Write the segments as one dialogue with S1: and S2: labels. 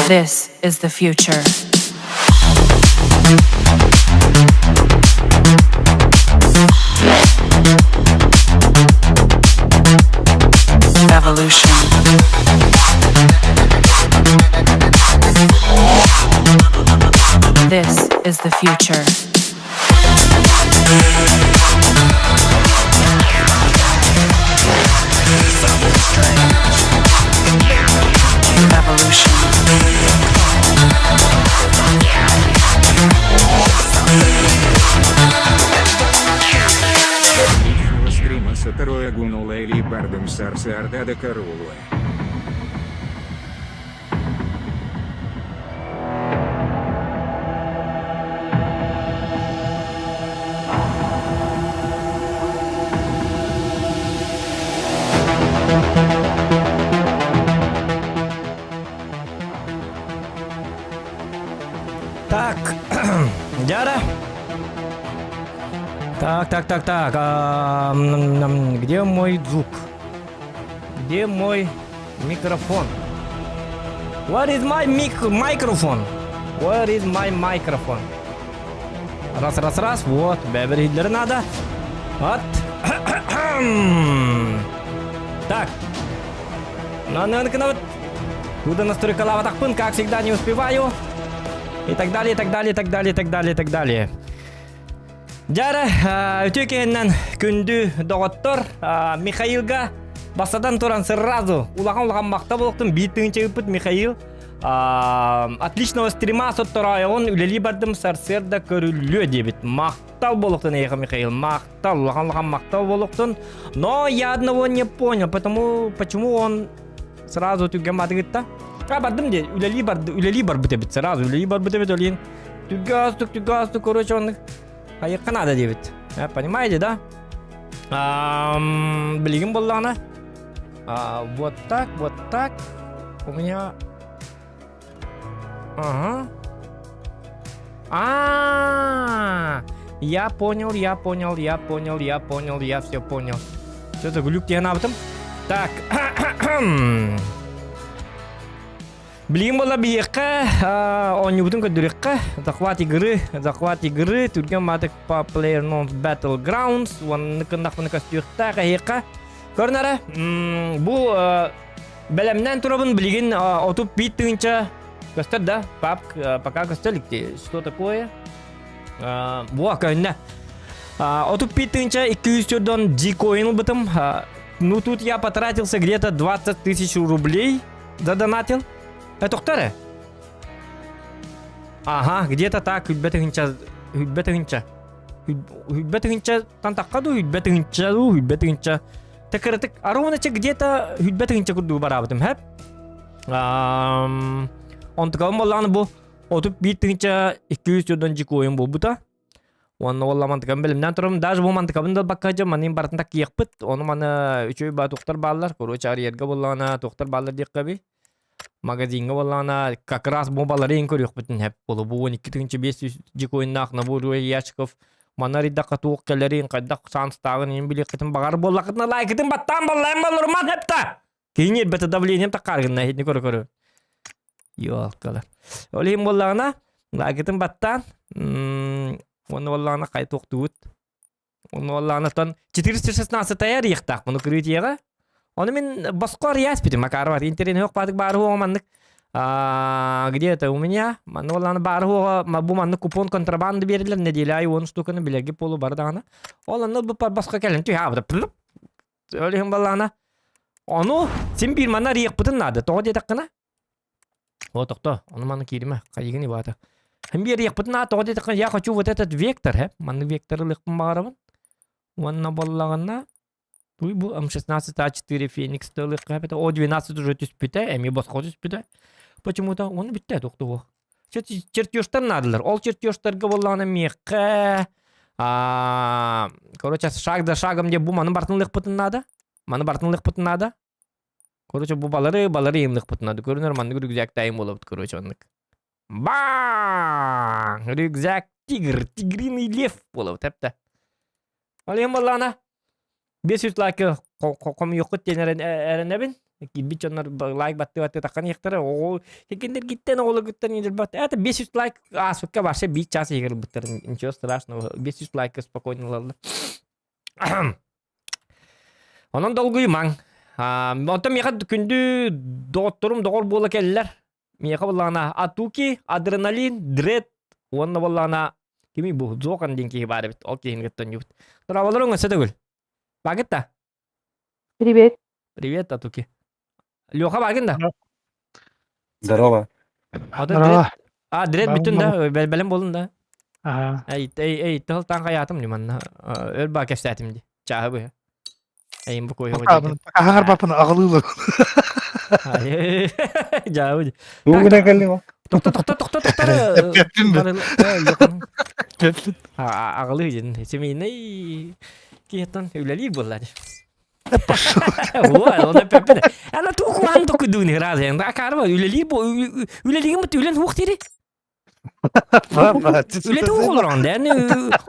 S1: This is the future. Evolution. This is the future. Evolution.
S2: Так, Дяра. Так, так, так, так. А, где мой звук? Где мой микрофон? Where is my mic microphone? Where is my microphone? Раз, раз, раз. Вот, бэбэр надо. Вот. Так. Ну, Туда настройкалаабатахпын, как всегда, не успеваю. И так далее, и так далее, и так далее, и так далее, и так далее. Дьара, үтүө киһиннэн күндү доҕоттор Михаилга бастатан туран сразу улахан-улахан махта буолуктун биир тыһыынча ыыппыт Михаил отличного стрима соттороойоҕун үлэлии бардым сарсыарда көрүллүө диэбит махтал буолуктун эйиэхэ Михаил махтал улахан-улахан махтал буолуктун но я одного не понял потому почему он сразу түргэн баатыгытта а бардым де үлэлии барды үлэлии барбыт эбит сразу үлэлии барбыт эбит олин түргөстүк түргөстүк короче оннук хайыкка надо диэбит понимаете да билигин буоллаҕына вот так вот так у меня ага а я понял я понял я понял я понял я все понял что-то глюк диэн аабытым так Билигин буолла биһиэхэ оонньуубутун көрдөрүөххэ захват игры захват игры түргэн маатык по player non battlegrounds уонна кыннахпыны көстүөхтээх эһиэхэ көрүнэрэ бу бэлэмнээн турабын билигин отуп биир тыһыынча көстөр да пап пока көстө илик что такое буа көһүннэ отуп биир тыһыынча икки жүз төрдөн G-коин ылбытым ну тут я потратился где-то 20 тысяч рублей задонатил тохтор эрэ ага где-то так хүлбэ тыһыынча хүлбэ тыһыынча хүлбэ тыһыынчаттан тахха дуу хүлбэ тыһыынча дуу хүлбэ тыһыынча Тэкырытык аруонача где-то хүлбэ тыһыынча курдугу бараабытым хэп. Онтукабын боллаҕына бу 31 тыһыынча 200 дьикуойум буолбута. Уонна уолла мантыкабын бэлэмнээн турабын. Даже бу мантыкабын да ылбакка дьэ манын барытын таккыйахпыт. Ону маны үчүгэй баа туохтар бааллар. Короче, арыйарга буоллаҕына туохтар бааллар диэххэ би. Магазиҥҥа буоллаҕына как раз бу баларыйын көрүөхпүтүн сөп буолуо. Бу 12 тыһыынча 500 дьикуойуннаах набор ящиков манна арыйдахха туох кэлэрин, хайдах шанстааҕын иһин билиэххитин баҕар буоллаххытына лайкытын баттаан баллайан балларыман сөп да. Киһини эрбэтэ давлением таххааргынна иһитини көрө-көрө. Ёлкалар. Ол иһин буоллаҕына лайкытын баттаан уонна буоллаҕына хай туохтугут Ону оллаанаттан 416 арыйыахтаах муну кырыытыйаҕа. Ону мин босхо арыйааспытым Макарова интернет баатык баар хуоҕа маннык где это у меня манны оллааны баар хуоҕа бу маннык купон контрабанда биэрилэр неделя айы уон штуканы билэрги полу бары даҕаны ол онно бу босхо кэлэн түһэ ол иһин баллаана ону син биир манна арыйыахпытын наада тоҕо диэтэххинэ О, тохто, ону маны кииримэ, хайыгын ибаата. Хим биэриэхпитин аа, тоҕо диэтэххэ, я хочу вот этот вектор, хэ, маннык вектор ылыахпын баҕарабын. Уонна буоллаҕына, туй бу М16 А4 Феникс ылыахха эбэтэ, О12 уже түспүтэ, эмиэ босхо түспүтэ. Почему-то оны бүттэ тохтуо. Чертежтар наадалар. Ол чертежтарга буоллаҕына миэхэ короче, шаг за шагом диye бу маны бартын ылыахпытын наада. Маны бартын ылыахпытын наада. Короче, бу балары, балары ыйымныхпытына көрүнэр маннык рюкзак тайым буолабыт, короче, оннук. Баң! Рюкзак тигр, тигриный лев буолабыт, эптэ. Ол иһин буоллаҕына, 500 лайкы хомуйуоххут диэн эрэнэбин. Киирбит дьоннор лайк баттыы-баттыы таххан иһиэхтэрэ. Оҕо кикиндиргиттэн оҕолоргуттан индирбат. Это 500 лайк ааспыкка вообще биир час иһигэр ылбыттар. Ничего страшного. 500 лайка спокойно ылаллар. Онон долгуйумаҥ. Онтон миэхэ күндү доҕотторум доҕор буола кэллэр. Миэхэ буоллаҕына Атуки, Адреналин, Дред уонна буоллаҕына кимий бу Зохан диэн киһи баар эбит. Ол киһини кытта оонньуубут. Здраволорун өссө төгүл. Баагыт да?
S3: Привет.
S2: Привет, Атуки. Леха баагын да?
S4: Здорово.
S2: Здорово. А, Дред бүтүн да, бэлэм болун да.
S5: Ага.
S2: Эй, эй, эй, тыл таң хайатым ни манна. Өр ба кэпсээтим ди. Чааһы быһа. Эйим бу куйу.
S5: Аһаҥар бапын аҕалыылар.
S2: Жаабы.
S4: Тугу кэллиң?
S2: Тохто, тохто, тохто, тохто.
S5: Эппэппин бе.
S2: Аҕалыы дьин. Семейный киһиттэн үлэлиир буолла. Ана туох токуйдуун ыраазайан акаарба үлэлиир бу үлэлиигин бу үлэн хуох дири. Үлэ туох олорон да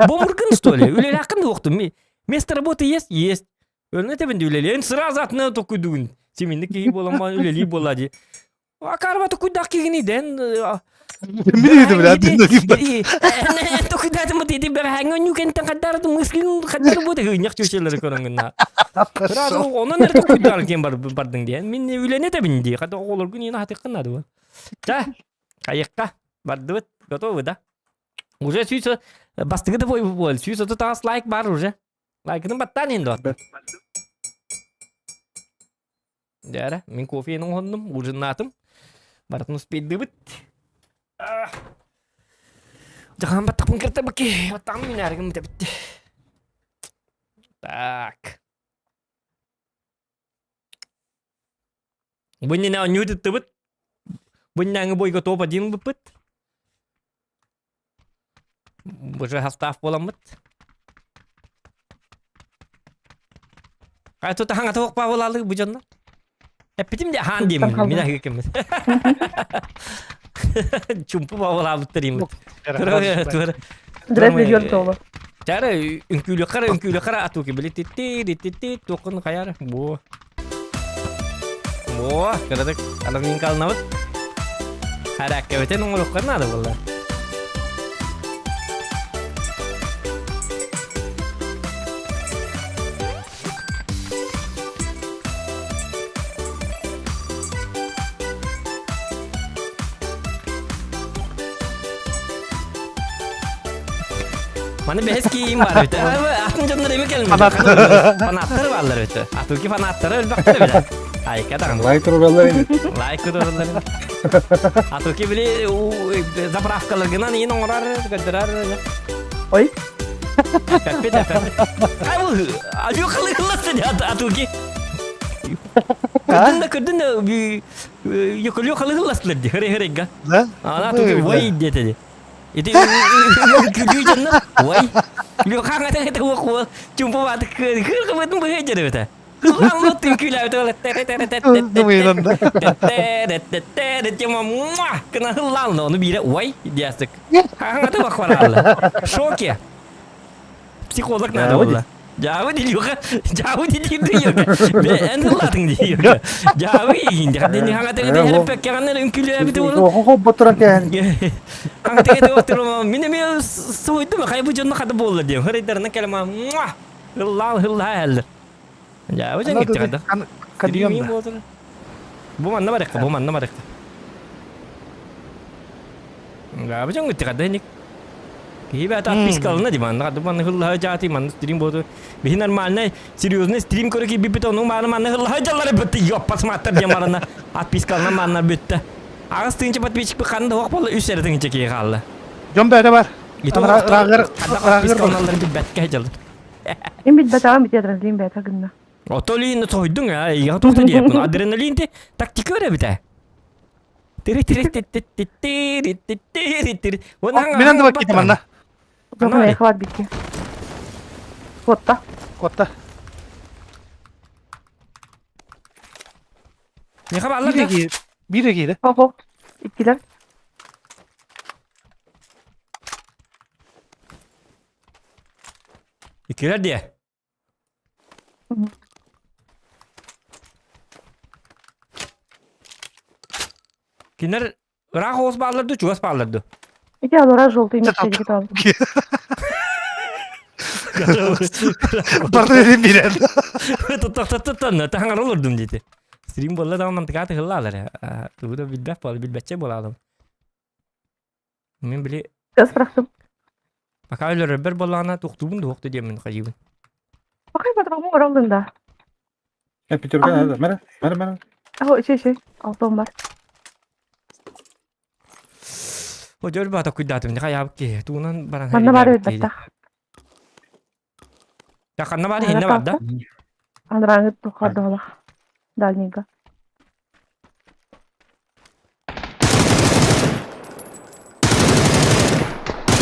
S2: бомургын что ли үлэлээххин дуохтум место работы есть есть Өлүнэ тэбин үлэлиэн сразу атына токуйдуун семейный киһи буолан үлэлиир буолла ди Акарба токуйдаах киһини дэн
S5: Мин бля
S2: Токуйдаатым бу диди бэҕэһээҥҥи ньүкэнтэн хаддарытым мыслин хаддар бу тыгынньах чүчэлэри көрөҥҥүнна. Сразу онон эрэ токуйдаан киэн бардыҥ диэн. Мин үлэни этэбин дии. Хата оҕолоргун иин хатыккын наада бу. Та, хайыкка бардыбыт. Готовы да? Уже сүүс бастыгы да бой 130 лайк бар уже. Лайкытын баттаан иһин дуо? Дьэ мин кофены оҥоһуннум, ужиннаатым. Барытын успейдыбыт. Дьахан баттахпын кырта баки. Баттаҕым минээригим битэ Так. Бу иннинэ оонньуу ыттыбыт. Бу иннээҥи бойго топ-1 ылбыппыт. Уже састаав буоламмыт. Хай тута хаҥата уохпаа буолаалык бу дьоннор. Эппитим де хаан диэммин, мин аһыы кэммит. Чумпу баалаабыттар иммит.
S3: Дред миллион тола.
S2: Чара үҥкүүлүөххэ үҥкүүлүөххэ атууки били титти титти туоххун хайар бу. О, кыратык аламин калнабыт. Хараккабытын оҥоруохха наада буолла. Маны бэһис киим бар бит. Атын дьоннор эми келмedi. Фанаттар бааллар бит. Атуки фанаттары өлбөхтөр биле. Айка даҕаны.
S4: Лайк тураллар ини.
S2: Лайк тураллар. Атуки били заправкаларгынан иин оҥорор, көрдөрөр.
S3: Ой.
S2: Пеппит, пеппит. Ай бу, алю халыылласын атуки. Көрдүн да көрдүн да Йоколю халыылластылар ди, хыры-хырыга.
S5: Да?
S2: Ана атуки вай диэтэ Ити күлүү дьонно вай. Люхаҥа это уох чумпу бааты кыр-кыбытын быһа дьэребете. Ону биирэ ой диэстик. Хаҥата бахваралла. Шоке. Психолог надо было. Дьаабы дилюха, дьаабы дилюха. Эн ыллатыҥ дилюха. Дьаабы иһин. Хадини хаҥата хереппеккэҕинэн үҥкүлээбит уолу.
S4: Хобботуран кэһэн.
S2: Хаҥата мин эмиэ суйдум хайбы дьонно хата буолла диэн. Хырайдарынан кэлэмаа. Ыллаал ыллаа эллер. Дьаабы дьон киттиҕэ да. Бу манна барыахха, бу манна барыахха. Дьаабы дьон киттиҕэ да ник. Киһи бэйэтэ отпискалана ди манна хадды манна хыллаһа дьаати манна стрим буоту. Биһи нормальный серьезный стрим көрө киирбиппит ону мааны манна хыллаһа дьаллары бүттэ ёппас маттар диэн барана отпискалана манна бүттэ. Аҕыс тыынча подписчик ханна да буолла үс эрэ тыынча киһи хаалла.
S5: Дьон бэйэтэ бар.
S2: Ити отпискаланалларын билбэккэ дьаллар.
S3: Им билбэтэҕим бити адреналин бэйэтэ гынна.
S2: Отолин сойдуҥ аа, ийэҕэ туохта диэппин. Адреналин те тактика эбитэ. Тири тири ти ти ти ти ти ти ти
S5: Мин анды бакките манна.
S3: Жок, хват битти. Котта.
S5: Котта.
S2: Не хабарлар да?
S5: Бире киире.
S3: Ого. Иккилер.
S2: Иккилер дие. Кинилэр ыраах оҕус бааллар дуу, чугас бааллар дуу?
S3: Ити алора желтый мечтедики тал.
S5: Барды билен.
S2: Тоттоттоттон таһаңар олордум диэти. Стрим буолла даҕаны мантыкааты хыллаалар. Тугу да билбэт буола, билбэтчэ буолаалым. Мин били
S3: Көс бырахтым.
S2: Пока өлөрөрбөр буоллаҕына тухтуубун да уохту диэммин хайыыбын.
S3: Бакай батырҕым ораллын да.
S4: Э, пятерка надо. Мэра, мэра, мэра.
S3: Аһо, үчүй, үчүй. Алтон бар.
S2: О, дьөр баата куйдаатым, хайаабыт киһи. Туунан баран
S3: Манна бар өлбөттөх.
S2: Я ханна бар, инне бар да?
S3: Анраңыт тухардоолах. Дальнийга.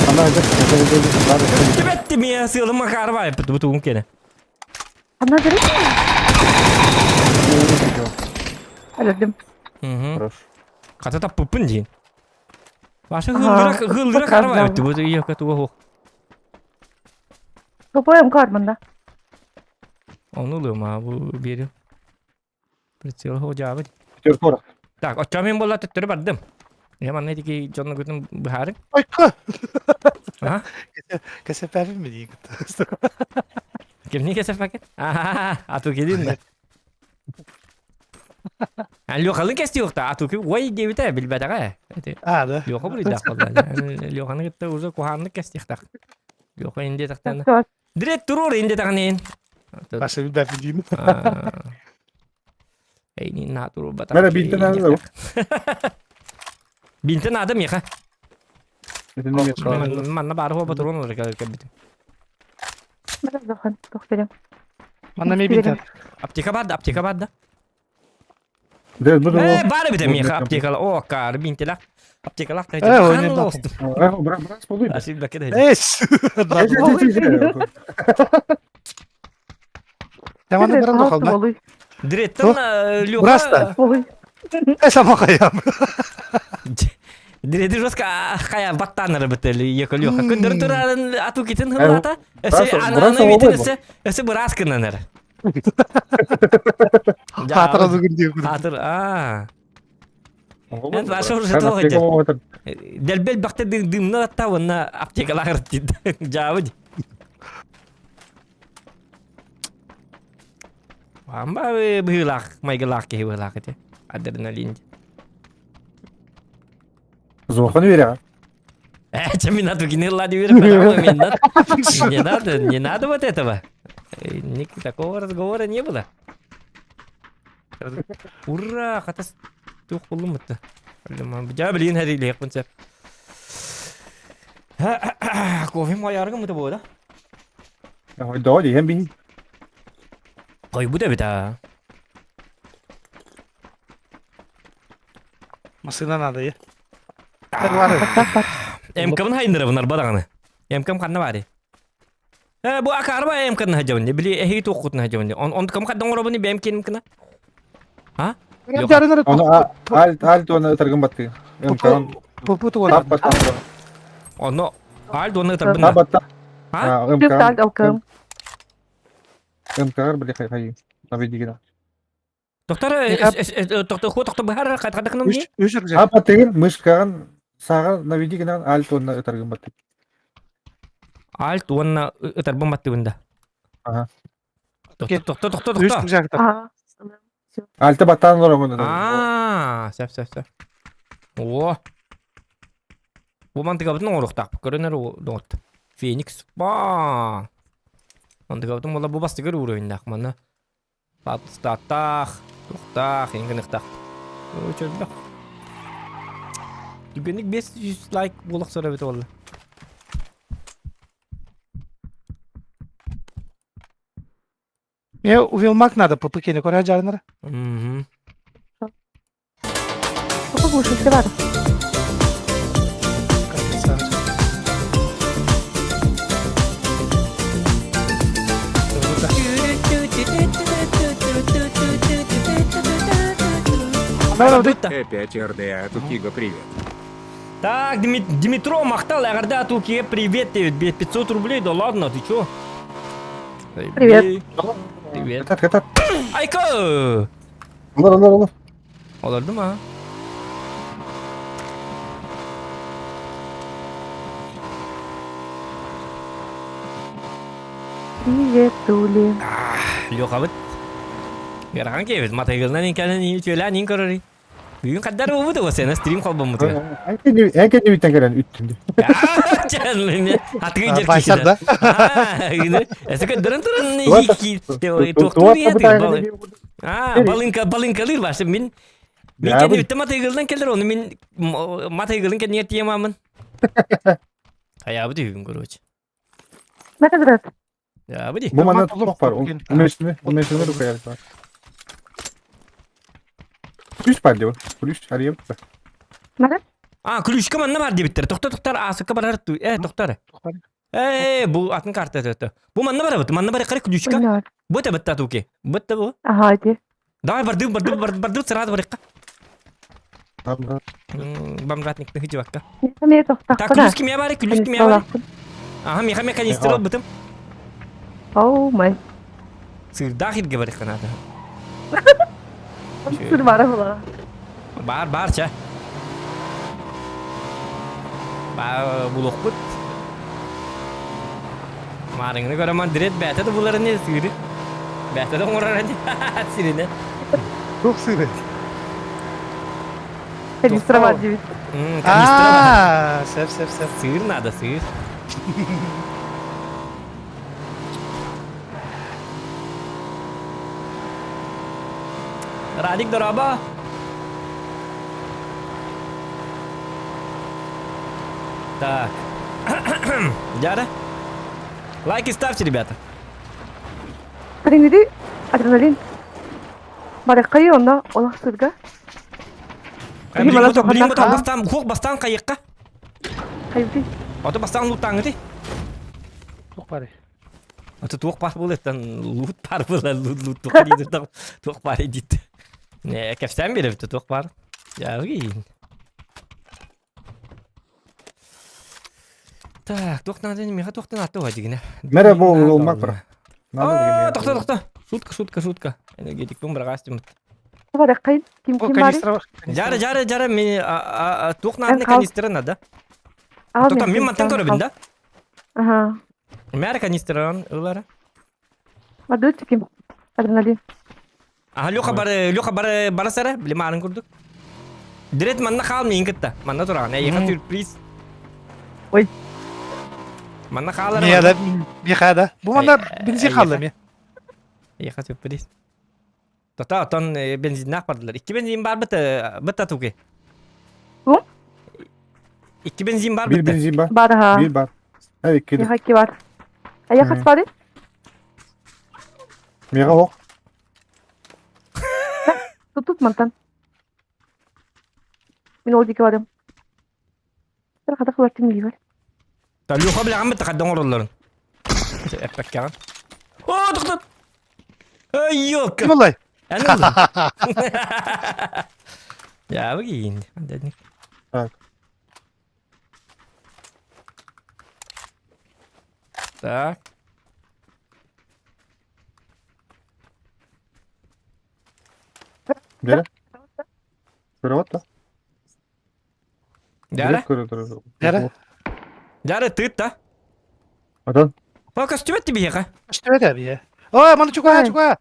S4: Ана, это, это, это, это,
S2: Түбэтти мия сыылым макарбай, бу тугум кене.
S3: Ана дыры? Өлөрдүм.
S4: Хорош.
S2: Хата таппыппын диин. Башы хылдыра хылдыра карбай бу иякка туга хуох.
S3: Тупоем карманда.
S2: Ону ылыма бу биэрим. Прицел ходжаабыт.
S4: Пятерка.
S2: Так, оччо мен буолла төттөрү бардым. Я манна итики дьоннугутун быһаарыҥ.
S5: Ойко.
S2: А?
S5: Кэсэпээбин ми диин кытта.
S2: Кимни кэсэппэкин? Аа, ату килин да. Лёхалын кэстиэхта, ату ки ой диэбитэ билбэтэҕэ.
S5: Аа да.
S2: Лёха буруйдаах буолла. Лёханы кытта уже куһааннык кэстиэхтэх. Лёха инде тахтан. Дирет турур инде тахнын.
S5: Баша билбэппин диим.
S2: Эйни натуру батар.
S4: Мэра бинтен надо.
S2: Бинтен надо меха. Манна баар хуа батурун олар кэлбитим.
S5: Манна ме бинтен.
S2: Аптека бар да, аптека бар да. Э, баар эбит миэхэ аптекала. О, каар бинтелах. Аптекалах та.
S5: Э, ой, не Эс. Таманы баран дохална.
S2: Директор Лёха.
S5: Э, сама хаям.
S2: Диреди жестко хая баттанары бітелі екі Лёха. Күндір турарын ату кетін хыллата. Эсе ананы битин эсе эсе бырас кынанар.
S5: Хатыр азы күн
S2: Хатыр, а. Мен ваша уже тоҕо Дэлбэл бахта дымна атта уонна аптекалаах дьаабы Амба быһыылаах майгылаах киһи быһыылаах ити адреналин.
S4: Зохан веря.
S2: Э, чем не надо гнила не Не надо, не надо вот этого. Такого разговора не было. Ура, хатас туох буллум бутта. Дьэ билигин хэриилиэхпин сөп. Кофе мояргым это буода.
S4: Доо диэн биһи.
S2: Хойбут эбит аа.
S5: Машина надо, е.
S2: МК-бын хайнырабын арба даҕаны. МК-м ханна баарый? Э, бу акаарба МК-ны хадьабын били эһиги туоххутун хадьабын Он онтукам хаддан оҥоробун бэйэм киэним кына. А?
S4: Оны альт альт оны ытыргын баттыы. МК-ын
S5: Пупу
S4: тап баттан.
S2: Оно альт оны ытырбын.
S4: Тап баттан.
S2: А?
S3: альт ЛКМ.
S4: МК-гар били хай наведигина.
S2: Доктор, доктор, ху доктор быһар хатхадыкным
S5: Үш үш рюкзак.
S4: А баттыгын мышкагын саҕа наведигина альт уонна ытаргын баттыы.
S2: Альт уонна ытарбын баттыбын да.
S4: Ага.
S2: Тохто, тохто, тохто,
S5: Үш
S2: тохто.
S5: рюкзак.
S4: Альты баттаан олороҥун.
S2: Аа, сөп, сөп, сөп. О. Бу мантыгабытын оҥоруохтаахпыт. Көрөнөр доҕот. Феникс. Ба. Мантыгабытын буола бу бастыгыр уровеньдаах манна. Статтаах, тухтаах, иҥгыныхтаах. Чөрбөх. Түгэнник 500 лайк буолахсар эбит буолла.
S5: Мне увелмак надо, ППК не коря жарнера.
S2: Угу.
S3: Послушай, бар.
S6: Опять РДА, Тукиго, привет.
S2: Так, Дмитро махтал, РДА Тукиго, привет тебе, 500 рублей, да ладно, ты чё?
S3: Привет.
S2: Привет.
S4: Катат, катат.
S2: Айка!
S4: Олор, олор, олор.
S2: Олордум а?
S3: Приветули.
S2: Лехабыт. Ыарахан киэбит. Матайгылынан инкэлэн үтүөлээн ин көрөрүй. Бүгүн хаддар буолбут уга сена стрим холбоммутугар.
S4: Эн кэннибиттэн кэлэн үттүм.
S2: Атыгы жер
S5: Байсар да?
S2: Эсэ көддөрөн туран А, балынка балынкалыр башы мин мин кэннибиттэн матайгылынан келер ону мин матайгылын кэннигэр тиэмамын. Хаябыт үһүгүн короче.
S3: Мәтәдрәт.
S2: Ябыди.
S4: Бу манна туох бар. Умешни, умешни рукоять бар. Ключ бар деп. Ключ арыйып.
S3: Мәтә?
S2: А, ключка манна бар дебиттер. Тохтор, тохтор, асыкка барар ту. Э, тохтор. Э, бу атын карта өтө. Бу манна бар бит. Манна бар кары ключка. Бу та битта туки. Битта бу.
S3: Ага, иди.
S2: Давай барды, барды, барды, барды сразу барыкка. Бомжатник ты чувакка.
S3: Мен тохтахпына.
S2: Так, ключ кимге бар? Ключ кимге бар? Ага, меха меха канистр бытым.
S3: Оу май.
S2: Сырдаах ирге барыкка надо.
S3: Сыр бара була.
S2: Бар, бар, ча. Ба булуқпут. Маарыҥны көрөмөн дирет бээтэ да булар ини сыыры. Бээтэ да оҥорор ини сиринэ.
S5: Туох сыыры?
S3: Канистра бар диэбит.
S2: Канистра бар.
S5: Аа, сөп, сөп, сөп.
S2: Сыыр надо, сыыр. Радик дорообо. Так. Дяра. Лайки ставьте, ребята.
S3: Приҥири адреналин. Барыххайы онно олох сырга.
S2: Блин, бастан, хук бастан кайыкка.
S3: Хайбы.
S2: Ото бастан лутаңыты.
S5: Туох бары.
S2: Ото туох бар булыттан лут бар була лут лут туох диде туох бар дит. Не, кәпсән биреп туох бар. Ярый. Так, туох надо, миха туохтан атты дигине.
S4: Мере бу улмак бар.
S2: А, тохто, тохто. Шутка, шутка, шутка. Энергетик пун брагастым.
S3: Барыххайын ким ким бар?
S2: Жара, жара, жара, мен туох надо канистра надо. Тота мен мантан көрөбүн да?
S3: Ага.
S2: Мэр канистран ылара.
S3: Мадут ким? Адреналин.
S2: Аха, Леха бар, Леха бар, барасара, биле марын курдук. Дирет манна хаал миин кытта. Манна тураган. Эйиха сюрприз.
S3: Ой.
S2: Манна хаалар.
S5: Мия да, миха да. Бу манна бензин хаалла ми.
S2: Эйиха сюрприз. Тота отон бензиннаах бардылар. Икки бензин бар быт бытта туки.
S3: Бу?
S2: Икки бензин бар
S4: Бир
S2: бытта.
S4: бензин бар.
S3: Бар ха.
S4: Бир бар. Эй, икки.
S3: Миха икки бар. Ая хас бары?
S4: Миха ох.
S3: Тут мантан. Мин ол диэки барым. Хата хылаттым диибэр.
S2: Та Люха билэҕин бытта хаддан оҥороллорун. Эппэккэҕин. О, тохтот! Эй, ёлка!
S5: Ким олай?
S2: Эн ыллын. Дьаабы киин.
S4: Так.
S2: Так.
S4: Бere. Көрө да.
S2: Дьара?
S4: Көрө көрө.
S5: Дьара.
S2: Дьара тыыт да.
S4: Атан.
S2: О, көстүбэт биһиэхэ.
S5: Көстүбэт эбиэ. Ой, маны чугаһа, чугаһа.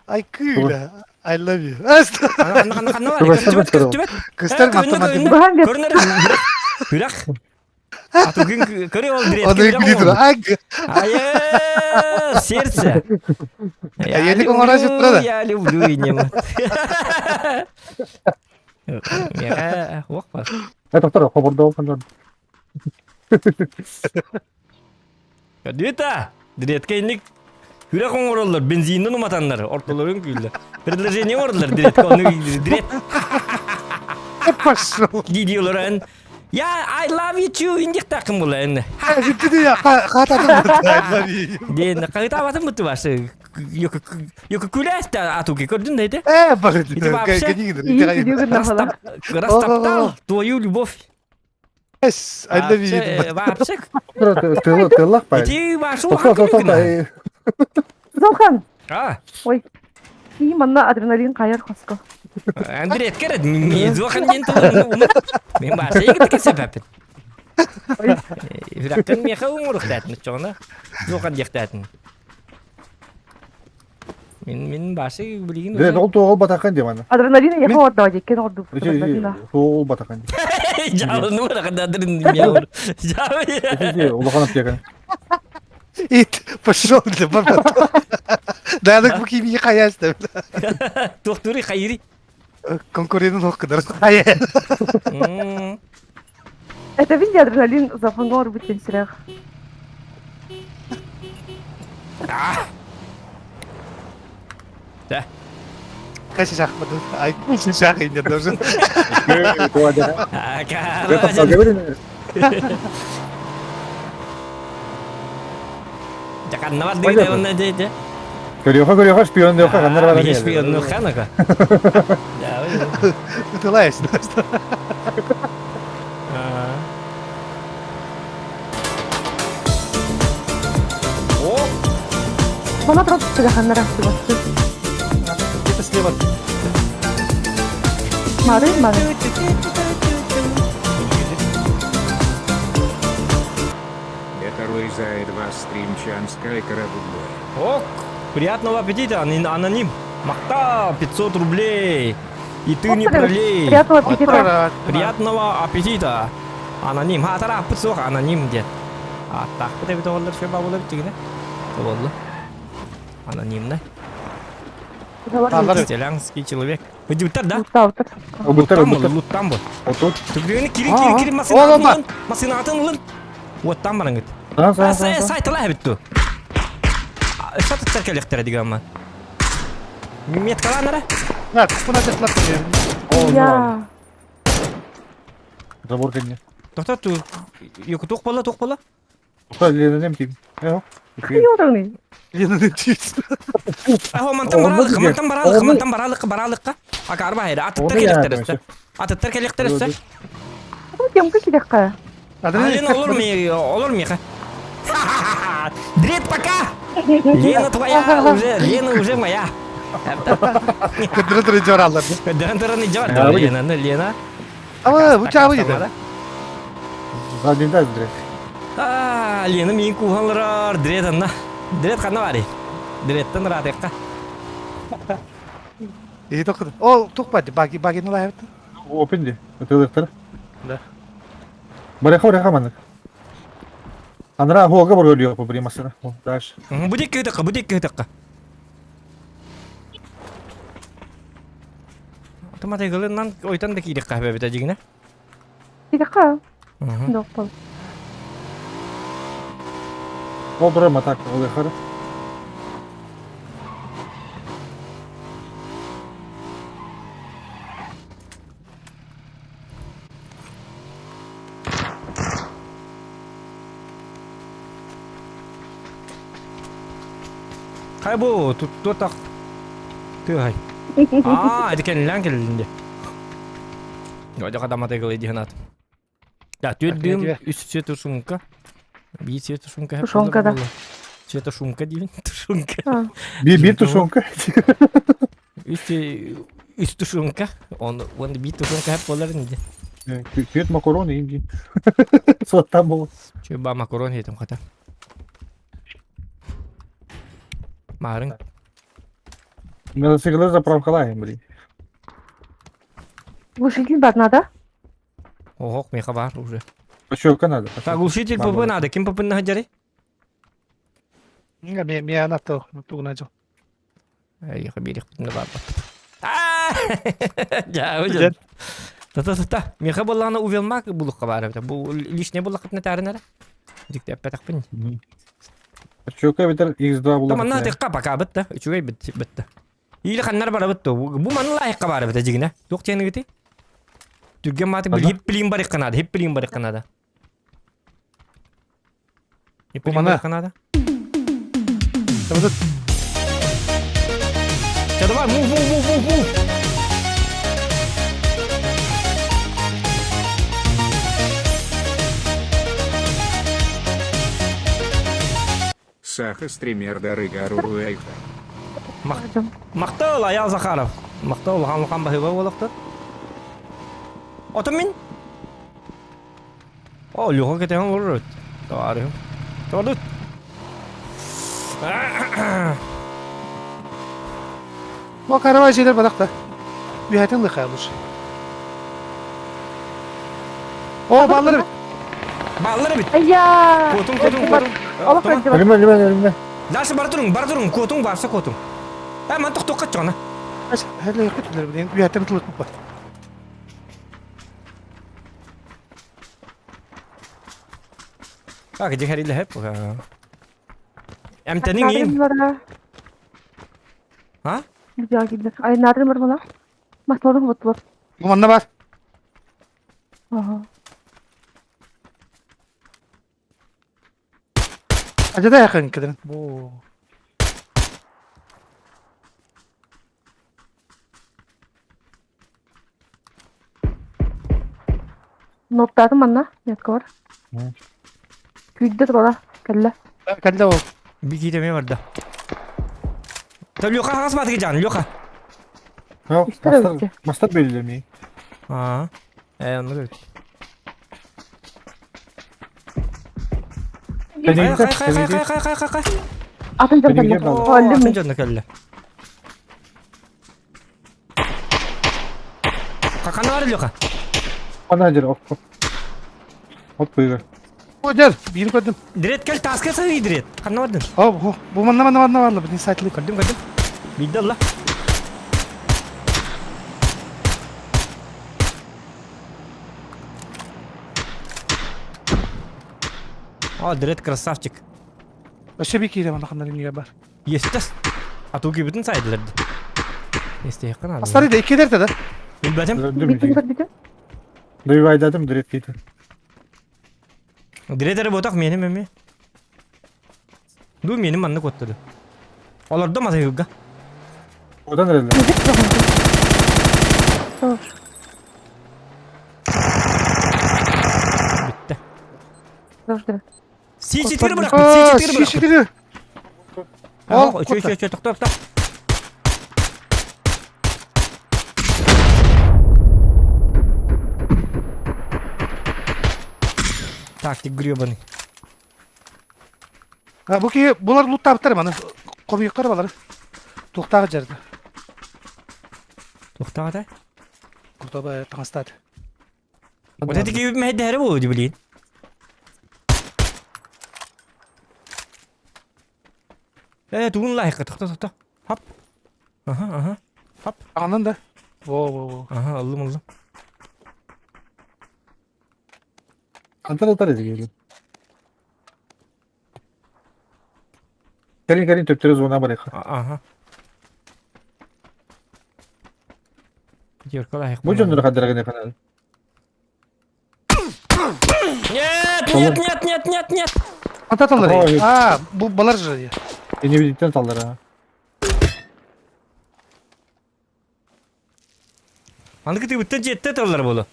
S5: Ай кыыла. I love you.
S2: Ханна ханна ханна бар. Көстүбэт, көстүбэт.
S5: Көстөр мантан
S3: Бухан бер.
S2: Көрүнөр. Үрэх. Атугын көрө ол дирет.
S5: Оны күлдүр. Ай.
S2: Ае, сердце.
S5: Я не оҥоро сыттыра да.
S2: Я люблю и не. Меха, ох бар.
S4: Это второй хобордоо хандар.
S2: Дүта, диретке инник Хүрэх оҥороллор, бензинин уматаннар, ортолорун күүллэр. Предложение оҥордулар диретке, ону дирет.
S5: Пошел.
S2: Дии олорон. Я I love you too индиктакын була энэ.
S5: Життиди я хаататын I love you.
S2: Диэн кайытаабатын буту башы. Йоку күләстә атуки көрдүн дейdi.
S5: Э, бары.
S2: Ити вообще. Растоптал твою любовь.
S5: Yes, I love you.
S2: Вообще.
S4: Тылы тыллах бай.
S2: Ити башы
S4: Тоқта тоқта.
S3: Золхан.
S2: А.
S3: Ой. И манна адреналин кайар хоско.
S2: Андрей керет, мен зохан ден тылын. Мен башы егит кесепепин. Үрәктен меха уңуруктатын чоңна. Зохан дехтатын. Мин мин башы билигин
S4: Дре ол туоҕул батахан дии маны.
S3: Адреналин яха ордоо диккен ордук. Адреналина.
S4: Туоҕул батахан дии.
S2: Жабыны баракададырын мяур. Жабы.
S4: Ити улахан аптека.
S5: Ит, пошел для баба. Да, так бу хаясты.
S2: Туохтури хайри.
S5: Конкурентын хоккудар хайа.
S3: Это види адреналин зафангор бутен сирэх.
S2: Да.
S5: Кайсы шахматы? Ай, шах инде должен.
S2: Жаканна бар деген онна дейди.
S4: Көрүөхө көрүөхө шпион диэхэ ханнар баран
S2: иһэр. Шпион ханака.
S5: Ытылайс.
S2: О!
S3: Мама троп ханнар ахтыбат.
S5: Где-то слева.
S3: Мары, мары.
S6: Это Луиза 2 стримчанская карабудбой.
S2: Ок, приятного аппетита, аноним. Махта, 500 рублей. И ты не пролей.
S3: Приятного аппетита.
S2: Приятного аппетита. Аноним. Ha, тара аппыт суох аноним диэн. Ааттаахпыт эбит оҕолор все бабылар тигинэ. Болла. Анонимно. Стелянский человек. Выдюттар, да?
S3: Луттаутар.
S4: Убуттар, убуттар.
S2: Луттан бу.
S4: Отут.
S2: Түгүнү кири кири кири масына атын Масына атын ылын. Уоттан бараңыт. Сайтала эбит ту. Сатыттар келехтер дигәнме. Меткаланара?
S5: На, куна жатлап.
S3: Я.
S4: Забор кэннэ.
S2: Тоқта ту. Йоку туох буолла, туох буолла?
S4: Туха Ленинем тиим.
S3: Йорыңный.
S5: Ленинем тиим.
S2: Ахо мантан баралык, мантан баралык, мантан баралык, баралыкка. Ака арба хайра, атыттар келектер өссө. Атыттар келектер өссө.
S3: Кемге келекка?
S2: Лена олор ми, олор миха. Дред пока! Лена твоя уже, Лена уже моя.
S5: Көдөрө жораллар.
S2: Көдөрө жораллар. Лена, Лена.
S5: А, бу чабы диде.
S4: Задинда дред.
S2: А, Лена мин куханлар, дред анна. Дред ханна бари. Дредтен радекка.
S5: И токуд. О, тукпады, баги баги нулайбыт.
S4: Опен ди. Өтөлөктөр.
S5: Да.
S4: Барыха барыха маннык. Анара хуога бар өлүө по примасына. Дальше.
S2: Будик кытыкка, будик кытыкка. Томатай гылынан ойтан да киирек кахбе бит ажигина.
S3: Киирек Доқпол.
S4: Ол турар матак, ол эхары.
S2: Хай бу, тут тут Тыгай. Аа, это кэллэн кэллинде. Ойда кадаматай гылы диханат. Да, түдүм үс цвета сумка. Би цвета сумка.
S3: Тушенка, да.
S2: Цвета шумка деймин, тушенка.
S4: Би би тушенка.
S2: Үс үс тушенка. Он он би тушенка хеп болар инде.
S4: Күт макароны инди. Соттан бол.
S2: Чөба макарон хетим хата. Марын.
S4: Мотоциклы заправкалайм, блин.
S3: Глушитель бар надо?
S2: Ох, меха бар уже.
S4: Пощелка надо.
S2: Так, глушитель ПП надо. Ким ПП на
S5: Ме ме ана то тугна жо.
S2: Ай, хабирих на бар. А! Ja, уже. Та-та-та. Меха болланы увелмак булукка бар. Бу лишне буллак на тарынара. Дикте патакпын.
S4: Пощелка битер X2 булар.
S2: Таман на текка пока битте. Үчүгэй бит битте. Или ханнар бар битте. Бу маны лайыкка бар битте жигине. Тук тенигити. Түрген маты бил хипплин бар икканада, хипплин бар икканада. Хипплин бар икканада. Давай, move, move, move, move, move.
S6: Саха стример Дарыга Руруэйха.
S2: Мактал Аял Захаров. Мактал улахан улахан баһыба буолуохтар. Отон мин. О, Леха кэтэһэн олорор эбит. Товарыһым. Тордут.
S5: Бу каравай дьиэлэр бадахта. Үһэтин лыхай лучше. О, баллар эбит.
S2: Баллар эбит.
S3: Айя!
S2: Куотуҥ, куотуҥ, куотуҥ.
S3: Олох кырдьыбат.
S4: Өлүмэ, өлүмэ, өлүмэ.
S2: Дальше бара туруҥ, бара туруҥ, куотуҥ, барса куотуҥ. Э, ман тохтуохха чоҕуна.
S5: Хәле көтүлөр билен үһэтин тылык бар.
S2: Так, где харили хэп? Эмтэниҥ иин. А?
S3: Айнарын бар була. Масларын буттулар.
S5: Бу манна бар.
S3: Ага.
S5: Ажада якын кеден. Бу.
S3: Ноттаатым манна, метка бар. Күйдө турара, кэллэ.
S5: Кэллэ ол.
S2: Бикиитэ эмиэ барда. Та Леха хаҕас баатыгы жаан, Леха.
S3: Үстэр эбитчи.
S4: Мастар бөлүлэмий.
S2: Аа. Э, оннук эбит. Хай, хай, хай, хай, хай, хай, хай, хай, хай.
S3: Атын дьон кэллэ.
S2: Оо, атын дьонно кэллэ. Ханна бар Леха?
S4: Ханна дьэр от от быыгар.
S5: О, дьэр, биир көрдүм.
S2: Дирет кел таска сыһыы дирет. Ханна бардын?
S5: О, бу бу манна манна манна барла, бу сайтлы.
S2: Көрдүм, көрдүм. Биирдэ ылла. О, Дред красавчик.
S5: Өссө би киирэ манна ханна дүнүйэ бар.
S2: Естес. А ту кибитин сайдылар. Естеяққа надо.
S5: Астары да иккилер да.
S2: Билбэтим.
S3: Бүтүн көрбүтүм.
S4: Дойвайдадым Дред кейти.
S2: Дред эрэ ботах меним эми. Ду меним маннык оттуду. Олордо матыгыга.
S4: Одан эрэллэр.
S2: Бүтте.
S3: Подожди.
S2: Си-четыре бырахпыт, си-четыре бырахпыт.
S5: Си-четыре.
S2: Ол, үчү, үчү, үчү, тохто, тохто. Так, ты гребаный.
S5: А бу ки булар луттаабыттар маны. Комуйуктар балар. Туохтааҕы дьарды.
S2: Туохтааҕы да?
S5: Куртоба таҥастаат.
S2: Вот это киһи мэһэйдэһэрэ буолуо дии билигин. Э, тугун лайкка тохто тохто. Хоп. Аха, аха. Хоп.
S5: Аҕанан да. Во во во.
S2: Аха, ыллым ыллым.
S4: Антар алтар эдигири. Кэлин кэлин төптөрү зона барыха.
S2: Аха. Пятерка лайк.
S4: Бу дьоннор хаддарагын канал.
S2: Нет, нет, нет, нет, нет, нет.
S5: Антаталар. А, бу балар же.
S4: Эни бидиттен таллара.
S2: Аныгы тыбыттан дьиэттэ тыллар буолу.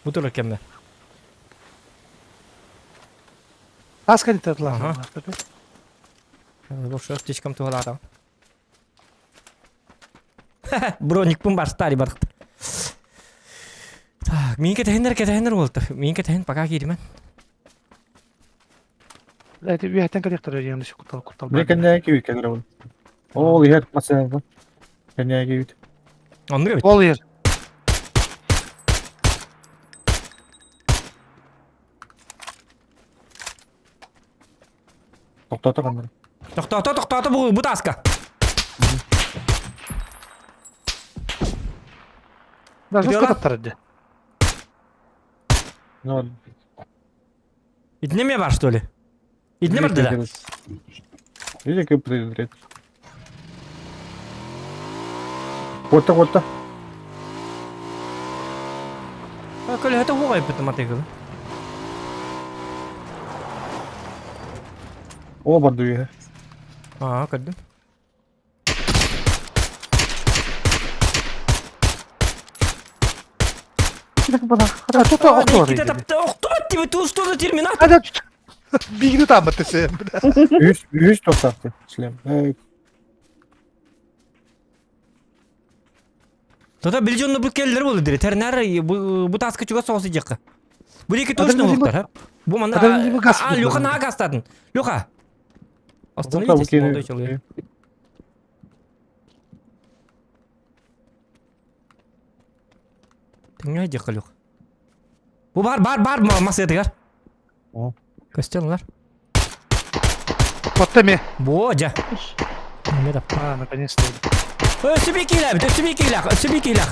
S2: Бу турар кэммэ.
S5: Тас кэнниттэн тыллар.
S2: Бу слишком туһалаатам. Броникпын барстари барықты. Так, мин кэтэһиннэр кэтэһиннэр буолта. Мин кэтэһин пока кииримэн.
S5: Эти үөһэттэн кэлиэхтэрэ диэн куттал куттал.
S4: Бу кэннэ киви кэлэр ол. Ол иһэр масса. Кэннэ киви.
S2: Оннук эбит.
S5: Ол иһэр.
S4: Тохтото ханна.
S2: Тохтото, тохтото бу бу таска.
S5: Даже
S2: Дела?
S5: кататтар дии.
S4: Ну.
S2: Итинне эмиэ бар что ли? Итинне барда да?
S4: Видите, как прилетит. Вот так вот так.
S2: Көлөһөтө хугайбыт матыгыл.
S4: О, барду я.
S2: Аа, көрдүм.
S5: А тут охтор.
S2: Иккитэ тапта охтубат диби туу что за терминатор?
S5: А Бигни там это
S4: Үс, үс тоқтақты. Шлем.
S2: Тота били дьонно бу келлер болу дири. Тернер бу бу таска чугас соҕус дьиэххэ. Бу диэки точно олохтор, Бу манна А, Леха наһаа гастатын. Леха. Остановитесь, молодой человек. Тэҥҥэ диэххэ люк. Бу бар бар бар масыатыгар.
S4: О.
S2: Көстөн ылар.
S5: Потта ме.
S2: Бо дьэ. Эмиэ да.
S5: А, наконец-то.
S2: Өссө bir киилээбит, өссө bir киилээх, өссө bir киилээх.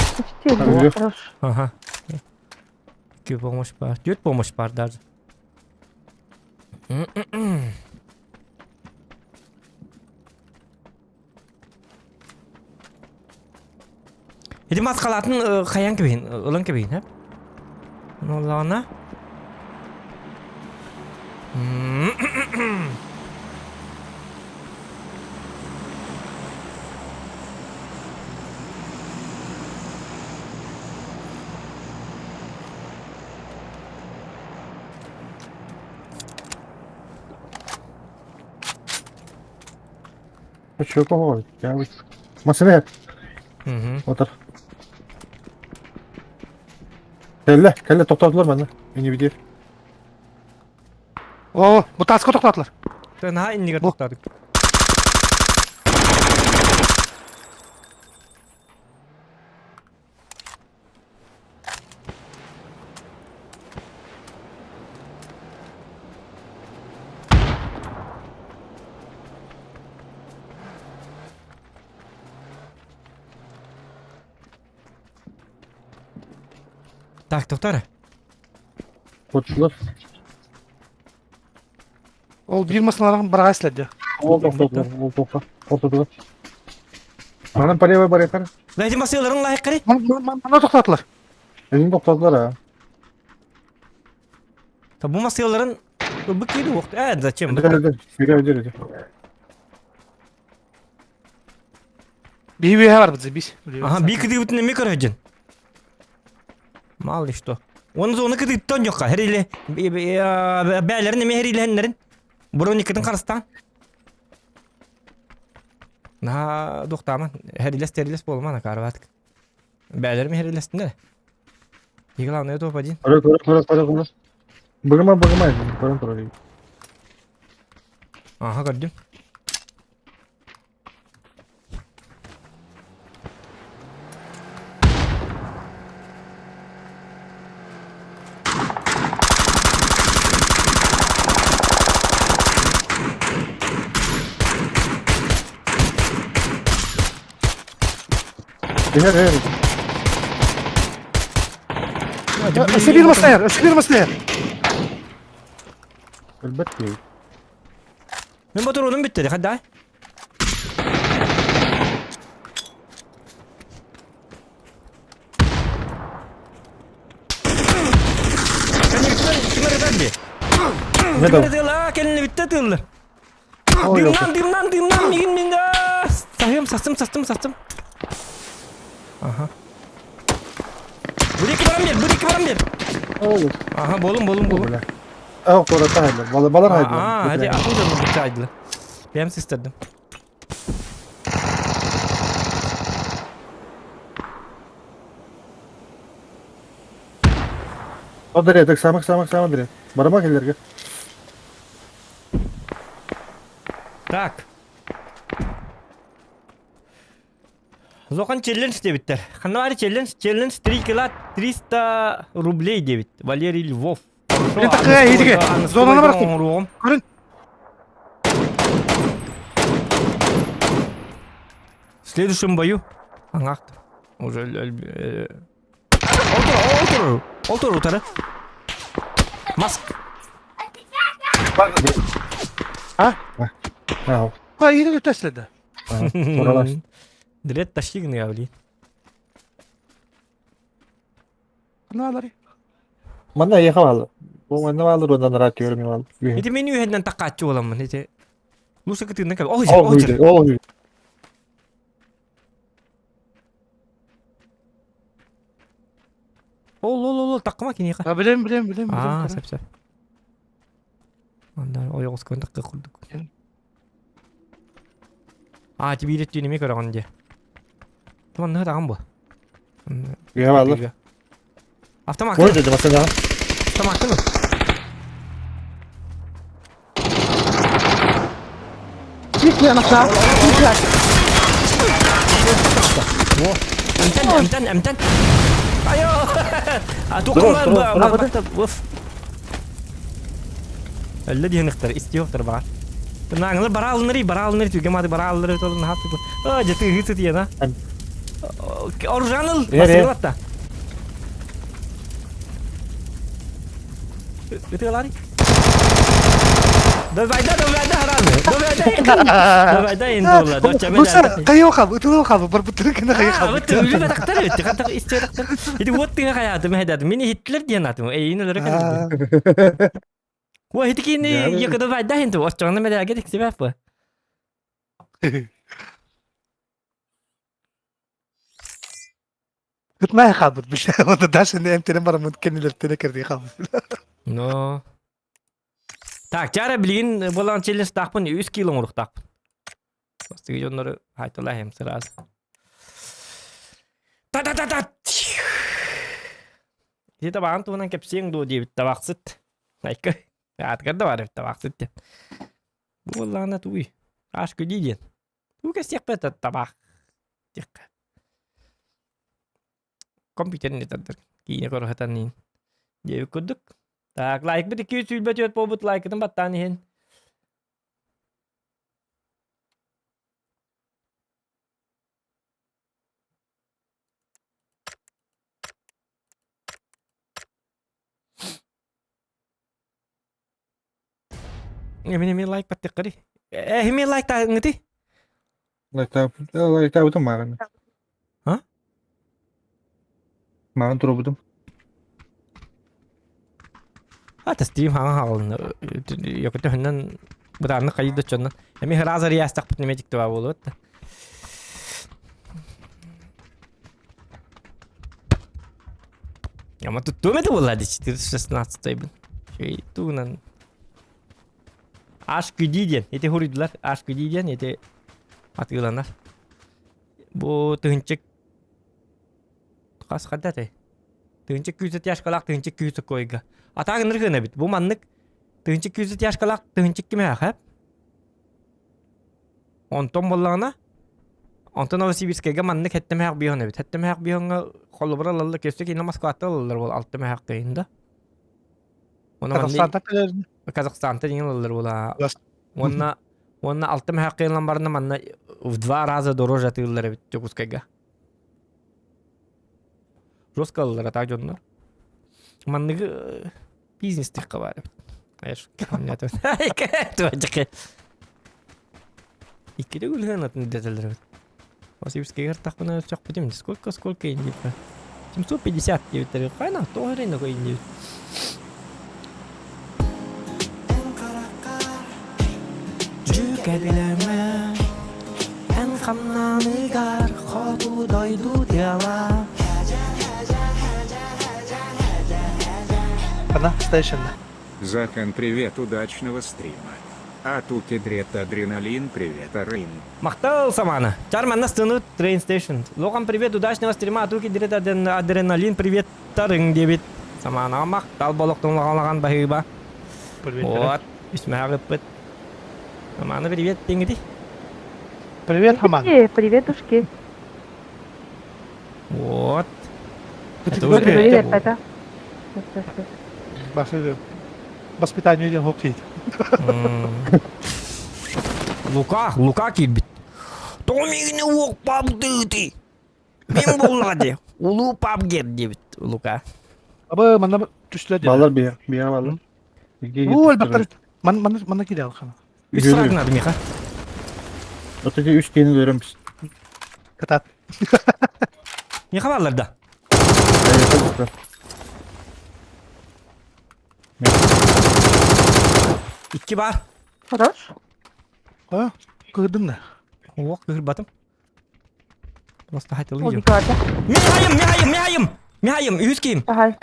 S3: Почти,
S4: Ага.
S3: хорош.
S2: Ага. Iki помощь бар. Төрт помощь бар даже. Ити мас халатын хайан кэбиһин, ылан кэбиһин, һэ? Оллаҕына.
S4: Чего? Машина. Отыр. Кэллэ, кэллэ тохтоотулар манна. Инибидир.
S5: О, бу таска тохтоотулар.
S2: Наһаа иннигэр тохтоотук. Так, тоқтар.
S4: Отчулар.
S5: Ол биир массыыналарын быраҕа силэрдэ.
S4: Ол тоқтоттулар, ол тоқта. Ортодулар. Манан полевой барыхар.
S2: Ләйди масыйларын лайық қарай.
S5: Мана тоқтатылар.
S4: Өзін тоқтатылар, а.
S2: Та бу масыйларын бу киді оқты. Ә, зачем?
S4: Өдір, өдір.
S5: Биһи үөһэ барбыт бис.
S2: Ага, би кыды бүтін неме көрөжін. Мало ли что. Оны оны кыды тон жоққа. Хәриле бәлерін неме хәриле Броникатын қарыстан. На доқтаман. Хәрилес терилес болман акарбатык. Бәлерім хәрилестіндер. И главное топ один.
S4: Көрө, көрө, көрө, көрө, көрө. Быгыма, быгыма, көрө, көрө.
S2: Ага, көрдүм.
S4: Иһэр, иһэр.
S5: Өссө биир массыына, өссө биир массыына.
S4: Өлбөт киһи.
S2: Мен ботуруунум бүттэ, хаддай. Ким ырытар ди?
S4: Не
S2: Ким
S4: да?
S2: ырытыла, кэлини бүтте тыыллар.
S4: Ой,
S2: Дымнан, дымнан, дымнан, мигин мин да. Сахым, састым, састым, састым. Ага. Бір екі барам бер, бір екі барам бер.
S4: Ой,
S2: Ага, болум, болум, болум.
S4: бля. Ах, кората хайдылар. Бала балар хайдылар.
S2: Аа, hadi атын дьону быча айдылар. Бэйэм систердим.
S4: Одыр так самых самых самых дырет. Барама келерге.
S2: Так. Зохан челлендж дебиттер. Ханна бары челлендж, челлендж 3 кило 300 рублей дебит. Валерий Львов.
S5: Мен такая едиге. Зонаны бараттым.
S2: Оңруғым.
S5: Көрін.
S2: В следующем бою. Аңақты. Уже Олтур, олтур. Олтур утары. Маск.
S5: А?
S4: Аа.
S5: Ха, едиге өтәсіледі.
S4: Оралаш.
S2: Дрет тащигны я, блин.
S5: Аналары.
S4: Манна еха балы. Бу манна балы ондан рат көрүм балы.
S2: Ити мен үйәдінен таққатчы боламын. Ити. Лучше кытыгынан кәбі. Ой,
S4: Ол
S2: ой,
S4: үйде, ол үйде.
S2: Ол, ол, ол, ол, таққыма кенеқа.
S5: А, билем, билем, билем,
S2: Аа,
S5: билем.
S2: сәп, сәп. Анда ойоғыз көн таққы құрдық. А, ти билет түйнеме көріған де. Таман нығыт ағам бұл.
S4: Еха балы.
S2: Автомат.
S4: Ой, деді масына.
S2: Автомат кім?
S3: Бик яныша. Бик
S2: О. Эмтэн, эмтэн, эмтэн. Айо! А
S4: Дрон, дрон, дрон.
S2: туққа Уф. Әллә диһенехтер, истиохтер бар. Наңлар бара алыныр, бара алыныр, түгем ады бара алыныр, толын хаты. А, жеты гыты тиена. Оружаныл, басылатта. Ытыалари. Давайда, давайда, хараны. Давайда, давайда енді олар.
S5: Бу кайы хабы, ытылы хабы, бар бутыры кene кайы
S2: А,
S5: хабы.
S2: вот үлі батақтар өтті, қаттақ істе батақтар. Иди вот тыға қаятым, хайдадым. Мені хитлер диэн атым. Эйин өлөрө кэлбит. Уа хити кини екі давайда енді оччоҥна медалге тиксибэп бу.
S5: Кытмай хабы, биле. Онда даже не эмтерен бар муткенилер телекерди хабы.
S2: Но. Так, чара билигин болан челлендж тахпын 100 кило оҥоруохтаахпын. Бастыгы дьоннору хайталаһым сразу. Та-та-та-та! Ити табаҕын туһунан кэпсиэҥ дуо диэбит табахсыт. Айка, аатыгар да баар эбит табахсыт диэн. Бу буоллаҕына тугуй? Аш күдии диэн. Тугу кэпсиэхпит табаах диэххэ. Компьютерин тардар киинэ көрө сатан иһин диэбит курдук. Так, лайкбыт 224 буолбут лайкытын баттаан иһин. Эмин эмиэ лайк баттыаххарый. Э, эмиэ лайктааҥҥытый?
S4: Лайктаабытым мааҕын.
S2: А?
S4: Мааҕын туруорбутум.
S2: А, стрим хаҥа хаалынна. Якутя хөннөн бытааннык хайы да чоннон. Эми хыраазар яастахпыт неме дьиктива буолуот да. Ама туттуом это буолла дии 416 бын. Шей тугунан HQD диэн ити хуруйдулар HQD диэн ити атыыланар. Бу тыһынчык хас ханта этэй? Тыһынчык күүсэ тяжкалаах тыһынчык күүсэ койга. Атаа гыныр гына эбит. Бу маннык тыһынчык күүсэ тяжкалаах тыһынчык кимээхэ? Онтон буоллаҕына, онтон Новосибирскайга маннык хэттэмээх биһон эбит. Хэттэмээх биһоҥҥа холобура ылаллар, көстө кино Москваттан ылаллар буол алта мэһээх кыйын да. Уонна маннык
S5: Казахстантан кэлэрин.
S2: Казахстантан иҥин ылаллар буола. Уонна уонна алта мэһээх кыйынлан барна манна в два раза дороже атыыллар эбит Дьокуускайга. Жестко ылаллар атаак дьоннор. Манныгы бизнес тихха баар эбит. Иккиде үлгэн атын дэтэлэр эбит. Новосибирскайга ыртахпына өлсөхпүтүм сколько сколько инниппэ 750 диэбиттэр хайна тоҕо эрэ иннокой иннибит Дьүкэбилэмэ эн хамнаныгар хоту дойду тыала
S5: Она стоящая.
S6: Захан, привет, удачного стрима. А тут и дрет адреналин, привет, Арын.
S2: Махтал Самана. Чарман астыны Train Station. Лохан привет, удачного стрима, а тут и дрет адреналин, привет, Тарың дебит. Самана махтал болоқтың лағалаған баһыыба. Вот, үсмэҕэ ыппыт. Самана привет диҥити.
S5: Привет, Хаман.
S3: Приветушки.
S2: Вот. Это
S5: Привет.
S2: уже
S3: Привет, это.
S5: Воспитание диэн хоккей.
S2: Лука, Лука киирбит. Тоҕо миигини уох пабдыыты? Мин буоллаҕа дии. Улуу пабгер диэбит Лука.
S5: Абы манна түстүлэр диэн.
S4: Балар биһиэхэ биһиэхэ баллар.
S5: Уу элбэхтэр ман манна манна киирэ алхана.
S2: Үс фраг надо, Миха.
S4: Вот эти үс киһини өлөрөм.
S5: Кытаат.
S2: Миха баллар да. Икки бар.
S3: Хорош.
S5: А, кыырдың да.
S2: Ох, кыырбатым. Просто хотел
S3: Ол
S2: видео.
S3: Николай.
S2: Михайым, Михайым, Михайым! Михайым, үһүс киим.
S3: Ага.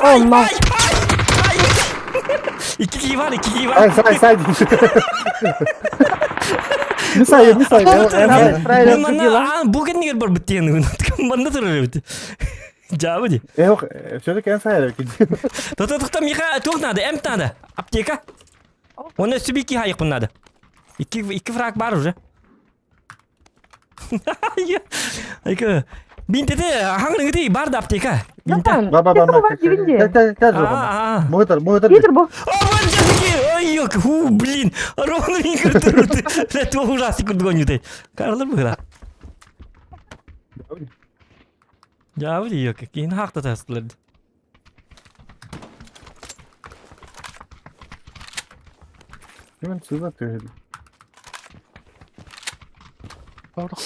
S2: Ай,
S3: О,
S2: ай, ай, ай! Икки кии бар, икки кии бар.
S4: Сай, сай, сай. Не сай, не сай.
S3: Правильно
S2: Мен манна,
S3: определила.
S2: а, бу кэннигэр барбыт диэн манна турар эбит. Дьаабы ди.
S4: Эх, все-таки эн сай.
S2: Тота тухта Миха туох надо, эмп надо. Аптека. Оны сүбики хайықпын надо. Икки, икки фраг бар уже. Айка. Бинтете, хаңрыгыты бар да аптека. Бинте.
S4: Ба ба ба.
S3: Бар дибинде.
S4: Кел кел
S2: А, а.
S4: Мойтар, мойтар.
S3: Питер бу.
S2: Ай, ёк, фу, блин, ровно мин көрдүрдү. Это ужасный курдук Карлар быгыра. Жабы ёк, кийин хакта тастылар.
S4: Ким сыза төһөдү.
S5: Ака.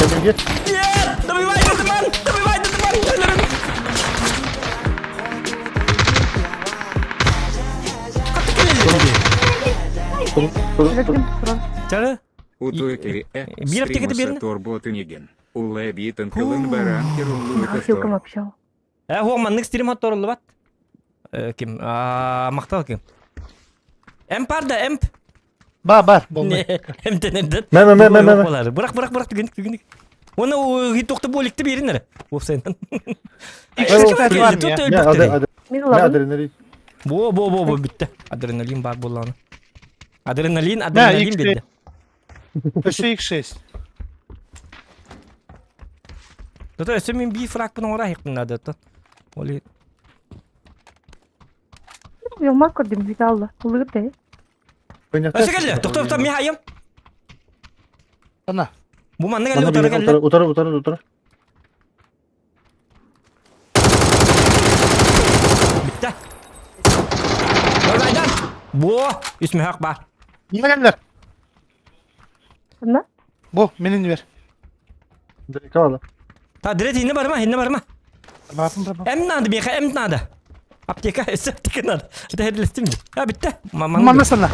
S4: Кемге?
S2: Нет, добивай атаман, добивай атаман. Чары?
S6: Утуекери э,
S2: Бир аптекада берин.
S6: стримуса торботыниген. Улэ битен кылын баран
S3: Хилкам общал.
S2: Э, хуа маннык стрим хатторуллубат. Ким? Мактал ким? Эмп бар да, эмп.
S5: Ба бар болду.
S2: Эмтен эмтен.
S4: Мэ мэ мэ мэ мэ.
S2: Бырак, бырак, бырак, түгенdik, түгенdik. Оны тохты боликти беринер. Опсайдан.
S3: Мин ылабын.
S2: Бо, бо, бо, бо, битте. Адреналин бар болланы. Адреналин, адреналин битте.
S5: Өссө X6.
S2: Тота өссө мин би фракпын ора хиктин надо. Оли.
S3: Йомак көрдүм Виталла. Улыгыр те.
S2: Өссө келе, тохто, тохто, мен айым.
S5: Ана.
S2: Бу манны келе, утары келе.
S4: Утары, утары, утары.
S2: Битте. Давайдан. Бо, үсмө хак бар.
S5: Ниме келдилер?
S3: Ана?
S5: Бу менин бер.
S4: Декала.
S2: Та дирет инне барма, инне барма.
S5: Бапым бапым.
S2: Эм надо, беха, эм надо. Аптека, өссө аптека надо. Это хедлестим. Ha битте.
S5: Манна сана.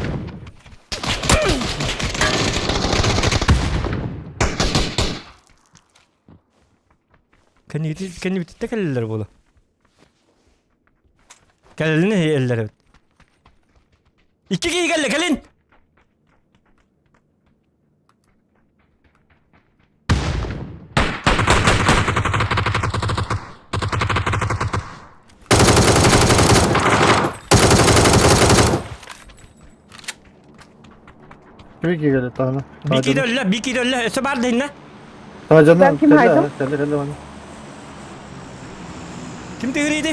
S2: Кенни кенни битте келлер болу. Келлini eller evet. İki kişi geldi gelin.
S4: Kimi ki geldi tane?
S2: Bir kişi öldü, bir kişi öldü. Öse var dinle.
S4: Tacandan.
S3: Ben kim haydım?
S4: Kelle kelle bana.
S2: Kim tüyürüydü?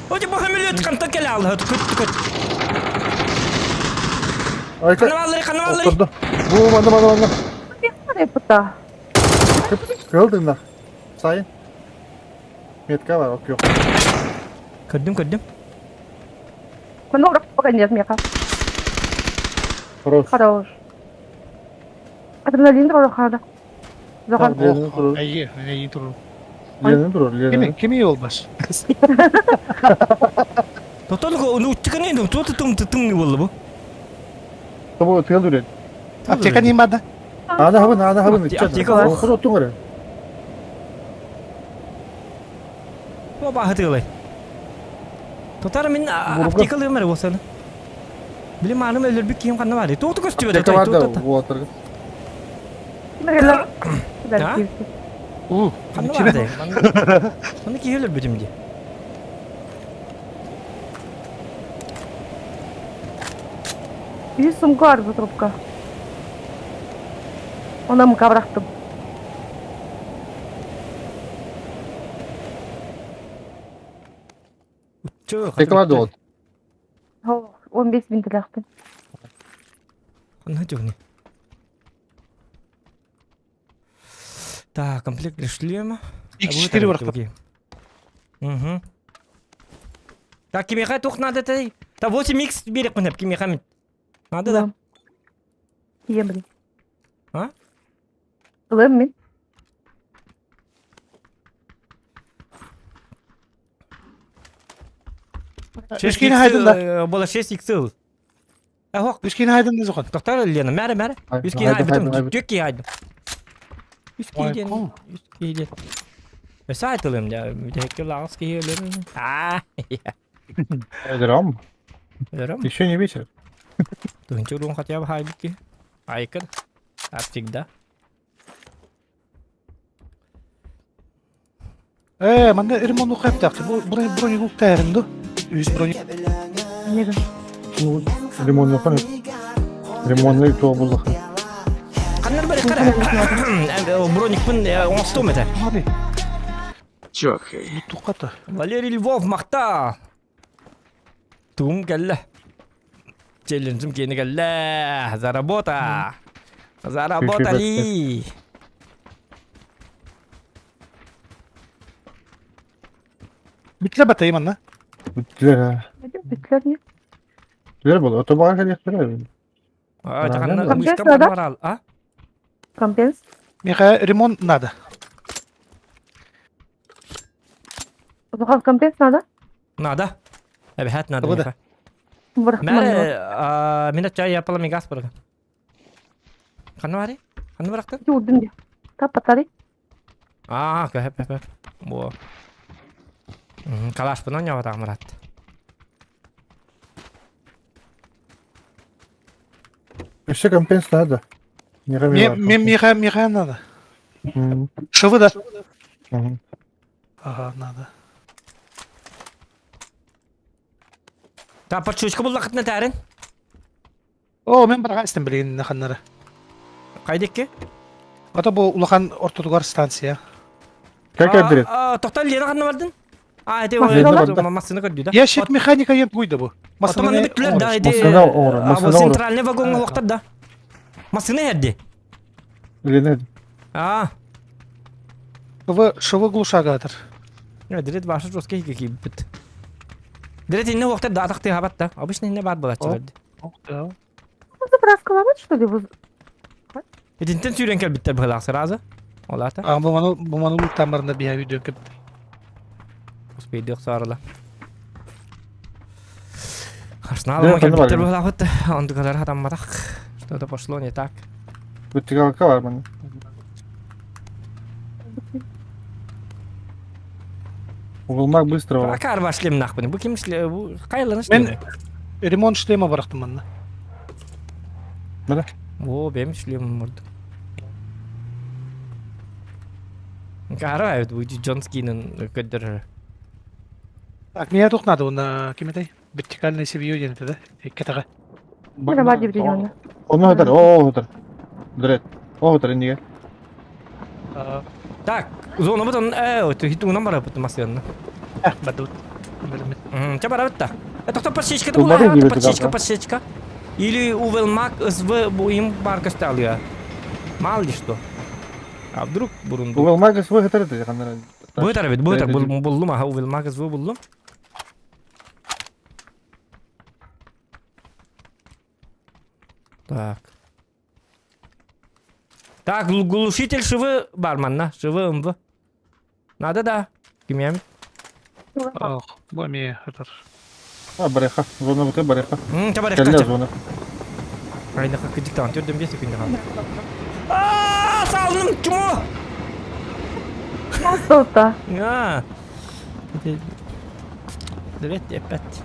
S2: Hoca bu hamile tıkantı gel aldı. Tıkıt tıkıt.
S4: Ayka.
S2: Kanavalları kanavalları.
S4: Oturdu. Bu bana bana bana.
S3: Yapıtta.
S4: Kırıldın da. Sayın. Metka var ok yok.
S2: Gördüm gördüm.
S3: Мен орап баган меха.
S4: Хорош.
S3: Хорош. Адреналин да хада. Заған.
S4: Ленин турur.
S5: Айы, айы турur.
S4: Ленин турur.
S5: Кими,
S4: Ленин.
S5: кими yol bas?
S2: Totallık onu çıkın indim. Tutu tım tım ne oldu bu?
S4: Tabu tıyıl duruyor.
S5: Аптека ним бада?
S4: Ana habın ana habın.
S2: Аптека бар.
S4: Otur otur oraya.
S2: Bu bahtı olay. Totar min аптекалы ömer bolsa. Bilim anım ölür bir kim kanı var. Tutu köstü
S4: Аптека var da bu otur.
S3: Кимерлер.
S2: А?
S5: У,
S2: Kanı var da. Onu ki ölür bütün diye.
S3: Үз сумка бар бу трубка. Она мка бырактым.
S2: Чө.
S4: Аптека var da o.
S3: Хо, 15 мин тилактым.
S2: Каны жок не. Так, комплект для шлема.
S5: X4 бырактым.
S2: Угу. Так, кимеха тух надо ты. Та 8x берек мына кимеха мен. Надо да.
S3: Кием блин.
S2: А?
S3: Ылым мин.
S5: Үскейін хайдын да.
S2: Бола 6x. А хок.
S5: Үскейін хайдын да зоқан.
S2: Токтор Лена, мәре мәре. Үскейін хайдын. Төкки хайдын. Үскейден. Үскейден. Өсө айтылым да. Бүтекке лагыс кейелер. А.
S4: Драм.
S2: Драм.
S4: Еще не вечер.
S2: Тунчу рун хотя бы хайбики. Айкын. А всегда.
S5: Э, манда ремонт кайып такты. Бу броник уктайрым ду. Үз броник.
S3: Неге?
S4: Ремоннуохха Ремонный туох буллаха.
S2: Ханнар бары кара. Броникпын оҥостуом этэ.
S6: Чохай.
S5: Тухата.
S2: Валерий Львов махта. Тугум кэллэ. Челленджим киэни кэллэ. Заработа. Заработали.
S5: Бүтле батайым манна.
S4: Бүттүлэр.
S3: Бүттүлэр не?
S4: Бүттүлэр буолуо. Отобаҕа кэлиэхтэрэ.
S2: А, жаканна
S3: Компенс
S2: мышка
S3: надо?
S2: барал, а?
S3: Компенс?
S5: Миха ремонт надо.
S3: Улахан компенс надо?
S2: Надо. Эбэһээт надо.
S5: Тоҕо да?
S2: миэхэ.
S3: Бырахтым
S2: Мэр, мин чай япала мегас барга. Ханна бари? Ханна барахтын?
S3: Юрдум де. Таппатари.
S2: Аа, көһөп көһөп. Бу. Калашпын оонньообатах Мурат.
S4: Өссө компенс надо.
S5: Мне Миха Миха надо. Швы да? Ага, надо.
S2: Та подшучка буллахытна таарин.
S5: Оо, мен бараҕа истэн билигин ханнары.
S2: Хайдикки?
S5: Ата бу улахан ортотугар станция.
S4: Как адрес?
S2: Тоқтал Лена ханна бардын? А, это массыны көрдү да.
S5: Ящик механика ем туйда бу.
S2: Массыны бүттүлөр да, эти.
S4: Массыны оҥорор, массыны оҥорор.
S2: Центральный вагонга уохтар да. Массыны эрди.
S4: Лена.
S2: А.
S5: Швы швы глушагатор.
S2: Дирет башы жесткий кийбит. Дирет инне уохтар да атахты хабат да. Обычно инне бар булачылар.
S3: Заправка ломать, что ли?
S2: Итинтэн сүүрэн кэлбиттэр быһылаах сразу. Ол аата.
S5: А бу маны бу маны тамарында биһа видео кеп.
S2: Успейдык саарыла. Арсеналыма кэлбиттэр быһылаахыт. Ондугалар хатамматах. Что-то пошло не так.
S4: Вертикалка бар маны. Угулмак быстро.
S2: Акар бар шлем нахпын. Бу ким шлем? Бу кайланы шлем?
S5: Мен ремонт шлема барахтым манна.
S4: Мына.
S2: О, бем шлем мурду. Кара эбит бу Джон Скинен көддөр.
S5: Так, меня тут надо, он ким этэй? Вертикальный себью диэн этэ да? Иккэтэҕэ.
S3: Мына бар деп дегенне.
S4: Оны өтөр, о өтөр. Дред. О өтөр инниге.
S2: Так, зона бутон, э, хитугунан барабыт массыанна.
S5: Бадут.
S2: Ча барабыт та. Тоқтап подсечка да була, подсечка, подсечка. Или Увелмак СВ бу им бар көсталыга. Мало ли что. А вдруг бурунду.
S4: Увелмак СВ өтөр это ханнара.
S2: Бу өтөр бит, бу өтөр буллум, аха Увелмак СВ буллум. Так. Так, глушитель швы барманна, швы МВ. Надо да. Кимям.
S5: Ох, бу эми өтөр.
S4: А, бареха. Зона быты бареха.
S2: М, бареха.
S4: Кэллэ зона.
S2: Айнаха кыдьыктаан төрдөн бес күндө хаалды. Аа, салыным чмо!
S3: Мастолта.
S2: Аа. Дрет опять.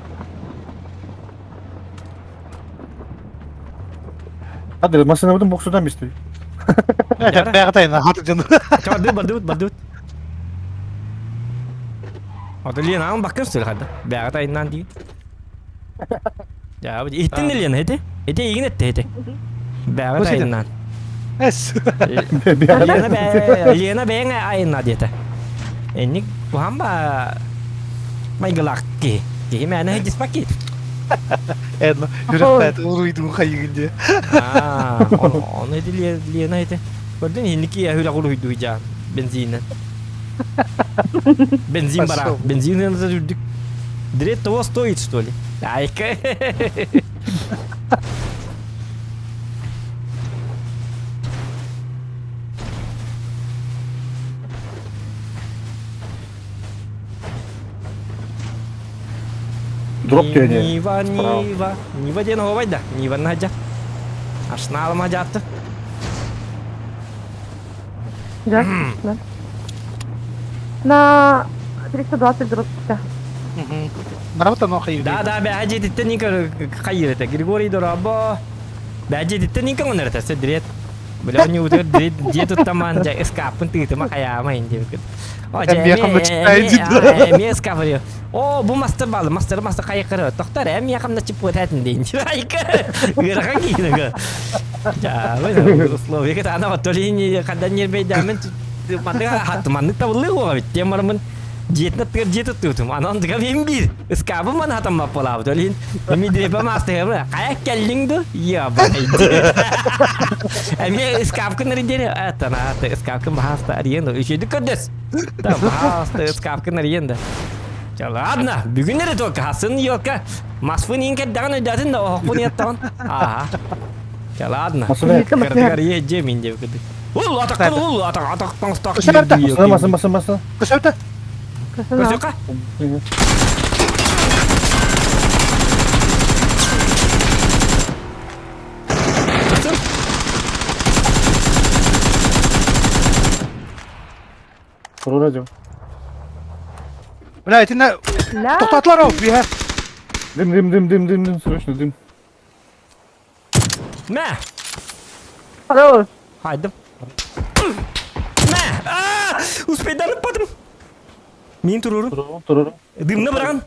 S4: Hadi masını budun boksudan бистий.
S5: Бэҕэтэй хаты дьон.
S2: Бардыбыт, бардыбыт, бардыбыт. Ото Лена ан баккын сөй хады. Бэҕэ тайынан дии. Я, иттин Лена эти. Эти игин этте эти. Бэҕэ тайынан.
S5: Эс.
S2: Лена бэ Лена бэҥэ айына диэтэ. Энник кухамба майгылаах киһи. Киһи мээнэ диспакит.
S5: Эдно, үрөхпэт уруйдун хайыгын дии.
S2: Аа, ону эти Лена эти. Көрдүн инники үрэх уруйду жаа бензинен. Бензин бара. Бензин үрдүк. Дрет того стоит, что ли? Айка.
S4: Дроп тиэни.
S2: Нива, Нива. Нива диэн оһуобай да. Ниваны хадьа. Арсеналым хадьаатты.
S3: Да? Да. На 320 дроп
S5: Барабыт оно хайыгын.
S2: Да, да, бэһэ дьиэтиттэн ника хайыр этэ. Григорий Дорабо. Бэһэ дьиэтиттэн ника онор этэ. Дрет. Бля, ньуутугар дьиэ туттамаан дьэ ыскааппын тыытыма хайаама ин диэбиккит. О, дьэ,
S5: Эмиэ хамначчытай
S2: эмиэ ыскаап О, бу мастер баалы, мастер мастер хайыккары. Тохтор, эмиэ хамначчы пуотатын дейин. Айка, ыарахан киинага. Дьа, условия кытаана оттолин хандан нербейдамын маннык хатты маннык табыллыы хуоҕа бит. Тем барамын дьиэтин аттыгар дьиэ туттуутум. Анан дыга бим биир. Ыскаабым маны хатаммап буолаабыт. Ол иһин эми дрепа маастыгабы. Хайа кэллиҥ ду? Ябай. Эмиэ ыскаапкын арыйдиэри. Аттана, ыскаапкын баһааста арыйан да. Үчүгүйдүк көрдөс. Да, баһааста ыскаапкын арыйан да. Ладно, бүгүн эрэ только хасын елка. Маспын иин кэрдэҕин өйдөөтүн да оһохпун иэттаҕын. Ааха. Ладно. Кырдыгар ие дьиэ мин диэбит кырдык. Ул атаккын ул атак атак таҥстак.
S4: Масы масы масы.
S5: Көсөтө.
S2: Көсөкө.
S4: Турura дьон.
S5: Бля, итиннэ тоқтатылар ол биһэ.
S4: Дым дым дым дым дым дым срочно дым.
S2: Мэ!
S3: Хорош.
S2: Хайдым. Мэ! Аа! Успейданып Мин турурум.
S4: Турурум, турурум.
S2: Дымны быраган.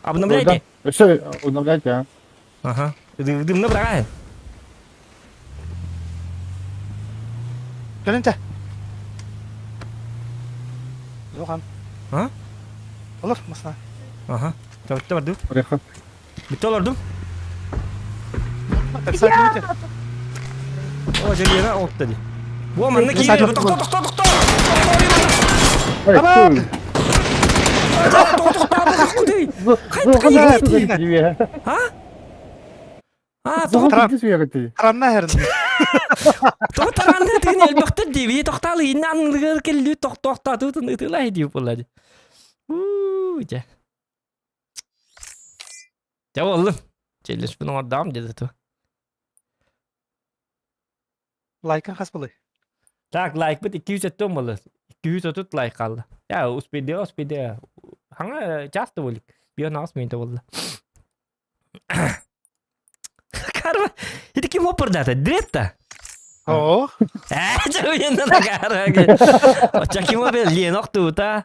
S2: Обновляйте.
S4: Все, обновляйте, а.
S2: Ага. Дымны быраган.
S5: Кэлинте. Жохан.
S2: А?
S5: Олор, масна.
S2: Ага. Тавытта бардым.
S4: Ореха.
S2: Бүтэ олордум. О, Жалина отта ди. Бу манна киирэ. Тохто, тохто, тохто.
S4: Эй,
S2: Тохто, тохто, тохто. А? А,
S5: Таранна херин.
S2: Тоҕо таранна тыгын элбэхтэр дии. Тохтаалы инна анныгар келлүү тохтоохтоотутун ытылай дии буолла ди. Уу, дьэ. Дьэ буоллун. Челлеспин оҥордоҕум деді ту.
S5: Лайкын хас буолуй?
S2: Так, лайкпыт 270 буолла. 230 лайк хаалла. Я, успейдиэ, успейдиэ. Хаҥа часто буолик. Биир наҕас минута буолла. Карма, ити ким хоппурдаата? Дретта?
S5: Оо.
S2: Ээ, чуйунна накара. Оччо ким обе Лена охтуута.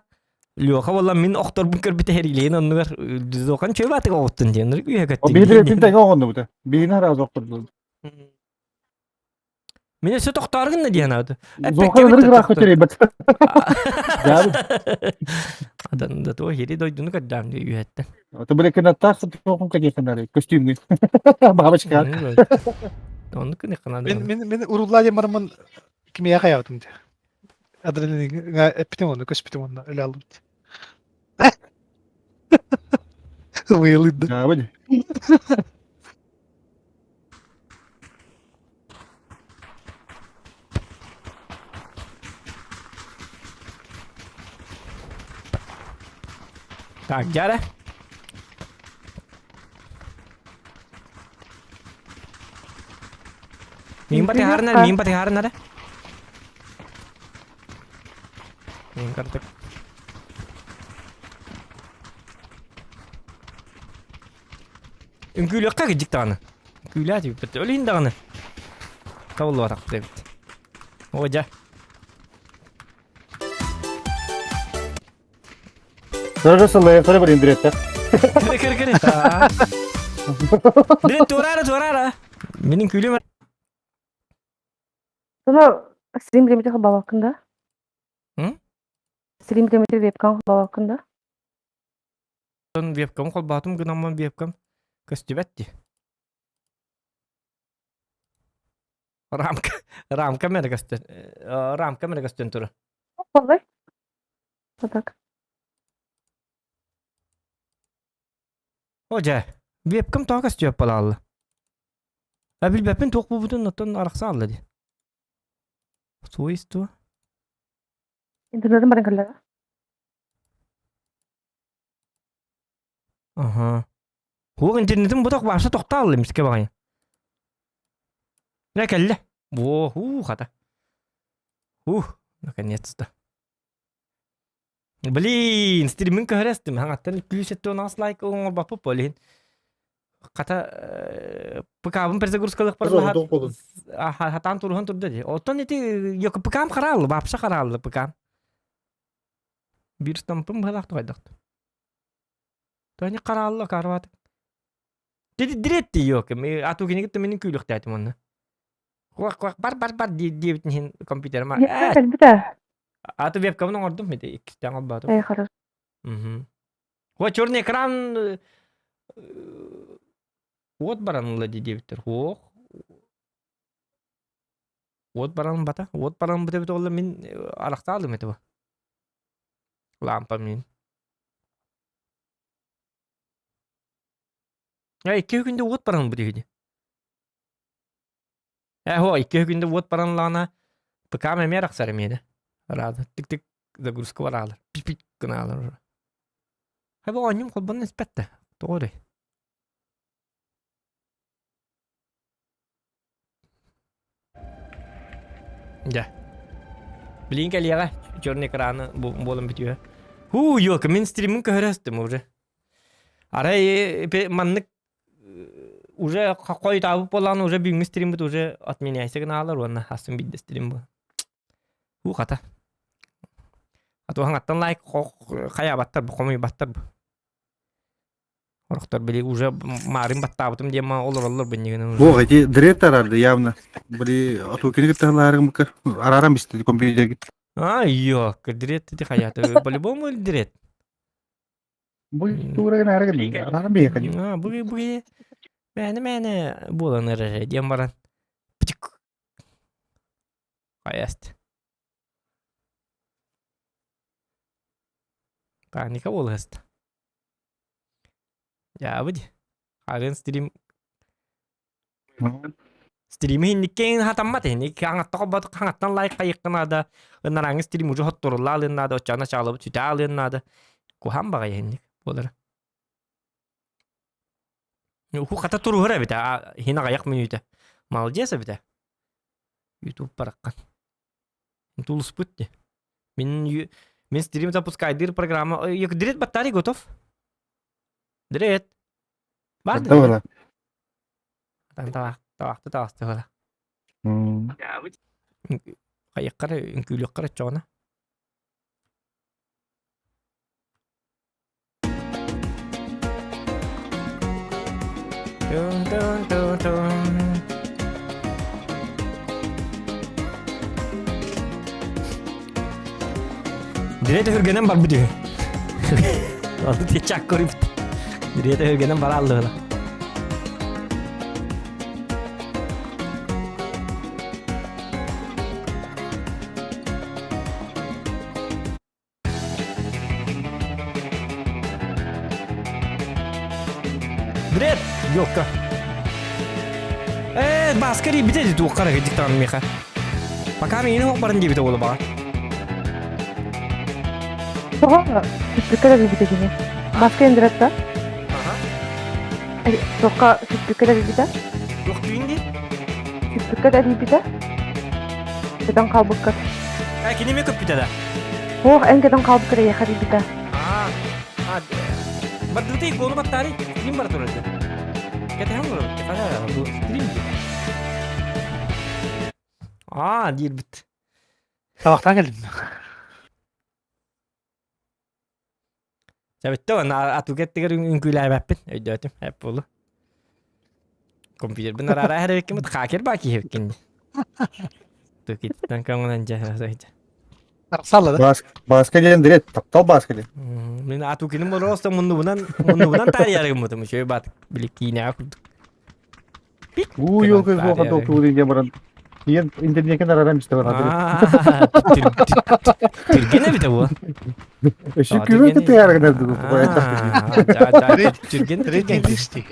S2: Леха буолла мин охторбун көрбүтэ Лена оннугар Зохан чөбатык оҕуттун диэн үһэ көттүн.
S4: Биһиги тинтэн оҕоннубута. Биһини араас охтордулар.
S2: Мин өссө тохтоор гынна диэн ааты.
S4: Зохан ынырык ыраах көтөрөйбөт.
S2: Адан да туох ири дойдуну көрдөм дии үһэттэн.
S4: Это были кинотах тоқым конечно костюмный. Бабочка.
S2: Оннук күнү канада.
S5: Мен мен мен урулла диэн бараммын кимиэхэ хайаабытым дии. Адреналиҥҥа эппитим онно көспүтүм онно өлө албыт. Ымыйылыйда.
S4: Да,
S2: Так, дьэ Мин батыһаарынар, мин батыһаарынар. Мин картык. Үҥкүүлүөххэ кыдьык даҕаны. Үҥкүүлээ түбүппүт. Ол иһин даҕаны. Табыллыбатахпыт эбит. О, дьэ.
S4: Сыры сылы, сыры бір индиреттер.
S2: Кире, кире, кире. Дре, туорара, туорара. Менин күлүм.
S3: Соно стрим билемете холбообоккун да?
S2: М?
S3: Стрим билемете вебкам холбообоккун да?
S2: Вебкам холбоотум гынаммын вебкам көстүбэт дии. Рамка, рамка мэрэ көстөн, рамка мэрэ көстөн турар.
S3: Холбой. Вот так.
S2: О дьэ, вебкам тоҕо көстүбэт буолаалла. А билбэппин туох буолбутун оттон арахса алла дии. Свойство.
S3: Интернетин баран кэллэҕэ.
S2: Аха. Хуох интернетим бу баша тохтаалла эмискэ баҕайы. Дьэ кэллэ. Во, уу хата. Ух, наконец-то. Блин, стримин көһөрөстүм. Хаҥаттан 278 лайк оҥорбоппут ол иһин. Хата ПК-бын перезагрузкалыахпар хатаан туруһан турда дии. Оттон ити ПК-м харааллы, вообще харааллы ПК-м. Биир стампым быһалаах тугайдахт. Тони хараалла карват. Дирет ёк, а ту кинигит минин күүлүхтээтим онно. Куах куах бар бар бар диэбитин иһин компьютерыма.
S3: Кэлбитэ.
S2: Аты вебкамын оҥордум ити иккистээн олбаатым.
S3: Эй, хорошо.
S2: О, черный экран уот баран ыла диэбиттэр. Ох. Уот баран бата. Уот баран быта бит мин арахтаалым это. Лампа мин. Э, икки күндө уот баран бу диһиди. Э, хо, икки күндө уот баран лаана ПК эмиэ арахсар эмиэ Рада. Тик-тик загрузка бараалар. Пик-пик гынаалар. Хайба оонньум холбонно испэттэ. Тоҕо эрэ? Дьэ. Билин кэлиэҕэ. Черный экраны буолан бүтүө. Хуу, ёлка, мин стримин көһөрөстүм уже. Арай маннык уже хойутаабыт буоллаҕына уже бүгүҥҥү стриммит уже отменяйся гынаалар уонна астын биирдэ стрим бу. Уу хата. А то хаҥаттан лайк хайаабаттар бу хомуйбаттар бу. Орохтор били уже маарым баттаабытым диэн ма олороллор биннигин.
S4: Бу эти дрет арарды явно. Били оту кини кытта арарам бисти компьютер.
S2: А, ёк, дрет ти хаята. По-любому дрет.
S4: Бу туурагын арагын арарам бейхани.
S2: А, бу бу мэне мэне буолан эрэр диэн баран. Хайаст. Паника буолуһаста. Дьаабы Харын стрим Стрими инниккин хатаммат инник хаҥатта хоббот хаҥаттан лайк хайыкка наада ынараңы стрим уже хотторулла алыан наада оччоҕуна чаалабыт сүтэ алыан наада куһаан баҕайы инник буолар Уху хата туруһар эбитэ хин аҕыйах мүнүүтэ молодец эбитэ ютуб бараххан тулуспут ди мин мин стрим запускайдыыр программа дрет батарей готов дрет бар
S4: Да,
S2: Табахты таҕыстыгыла. Хайыккара үҥкүүлүөххэр оччоҕуна. Тун тун тун тун. Дирете хүргэнэн барбыт үһү. Ону тиэччэ көрүбүт. Дирете хүргэнэн барааллыгына. Бред, ёлка. Э, баска рибите дии туохха эрэ диктан миэхэ. Пока миигин оһох барын диэбитэ буола баҕар.
S3: Тоҕо сүппүккэ да билбитэ кини. Баска индиратта.
S2: Ага.
S3: Туохха сүппүккэ да билбитэ.
S2: Туох түүн дии?
S3: Сүппүккэ да билбитэ. Көтөн хаалбыккыт.
S2: Э, кини эмиэ көппүтэ да?
S3: Суох, эн көтөн хаалбыккыт эйиэхэ билбитэ.
S2: Аа, а, бардыбыта икону баттаары, стрим бара турар Кэтэһэн олоробут, хара бу стрим дии. Аа, диирбит.
S5: Табахтаан кэллим.
S2: Сөбүттэ уонна атыыга эттигэр үҥкүүлээбэппин өйдөөтүм эп буолу. Компьютербин араара эрэбиккин хакер баа киһибиккин. Тукиттан көҥүлэн дьэ
S5: Арсалла да?
S4: Бааска диэн дирет, таптал бааска диэн.
S2: Мин атукиним просто муннубунан муннубунан таарыйар гыммытым үчүгэй баат били киинэҕэ курдук.
S4: Уу ёлка суоха токтуу диэн баран Иен интернеткен арарам истэ бар.
S2: Түргэн эбитэ бу.
S4: Өссө күрө кытыар гынар
S2: Түргэн
S5: Третий лишний.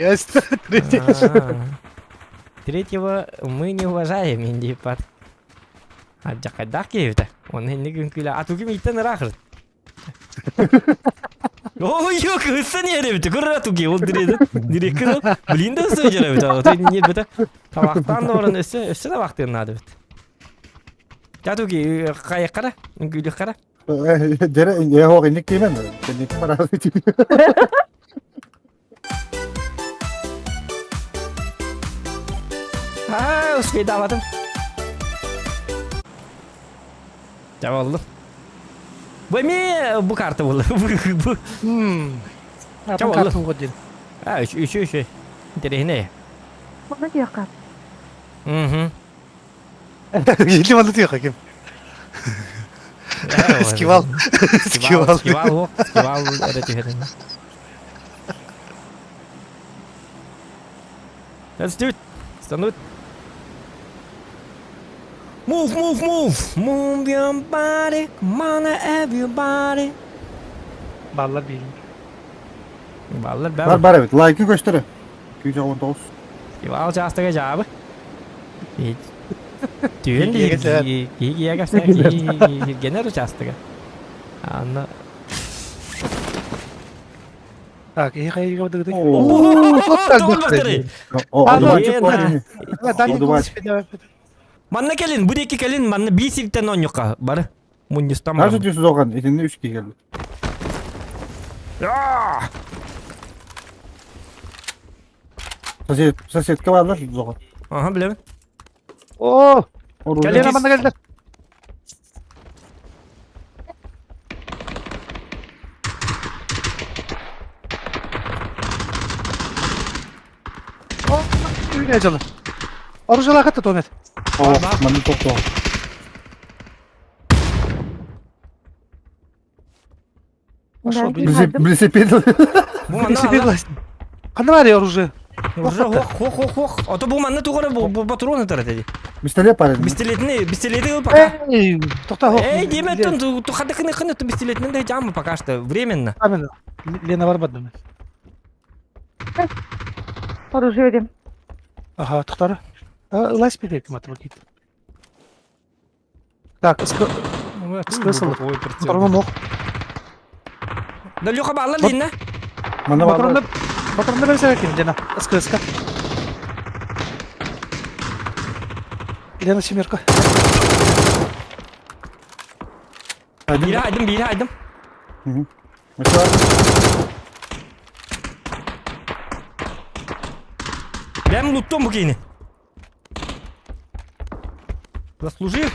S2: Третьего мы не уважаем, индипат. Адьакайдаах киһибитэ. Оны инник үҥкүүлэ. А тугу мииттэн ыраахыр. Ой, yok, ыссан эбит. Көрөр туги ол диреди. Диреккин блин да өссө жара бит. Ото не бит. Табактан да орын өссө өссө да бактыын наада бит. Я туги кайыккара, үҥкүүлүккара.
S4: Дере я хоқ инник кеймен. Инник барар.
S2: Аа, успейдаабатым. Дьэ боллу. Бу эмиэ бу карта буолла. Бу.
S5: Атын карта угут диэн.
S2: А, үчү үчү үчү. Интэриэһинэй.
S3: Манна диэххэ.
S2: Мгм.
S5: Или манна диэххэ ким? Скивал.
S2: Скивал. Скивал, скивал эрэ түһэрин. Let's do it. Станут. Move, move, move. Move your body. Come on, everybody.
S5: Баллар биилин.
S2: Баллар
S4: Бар бар эбит. Лайкы көстөрө. 219.
S2: Ивал частыга жаабы. Түһэн киһи генер участыга. Анна
S5: Так, и хайга бадыгыты.
S2: Манна кэлин, бу диэки кэлин, манна биир сиртэн оонньуохха бары. Мунньустан
S4: Даже түс зоған, итинне үч киһи кэлбит. Сосед, соседка баалар зоған.
S2: Ага, билэбин.
S5: О, кэлин манна кэлдэр. Үүнэ дьылы. Оружиялаах кытта туомет.
S4: О, манна тоқтоо. Велосипед.
S5: Велосипед. Ханна баар оружие?
S2: Оружие хох хох хох. Ото бу манна тугара бу патрон этэр этэ.
S4: Пистолет парень.
S2: Пистолетini, пистолети ыл пока.
S5: Эй, тохта хох.
S2: Эй, диэмэттэн хадыкыны ханы ту пистолетин да жамы пока что временно.
S5: Амин. Лена бар бадым.
S3: Оружие дем.
S5: Ага, тохтара. Ылас пидек матыр кит. Так, Скысыл. Патроном ох.
S2: Да Леха баалар динна.
S4: Манна баалар.
S5: Патронда берсек ким жана. Скыска. Лена семерка.
S2: Биир айдым, биир айдым. Бэм луттом бу киини. Заслужил.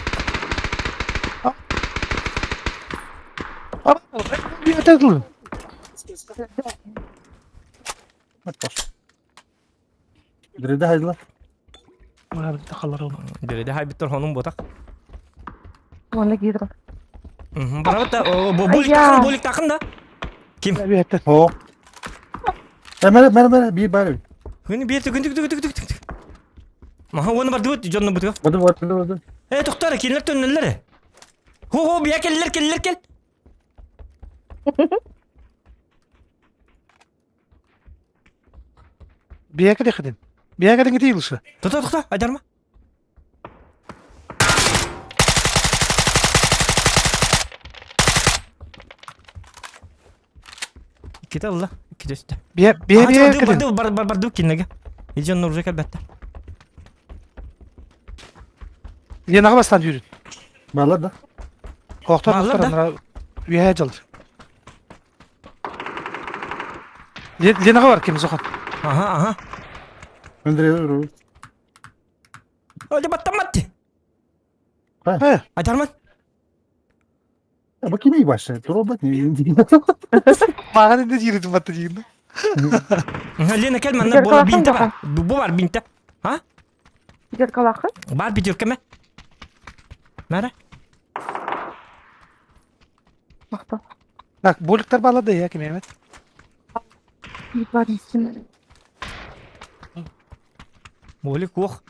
S4: Дреде хайдылар.
S2: Дреде хайбиттер хонун ботак.
S3: Оны киирдим.
S2: Барабыт булик такын, булик такын да. Ким?
S4: О. Мәрі, мәрі, мәрі, бир бар.
S2: Күні бир түгін түгін түгін түгін түгін. Маха оны барды өт, жонны бутыга.
S4: Барды, барды, барды.
S2: Э, тоқтар, келілер төннелер. Хо-хо, бия келілер, келілер, кел.
S5: Бия келе хидин. Бия келин гити илшы.
S2: Тоқта, тоқта, айдарма. Кете алла, кете үстө.
S5: Бия, бия, бия келин.
S2: Барды, бар, бар, барды кинеге. Иден уже калбетте.
S5: Ленаға бастан жүрін.
S4: Балар да.
S5: Тоқтар, тоқтар, үйә жалды. Ленаға бар кем зохан.
S2: Ага, ага.
S4: Андрей,
S2: Öyle баттаматты.
S5: Э.
S2: Айдарман.
S4: Бу кими башы? Туробат не.
S5: Маған енді жирдім батты дейін.
S2: Лена кел манна бола бинте бар. Бу бар бинте. А?
S3: Зеркалахы?
S2: Бар пятерками. Мәре.
S3: Мақта.
S5: Так, бөліктер балады я кем емет.
S3: Бар истин.
S2: Бөлік ох.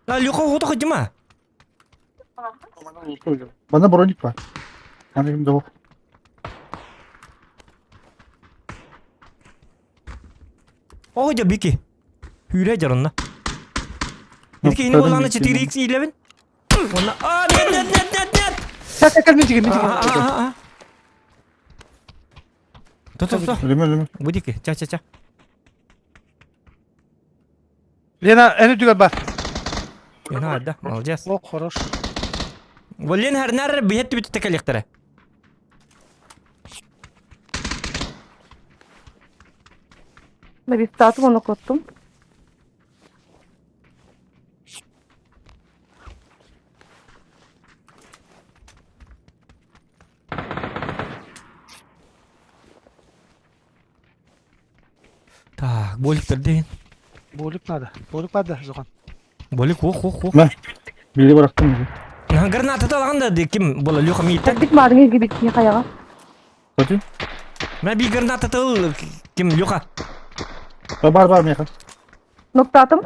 S2: А, Леха, вот хоть
S4: Бана броник бар. Аны ким да
S2: О, дя бики. Хүрэ жарынна. Итки ини боланы 4x 11. Онна а нет нет нет нет нет.
S5: Так, так, мен жеген, мен жеген.
S2: То то то.
S4: Леме леме.
S2: Будики, ча ча ча.
S5: Лена, әні түгел бар.
S2: Лена, да, молодец.
S5: О, хорош.
S2: Лена хәрнәр бихет түбүт текелектері.
S3: Лабистаатым ону куттум.
S2: Так, боликтар дейін.
S5: Болик надо. Болик надо, Зухан.
S2: Болик, ох, ох, ох.
S4: Мә. Бири бырахтым.
S2: Граната талаган да ким бола Леха мииттен.
S3: Бит маарыҥ илгибит киһи хайаҕа.
S4: Көтү.
S2: Мә би граната тыл ким Леха.
S4: Бар бар меха.
S3: Ноктаатым.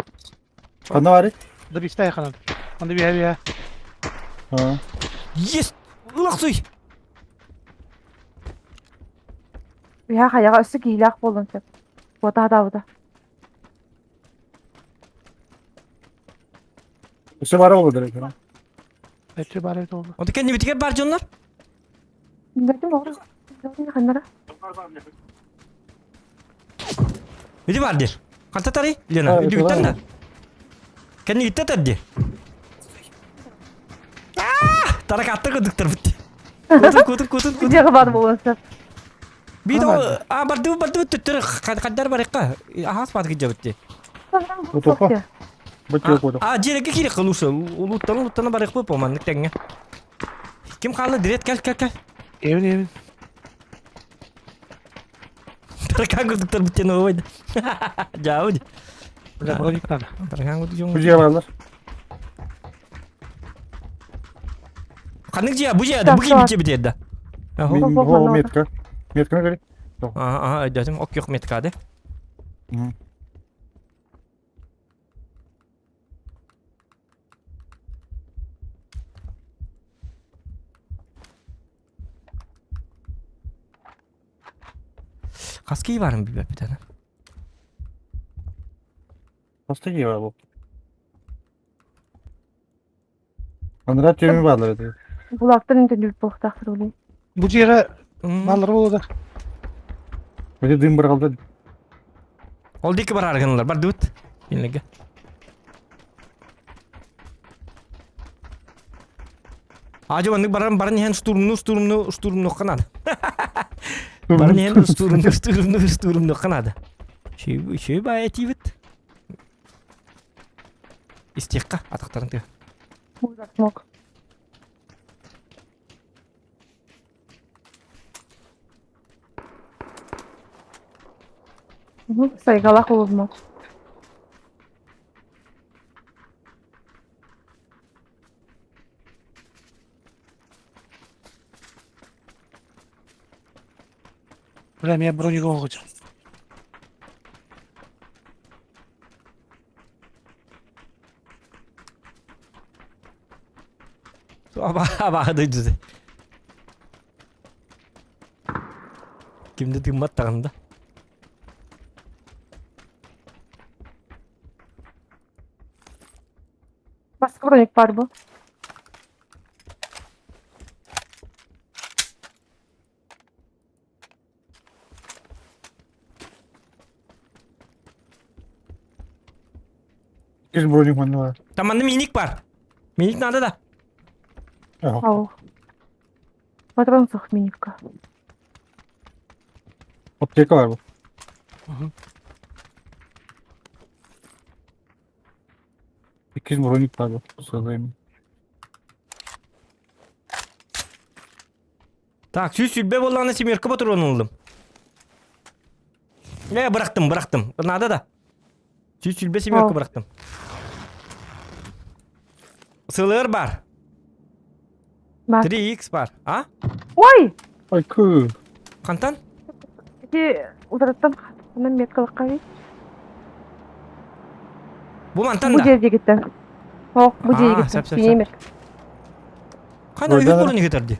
S4: Ханна бар?
S5: Да бистай ханан. Онда бия бия.
S4: А.
S2: Есть! Лахсуй!
S3: Бия хайаҕа өссө киһилээх буолуон сөп. Буотаатаабыта.
S4: Өссө бара болду direkt.
S5: Өттү бар эбит олду.
S2: Онто кэннибитигэр бар дьоннор.
S3: Билбэтим оҕо. Ханнара.
S2: Ити бар дир. Ханта тарый? Лена, үдүгүттэн да. Кэннигиттэ тар дии. Таракаттар курдуктар бит. Кутун кутун кутун кутун.
S3: Дьиэҕэ баар буолуон сөп.
S2: Биит а бардыбыт бардыбыт төттөрү хаддар барыкка. Ахас баат кыдьабыт дии.
S4: Утопа.
S2: А дьиэрэгэ киирик луша. Улуттан улуттан барыкпы по маннык тэҥҥэ. Ким хаалла дирет кэл кэл кэл.
S5: Эбин эбин.
S2: Таракан курдуктар бүттен ой. Жауд.
S5: Бля, броник надо.
S2: Таракан курдук
S4: Бу дьиэ бааллар.
S2: Ханнык дьиэ? Бу дьиэ да, бу киирбит дьиэ бит да.
S4: Мин метка. Метканы көрей.
S2: Ага, ага, өйдөөтүм. Ок yok метка да. Хас кии баарын билбэппит аны.
S4: Хаста кии бар бу? Анара төмү баалар этэ.
S3: Булактан интернет буолуохтаахтар буолуо.
S5: Бу дьиэҕэ бааллар буолуо да.
S4: Ити дым бырҕалда.
S2: Ол диэки бараары гыналлар. Бардыбыт. Кинилэргэ. Аадьы маннык баран баран иһэн штурмну штурмну штурмнуохха наада. Баран иһэн штурмну штурмну штурмнуохха наада. Үчүгэй баайа этиибит. Истиэххэ атахтарын тыа.
S3: Смог. Сайгалах улузма.
S5: Бля, меня броник оҕочу.
S2: Абааһы дойдута. Ким да тыыммат даҕаны да.
S3: Баска броник бар бу.
S4: Кис броник манна бар.
S2: Там манна миник бар. Миник надо да.
S3: Ау. Патрон суох миникка.
S4: Аптека бар бу. Иккис броник бар бу. Сылайым.
S2: Так, 120 буоллаҕына семерка патрон ыллым. Э, бырахтым, бырахтым. Надо да. 120 семерка бырахтым. Сылыр бар. 3x бар. А?
S3: Ой!
S4: Ой, кыы.
S2: Хантан?
S3: Ити утарыттан ханан меткалыкка бит.
S2: Бу мантан
S3: Бу
S2: да.
S3: дьиэ диэкиттэн. Ох, бу дьиэ
S2: Аа,
S3: диэкиттэн.
S2: сөп, сөп,
S3: Синий метка.
S2: Хана
S4: Ой,
S2: үһүс
S4: да, да.
S2: буолан иһитэр дии.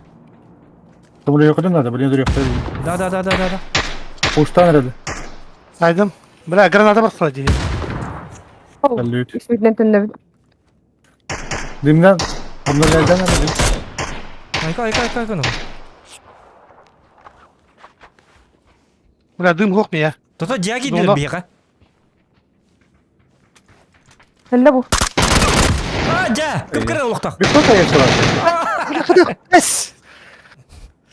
S4: Тобулуйокутун надо, блин, дурёхтар.
S2: Да, да, да, да, да, да.
S4: Уштан эрэлэ.
S5: Айдым. Бля, граната барсала дии.
S3: Ол,
S4: Салют.
S3: үсүнэн төннөбүн.
S4: Дымнан. Обновляйдан надо.
S2: Айка, айка, айка, айка, ну.
S5: Бля, дым хоқ мия.
S2: Тото дьиэ киирдилэр
S5: Дуна.
S2: биһиэхэ.
S3: Хелле бу.
S2: А, дьэ, кып-кыра олохтоох.
S4: Бихто таятылар.
S5: Эс!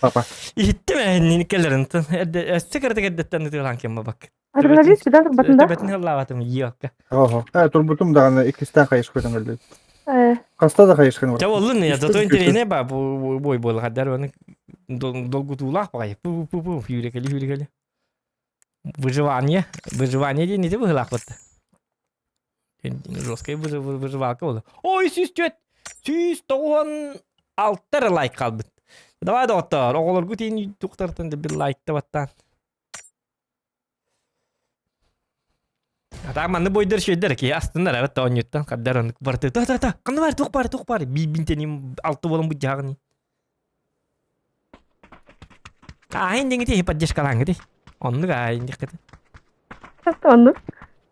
S4: Папа.
S2: Иһиттим ээ, кэлэрин. Өссө кыратык эрдэттэн ытыалаан ким бабак.
S3: Адреналин сүдэн турбатын да?
S2: Төбөтүн ыллаабатым иокка.
S4: Ого. Турбутум даҕаны иккистээн хайышкытын өлдү.
S3: Э,
S4: Хаста да хайышкын бар.
S2: Ча боллун я зато интереснее ба бу бой буолла хаддар оны долгутуулаах баҕайы. Пу пу пу юрекели юрекели. Выживание, выживание диэн ити быһыылаахпыт. Жесткая выживалка буолла. Ой, 104, 196 эрэ лайк хаалбыт. Давай, доҕоттоор, оҕолоргут иин тухтартан да bir лайкта баттаан. Атаа манны бойдар шөйдер ки астыннар эбит оонньуттан хаддар оннук барты та та та ханна бар туох бар туох бар биибин тэним алты болон бу дьааҕыни Аайын диҥити поддержкалааҥҥыт оннук аайын диэххит
S3: Оннук.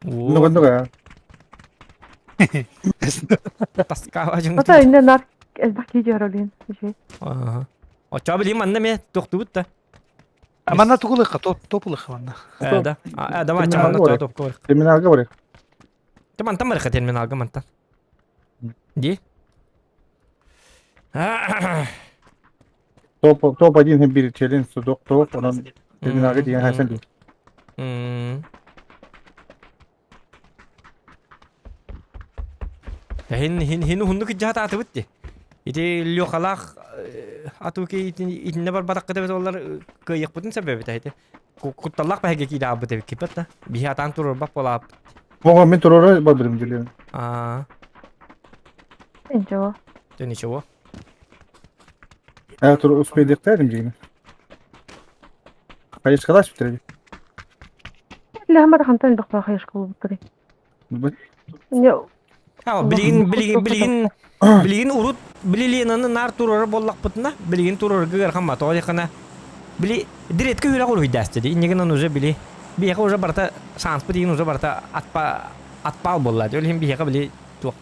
S4: Оннук оннук аа.
S2: Таскаава дьоҥ.
S3: Ото инне нар элбэх киһи дьоһоролуйун.
S2: Оччоо билим манна ме тохтубут да.
S5: Манна тугулыха, топ топ манна.
S2: Э, да. А, давай, чаманна топ кор.
S4: Терминалга барык.
S2: Мантан барыха терминалга мантан. Ди.
S4: Топ топ один бир челлендж судок топ онон терминалга деген хайсан дии.
S2: Хин хин хин уһуннук ижаат атыбыт ди. Ити Лехалаах атуки итинне барбатакка эбит олар кыайыахпытын сөбөбүт эти. Кутталлаах бэһэгэ киидаабыт эбит кипет да. Биһи атаан турурбак буолаап.
S4: Оҕо мин турора барбытым дьүлүөн.
S2: Аа,
S3: Ничего.
S2: да ничего.
S4: Э тур успейдиктэрим дьигин. Хайыскалаш битереди.
S3: Лэхмар хантан бахта хайышкалбыттары. Не
S2: А, билигин билигин билигин билигин урут били Ленаны нар турара боллахпытына билигин турарга ыархан тоҕо диэххинэ били диретке үөрэх уруһуйдаасты ди иннигинэн уже били биһиэхэ уже барыта шанспыт игин уже барыта атпа атпаал буолла ди ол иһин биһиэхэ били туох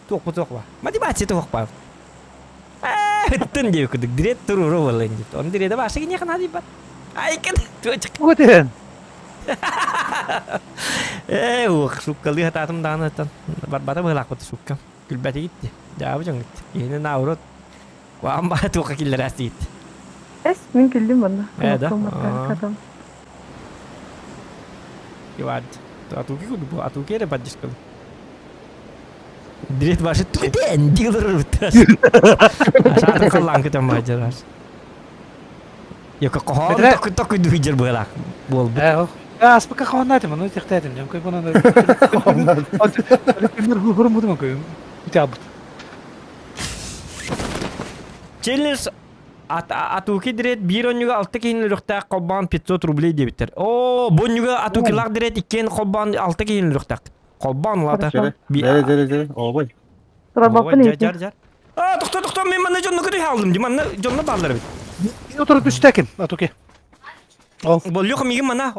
S2: туохпут суох ба мотивация туох ба ээ ыттын диэбит курдук дирет туруору буолла иннит он диреде баша киниэхэ наадыйбат айкын туочук
S5: Тугутен.
S2: Ээ, уох, суккалыы хатаатым даҕаны оттон барбата быһыылаахпыт сукка. Күлбэтигит дии. Дьаабы дьоҥҥут. Киһини наоборот куһаҕан баҕа туохха киллэрээстигит.
S3: Эс, мин күллүм манна.
S2: Ээ да? Иван, атуки курдук бу, атуки эрэ поддержкалы. Дирет башы түгэн дилер Ашаатын халлаан көтөн баайдьар. Йока хоһоон
S5: Бэтэрэ-
S2: токуйду дьэр быһалаах буолбут.
S5: Ээ, аспыкка хоһооннаатым, ону тихтээтим. Дьон көй бунан хуруммутум көй. Үтэ
S2: Челлендж атуки дирет биир онньуга алта киһини өлүөхтээх холбоон 500 рублей диэбиттэр. Оо, бу онньуга атукилаах дирет иккиэн холбоон алта киһини өлүөхтээх. Холбоон улаата.
S4: Дьэрэ, дьэрэ, дьэрэ. Ообой.
S3: Турабаппын
S2: Жар, жар, жар. А, тохто, тохто, мен манна дьонно көтүй хаалдым. Манна дьонно бааллар эбит.
S5: Отырып түстәкин, атуки. Ол.
S2: Бол, Леха, мигин мана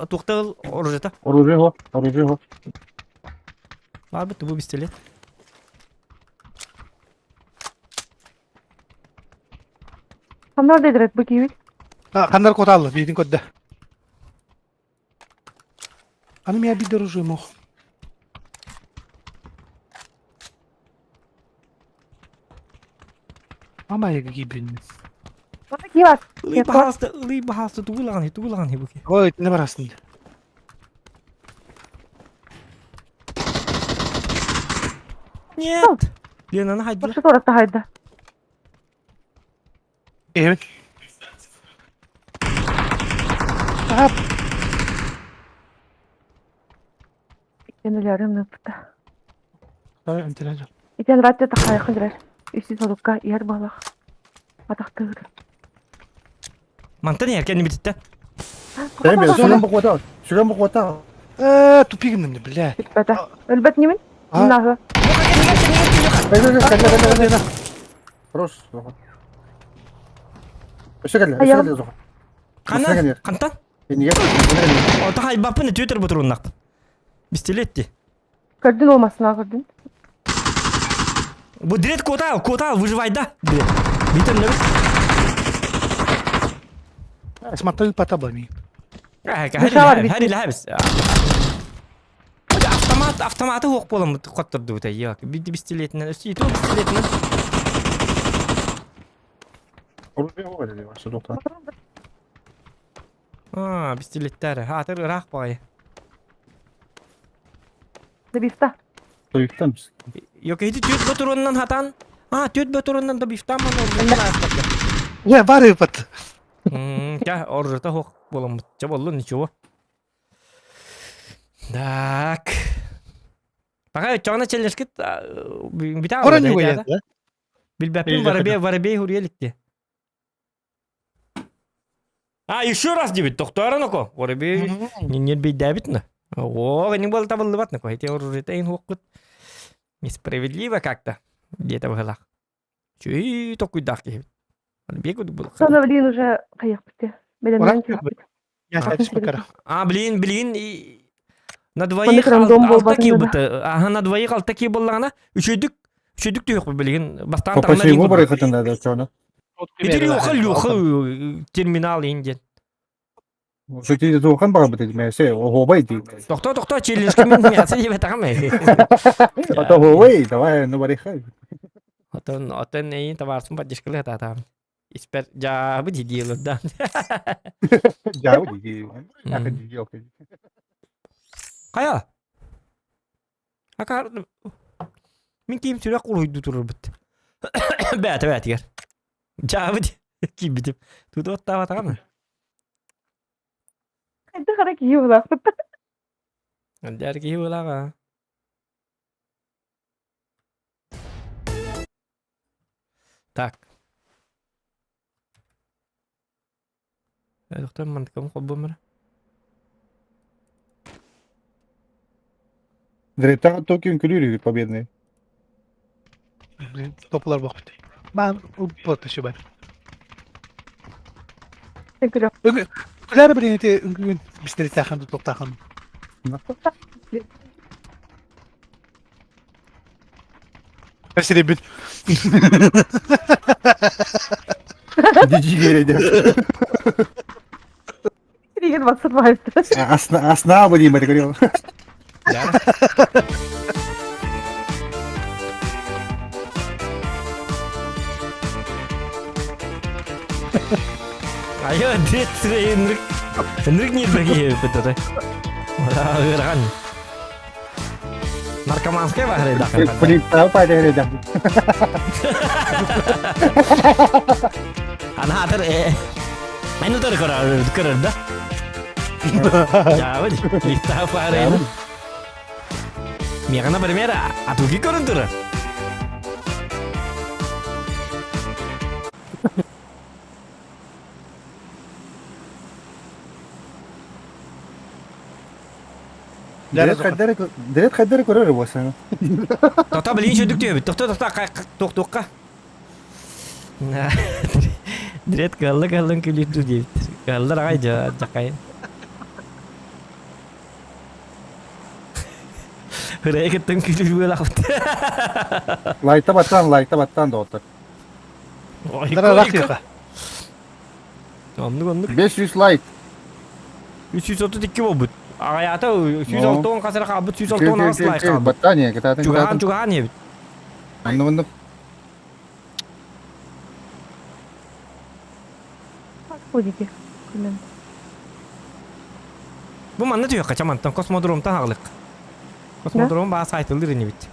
S2: туохта оружета.
S4: Оружие хо, оружие хо.
S2: Бар бит, бу пистолет.
S3: Ханнар дедирет бу киһибит.
S5: Ханнар коталлы, биитин көрдө. Аны мия бит оружие мох. Мама я гибрин.
S3: Бу киһи бар.
S2: Ылый баһаалыста, ылый баһаалыста, тугу ылаҕын, тугу ылаҕын бу киһи.
S5: Ой, не барасың.
S2: Нет! Ленаны хайдылар.
S3: Бу туратта хайда.
S5: Эбит. Ап,
S3: Итен өлөрүм ныппыта.
S5: ай, антилажа.
S3: Итен ратте тахайхын дирер. Үсү солукка иһэр буолах. Атахтыыр.
S2: Мантан эркен бититте.
S4: Тәме, сүгэн буквата. Сүгэн буквата.
S5: Э, тупигин бля.
S3: Бүппэтэ. Өлбөт ньимин?
S5: А.
S3: Нахы.
S4: Кэлэ, кэлэ, кэлэ, кэлэ. Хорош. Өссө кэлэ, өссө кэлэ зоха.
S2: Ханан? Хантан?
S4: Энигер.
S2: Ото хайбаппын түөтөр бутуруннак. Пистолет
S3: Көрдүн олмасына көрдүн.
S2: Бу дирет котал, котал, выживай да. Дирет. Битен нөбүт.
S5: Смотрел по таблами.
S2: Хари лабис. Автомат, автоматы хоқ болам қоттырды өте. Yok. Bir пистолетінен, өсті ито пистолетінен.
S4: Оружие хо кэлэ, башы доктор.
S2: А, пистолеттары. Аатыр ыраах баҕайы.
S3: Добивта.
S4: Тоюктан.
S2: Yok ити түөрт ботуруонунан хатан. А, түөрт ботуруонунан добивтаан маны ордук ааспакка.
S5: Уэ, бар ыпат.
S2: Ча, оржата хуох буоламмыт. Ча боллун, ничего. Так. Пока өччөҕүнэ челлешкит битаа
S5: Орон югуя, да?
S2: Билбэппин воробей воробей хуруйа иликти. А, еще раз дебит, тохтоорон око. Воробей нербейдээбит на. О, не был табыллыбат на кой. Те оружие ин хуоккут. Несправедливо как-то. Где-то быһылах. Чүй токуйдаах киһибит. Воробей кудук был.
S3: Соно блин уже кайыхпыт. Бэлэмнэн киһиппит.
S2: А, блин, блин, на двоих алта киибыты. Аха, на двоих алта кии буллаҕына, үчүйдүк үчүйдүк түһүөхпүт билигин. Бастаан таҥна
S4: По бары хатында да чоно.
S2: Ити Люха Люха терминал инден.
S4: Шути тухан бар бит мәсе, охобай ди.
S2: Тохто, тохто, челлендж мен мяса диэбэ тагам.
S4: Ото хобай, давай, ну барыха.
S2: Отон, отон эйин табарсын поддержкалы хатаатаам. Испер жаабы дии да.
S4: Жаабы дии.
S2: Хайа? Акар Мин киим сүрэх уруйду турурбут. Бээтэ бээтигэр. Жаабы киирбитим. Туту оттаабатаҕа
S3: Хайдах эрэ киһи булаахпыт.
S2: Дэр киһи булаҕа. Так. Доктор мантыкам холбомара.
S4: Директор Токио күлүрү победный.
S5: Топлар бохпут. Ман уппот шубар.
S3: Күлөр.
S5: Күләр блин эти үнгүн бистеритахан токтахан. Сиребит.
S4: Дижи кереди.
S3: Деген максат байыпты.
S4: Асна асна бу дейм говорил.
S2: Айо, дет Энрик. Энрик не беги бит Ырган. Наркоманская бахры да.
S4: Блин, пайда да.
S2: Ана атыр э. Мен утар көрөр көрөр да. Я вот, листа пары. Мига, например, атуги көрүн турар.
S4: Дирет хайдары көрөр болсаң.
S2: Тоқта билин чөдүк диэбит. Тохто тохто тохтуохха. Дирет кыалла кыаллан күлүрдү диэбит. Кыаллар аҕай дьакайын. Hıraya кыттан күлүр буолахпыт.
S4: Лайта баттан, лайта баттан доҕоттор.
S2: Оннук оннук.
S4: 500 лайк.
S2: 332 буолбут. Аҕайаата 160 хасара хаалбыт 168 лайк хаалбыт.
S4: Баттан кытаатын
S2: Чугаһаан чугаһаан диэбит.
S4: Оннук оннук.
S3: Ходите. Күнен.
S2: Бу манна түһүөххэ чамантан космодромтан аҕалык. Космодром баа сайтылыр инибит.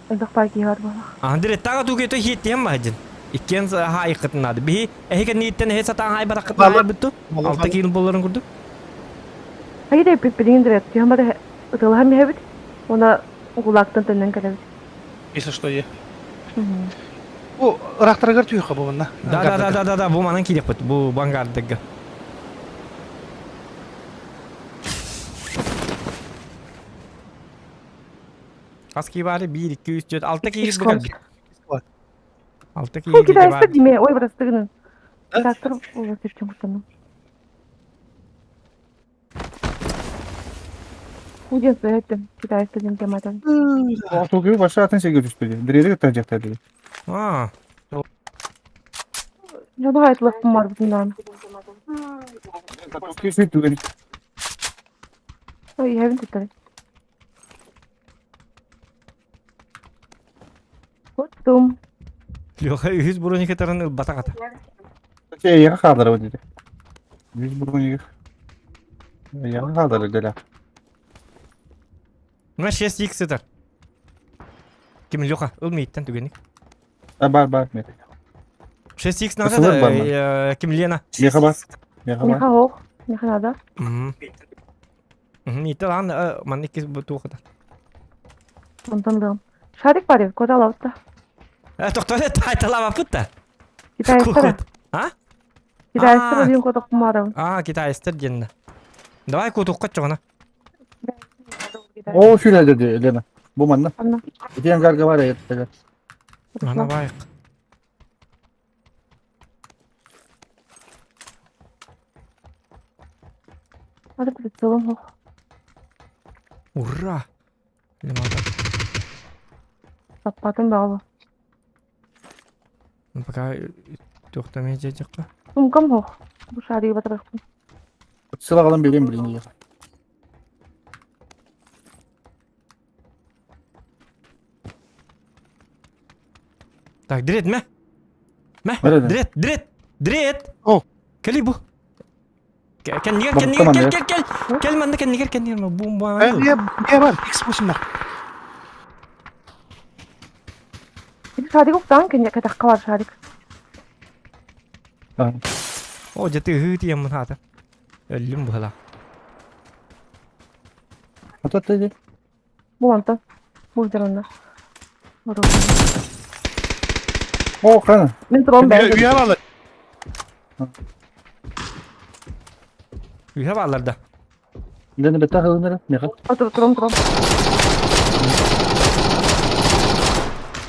S3: Элбэх баар киһи бар буолах.
S2: Андре тага тугето хиеттиэн баһдьын. Иккиэн хаайыккытын Биһи эһи кэннииттэн эһи сатаан хаайбатаххытын хаайбытту. Алта киин болларын курдук.
S3: Хайда эппит билигин дирет. Түһэн бары ытылаһан биһэбит. Уна угулаактан төннөн кэлэбит.
S5: Если что е. Бу ырахтарыгар түйхэ бу манна.
S2: Да да да да да да бу манан киириэхпит бу бангардыга. Хас кии баары 1 2 3 4 6 кии бу кэлбит. 6 кии
S3: Фу, китайста диме. Ой, бырастыгынан. Трактор болот үчүн кутанам. Худен сөйттім. Китайста дем тематан.
S4: Токио баша атын сеге түспеди. Дирет тажакта ди.
S2: А,
S3: Жаду айтылықпын бар бұтынан.
S4: Токио сүйтүген.
S3: Ой, хабин туттар. Куттум.
S2: Леха үһүс броникетарын ылбата ката.
S4: Эйиэхэ хаалларабын диэтэ. Үс броник. Эйиэхэ хаалларар дэлэ.
S2: Мына 6x сытар. Ким Леха, ыл мииттэн түгэник.
S4: А бар бар мет.
S2: 6x надо
S4: Сылыр бар
S2: да, ким Лена.
S4: Меха бар. Меха бар.
S3: Миха хоох. Миха надо.
S2: Миитте лаан манна иккис туохата.
S3: Онтон дам. Шарик бар, кода алабыт да.
S2: Тоқтор тайталаабаппыт да.
S3: Китайстар.
S2: А?
S3: Китайстар один кодок кумарым.
S2: А, китайстар диэн. Давай кутукка чоҕуна.
S4: О, сүрэ dedi Лена. Бу манна.
S3: Анна.
S4: Ити ангарга бар это.
S2: Ана байык.
S3: Hadi прицелом хох.
S2: Ура! Лимада.
S3: Саппатын бағылы.
S2: Ну пока тоқтамай жа-жаққа.
S3: Сумкам хох. Бу шарик батырықпын.
S4: Сыла алан берем билин.
S2: Так, дрет мә. Мә,
S4: Бәрі.
S2: дрет, дрет, дрет.
S5: О.
S2: Кели бу. Кәннигер,
S4: Бар,
S2: кәннигер,
S4: тамам,
S2: кел,
S4: я.
S2: кел, кел. Кел манна кәннигер, кәннигер. Бум, бум.
S5: Не, не бар, X8 бар.
S3: Шарик уктан кене катаққа бар шарик.
S2: О, жаты хы тием хата. Өллүм була.
S4: Ата dedi.
S3: Бу антон. Бу жаранда.
S4: О, кана.
S3: Мен турам бәй.
S5: Үйе алалы.
S2: Үйе баларда.
S4: Лена бетта хылыныр. Меха.
S3: Отур турам турам.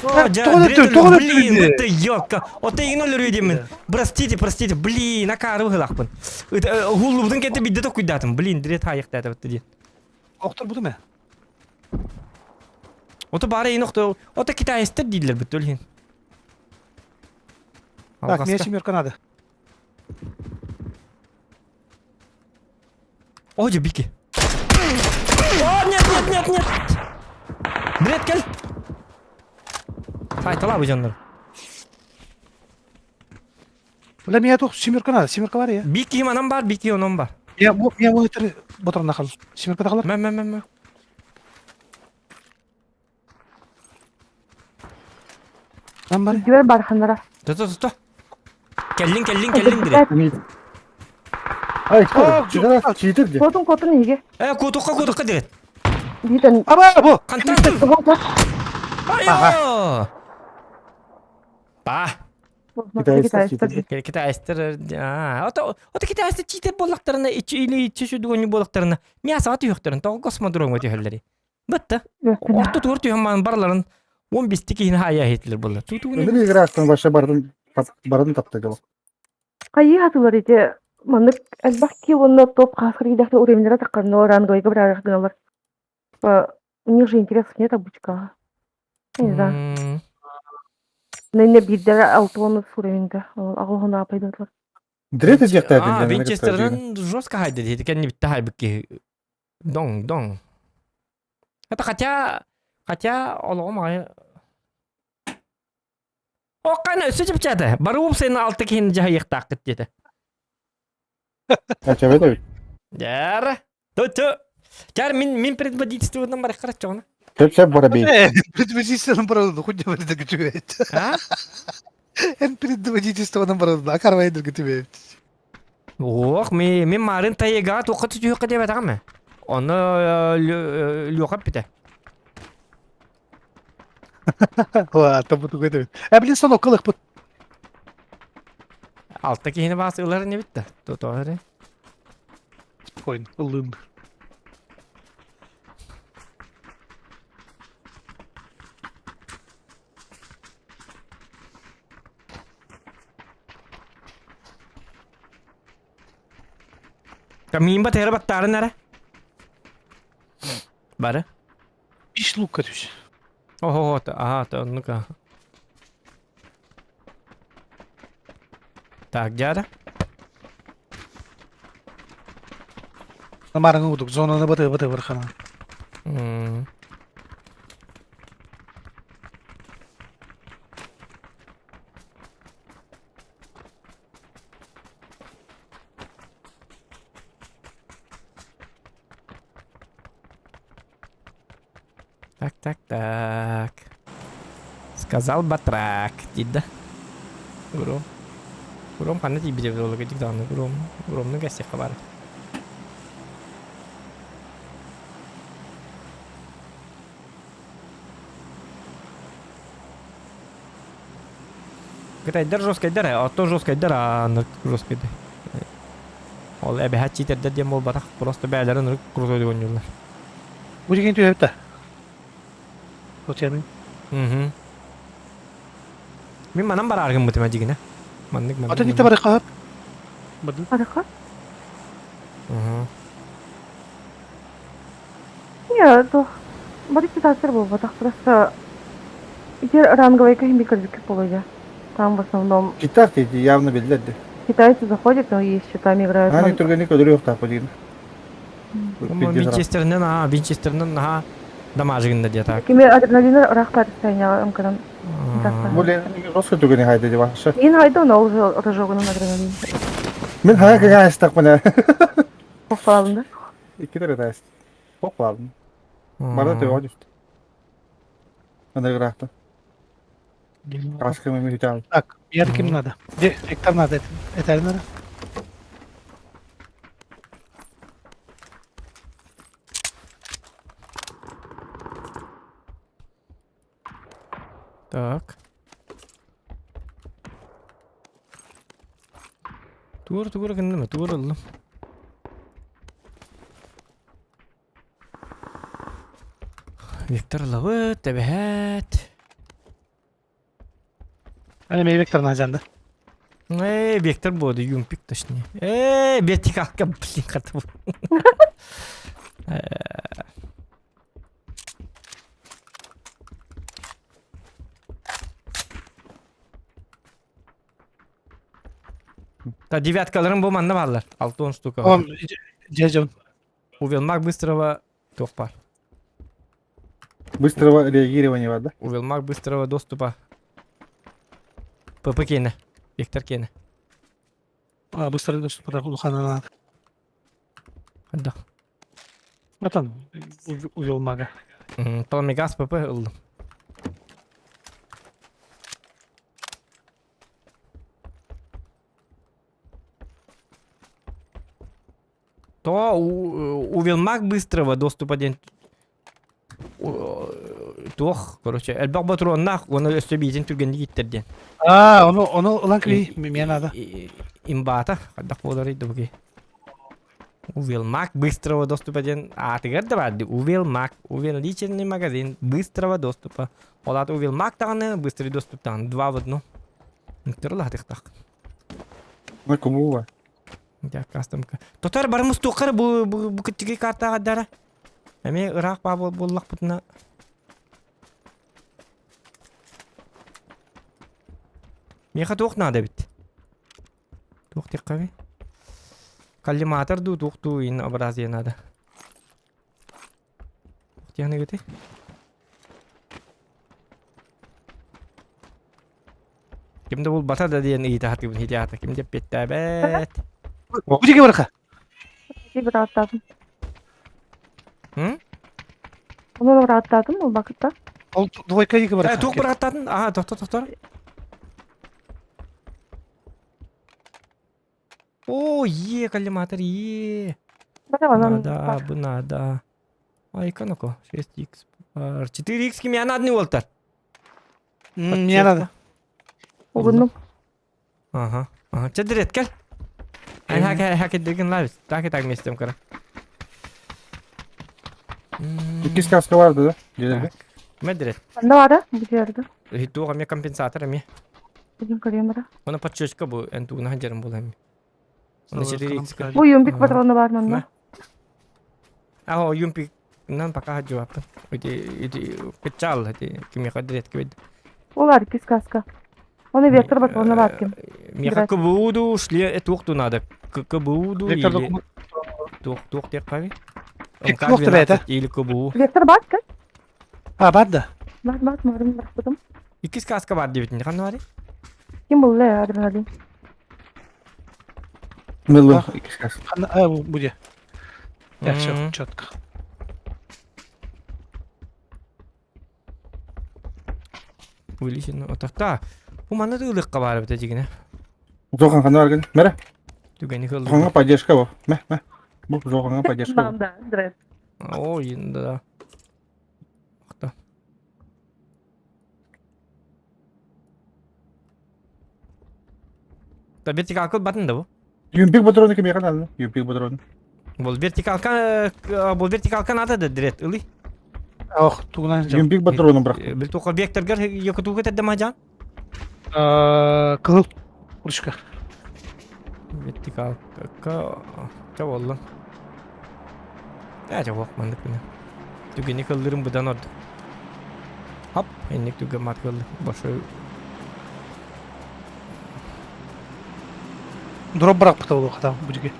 S2: О, жа,
S5: тоғыз
S2: дрет
S5: өттү, тоғыз өттү
S2: блин,
S5: бізде.
S2: это ёлка. Ота иң өлөр деймін. Простите, простите, блин, акары хылақпын. Хуллубдың кетті бидде токуйдатым. Блин, дрет хайық дәді бітті дейін.
S5: Оқтыр бұды ма?
S2: Ота бары ең оқты, ота китайстар дейлер бітті өлген.
S5: Так, мне семерка надо.
S2: О, же, бики. О, нет, нет, нет, нет. Дрет кел. Сайтала bu canlar.
S5: Бля, меня тут семерка надо, семерка бар я.
S2: Бики манам бар, бики онон бар.
S5: Я бу я бу этер ботырына қал. Семерка да қалар.
S2: Мә, мә, мә, мә.
S5: Нам бар.
S3: Дибер бар ханара.
S2: Ту, ту, ту, ту. Келлин, келлин, келлин дрет.
S4: Мит. Ай,
S5: О,
S4: читер, читер де.
S3: Котун котун иге.
S2: Э, кутукка, кутукка дрет.
S3: Битен.
S5: Аба, бу.
S2: Кантан. Айо! Ба.
S4: Китайстар, читер.
S2: Китайстар, а, ото, ото китайстар читер боллактарына, ичи или ичи шүдүгөнү боллактарына, мяса аты юктарын, того космодром өтөһөлләри. Бытты. Орто тур түйөн барларын 15 кихин хая хетлер болlar. Тутугуну.
S4: Ömür играктан баша бардын бардын тапты гал.
S3: Кайы хатылар ите. Маннык элбах ки онна топ каскыр идахты уровеньлere таккан, но ранговый бирар гыналар. У них же интересов нет обучка. Я не знаю. Нene бирдер алты оны уровеньде. Агылгына пайдалар.
S4: Дрет эдек та
S2: А, Винчестерден жестко хайды дейdi. Кенни битте хайбык Дong, дong. Это хотя, хотя олоғым ай. О, қана өсі жіп чады. Баруып сені алты кейін жайық тақыт деді.
S4: Ача бет.
S2: Жар. Ту-ту. Жар, мен предводительстводан бар қарат жоғына.
S4: Хеп хеп бара бей.
S5: Предводительством барады, хоть не барады күтүбөт.
S2: А?
S5: Эн предводительством барады, акарбай күтүбөт.
S2: Ох, мен марын тайыға тоқы түтіқі деп атағам. Оны лөқап біті.
S5: Ла, там буту көтөбөт. Ә, блин, станок кылык бут.
S2: Алты кейіні басы ылары не бітті. Тотоғыры.
S5: Спокойно, ылын.
S2: Мин ба тері баттарын әрі. Бары.
S5: Биш лук көтүш.
S2: Ого, ага, то, ну-ка. Так, дяда.
S5: Намарың удук, зонаны баты баты бархана.
S2: Так, так, так. Сказал батрак, дейді. Гром. Гром ханна тиийбитэ буолла кырдьык даҕаны Гром. Громну кэссиэххэ баара. Кытайдар жесткайдар, оттон жесткайдар, а жесткайдар. Ол эбэһэ читердэр диэн буолбатах, просто бэйэлэрин ырык крутой оонньууллар.
S5: Бу дигин түһэбит да.
S2: Угу. Мин манан бараар гыммытым дьигинэ. Маннык маннык.
S5: Атын итте барыха.
S3: Барыха?
S2: Угу.
S3: Не, то барык китайцер буолбатах, просто ити ранговайка иһин кырдьык буолуо Там в основном
S4: Китай ти явно биллэр дии.
S3: Китайцы заходят, но и счетами играют.
S4: Аны түргэнник өлөрүөхтээх диин.
S2: Винчестеринэн аа, Винчестеринэн наһаа дамажыгынна диэ так.
S3: Кими адреналин ыраах парыстайняга ымканан.
S4: Бу Лена түгэни хайда диба.
S3: Ин хайда он ол разжоганын адреналин.
S4: Мин хаа кыгаастакпына.
S3: Хохпалабын да.
S4: Икки тәрәтәс. Хохпалабын. Барда төбө түстү. Анда ыраахта. Каскы мен үтәл.
S5: Так, я ким надо? Где Виктор надо? Это надо?
S2: Так. Тугур тугур гынным, тугур ыллым. Виктор ылабыт, эбэһээт.
S5: Аны мен Виктор назанды.
S2: Эй, Виктор буолду, юмпик точнее. Эй, вертикалка, блин, хатып. Та девяткаларым бу манна бааллар. 6-10 штука.
S5: Он дядя
S2: Увелмак быстрого туох баар.
S4: Быстрого реагирования бар да?
S2: Увелмак быстрого доступа. ПП киэнэ. Виктор киэнэ.
S5: А, быстрый доступ улаханынан.
S2: Хайдах?
S5: Атан увел мага.
S2: Пламегаз ПП ыллым. То увелмак быстрого доступа диэн туох, короче, элбэх ботуруоннаах уонна өссө биитин түргэнник иттэр диэн.
S5: А, ону ону ылан кири миэ надо.
S2: Имбаата, хайдах буоларый да буги. Увелмак быстрого доступа диэн аатыгар да баар дии. Увелмак, увеличенный магазин быстрого доступа. Ол аата Увелмак даҕаны, быстрый доступ даҕаны два в одну. Ыктырылаһатыхтах.
S4: Ну, кому
S2: Дьэ, кастомка. Тотор барымыз туохха бу бу бу кыччыгый картаҕа дара. Эмиэ ыраах баа буоллахпытына Миэхэ туох наада эбит? Туох диэххэбий? Коллиматор дуу, туох дуу ин образия надо. Туох диэн эбитий? Ким да булбата да диэн ыйыта сатыыбын ити аата ким да эппиэттээбэт.
S5: Бу диэки барыха.
S3: Ти бырааттаатым.
S2: М?
S3: Ону бырааттаатым ол бакытта.
S5: Ол двойка диэки барыха.
S2: Э, туох бырааттаатын? Аха, тохтор, тохтор. О, е, коллиматор, е. Надо, бу надо. Айка ну-ка, 6х. 4х кимиэ надо уолтар.
S5: Мне надо.
S3: Угуннум.
S2: Ага. Ага. Чэ кэл. Эн хакеддиргин лабис. Так и так местем кара.
S4: Иккис каска барды да? Дедерге.
S2: Медрет.
S3: Ханна баара? Бу жерде.
S2: Туох эмиэ компенсатор эмиэ.
S3: Бүгүн көрүөм бара.
S2: Оны подчечка бу эн тугуна сылдьарым буолла эмиэ. Оны 4
S3: Бу юмпик патрона бар манна.
S2: Аho юмпик нан пока жауаппын. Ити ити кычал ити кимиэхэ дирэт кибед.
S3: Ол иккис каска. Оны вектор патрона бар ким.
S2: Миэхэ КБУ-ду шле туох надо. КБУ-ду или туох туох диэххэ МК-12 или КБУ.
S3: Вектор бар ким?
S5: А, бар да.
S3: Бар бар марым барпытым.
S2: Иккис каска бар диэбитин ханна барый?
S3: Ким булла адреналин?
S4: Мылы иккис каска.
S5: А, буде. Так, все, четко.
S2: Увеличено. Отахта. Бу манна тыылыкка баар эбит дьигинэ.
S4: Зохан хана аргын. Мере.
S2: Түгэни кылды.
S4: Зоханга поддержка бу. Мэ, мэ. Бу Зоханга поддержка.
S3: Мам, да, дред.
S2: Ой, да. Охта. Та вертикалка батын да бу.
S4: Юмпик патроны кимиэхэ надо? Юмпик патроны.
S2: Бұл вертикалка бұл вертикалка надо да дред ылый.
S5: Ох, тугунан жам.
S4: Юмпик патронун бырахтым.
S2: Бил туха векторгар якутуга теддемажан.
S5: Кыһыл ручка.
S2: Вертикалка ча болла. Ә ча маннык күнэ. Түгэни кыллырым быдан ордук. Хоп, энник түгэ мат кыллы. Большой
S5: Дроп бырахпыта буолуох хата бу диги.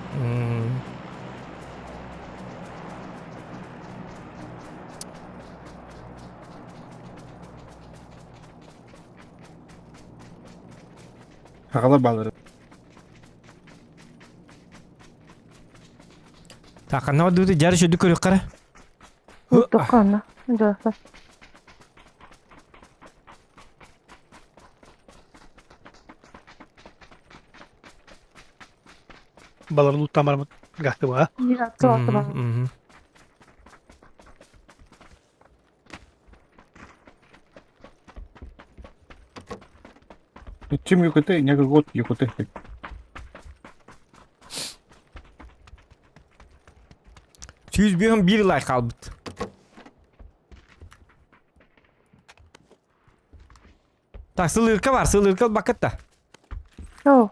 S4: Хагалар баалар.
S2: Тахана дуты жары шүдү көрүк кара.
S3: Тоққанна. Дұрыс.
S5: Балар луттан бармыт гасты ба.
S4: Чем якуты, не год якуты.
S2: 101 лайк албыт. Так, сылырка бар, сылырка бакытта.
S3: О.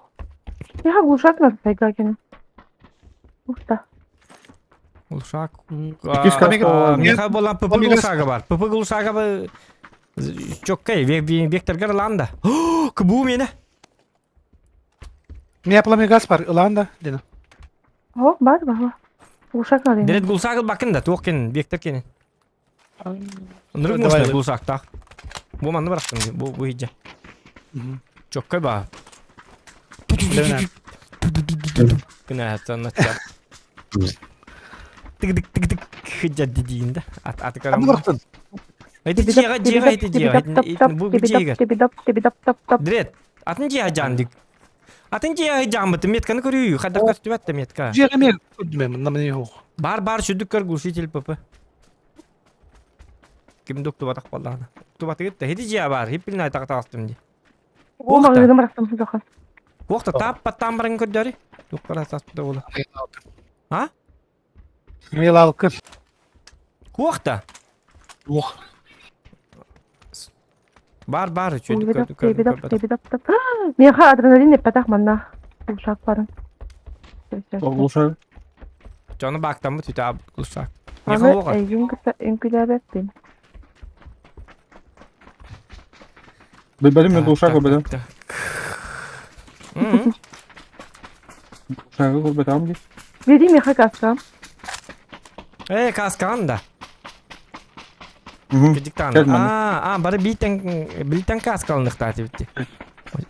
S3: Я глушак надо сайгакин. Уста.
S2: Глушак.
S4: Иккис
S2: Миха болан ПП глушага бар. ПП глушага бар. Чоккай, векторгар ланда. Кбу мені.
S5: Меня пламя газ бар, ылаан дена.
S3: О, бар, бар. Глушак надо.
S2: Дерет глушагы бакын да, туох кенин, вектор кенин. Нұрық
S5: Давай.
S2: мощный глушак, так. Бу манны бырақтым, бу бу хиджа. Чоккай ба. Күнә хаттан натча. Тык тык тык хиджа дидиин да. Ат аты карам.
S5: Бырахтын.
S2: Эти жига жига эти жига. Бу бу жига. Дрет. Атын жига жандык. Атын жига жамбыты метканы көрүү. Хадда көстүбәт метка.
S5: Жига мен көрдүм мен, намын yok.
S2: Бар бар шүдүк көр глушитель ПП. Ким доктубатак баллаана. Туктубаты кетти. Хеди жига бар. Хиппилин айтак тагыстым ди.
S3: О, мағыны бырақтым жоқа.
S2: Уақта тап паттан барын көрдөрү. Туктара саспыта болу. А?
S5: Мен алкы.
S2: Уақта.
S5: Ох.
S2: Бар бар шүдүк көр.
S3: Меха адреналин эппатах манна. Глушак барын.
S4: Глушак.
S2: Жоны бактан бу түтә глушак. Меха
S3: Аны
S2: оға.
S3: әйгін кыта үңкүләбәппин.
S4: Билбедим мен глушак көрбедим. Глушагы көрбедим ди.
S3: Бери меха каска.
S2: Э, каскан да. Кедиктан.
S4: Кел манна.
S2: А, а, бары битен билтен каскалнык битти.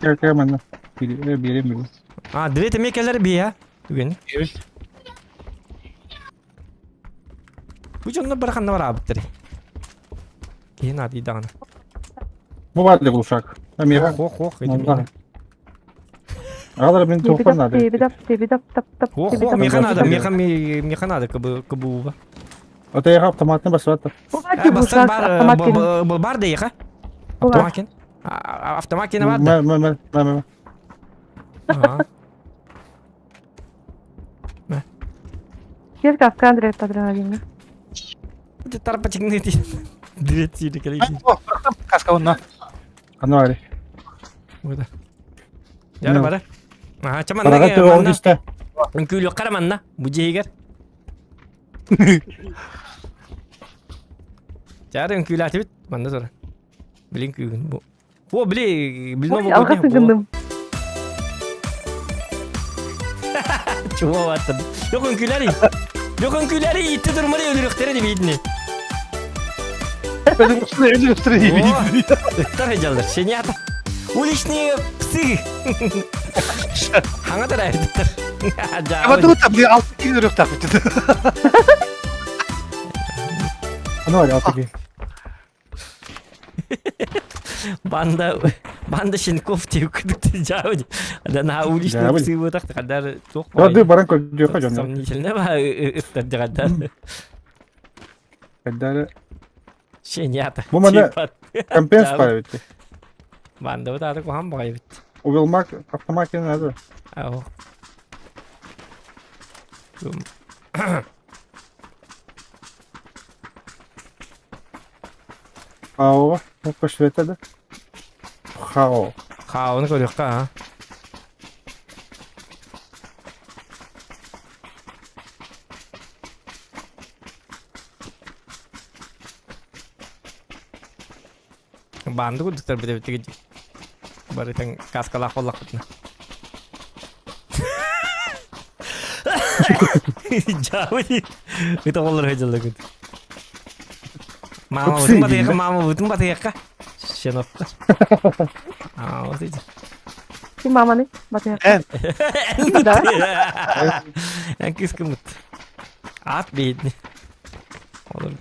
S4: Кел кел манна. Берем берем.
S2: А, дрете мекелер би я. Түген. Бу жонно бір ханна бар абыттыр. Кейін ады даганы.
S4: Бу бар да глушак. Меха.
S2: Ох, ох, эти
S4: Алар мен тоқпан надо.
S2: Ох, ох, меха надо, меха меха надо, кыбы кыбы.
S4: Ата яга автоматын басып атты.
S2: Басар бар, был бар да яха. Автомакен. Автомакен бар да.
S4: Мә мә мә мә.
S2: Ага.
S3: Кер каска Андрей адреналин.
S2: Ты тарпачыңны ди. Дрет сири келейин.
S5: Каска онна.
S4: Ана бар.
S2: Буда. Жары бары. Ага, чаман
S4: Карага төбө ол дисте.
S2: Күлү караманна, бу жегер. Жары күләтip бит, манда сора. Билин күйгүн бу. О, били, били
S3: Ой, алғасын гындым.
S2: Чуа баттым. Yok үnkүләри. Yok үnkүләри итте турмары өлүрүктери деп идини. Ыттар жалдар. Шенята. Уличные псы. Хаңа тара ыттар.
S5: Абадута бли алты кило рөхтак бит.
S4: Ана бар алтыки.
S2: Банда банда щенков тиэккүдүк дьаабы. Да на уличный
S4: Дьаабы.
S2: псы бытах хандар туох
S4: Рады баран көрдүөххэ дьону.
S2: Сомнительно ба ыттар дьаҕардар.
S4: Кайдары
S2: Щенята.
S4: Бу маны
S2: Типа.
S4: компенс
S2: Дьаабы.
S4: пара битти.
S2: Банда бут аты куһаҕан баҕайы бит.
S4: Увелмак автоматина надо.
S2: Ау.
S4: Хаоҕа көстүбэтэ да. Хао.
S2: Хаоны көрүөххэ аа. Баанды курдуктар бүтэбиттиги барытын каскалаах буоллахпытына. Дьаабы ыта олор сылдьаллар Мама бутун батыйыахха, мама бутун батыйыахха. Щенокка. А, вот эти.
S3: Ким маманы батыйыахха. Да.
S2: Эн кыыс кымыт. Ат бедный. Олор.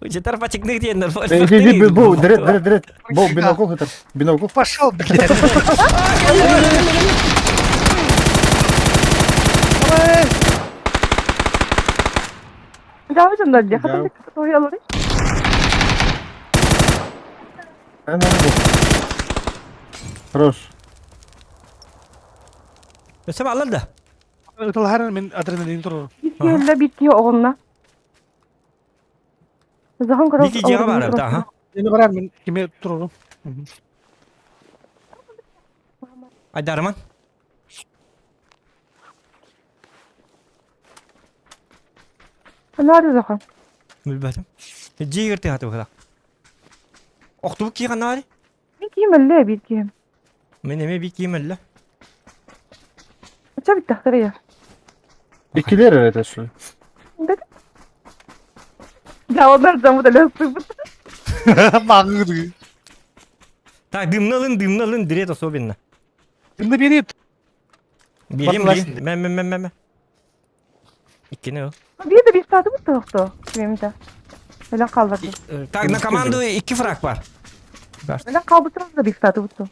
S2: Жетар пачыкнык диэннэр.
S4: Иди, бу, дырет, дырет, дырет. Бу, бинокл хытар. Бинокл.
S5: Пошел, блядь.
S3: Дьаабы дьоннор дии. Хата туһуйаллар.
S4: Хорош.
S2: Өссө бааллар да?
S5: Ытылаһар мин адреналин турар.
S3: Биир киһи өллө, биир киһи оҕунна. Захан көрө
S2: Бики дьиэҕэ баар эбит, аха.
S5: Мин барар мин кими турорум.
S2: Айдарыман.
S3: Наары захан.
S2: Билбэтим. Дьиэгэр тыһаты быһыла. Охтубут киһи ханна
S3: Мин киһим өллө, биир киһим.
S2: Мин эмиэ биир киһим өллө.
S3: Ача бүттэхтэрэ
S4: Иккилэр эрэ этэ шли.
S3: Дьаалдар дьоммут өлөспүппүт.
S5: Маңгы.
S2: Так, дымны ылын, дымны ылын, дирет особенно.
S5: Дымны берет.
S2: Берем, берем. Мэ, мэ, мэ, мэ, мэ. Иккини ыл.
S3: Биир да биир сааты бутта Кремите. Өлөн хаалларды.
S2: Так, на команду икки фраг бар.
S3: Өлөн хаалбыттар да биир сааты бутта.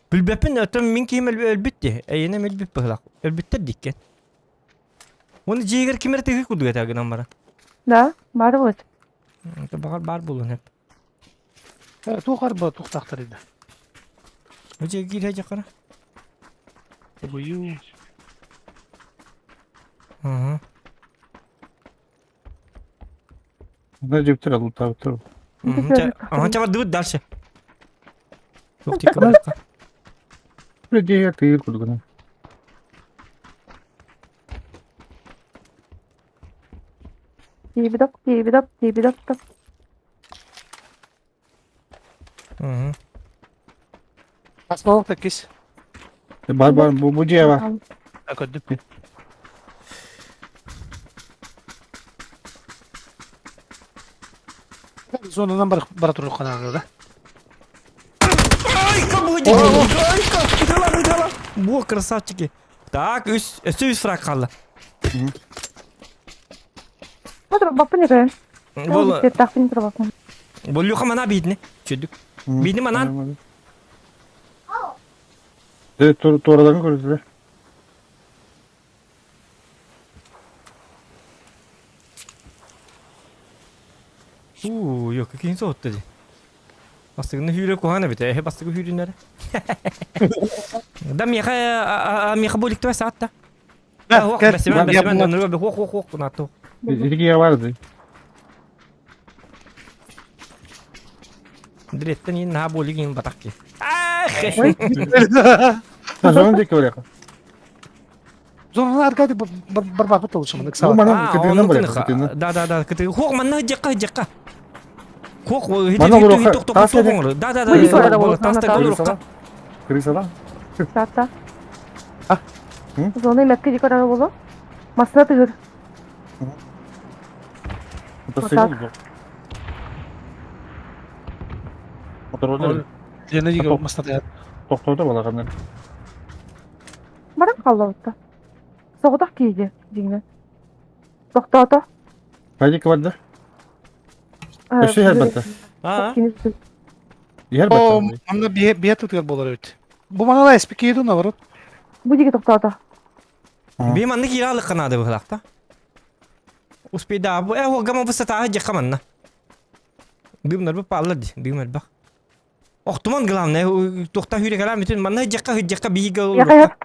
S2: Билбэппин, өтөн мин киһим өлбүт дии. Эйиэнэ өлбүт быһылаах. Өлбүттэр диккен. Оны дьиэгэр ким эрэ тыгыы курдук этэ гынан баран.
S3: Да, баар болот.
S2: Баҕар баар буолуон сөп.
S5: Туох арба туохтаахтар еді.
S2: Бу дьиэ киирэ дьахара.
S5: Бую.
S2: Угу.
S4: Мына жептер алутаабыттар.
S2: Ага, чабардыбыт дальше. Туох тикка барыкка.
S4: Дьиэ тыыр курдугунан.
S3: Тиибидоп, тиибидоп, тиибидоп, топ.
S2: Угу.
S5: Асмалык такис.
S4: Бар бар бу бу дьиэ бар.
S5: Көрдүп. Зонанан бар бара турар канаада да.
S2: Айка будет! Айка! Ытала, ытала! Во, красавчики! Так, үс, өссө үс фраг хаалла.
S3: Баппын эрэ.
S2: Бол,
S3: Тахпын турбаппын.
S2: бол Люха мана биитини. Чөдүк. Биитини манан.
S4: Туорадан көрдүлэр.
S2: Уу, yok, кин соһутта дии. Бастыгыны хүүрэ куһаҕан эбит, эһэ бастыгы хүүрүннэрэ. Да миэхэ миэхэ боликтыбай саатта. Хуох, бэсимэн, бэсимэн, оннуга хуох, хуох, хуох, кунаатту.
S4: Итики барды.
S2: Диреттен иин наһаа болик иин батах ки. Ах!
S4: Зона диэки барыаха.
S5: Зона аркады барбаапыт толушумун
S4: Бу
S5: ыксала.
S4: манан кытыынан барыаха, кытыынан.
S2: Да, да, да, кыты. Хуох, манна жакка, жакка. Хуох,
S4: Манна олоруохха, таас эдэ.
S2: Да, да, да, таста олоруохха.
S4: Крысала.
S3: Тата.
S5: А?
S3: Зона мэкке дикорара боло. Масына тыгыр.
S4: Мотоцикл. Мотороллер.
S5: Лена диге масна
S4: Тохтоото балаганнар.
S3: Баран қаллабытта. Соҕотох киһи дьиҥнэ. Тохтоото.
S4: Радик барда. Өссө иһэр барда.
S2: Аа.
S4: Иһэр
S5: О,
S4: барда.
S5: манна бие бие тутугар буолар эбит. Бу манала эспикиэду наоборот.
S3: Бу диэки тохтоото.
S2: Би маннык киирэ алыкка наада быһылаахта. Успейда бу э гама бу сатааһы дьэхха манна. Дымнар бу пааллар ди, дым элбэх. Охтуман главное, туохта хүрекалаан бүтүн манна дьэхха хыдьэхха биһигэ
S3: Яхая.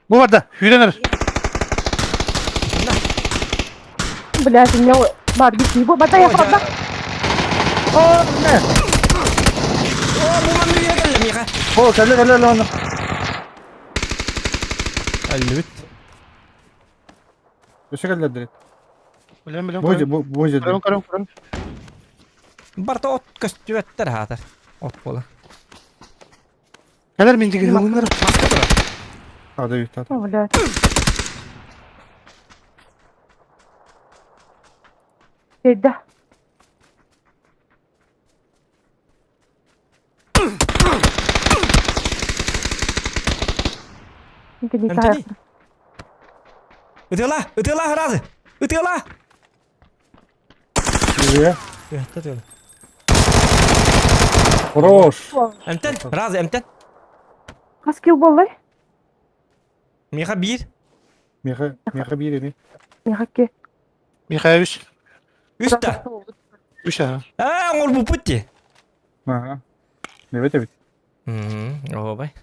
S5: Бу барда, сүүрэн эр.
S3: Блядь, у меня бар бити. Бу бата я барда.
S4: О, не.
S2: О, бу манна үйэ кэллэ миэхэ.
S4: О, кэллэ кэллэ лана.
S2: Әллүбүт.
S4: Өссө кэллэ дирет.
S5: Билем билем.
S4: Бу бу бу
S5: Көрөн көрөн көрөн.
S2: Барта от көстүбэттэр хаатар. От буола.
S5: Кэлэр мин диги хылыннар.
S2: Маска турар.
S4: Ада юта.
S3: О, блядь. Кейдэ.
S2: Эмтэни. Ытыала, ытыала сразу. Ытыала.
S4: Иә.
S2: Ытыала.
S4: Хорош.
S2: Эмтэн, разы эмтэн.
S3: Хас килл буоллай?
S2: Миха биир.
S4: Миха, миха биир ини.
S3: Миха
S5: Михаил үс.
S2: Үс да.
S5: Үс аха.
S2: Аа, оҥорбуппут дии.
S4: Аха. Эбит эбит.
S2: Оһуобай.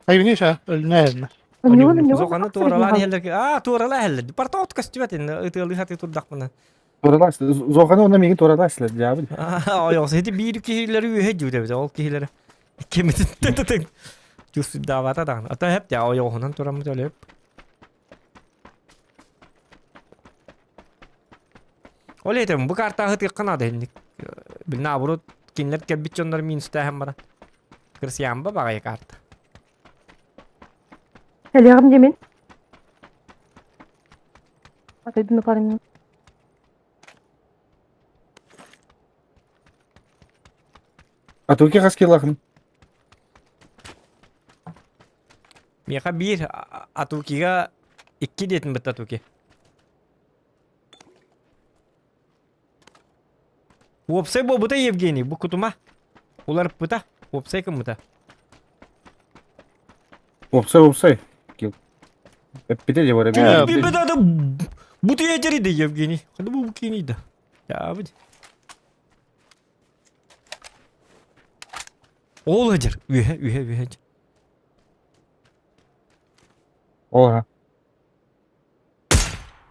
S5: Айбини үс аха. Өлүнэ өлүнэ.
S2: Зоханы туоралаан иһэллэр. Аа, туоралаан иһэллэр. Барта от көстүбэт инне ытыалыы сатыы турдахпына.
S4: Туоралаас. Зоханы онно миигин туоралаас дьаабын.
S2: Аа, ойоҕос ити биир киһилэри үөһэ дьүүт эбит. Ол киһилэри кимитин тытытын. Чувствуйдаабата даҕаны. Ата хэп дьаа ойоҕоһунан тураммыт өлөп. Ол этим бу картаһы тыахха наада инник. Бил наоборот кинилэр кэлбит дьоннор минустааһын баран. Кырсыйаамба баҕайы карта.
S3: Кэлиэҕим диэмин. Отойду на пару минут.
S4: А туки хас килахын?
S2: Миэхэ биир Атукига икки диэтин бытта Атуки. Уопсай буолбута Евгений, бу кутума. Уларыппыта, уопсай кыммыта.
S4: Уопсай, уопсай. Эппите же бар эбит.
S2: Бибедада бутуя жериде Евгений. Хады бу букини да. Я бит. Ол ыдыр. Үһэ, үһэ, үһэ.
S4: Оха.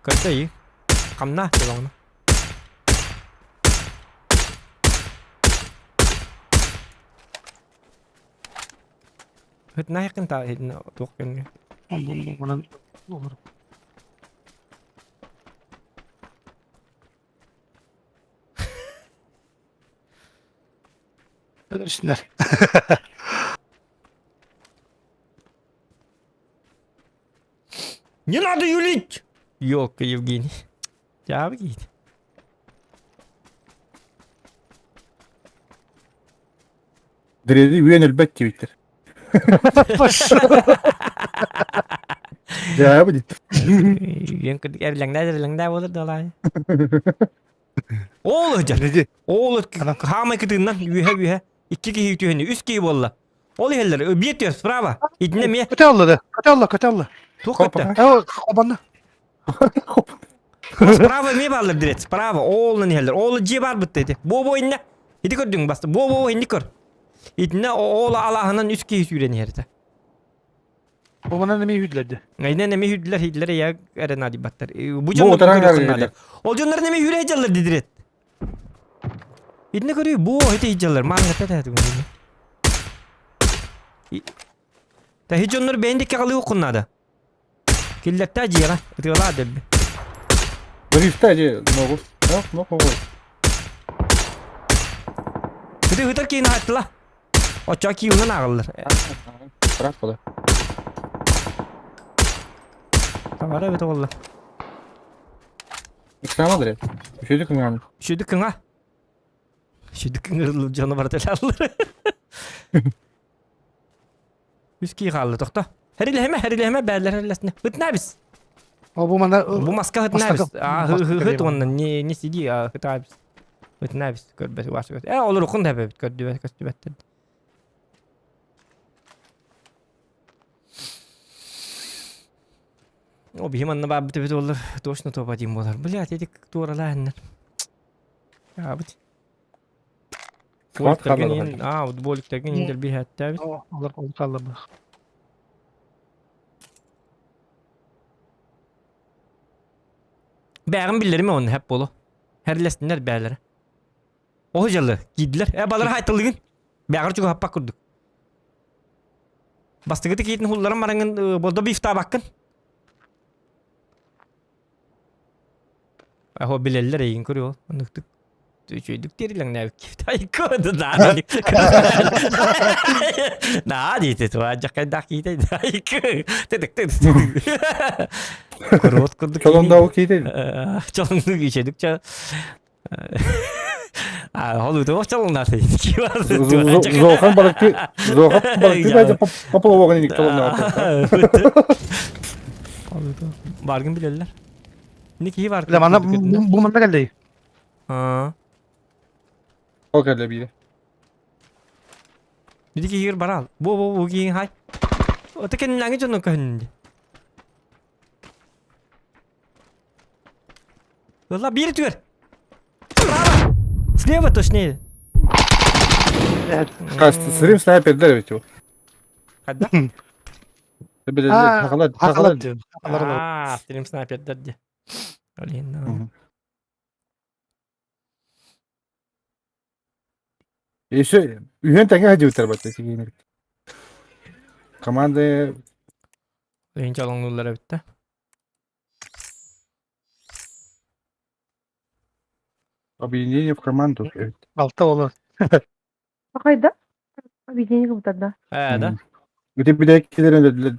S2: Көрдөй. Хамна делоҥно. Хытна якын та туох кэннэ.
S5: Онон олор. Өлөрсүннэр.
S2: Не надо юлить! Ёлка, Евгений. Тябы киит.
S4: Дреди үөн өлбөт диэбиттэр. Дьэ, бу дит.
S2: Үөн кырдык эрлэҥнээ эрлэҥнээ буолар далай. Ол ыдьар. Ол хаамай кытыыннан үөһэ үөһэ. Икки киһи түһүнү, үс киһи буолла. Ол иһэллэр, биир түөр, справа. Итиннэ эмиэ.
S5: Көтө алла да, көтө алла, көтө алла.
S2: Туох көттө?
S5: Хобанна.
S2: Справа эмиэ бааллар дирет, справа. Оолунан иһэллэр. Оолу дьиэ баар бытта ити. Бо-бо иннэ. Ити көрдүҥ баста. Бо-бо инни көр. Итиннэ оол алааһынан үс киһи сүүрэн иһэр этэ.
S5: Бобанан эмиэ үүдлэрди.
S2: Айнан эмиэ үүдлэр, хидлэр я эрэ наадыйбаттар. Бу
S4: Бу
S2: дьоннор
S4: утаран
S2: көрүөххүн
S4: эрэ
S2: наада. Ол дьоннор эмиэ үүрэ дьаллар дидирет. Итини көрүү бу ити дьаллар маангата тәтүгүн. Тэһи дьоннор бэйэн дикке қалыы уккун наада. Киллэртээ дьиэҕэ, ытыалаа дэлби.
S4: Бариста же ногу. Ног ногу.
S2: Ыты ытар киин ааттыла. Оччо киилынан ааҕыллар.
S4: Рас бола.
S2: Тамара эбит оҕоллор.
S4: Иксама дырет. Үшөдү кыңаан.
S2: Үшөдү кыңа. Үшөдү кыңырылып дьоно барыта ылаллар. Үс кии хаалла тохто. Хэрилэһэмэ, хэрилэһэмэ, бээллэр хэрилэсинэ. Ытна бис.
S5: О бу манна
S2: Бу маска
S5: Маска
S2: хытнабис. А хыт уонна не не сиди а хытабис. Хытнабис көрбөт ваш. Э олорукун да бэбит көрдүбэт көстүбэттер. О биһи манна баабыт эбит олар точно топ один болар. Блядь, эти туоралааннар. Аабыт.
S4: Склад
S2: Боликтерген
S4: хаалла
S2: ин, а, вот боликтерген индер биһэттээбит.
S5: Олар ол хаалла
S2: Бэҕин биллэрим оны хэп болу. Хэрлэстиннэр бээлэрэ. Оһу дьаллы киирдилэр. Э балар хайтылыгын. Бэҕэр чугаһаппак курдук. Бастыгыты киитин хулларан бараҥын болдо бифтаабаккын. Аһо билэллэр эйигин көрүө. Оннуктук үчүгэйдик тиэрилэҥнээбиккит. Айко да Наа диите туаадьаккайдаах киитэй айко тыдык тыдык Куруот курдук
S4: Чолондоогу киитэй.
S2: Чолондук үчүгэйдик ча А холуутуох чолоҥнааты.
S4: Зохан балыкты Зохан балыкты бәйде поплавогын иник чолондоогу.
S2: Баргын билэллэр. Не киһи бар.
S5: Бля, манна бу манна кэллэй.
S2: Аа.
S4: Ол кэллэ биирэ.
S2: Биди киһигэр барал. Бу бу бу киһи хай. Ота кэннилээҥи дьону көһүннү. Ылла биир түгэр. Справа. Слева точнее.
S4: Стрим снайпердер эбит ол.
S2: Хадда?
S4: Хахалар
S5: Хахалар.
S2: Аа, стрим снайпердер де. Олин.
S4: Еще үһүөн тэҥҥэ сылдьыбыттар бачча сигиинэр. Команда
S2: Үйүн чалоҥнууллар эбит да.
S4: Объединение в команду эбит.
S5: Алта олор.
S3: Хайда? Объединение кыбытар да.
S2: Ээ да.
S4: Ити билээккилэр өлөдүлэр.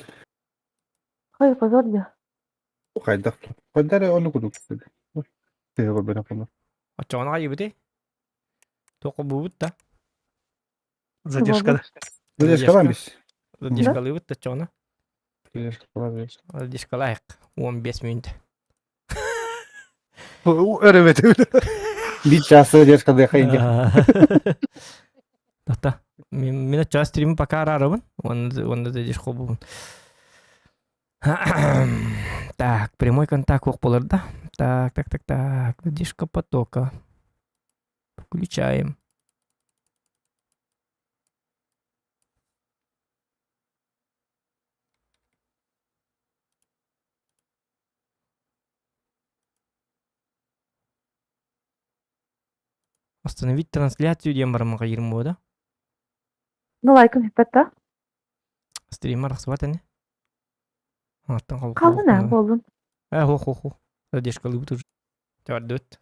S3: Хай, позор да.
S4: Хайдах. Хайдар ону кудук. Тыһы көрбөтөх буолла.
S2: Оччоҕуна хайыбытый? Туох бубут да?
S5: Задержка.
S4: Задержкалаан бис.
S2: Задержкалыыбыт да оччоҕуна.
S4: Задержкалаан бис.
S2: Задержкалаайык. 15 мүнүүтэ.
S5: Өрөбөт.
S4: Бит час задержкалыаха инде.
S2: Тата. Мин оччоҕо стримы пока араарабын. Уонна задержка бубун. Так, прямой контакт ох болар да. Так, так, так, так. Задержка потока. Включаем. Остановить трансляцию диэн барамаҕа да?
S3: Ну лайкын хиппэт да?
S2: Стример арахсыбат ини. Аттан
S3: Хааллын аа буоллун.
S2: Э, хо хо хо. Задержкалыыбыт уже. Төрдүт.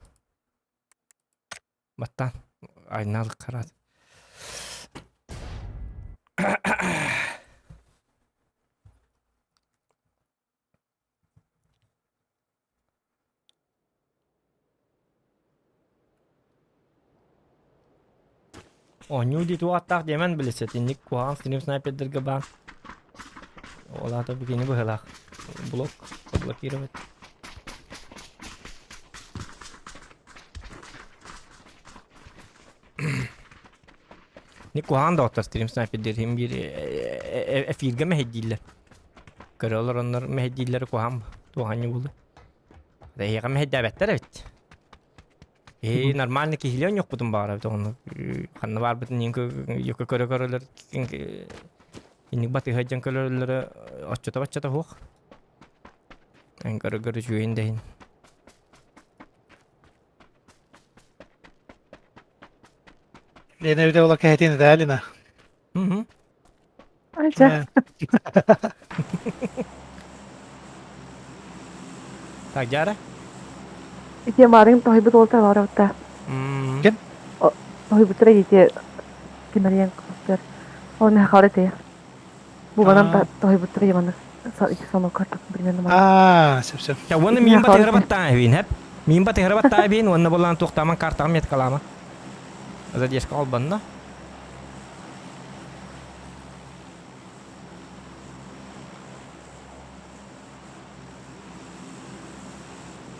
S2: Баттан. Айналык карат. Оонньуу дии туох диэмэн билисэ итинник куһаҕан стрим снайпердэргэ баар. Ол аата бикини быһыылаах. Блок заблокировать. Ник куһаҕан да оттор стрим снайпердэр иһин биир эфиргэ мэһэйдииллэр. Көрө олороннор мэһэйдииллэрэ куһаҕан туох анньы буолуой. Эһиэхэ мэһэйдээбэттэр эбит. Ээ, нормально киһилиэн онньохпутун баҕарабыт ону ханна баарбытын иин көрө көрөлөр инник батыһа дьон көрөллөрө оччото баччата суох. Эн көрө көрө үчүгэйин да иһин.
S5: Лена эбитэ була кэһэтиэн этэ Лена.
S2: Мгм.
S3: Айча.
S2: Так, дьаара.
S3: Ити маарыҥ тоһуйбут уолтар баарабытта.
S5: Ким?
S3: Тоһуйбуттара ити кимэрийэн кыттар. Ол мэ хары те. Бу банан тоһуйбуттара яманы ити сонун картак примерно.
S5: Аа, сөп сөп.
S2: Я уонна миин батыһара баттаан эбиин хэп. Миин батыһара баттаа эбиин уонна боллаан туохтааман картаҕым меткалаама. Задержка холбонно.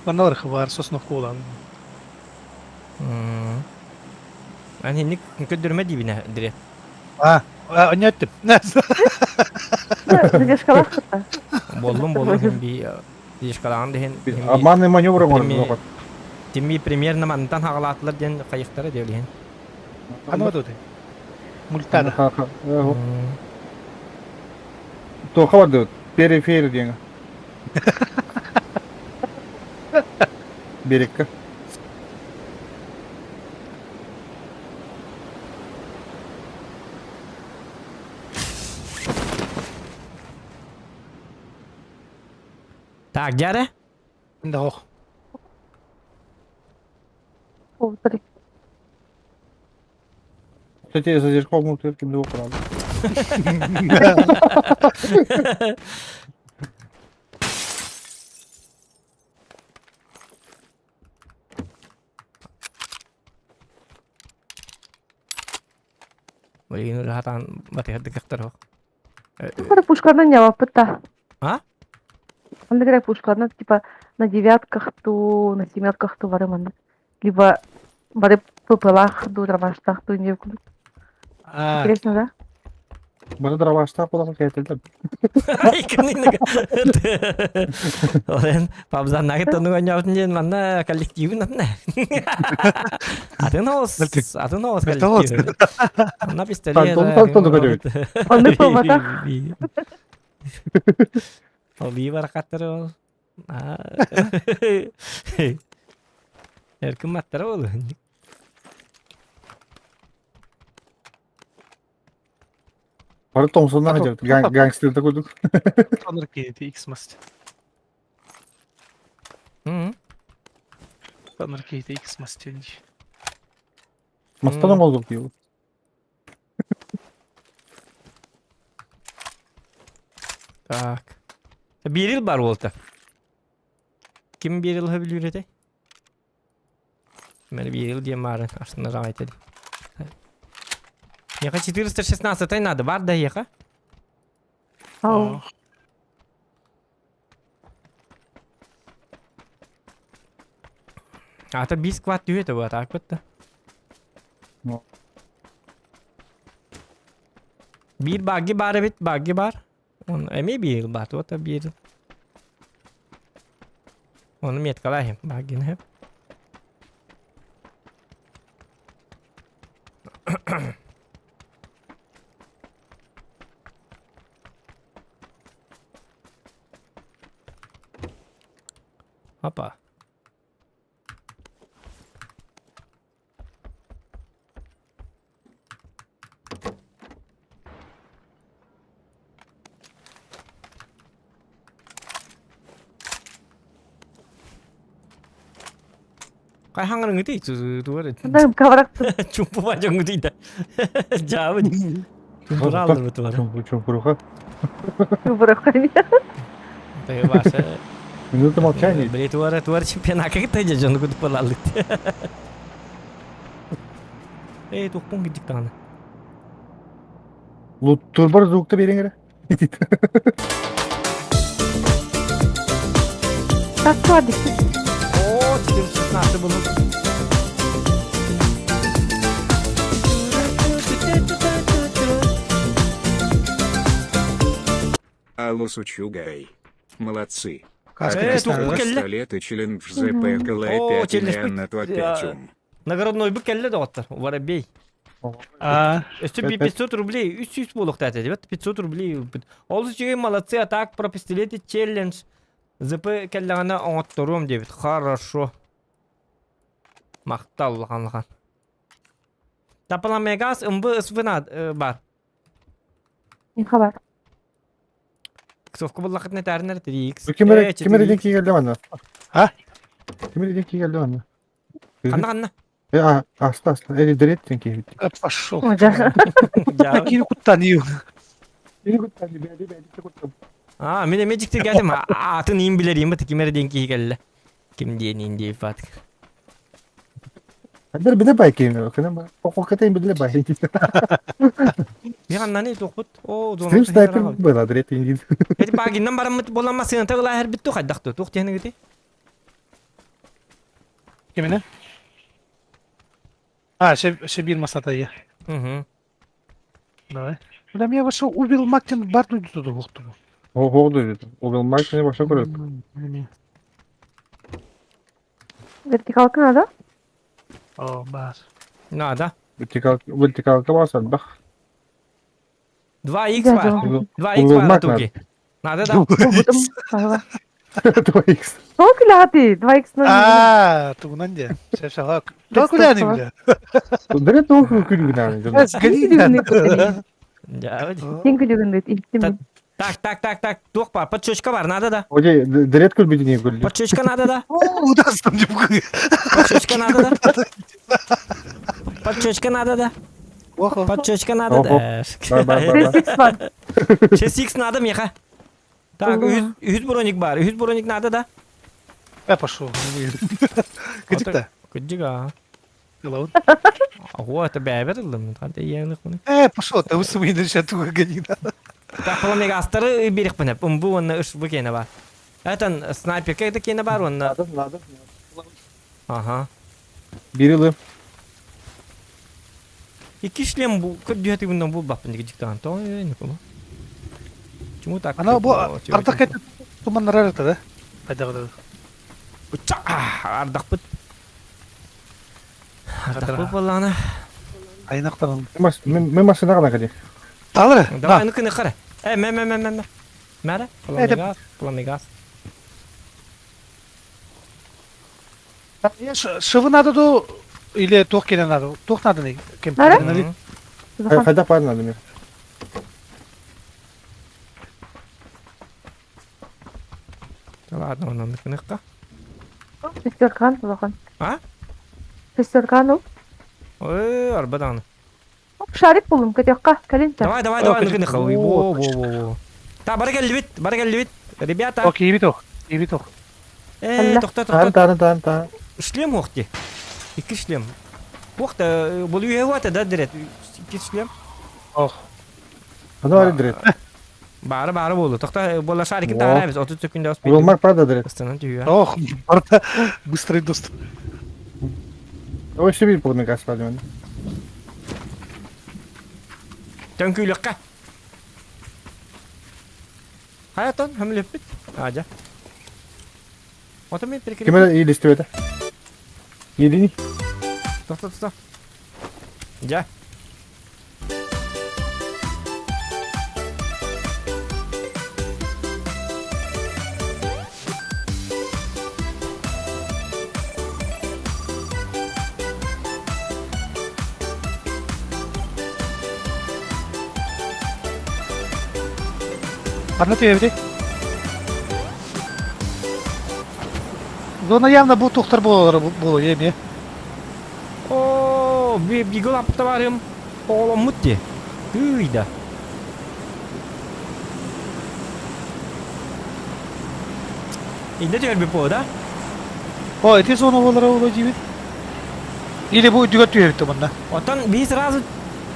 S5: Манна бар сосновка буолан.
S2: Ан инник көддөрмө диибинэ дире.
S5: А, онньоттум.
S3: Задержкалаах кытта.
S2: Боллум боллум хин би задержкалаан дехин.
S4: Обманный маневр оҥордум.
S2: Тимми примерно мантан хагалаатылар диэн хайыктара диэлиһин.
S5: Аны бадуты. Мультада.
S4: Туохха бардыбыт? Периферия диэҥэ. Берекка.
S2: Так, дьэ
S5: Да ох.
S4: Кстати, задержка мутыр кимде оқырады.
S2: Блин, хатан батыһырдык кахтар
S3: Бары пушкарынан ньабаппыт да.
S2: А?
S3: Онно керек пушкарынан типа на девятках ту, на семерках ту бары маннык. Либо бары ПП-лаах дуу, дробаштаах дуу диэн курдук. Интересно, да?
S4: Бары дробаштаах буолан кээтэллэр.
S2: Олен пабзаннагы тонуга ньоотун диэн манна коллективин атына. Атын оос, атын оос коллектив. Манна пистолет.
S3: Оннук буолбатах.
S2: Ол баракаттары ол. Эркин маттара ол.
S4: Бары тоҥсунна сылдьабыт. Гангстерда курдук.
S5: Онор киһити X-маст. Онор киһити X-маст
S4: Мастан оҥолдук дии.
S2: Так. Биир ил бар уолта. Ким биир ылыһа билүүр этэй? Мэр биир ил диэн баарын арсыннар аҕай Миэхэ 416 надо, бар да эһиэхэ?
S3: Ау.
S2: Ата биир сквад түһүө этэ буолар, так бытта. Биир багги баар эбит, багги баар. Он эмиэ биир баар, вот биир. Ону меткалаахым, баггины. Опа. Хайхаңырыңытый туар чумпу бажоңутый да жаабы чумпуралыр туар
S4: Чумпуруха.
S3: Чумпуруха.
S2: Баша.
S4: Минута молчания.
S2: Били туара туар чемпионатка кытта дьону кутуп балалык. Эй, тухпун кидик даҕаны.
S4: Луттурбар звукта бериҥ эрэ.
S3: Так кладик.
S2: О, 416 булун.
S6: Алло, сучугай. Молодцы.
S2: Э, туох кэллэ?
S6: Пистолет и челлендж ЗПКЛ
S2: О,
S6: 5
S2: челлендж
S6: на то опять ум.
S2: Нагородной бы кэллэ доҕоттор. Воробей. Өстө 500 рублей, 300 буолуохтаах этэ. 500 рублей ылбыт. Олус үчүгэй молодцы, а так про пистолеты челлендж ЗП кэллэҕинэ оҥотторуом диэбит. Хорошо. Махтал улахан улахан. Тапаламегас МВ СВ бар.
S3: Не хабар.
S2: Ксовка буллахытына этээринэр 3X.
S4: Ким эрэ ким эрэ диэн киирэллэ манна?
S5: А?
S4: Ким эрэ диэн киирэллэ манна?
S2: Ханна ханна?
S4: Э, а, аста аста. Эри дырет диэн киирбит.
S5: Пошел.
S2: Дьа.
S5: Кири куттан ию.
S4: Эри куттан бэди бэди куттан.
S2: А, мен эмэ дьиктиргээтим. Атын иин билэр иин ким эрэ диэн киһи кэллэ. Ким диэн диэбит баатык.
S4: Хандар биле бай ким. Кэнэ пококатын биле бай.
S2: Мен аннаны туохпут. О,
S4: Стрим снайпер была дырет индин.
S2: Эти багиннан бараммыт боламма сыната ылаа хэрбит ту хайдах ту. Туох диэни гити?
S5: Кимине? А, ще бир масата я.
S2: Угу.
S5: Давай. Бля, я вошел, убил Мактин Барту туда ухту.
S4: Ого, дойду. Убил Мактин вообще көрөт.
S3: Вертикалка надо?
S5: О, бар.
S2: Надо.
S4: Вертикалка басан бах.
S2: 2х
S3: Да,
S2: бар.
S3: да.
S2: 2х
S4: Убил
S2: бар
S4: Мак
S2: туги. Надо да?
S3: Булбутум. Ага.
S4: 2х.
S3: Сколько ляты? 2х 0.
S5: А, тугунан де. Шеф-шалак. Только
S3: Без
S5: бля.
S4: Дөрет ол күлгүнә.
S5: Сгоди.
S2: Да, вот.
S3: Сен күлүгүн дейт. Иттим.
S2: Так, так, так, так. Туох бар. Подчечка бар, надо да?
S4: Оде, дөрет күлбүдүнө күлдү.
S2: Подчечка надо да?
S5: Удастым деп.
S2: Подчечка надо да? Подчечка надо да?
S5: Охо.
S2: Подчечка надо да?
S4: Бар, бар, бар.
S3: 6 бар.
S2: 6х надо меха. Так,
S3: Ого.
S2: 100 броник бар. 100 броник надо да?
S5: Я пошел. Кыдик-то.
S2: Кыдик, а.
S5: Лаун.
S2: Ого, это бәбер ылым. Хады яйлык муны.
S5: Пошел, ты усымын еще туга гонина.
S2: Так, пламегастары берек бинеп. Умбу онны ыш бу кене бар. Этен снайперка да кене бар онны.
S4: Надо, надо.
S2: Ага.
S4: Бир
S2: Икки шлем бу көдү бундан бу бапын диги диктант. То не понял. Чему так?
S5: Ана бу ардак это туман рарыта, да? Кайда када.
S2: Ардак бит. Ардак бит болланы.
S5: Айнактан.
S4: Мен машина гана кади.
S5: Талыр.
S2: Давай, ну-ка, кара. Мә, мә, мә, мә, мә. Мәре? Пламегаз, пламегаз.
S5: Шывы надо до или тох келе надо? Тох надо не? Кем?
S3: Надо?
S4: Хайда пар надо мне.
S2: Ладно, онан кыныкка.
S3: Шестеркан, улахан.
S2: А?
S3: Шестеркан ол.
S2: Ой, арбадан.
S3: Шарик булым, көтөккә, кәлинтә.
S2: Давай, давай, давай, ну кыныкка. Ой, во, во, во, во. Та, бара келди бит, бара келди бит. Ребята.
S5: Окей, бит ох. Бит ох.
S2: Тохта, тохта.
S4: Тан, тан, тан, тан.
S2: Шлем охти. Икки шлем. Охта, бул үйе да дирет. Икки шлем.
S5: Ох.
S4: Ана дирет.
S2: Бары бары болду. Тохта, бола шарикин таарабыз. 30 секундда успеем.
S4: Убил Мак правда дирет.
S2: Останан түйе.
S5: Ох, барда быстрый доступ.
S4: Ой, себе пламегаз палмен.
S2: Төңкүлөккә. Хаятон, хөмлөппүт. Ажа. Ото мен перекире.
S4: Ким илистибете? Илини.
S2: Тохта, тохта. Жа.
S5: Арна тебе Зона явно бу тухтар болар болу еме.
S2: О, бигыл апта барым. Оолом мутти. Тыйда. Инде түгел бу да?
S5: О, эти зона болар болу дейбит. Или бу дүгө түйөбүт мында.
S2: Отон би сразу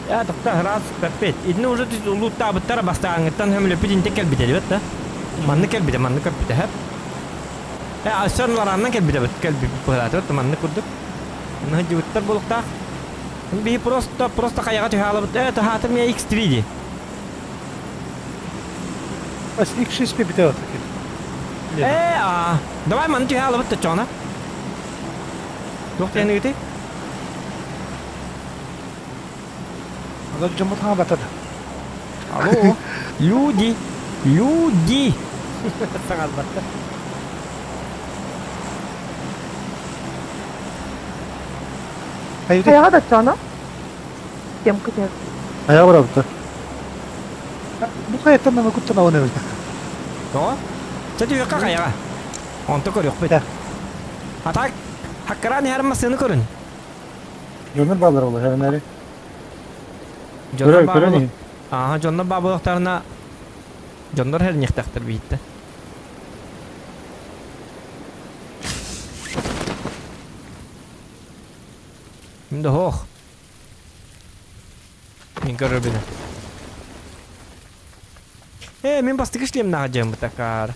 S2: тохта раз пеппет. Идне уже лутта быттара бастаңыттан хөмлөпүт инте келбите дебет да. Манны келбите, манны көппите хеп. Асан лараннан келбите бит, келби быһалаты бит, манны курдук. Мына жыбыттар болуктаах. Би просто просто каяга түһә алып, тахатым я X3 ди.
S5: Бас X6 бите вот
S2: а, давай манны түһә алып бит чона. Тух тәне гите?
S5: Ада жамут ха батады.
S2: Алло. Люди. Люди. Саңалбатты.
S5: Хайды.
S3: Каяга да чана? Тем көтөр.
S4: Аяк барабыты.
S5: Бу каяттан мен күттөн ауны.
S2: То? Чәтү якка каяга. Онто көрөк бит.
S5: Да.
S2: Атак хаккаран ярмасыны көрүн.
S4: Жонор балдар болар, хәрнәре.
S2: Жоннор
S4: Көрө, көрө ни?
S2: Ага, жоннор бабылыктарына жоннор хер нехтактыр битте. Минде хох. Мин көрөр бини. Мин бастык ишлем нага жем бутакар.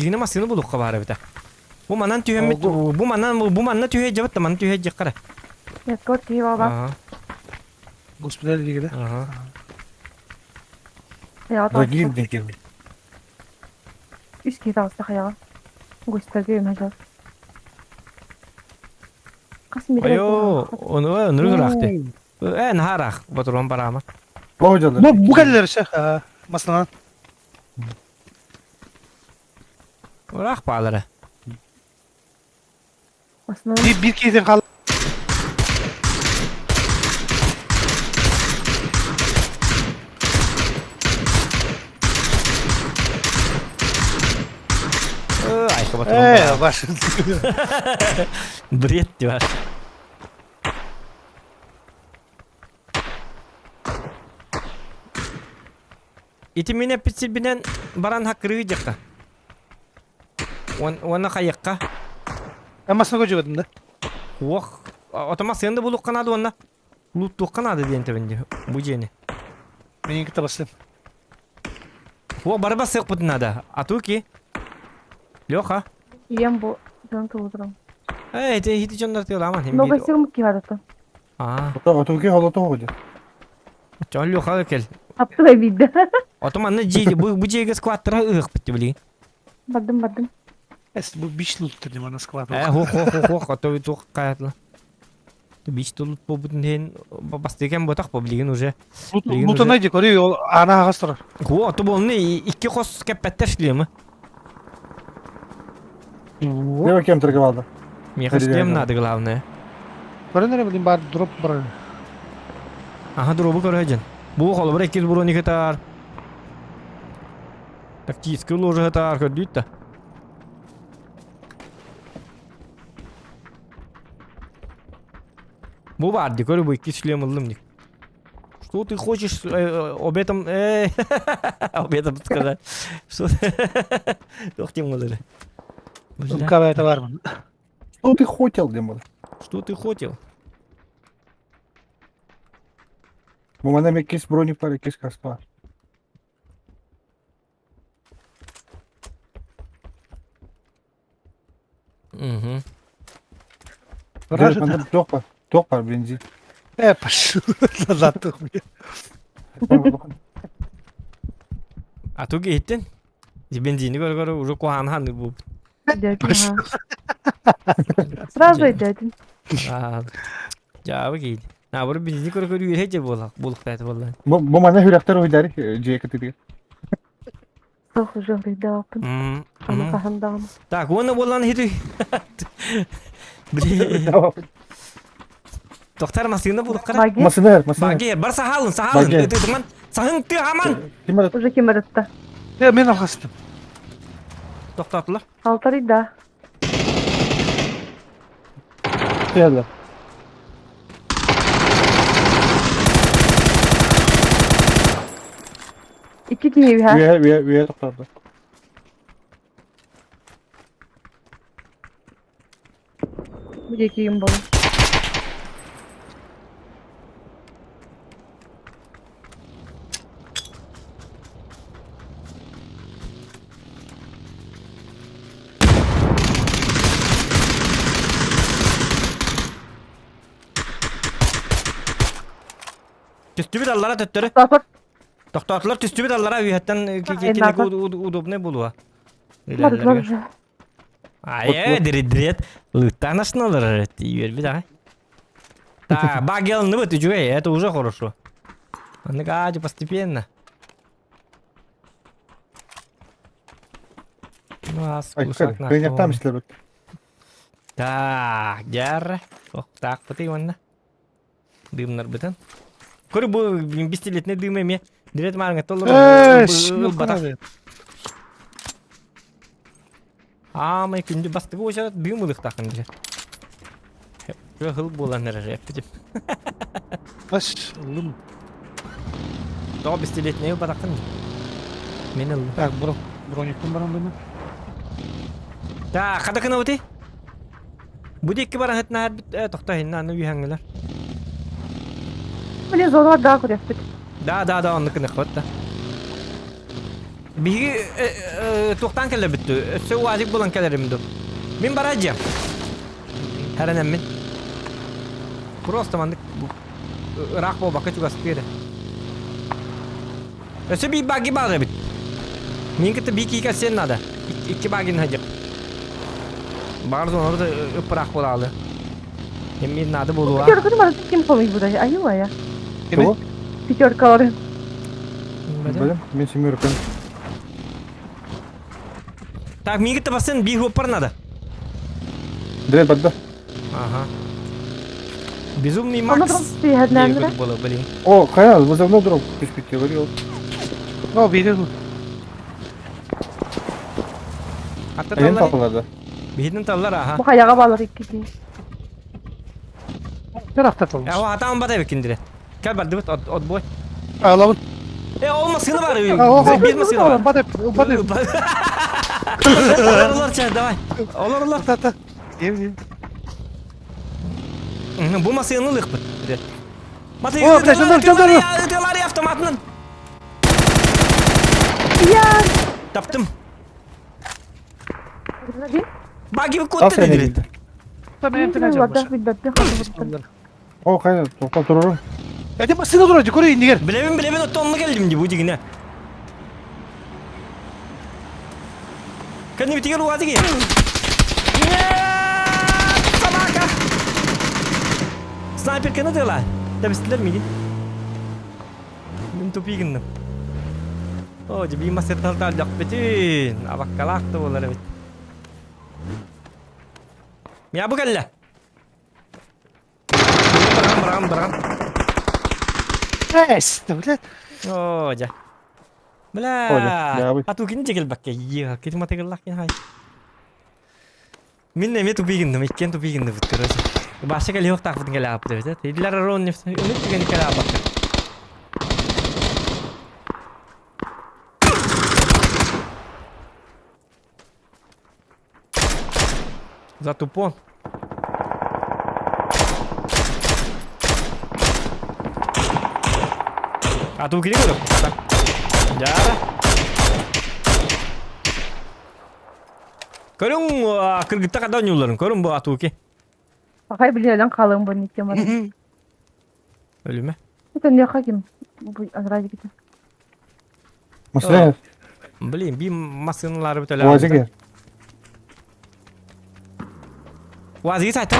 S2: Дьиҥинэ массыына булуохха баар эбитэ. Бу манан түһэммит, бу манан бу манна түһэ дьабыт да манна түһэ дьиэххэ.
S3: Яккор киһи баба.
S2: Ага.
S5: Госпиталь диэки да?
S2: Ага.
S3: Хайаҕа
S4: Загир
S3: таҕыста.
S4: диэн.
S3: Үс киһи таҕыста хайаҕа. Госпитальга өймө Хас метр
S2: Айо, ону ону ыраахты. Э, наһаа ыраах, ботурон бараама.
S4: Бу дьалар.
S5: Бу бу кэллэр өссө масланан.
S2: Ыраах баалара.
S3: Основной
S5: Биир биир киһитин хаал.
S2: Э, айка ботурон
S5: Э,
S2: бараама.
S5: ваш.
S2: Бред бар. Ити мин эппит сирбинэн баран хаккырыы дьахха. Уонна хайыахха?
S5: Амасына көдьүбэтим да.
S2: Уох, отома сыан да булуохха наада уонна лууттуохха наада диэн тэбин дии бу дьиэни.
S5: Мин кытта бастым.
S2: Уох, бары бассыахпытын наада. А ту ки? Леха.
S3: Ийэм бу дьон тулутурам.
S2: Эй, ити ити дьоннор тыаламан.
S3: Много сил киһи
S2: Аа.
S4: Отуки холотоҕу дьэ.
S2: Чон Леха кел.
S3: Аптыга биирдэ.
S2: Ото манна дьиэ бу бу дьиэгэ скваттара ыһыахпыт билигин.
S3: Бардым бардым.
S5: Эс бу биш луттер дим ана склад.
S2: Э, хух хух хух хух, ото туох каятла. Биш тулут буолбутун иһин бастыйкан ботах бу билигин уже. Билигин уже.
S5: Лутанай ди көрүй ол ана ағас тұрар.
S2: Ху, ото буолны икки хос кэппэттэр шлемы.
S4: Не кем торговал
S2: Меха шлем надо главное.
S5: Көрөн эрэ билин бар дроп бар.
S2: Аха дробу көрөжүн. Бу холобура иккис броник ытаар. Тактический ложа ытаар көрдүүт да. Бу бар ди көрү бу иккис шлем ыллым ди. Что ты хочешь об этом об этом сказать? Что? Туох диэн буолар?
S5: МКВ бармын.
S4: Что ты хотел, диэн
S2: Что ты хотел?
S4: Бу манна иккис броник бар, иккис каска бар.
S2: Угу.
S4: Манна туох бар, туох бар бензин.
S5: Э, пошел. Назад
S2: А ту киһиттин? Бензини көрө-көрө уже куһаҕан ханыыр буолбут.
S3: Дядя. Сразу дядя.
S2: Дьаабы киһи. Наоборот бензини көрө-көрө үөрэ дьэ буолах буолуохтаата буолла.
S4: Бу бу манна сүрэхтэр уйдары дьиэ кытыытыгар.
S3: Суох уже уруйдааппын. Аны хаһан даҕаны.
S2: Так, уонна буолан иһити. Блин. Тохтар массыына булук кара.
S4: Массыына, массыына.
S2: Багер, бар сахалын, сахалын. Ытытыман, сахын ты аман.
S3: Уже ким ырытта?
S5: Э, мен алхастым.
S2: Тоқтатылар.
S3: Алтарыйда.
S4: Келді.
S3: Икки киһи үһэ.
S4: Үө, үө, үө тоқтатты.
S3: Бу диэки киһим буолла.
S2: Түстүбүт аллара төттөрү.
S3: Тоқтатор.
S2: Тохтоотулар түстүбүт аллара үһэттэн кинигэ удобный буолуо.
S3: Бардылар уже.
S2: Ай, диридирет. Лыттан ашналар үөрбүт аҕай. Так, багелныбыт үчүгэй, это уже хорошо. Аны аадьы постепенно. Ну, ас кусак на
S4: Кыйнактам истер
S2: Так, дьэр. Так, пытый онна. Дымнар бытын. Көрү бу пистолетный дым эме. Дирет марыңа толор.
S5: Э,
S2: Батах. Аамай күндү бастыгы очарат дым ылыктахын дилер. Хыл буолан эрэр эппитим.
S5: Бас, ылым.
S2: Тоҕо пистолетный ылбатаххын Мен ыллым.
S5: Так, бро, броникпын баран дымы.
S2: Так, хада кынабыты? Бу диэки баран хытна тохто хинна аны үйһәңгилер.
S3: Блин, зона да көрөспүт.
S2: Да, да, да, онны кынах да. Биһиги туохтаан кэлэбит дуу? Өссө УАЗик булан кэлэрим дуу? Мин бараа дьиэм. Хэрэнэммин. Просто маннык ыраах буолбакка чугастыы эрэ. Өссө биир баги баар эбит. Мин кытта биир киһи кэлсиэн наада. Икки багины садьык. Баар зонабыт ыппыраах буолаалы. Эмиэ наада буолуо.
S3: Пятерканы барытын ким хомуйбутай? Айыы айа.
S5: Кими?
S4: Того?
S3: Пятеркалары.
S4: Блин, мен семерканы.
S2: Так, миигин кытта бассын биир хуоппар надо.
S4: Дред барда.
S2: Ага. Безумный
S3: Онно
S2: Макс.
S3: дроп түһэрнээннэрэ.
S2: Было, блин.
S4: О, хайа, вызывной дроп түспүт говорил.
S5: О, биир
S2: Атта
S4: Эйин
S2: таллар.
S4: талларды.
S2: Биһитин таллар, аха.
S3: Бу хайаҕа баалар икки киһи.
S5: Тарахта толмуш.
S2: Я атаан бата эбиккин Кэл бардыбыт от отбой.
S5: Алабын.
S2: Э, ол массыына бар. Биир массыына бар.
S5: Бат бат.
S2: Олор, олор, чэ, давай. Олор, олор.
S5: Та та. Ем ем.
S2: Бу массыынаны ылыахпыт.
S5: О, блядь, жандар, жандар.
S2: Ытыалар автоматынан.
S3: Я!
S2: Таптым. Баги
S4: Тас
S2: кутты dedi.
S4: О, хайа, тоқтап тұрырым.
S5: Эти массыына турар, көрө иннигер.
S2: Билебин, билебин, оттон онно келдим ди бу дигине. Кэннибитигэр уазыги. Нет! Собака! Снайперканы тыла. Тэбистилер мигин. Мин тупигинным. О, дьэ массыттан лөхпүтүн. Абаккалаах да буолар эбит. Мя бу кэллэ. Быраган, быраган, быраган.
S5: Эс, блядь.
S2: О, дьэ. Бля.
S4: О, дьэ, дьаабый.
S2: А ту кини дьэ кэлбэккэ. Кити матыгыллах кин хай. Мин эмиэ тупигинным, иккиэн тупигинныбыт, короче. Баша кэлиэхтаахпытын кэлээппит эбит, э. Идилэр арон үнүт түгэни кэлээбакка. Затупон. А ту кини көрөр. Дьаара. Көрүҥ кыргытта хада ойууларын, көрүҥ бу атуки.
S3: Хай билиэлэн хаалыҥ бу никем.
S2: Өлүмэ.
S3: Это не хаким. Бу азразик.
S4: Массыына.
S2: Блин, би массыыналары бүтөлөр.
S4: Уазиге.
S2: Уазиги сайта.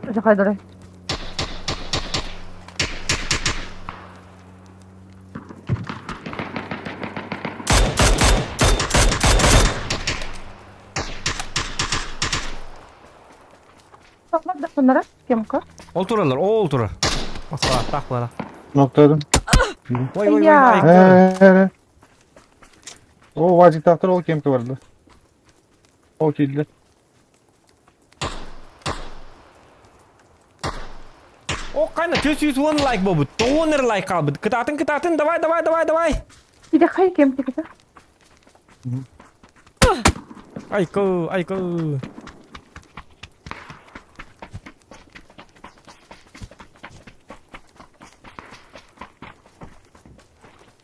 S3: Это хайдары. Bunlara кемка.
S2: Ол туралар, ол турар. Масалааттаах буола.
S4: Ноктадым.
S2: Ой, ой, ой,
S3: Я.
S2: ой.
S4: О, УАЗик тахтар ол кемке барды. Ол киирдилэр.
S2: О, кайна, 410 лайк буолбут. Тоҕус лайк хаалбыт. Кытаатын, кытаатын, давай, давай, давай, давай.
S3: Иде хай кем тикете.
S2: Айко, айко.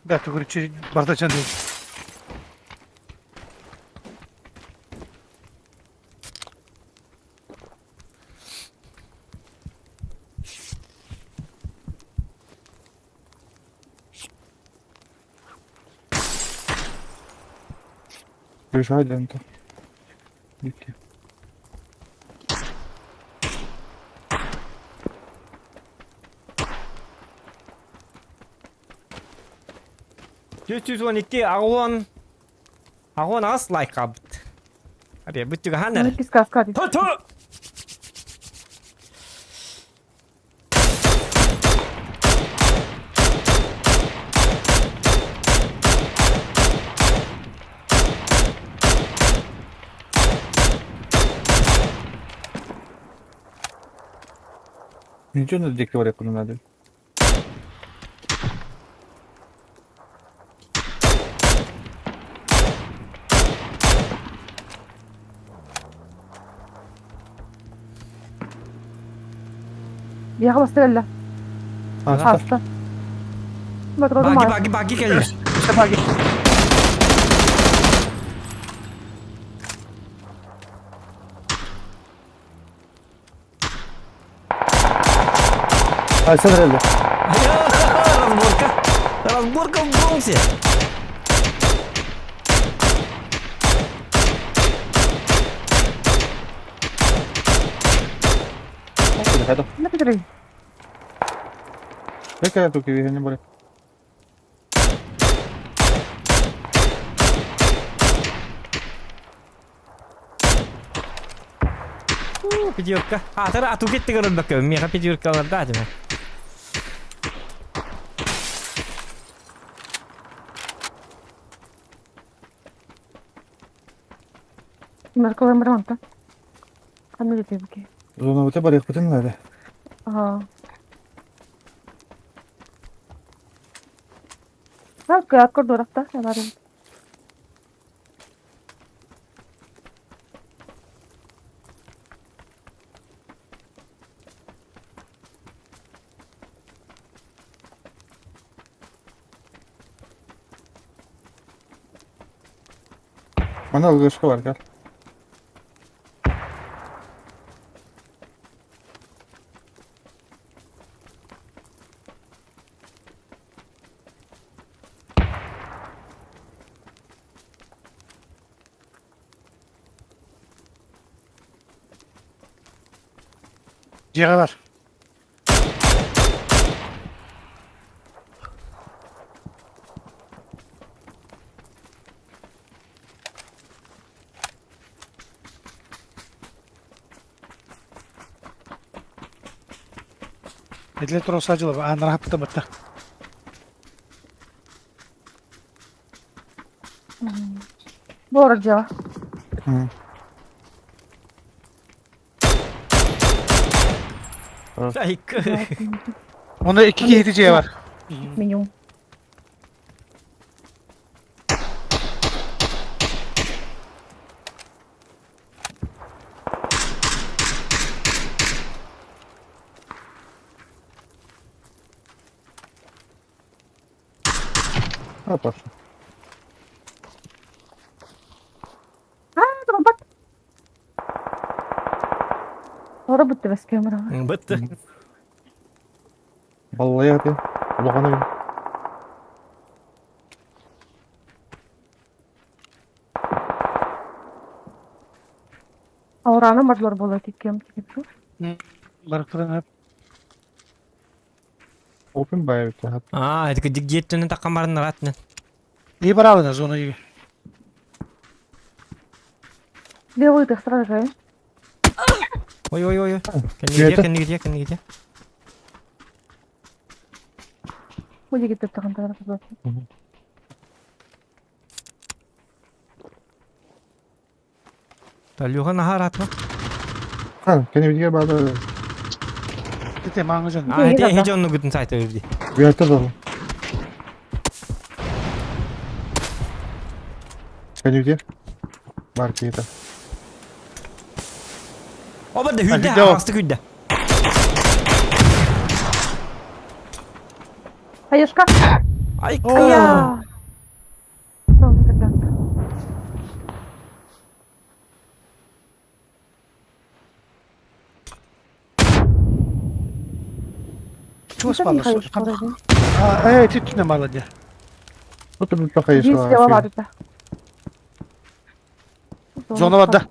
S5: Да, түгүрүчү бардачан дейм.
S4: Приезжай, Дента. Дикий.
S2: 412 агон. Агон ас лайк хаалбыт. Аре, бүттүгө ханнар.
S3: Киска
S2: Ту ту.
S4: Ничего надо диктовать, куда надо.
S3: Дьиэҕэ баста кэллэ.
S4: Ааста.
S3: Ааста. Батырдым
S2: Баги
S3: аайы.
S2: баги баги кэллэ.
S5: Өссө баги.
S4: Айсан эрэллэ.
S2: Разборка. Разборка в Бронксе.
S4: Хайда.
S3: Не кэдэрэй?
S4: Бэкэ туки не бар.
S2: Пятерка. А, тара, а тугет ты город Меха пятерка ларда тебе.
S3: Меркалым ремонта. Ханна диэки.
S4: Зона барыахпытын наада.
S3: Аа. Так, кордорахта, барым.
S4: Манна ылгышка бар кэл.
S5: Дьиэҕэ бар. Эдиле туруса дьылы ааннара хаппыта бытта.
S3: Буолар дьыала.
S2: Айка.
S5: Онно икки киһити дьиэ бар.
S3: Минимум.
S4: А, пошла.
S3: А, бат. Робот бэс камера.
S2: Бытты.
S4: Баллайа ты. Улахан
S3: Аураны мажлар буола киккем тикипшу.
S5: Барыктырын
S4: Open by это.
S2: А, это диггеттүнү таккан барын аратны.
S5: И баралына зона иги.
S3: Левый ты сразу.
S2: Ой ой ой ой. Кэннигитэ кэннигитэ кэннигитэ.
S3: Мудиги тахан тара.
S2: Талюга наһаа аратма.
S4: А, кene видео бада.
S5: Тете маңы жон.
S2: А, это хежонну гутун сайта үрди.
S4: Вертер дал. Кene видео? Бар кейта.
S2: Оба да хүдде,
S5: Хүдде ол.
S2: асты хүдде.
S3: Хаешка.
S2: Айка.
S3: Я.
S5: Чугас баллар. А, э, түттүнө балла де.
S4: Вот тут пока
S3: Здесь
S4: еще.
S5: Зона бар да.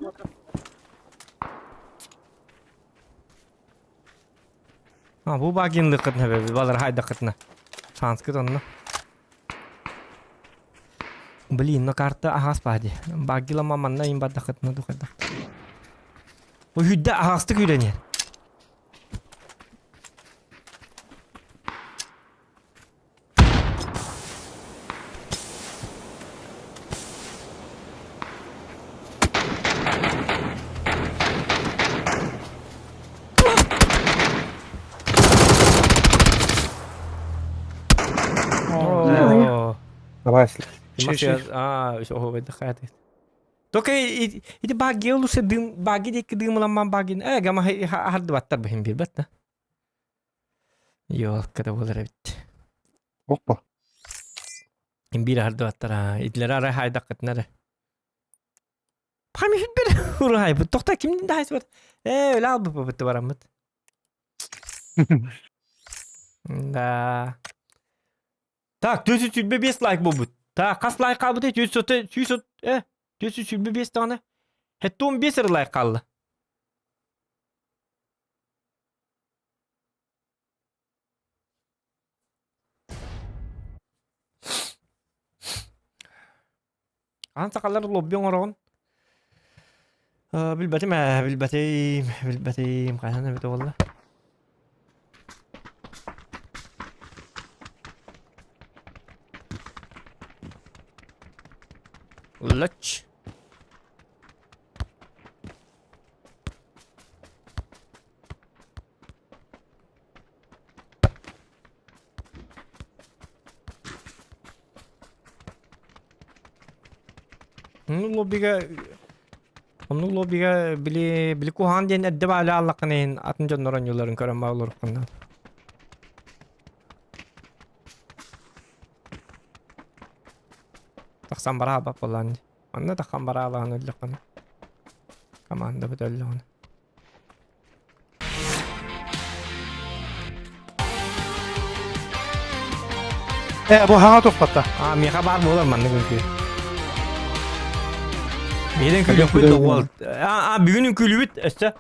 S2: А, бу багин лыкытна бе, балар хайда кытна. Шанс кыт онно. Блин, но карта ахас бади. Багила маманна им бадда кытна духада. Ой, хүдде ахасты күдене. О.
S4: Давай.
S5: Ши-ши.
S2: А, все, выдыхает. Только иди баги лучше дым, баги дик дым ламан баги. Э, гама харды баттар бахим бир бат. Ёлка да буолар эбит.
S4: Оппа.
S2: Биир аһардыбаттара. Итилэри арай хайдаххытына эрэ. Память бер уруһайбыт. Тохта кимдин да хайсыбат. Ээ, өлө албыппыт бараммыт. Да. Так, 425 лайк буолбут. Так, хас лайк хаалбытай? 430, 100, э, 425 даҕаны. 75 эрэ лайк хаалла. Аан сахалар лобби оҥороҕун? Билбэтим ээ, билбэтим, билбэтим. Хайаан эбитэ буолла? Лач. Оннук лоббига оннук лоббига били били куһаҕан диэн эрдэ баалыы ааллаххына иһин атын дьоннор оонньууларын көрөн баа олоруоххун наада. Тахсан бараабат буоллаан дии. Манна таххан бараалаан өллөххүнэ. Командабыт өллөҕүнэ.
S5: Э, бу хаҥа туппатта.
S2: А, миэхэ баар буолар маннык үҥкүү. Биһиги үҥкүүлүөхпүт да уол. А, а, бүгүн үҥкүүлүүбүт өссө.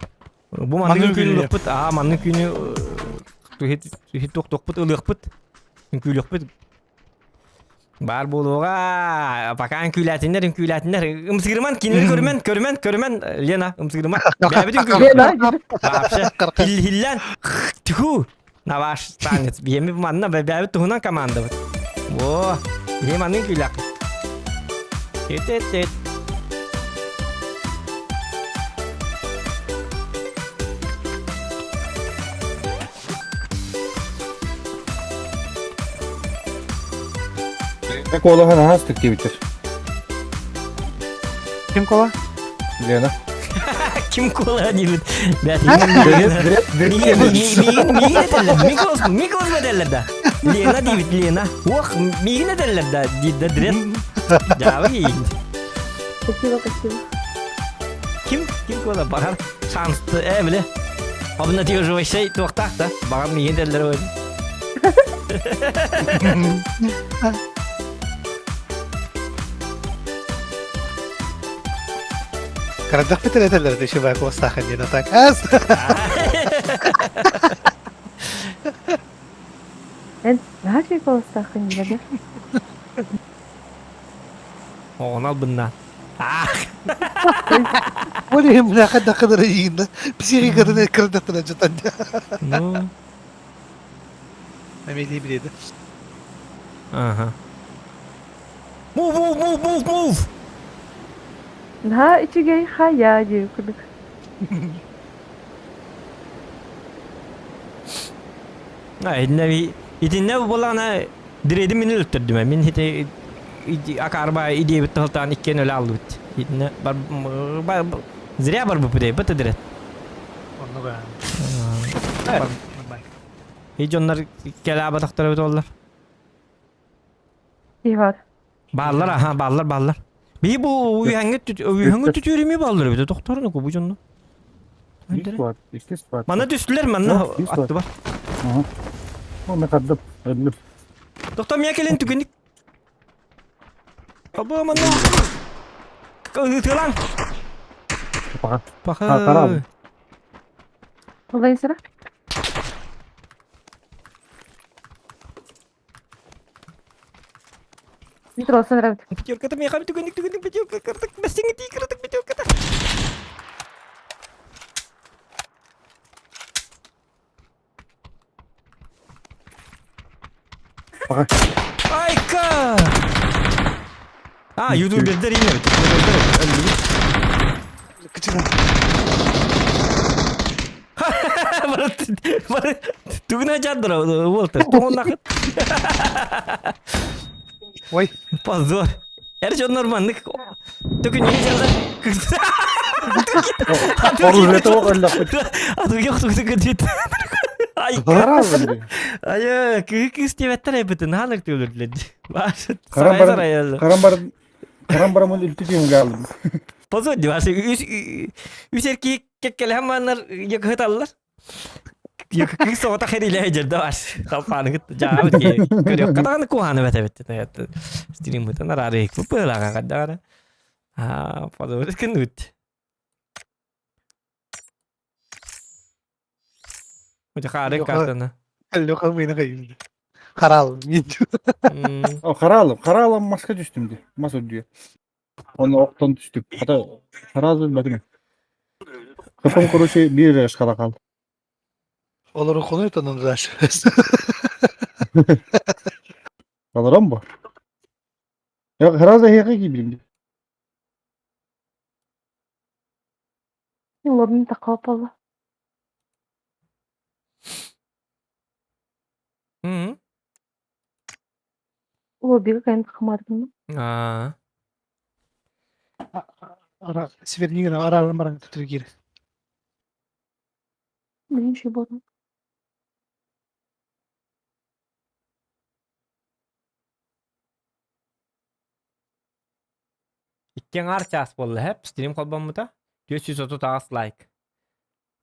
S2: Бу маннык
S5: Маннык
S2: үҥкүүнү
S5: үҥкүүлүөх.
S2: ылыахпыт. Аа, маннык үҥкүүнү түһит туохтуохпут ылыахпыт. Үҥкүүлүөхпүт. Баар буолуоҕа. Пока үҥкүүлээтиннэр, үҥкүүлээтиннэр. Ымсыырыман, кинилэри көрүмэн, көрүмэн, көрүмэн. Лена, ымсыырыма. Бэйэбит үҥкүүлүөхпүт.
S3: Лена,
S2: Вообще, хиллэн, тьфу, на ваш танец. Биэми манна бэйэбит туһунан командабыт. Во, биһи маннык үҥкүүлээх. Тет-тет.
S4: Куолаһын аһаастык диэбиттэр.
S5: Ким кола?
S4: Лена.
S2: Ким кола диибит?
S4: Миигин
S2: этэллэр. Микос, Микос этэллэр да. Лена диибит, Лена. Ох, миигин этэллэр да, диир да дрет. Дьаабы иин.
S3: Спасибо, спасибо.
S2: Ким, ким кола баҕар шансты, э, биле. Обнадеживающий туохтаах да. Баҕар миигин этэллэр ой.
S5: Карандах битер этэллэр да еще куостаах диэн так. Ас.
S3: Эн наһаа үчүгэй куоластааххын дииллэр да?
S2: Оҕону албыннаан. Аах!
S5: Ол иһин мунаха да кыдыры иинна. Психикатын кырдаттына жытан.
S2: Ну.
S5: Эмилий биледі.
S2: Ага. Move, move, move, move, move!
S3: Наһаа үчүгэй хайа диир курдук.
S2: А, итиннэ итиннэ буоллаҕына дирэдим мин өлөттөрдүм. Мин ити акаарба идеябит тылтаан иккиэн өлө аллыбыт. Итиннэ бар зря барбыппыт быт дирет.
S5: Оннуга.
S2: И дьоннор кэлээбатахтара эбит оллар.
S3: Киһи баар.
S2: Бааллар, аха, бааллар, бааллар. Биһи бу үйэҥҥэ үйэҥҥэ түтүөрүмү бааллар эбит, тохторун бу дьонно. Манна түстүлэр, манна аттыбар.
S4: О, мен хардым, өллүм.
S2: Тохтоо, мия кэлин түгэнник. Абы манна. Ытыалаан.
S4: Паха.
S2: Паха.
S3: Олайсыра. Метро нравится.
S2: Пятерка-то меха түгэнник түгэнник пятерка кырдык бэсиҥ кырдык пятерка-то. Айка! А, ютубердер ине. Тугуна жаддыра уолта. Тоҕоннахыт.
S5: Ой.
S2: Позор. Эр дьоннор маннык төкүнүгү дьалла.
S4: Оружиета өллөхпүт.
S2: Атыгы охтугу көтүт. Ай,
S4: Харалым.
S2: Айы, кыһы кыыс диэбэттэр эбитин, хаан ыртыылыр
S4: Харам
S2: Сарай
S4: баран
S2: сарайаллар.
S4: харам баран харам барамын үлтү түһүнгэ алдым.
S2: Позор дивасы үс үс эркиик кеккелэһэн маннар якыһыталлар. Кыыс оҕото хэрилэһэ дьэрдэ бар. Халпааныгыт жаабыт ки. Көрүөххэ даҕаны куһааны бэтэбит. Стриммытын араары быһылаҕа хаддаҕара. Аа, позор кынут. Хаары картаны.
S5: Леха мыйны кайылды. Харал.
S4: О, харалым, харалым маска түстүм ди. Мас үрдүгэр. Оны оқтон түстүк. Хата сразу билбэтим. Хапам короче биир шкала қалды.
S5: Олору хонуй тонун даш.
S4: Аларам бу. Я сразу хеге кибилим.
S3: Лобин такого пола.
S2: М.
S3: Лобига кайын хамадым.
S2: Аа.
S5: Ара свернигин арарым баран түтүргир.
S3: Блин, еще было.
S2: Икки аҥаар чаас буолла һэп, стрим холбоммута. 438 лайк.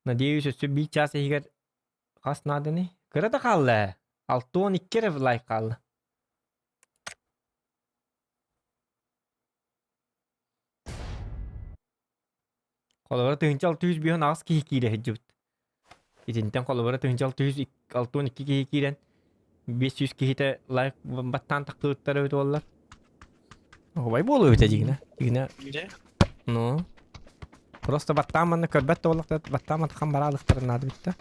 S2: Надеюсь, өссө биир чаас иһигэр хас нааданы? Кыра да хаалла ээ. 62 эрэ лайк хаалла. Холобура 1658 киһи киирэ сылдьыбыт. Итинтэн холобура 1662 киһи киирэн 500 киһитэ лайк баттаан тахсыбыттар эбит буоллар. Оһубай буолуо эбитэ дьиҥинэ. Дьиҥинэ ну просто баттаан манна көрбөт да буоллахтар баттаан матхан бараалыктарын наада бүтта.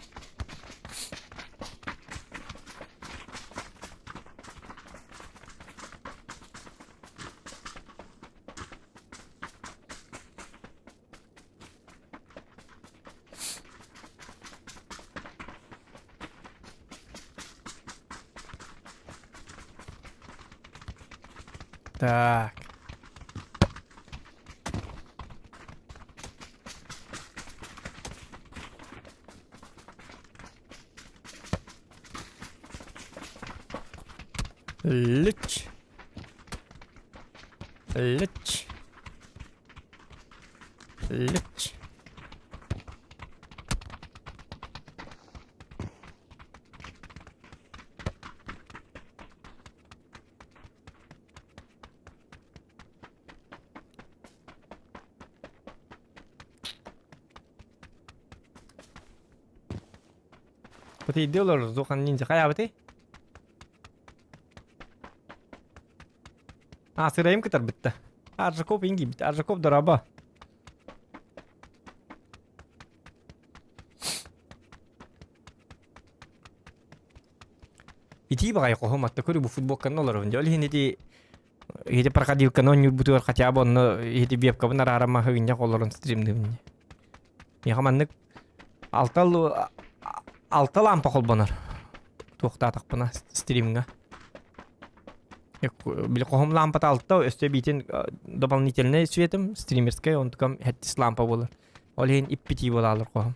S2: Так. Лыч. Лыч. Лыч. Бытыйды олорор Зохан ниндзя хайаабытый? А, сырайым кытарбытта. Аржаков ингибит. Аржаков дораба. Итии баҕайы хоһум атта көрү бу футболканы олоробун. Дьэ ол иһин ити ити проходилканы оонньуурбутугар хотя бы онно ити вебкабын арааран маһыгынньах олорон стримныыбын. Миэхэ маннык алта алта лампа холбонор. Туохтаатахпына стримҥа. Били хоһум лампата алта, өссө биитин дополнительный светом стримерскай, онтукам хэттис лампа буолар. Ол иһин иппитии буолаалар хоһум.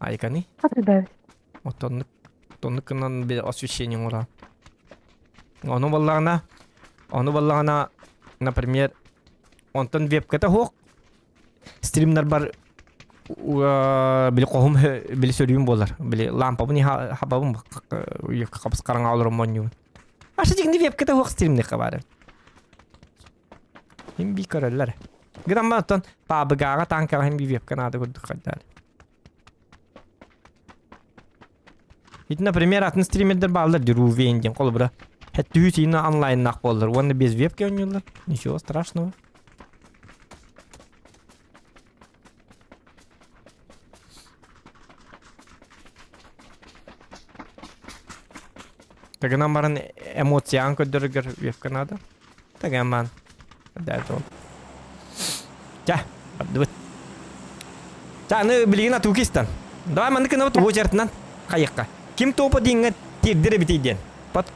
S2: Айканы.
S3: Прибавить.
S2: Отоннук отоннук гынан били освещение оҥорон. Ону буоллаҕына, ону буоллаҕына, например, онтон вебката суох стримнарбар били хоһум били сөрүүм буолар. Били лампабын хабабын хабыс хараҥа олорон монньугун. Аша дьиҥни вебката суох стримнихха баар. Хим би көрөллөр. Гынан оттон паабыгааҕа танкаҕа хим би вебка наада курдук хайдаар. Ити, например, атын стримердер бааллар Рувен диэн холобура. Хэттүү сиина онлайннаах буоллар уонна без вебки оонньууллар. Ничего страшного. Тагынан баран эмоциян көрдөрүгэр вебка надо. Тагаман. Да, это он. Ча, бардыбыт. Ча, аны билигин атуукистан. Давай маннык гынабыт уочаратынан хайыахха. Ким топа диэҥҥэ тиэрдэр эбитий диэн. Под,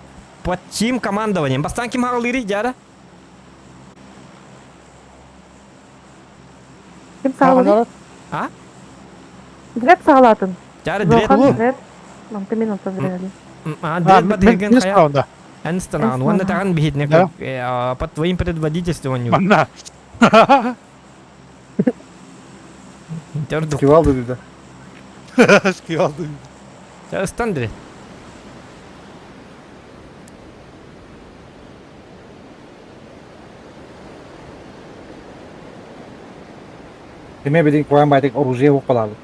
S2: под чьим командованием? Бастаан ким хаҕалыырый, Дьара?
S3: Ким саҕалыыр?
S2: А?
S3: Дред саҕалаатын.
S2: Дьара, дред.
S3: Зохан, Дред. Мантан мен онтон адреналин.
S2: А, дред батыгын
S5: Мен
S2: хайа.
S5: справда.
S2: Эн станаан. Уонна таҕан биһитинэ
S5: Да.
S2: под твоим предводительствованием.
S5: Манна.
S2: Төрдүк.
S4: Кивал dedi.
S5: Скивалды.
S2: Ыстан дред.
S4: Кеме билин куан байтык оружие хуккалалы.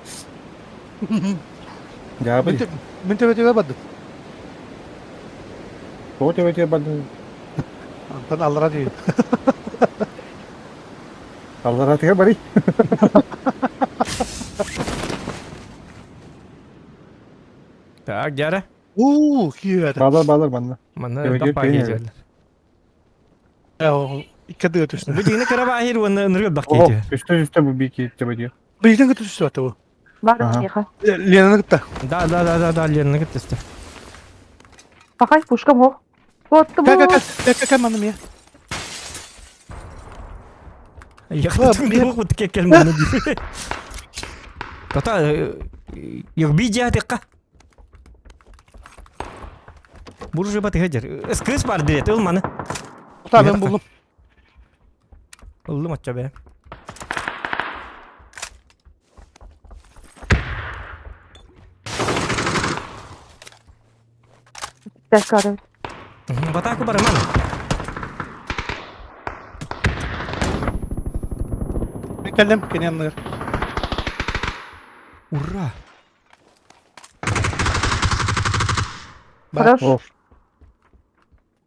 S4: Жабы.
S5: Мен төбөтүгө бардым.
S4: Тоҕо төбөтүгэр бардын?
S5: Антон аллара диир.
S4: Алларатыгар барый.
S2: Так, дьара.
S5: Уу, киирэр.
S4: Баалар баалар манна.
S2: Манна
S4: Төбөтүгэр
S2: элбэх
S4: киирэн
S2: пакет
S5: Икки ардыга түстэ.
S2: Бу дьиҥнэ кыра баахир уонна ынырык элбэх
S4: Оһо,
S2: киһи.
S4: үстэ үстэ бу бики төбөтүгэр.
S5: Биһитин кытта түстэ бу.
S3: Бар
S4: Ага.
S3: миэхэ.
S5: Ленаны кытта.
S2: Да, да, да, да, да, Ленаны кытта түстэ.
S3: Пахай, пушкам ох. Вот
S5: Кэ кэ
S3: бу.
S5: кэ кэ кэ манна мия.
S2: Яхтын туох бут кеккел манна дии. Тата, югби дьаатыкка. Буржуй батыга дер. Скрыс бар дирет, ыл маны.
S5: Та мен булдум.
S2: Ыллым оччо бе.
S3: Бэккары.
S2: Батаку барыман.
S5: Мен кэллим кини анныгар.
S2: Ура!
S5: Бар.
S3: Хорош.
S4: О.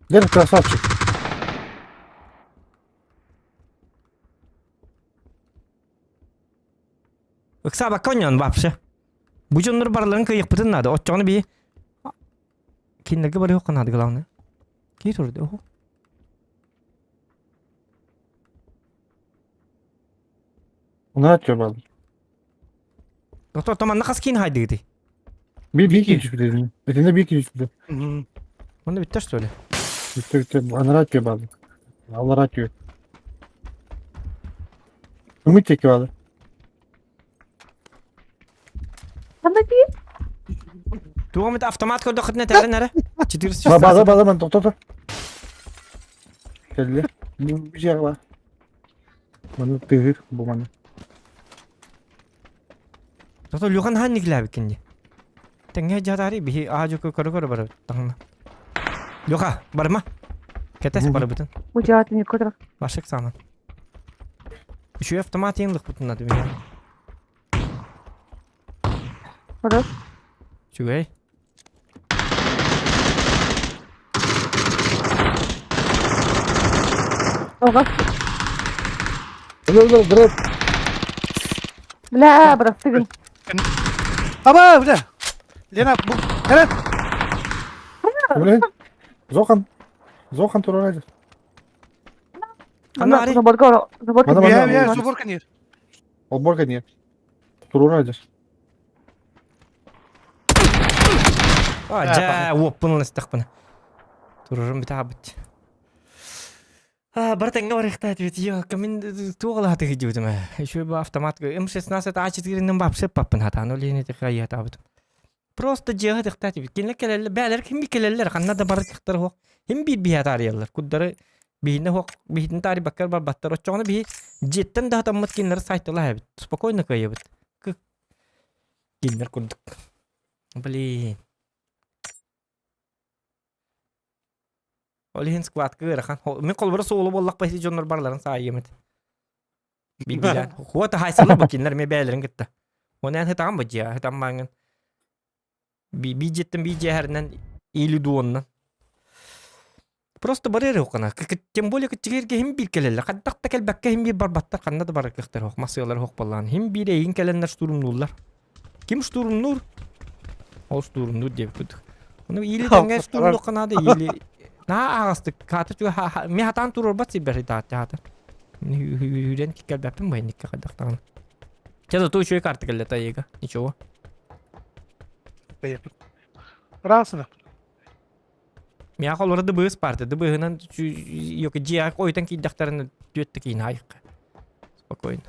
S4: Дер красавчик.
S2: Ыксаабакка онньоон вообще. Бу дьоннор барыларын кыайыахпытын наада. Оччоҕуна биһи кинилэргэ барыахха наада главное. Киһи турда оһо.
S4: Уна атıyor
S2: Доктор томанна хас киин хайдыгытый?
S4: Bir bir iki düştü dedim. Ötende bir iki düştü.
S2: Онно бүттэ что ли?
S4: Bitti bitti. Anara atıyor bazı. Allah atıyor. Ümit çekiyor abi.
S3: Ханна дии?
S2: Туох эмит автомат көрдөххүтүнэ этэрин эрэ. 416.
S4: Ba bazı bazı ben doktor. Geldi. Bu bir şey var. Bana tığır bu bana.
S2: Доктор Люхан хаан никлээбиккин дии. Тэҥҥэ дьаатаары биһи аадьуку көрө-көрө барабыт таҥна. Люха, барыма. Кэтэс барыбытын.
S3: Бу дьаатын көрөр.
S2: Башык саанан. Үчүгэй автомат иһин лыкпытын надо миһин.
S3: Хорош.
S2: Үчүгэй.
S3: Ага.
S4: Dur dur dur.
S3: Бля, бырастыгын.
S5: Аба, бля. Лена, бу кэлэн.
S4: Блин. Зохан. Зохан турар
S2: Ханна ари?
S3: Заборга, заборга.
S4: Мана,
S5: Бия,
S4: мана.
S5: бия, заборка нет.
S4: Олборга нет. Турар
S2: А, дьэ, уоппун ылыстахпына. Турарым бүтэ А, бар тэҥҥэ барыахтаат эбит. Йоо, мин туох ылааты сылдьыбытым ээ. Еще бы автомат М16 А4-нэн вообще паппын хатаан, ол иһин ити хайыатаабытым. Просто дьиэҕэ тахтаат эбит. Кинилэр кэлэллэр, бээлэр ким би кэлэллэр, ханна да барар кыахтара суох. Хим биир биһи атаарыйаллар. Курдары биһинэ суох, биһитин таарыйбакка барбаттар. Оччоҕуна биһи дьиэттэн да хатаммыт кинилэри сайталаах эбит. Спокойно кыайабыт. Кинилэр курдук. Блин. Ол иһин складка ыарахан. Мин холобура суолу буоллахпа ити дьоннор барыларын саайыам этэ. Билбилээн. Хуота хайсалар бу кинилэр эмиэ бэйэлэрин кытта. Оны эн хытаҕын бу дьиэ, хытаммааҥҥын. Би дьиэттэн би дьиэһэринэн или дуоннан. Просто бары эрэ уххана. Тем более кыччыгырга хим биир кэлэллэр. Хайдах да кэлбэккэ хим биир барбаттар ханна да барар кыахтар суох. Массыалар суох буоллаҕына. Хим биир эйигин кэлэннэр штурмнууллар. Ким штурмнуур? Ол штурмнуур диэбит курдук. Ону или тэҥҥэ штурмнуохха наада, или наһаа аһаҕастык хаата чуга ми хатаан туруорбат сирбэр таата. Үүрэн киккэрбэппин бу инникке хайдах даҕаны. Чэ зато үчүгэй карта кэллэ тайыга. Ничего.
S5: Расына.
S2: Миэхэ олоро дыбыыс парты. Дыбыыһынан йоки дьиэҕэ ойутан киирдэхтэринэ түөт да киин аайыкка. Спокойно.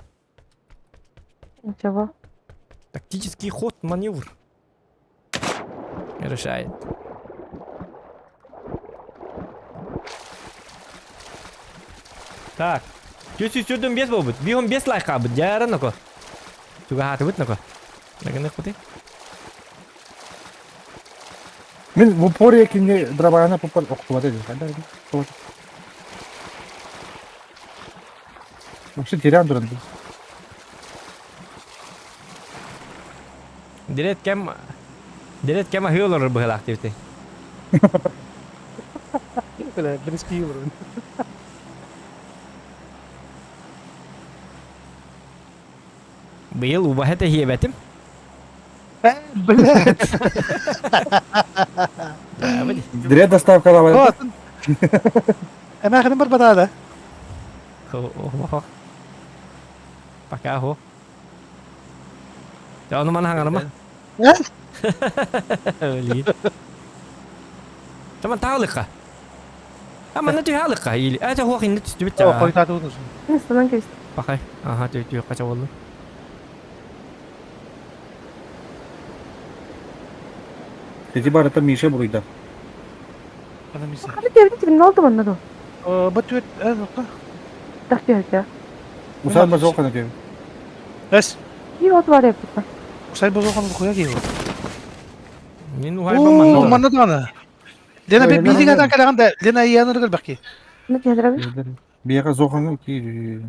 S3: Ничего.
S2: Тактический ход, маневр. Решает. Так. 445 буолбут. 5 лайк хаалбыт. Дьара ноко. Чугаһаатыбыт ноко. Нагыныхпытый?
S4: Мин в упоре кине дробана попал охтубата дии. Ханна Вообще терян туран.
S2: Дирет кем Дирет кем аһыы олорор быһылаах диэбитий.
S5: Бля, близкий уровень.
S2: Быйыл убаһа тэһиэбэтим.
S5: Блядь.
S4: Дре доставкалаабат.
S5: Эмээхинин барбатаа да.
S2: Пока хо. Дьэ ону маны хаҥарыма. Өлиин. Таман таалыкка. А манна түһэ алыкка или это хуох инне түстүбүт
S5: О, хойутаатыбыт
S3: Станан кэбис.
S2: Пахай. Аха тү тү кача болду.
S4: Эти барыта Миша буруйда.
S5: Ана Миша.
S3: Ханы тебин тибин oldu манна ду.
S5: Бу түөт э
S3: Тах түһәтэ.
S4: Усай базок ана тебе.
S5: Эс.
S3: Кии от бар эппит.
S5: Усай бозохан хуя киһи.
S2: Мин уһайбам манна.
S5: Манна даҕаны. Лена биирдик атан кэлэҕин да Лена ияныргар бэкки.
S3: Не түһәтэрэ
S4: Биэха зоханы ки.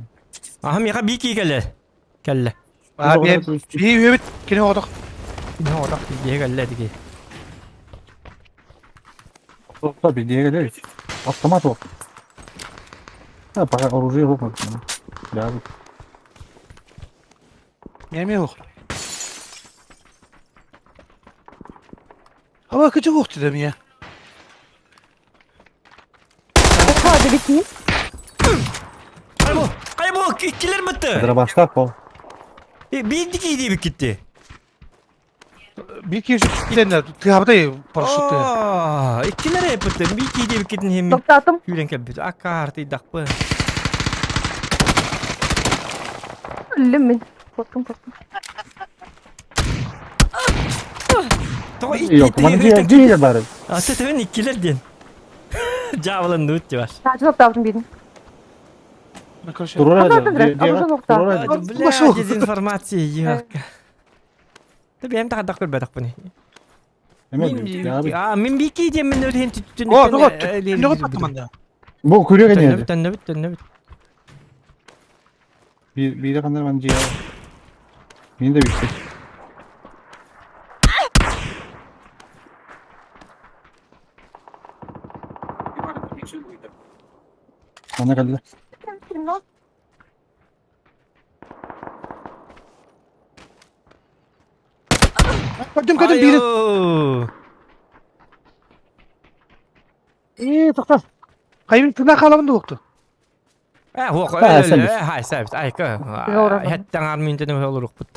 S2: Аха миэхэ бии кии кэллэ. Кэллэ.
S5: Аа бии үөбүт кини оҕотох.
S2: Кини оҕотох биһиэ кэллэ тики.
S4: Биһиэ Автомат вот. А, пока оружие вот. Да.
S5: Эмиэ суох. Аба кычык уох дедим я.
S3: Hadi biteyim.
S2: Кайбол, кайбол, иккилер бытты.
S4: Дробаштап пол.
S2: Биирдик иди биккитти.
S5: Bir kişi тенде тыабытай парашютты.
S2: Аа, иккилер эппитти. Биир киди биккитин хемми.
S3: Токтатым.
S2: Күүрен кэлбит. Аккаартыйдахпы.
S3: Өллүм мин. Korktum korktum.
S2: Тоҕо
S4: Yok, bana diye diye bari.
S2: Аты төбөн иккилер диэн. Жабылын нут бар.
S3: Саачы токтаабытым биирин.
S4: Турар
S3: Ханна атын
S2: Бля, дезинформация ёлка. Ты бэйэм тахадах көрбөтөхпүн. А, мин бики диэн мин өрүһүн түттүн.
S5: О, тоҕо тоҕо таттыманда.
S4: Бу күрүө
S2: Төннөбүт,
S4: кэнэ.
S2: төннөбүт, төннөбүт.
S4: Bir bir kadar ben diye. Meni de bitti. Bana geldi.
S5: Көтүм көтүм биир. Ээ, тоқта. Кайбын тына хаалабын да укту.
S2: Э, хуох,
S4: Э, сәбис.
S2: хай, сәбис. Айка.
S3: Doğru.
S2: Хәттән армин төнө олорук бут.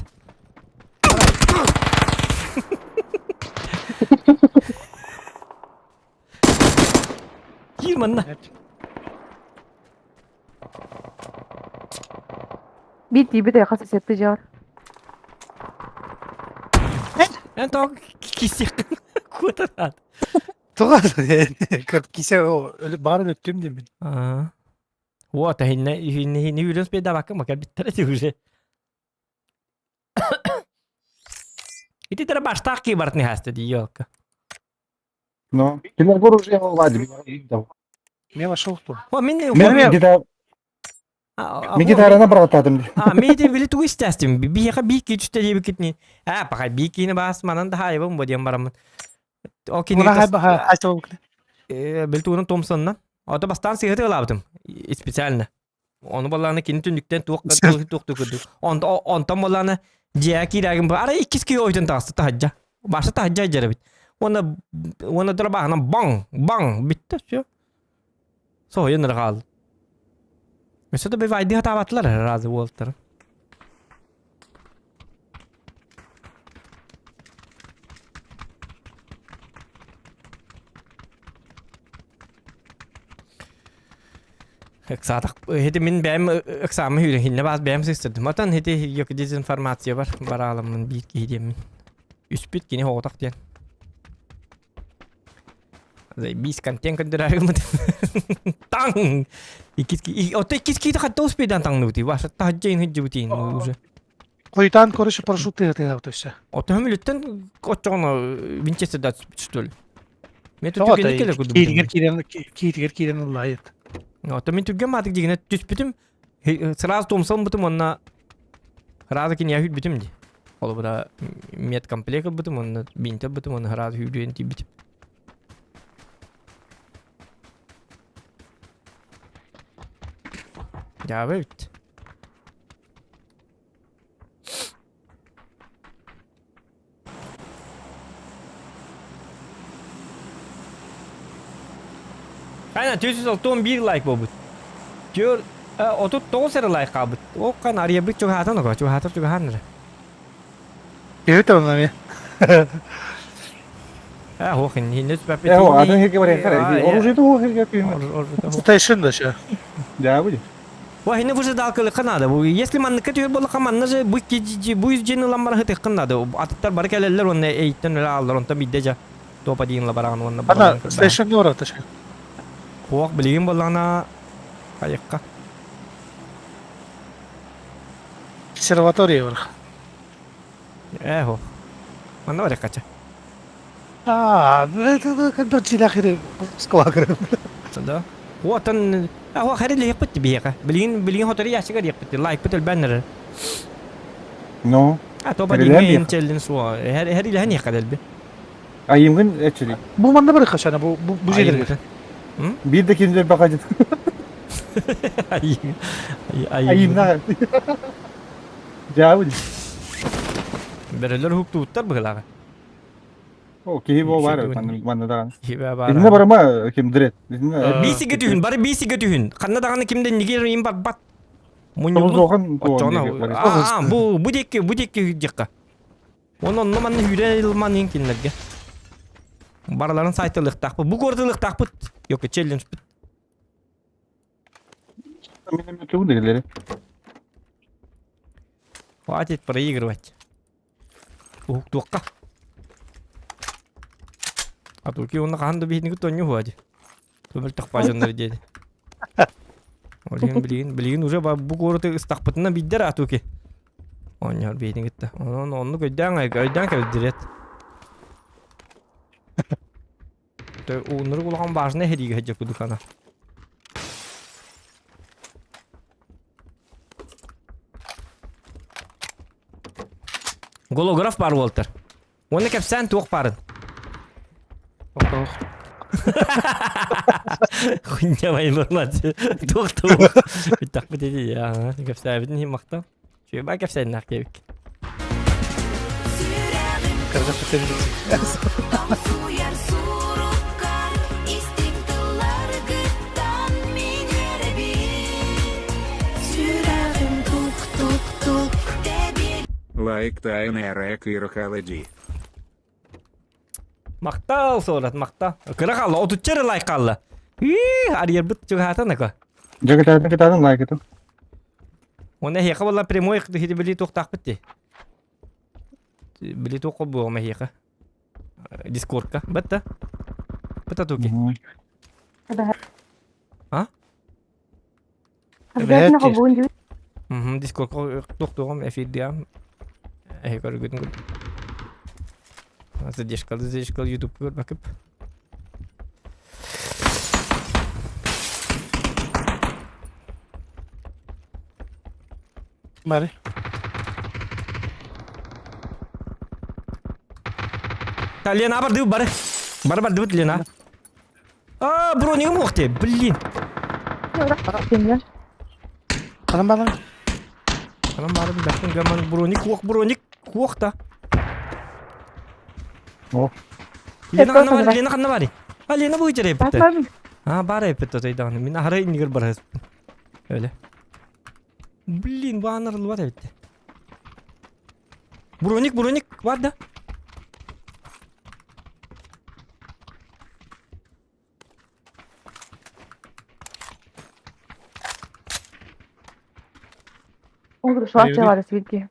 S2: Кир манна.
S3: Бит бит хас сетти жар.
S2: Эн тоо кисик кутарат.
S5: Туга кисе баарын өттүм дейм мен.
S2: Аа. Вот, хинне хинне хинне үрөс беда бакка макар биттер ти уже. Ити тера баштак ки бартны хаста ди ёлка.
S4: Но. Килер оружие влади.
S5: Мен вошел ту.
S2: О, мин
S4: Мен гитар мен гитараны братадым.
S2: А, мен де били тугу истәстим. Биһиэхэ бии кичтэ диэбит китини. А, паха бии кини бас манан да хайбым бу диэн бараммын. О кини
S5: Муна хайба хайса болуп.
S2: Э, били тугунан Томсоннан. Ото бастаан сыһыты ылаабытым. Специально. Ону баллааны кини түннүктэн туох туох көрдүк. Онтон баллааны дьиэ киирэгин бу. Ара иккис киһи ойтон таҕыста таһырдьа. Баша таһырдьа дьэрэбит. Уонна уонна дырабааһынан баҥ баҥ бүттэ все. Соһуйан эрэ хаалла. Өссө да бивайдыы сатаабатылар разы уолтар. Ыксаатах хити мин бэйэм ыксаамы сүүрэн хиннэ баас бэйэм сыстырдым. Отон хити yok дезинформация бар барааламмын биир киһи диэммин. Үспүт кини хоҕотох диэн. Биис контент көрдөрөр Таң! Иккис Ото иккис киити хатта успейдан таҥныбытый. Ваша таһдьа иһин уже.
S5: Хойутаан короче парашют тыһытыһа өссө.
S2: Ото хөмүлүттэн оччоҕуна Винчестер да что ли? Мен түргэнник келе курдук.
S5: Киитигэр киирэн киитигэр киирэн ыллаайыт.
S2: Ото мен түргэн маатык дигине түспүтүм. Сразу тумсан бутум онна сразу киниэ хүрбүтүм ди. Холобура медкомплект ылбытым онно бинт ылбытым онно сразу хүрүөн тиийбитим. Дьаабы эбит. Айна 461 лайк буолбут. Түөр 39 эрэ лайк хаалбыт. Ол кан арыйабыт чугаһаатан ого, чугаһаатар чугаһаан эрэ.
S5: Төһө онно эмиэ.
S2: А, ох, инне түспэппит.
S4: Э, атын хирге бар яхтар. Оружие то хирге күйүн.
S5: Стейшн да ше.
S4: Да, будет.
S2: Ой, не выжидалкалыкка надо. Если манныкка түһэр буоллахха манна же бу бу дьиэни ылан баран ытыаххын надо. Атыттар бары кэлэллэр уонна эйиттэн өлө ааллар онтон биирдэ дьэ топ один бараҕын уонна
S5: Ана стейшн ората ше.
S2: Хуох билигин буоллаҕына хайыкка.
S5: Консерватория бар.
S2: Ээ хуох. Манна барыахха ча.
S5: Аа, это дьиэлээх склагырым.
S2: Да. Уотан ахуа хэрилиэхпит биһиэхэ. Билигин билигин хотору ящик диэхпит. Лайкпыт элбээн эрэр.
S4: Ну.
S2: А то бадиҥҥэ челлин суо. Хэрилэһэн иэхэ дэлби.
S4: Айымгын эчили.
S5: Бу манна бар хашана бу бу бу жерге.
S4: Бир да кимдер бакажыт. Айымна. Жабыл.
S2: Бөрөлөр хуктууттар быһылаҕа.
S4: О, киһи бу бар, манна даҕаны. Итиннэ барыма ким дрет.
S2: Биисигэ түһүн, бары биисигэ түһүн. Ханна даҕаны кимден нигер им барбат. Мунньуллун. Аа, бу бу диэки, бу диэки диэххэ. Онон онно манна үүрэ ылман иин кинилэргэ. Барыларын сайтылыахтаахпыт. Бу куоратылыахтаахпыт. Йоку челленджпит. Хватит проигрывать. Уһуктуохха. А туки уонна хаһан да биһиги тонньу хуади. Көмөл тахпаажаннар диэди. Ол билигин билигин уже бу куораты ыстахпытына биддер атуки. Оонньоор биһигин кытта. Онон оннук өйдөөн өйдөөн кэбилдирет. Ууннурук улахан важный хэриигэ сылдьар курдук ана. Голограф баар уолтар. Уонна кэпсээн туох баарын?
S5: Ох.
S2: Хуйня вайлалат. Туох туох. Бүттахпыт ити я. Кэпсээбитин иһин махтал. Чүөбэ кэпсээннээх диэбик.
S6: Лайк тайны рек и рахалади.
S2: Махтал суорат, махтал. Кыра хаалла, отучча эрэ лайк хаалла. Ии, арыйарбыт чугаһаатан ака.
S4: Дьэ кытаатын кытаатын лайкытын.
S2: Уонна эһиэхэ буолла прямой били туохтаахпыт дии. Били туох буолуом эһиэхэ. Дискордка. Бытта. Бытта туки. А?
S3: Обязательно холбуун дии.
S2: Мгм, Дискордка туох-туоҕум эфирдиам. Эһи көргүтүн курдук. Задержкалы, задержкалы YouTube көрбөкүп.
S5: Бары.
S2: Та Лена барды бары. Бары бардыбыт Лена. А, бронигым уох блин.
S5: Ханан балан.
S2: Ханан барым бәттен гаман броник уох броник уох та.
S4: О.
S2: Лена ханна бар, Лена ханна бар. А Лена бу жере битте.
S3: Батмадым.
S2: А бар эппит отойдаҕына. Мин аһара иннигэр бараспын. Öyle. Блин, бу анарылыбат эбитте. Броник, броник бар да.
S3: Ол шуача бар свитки.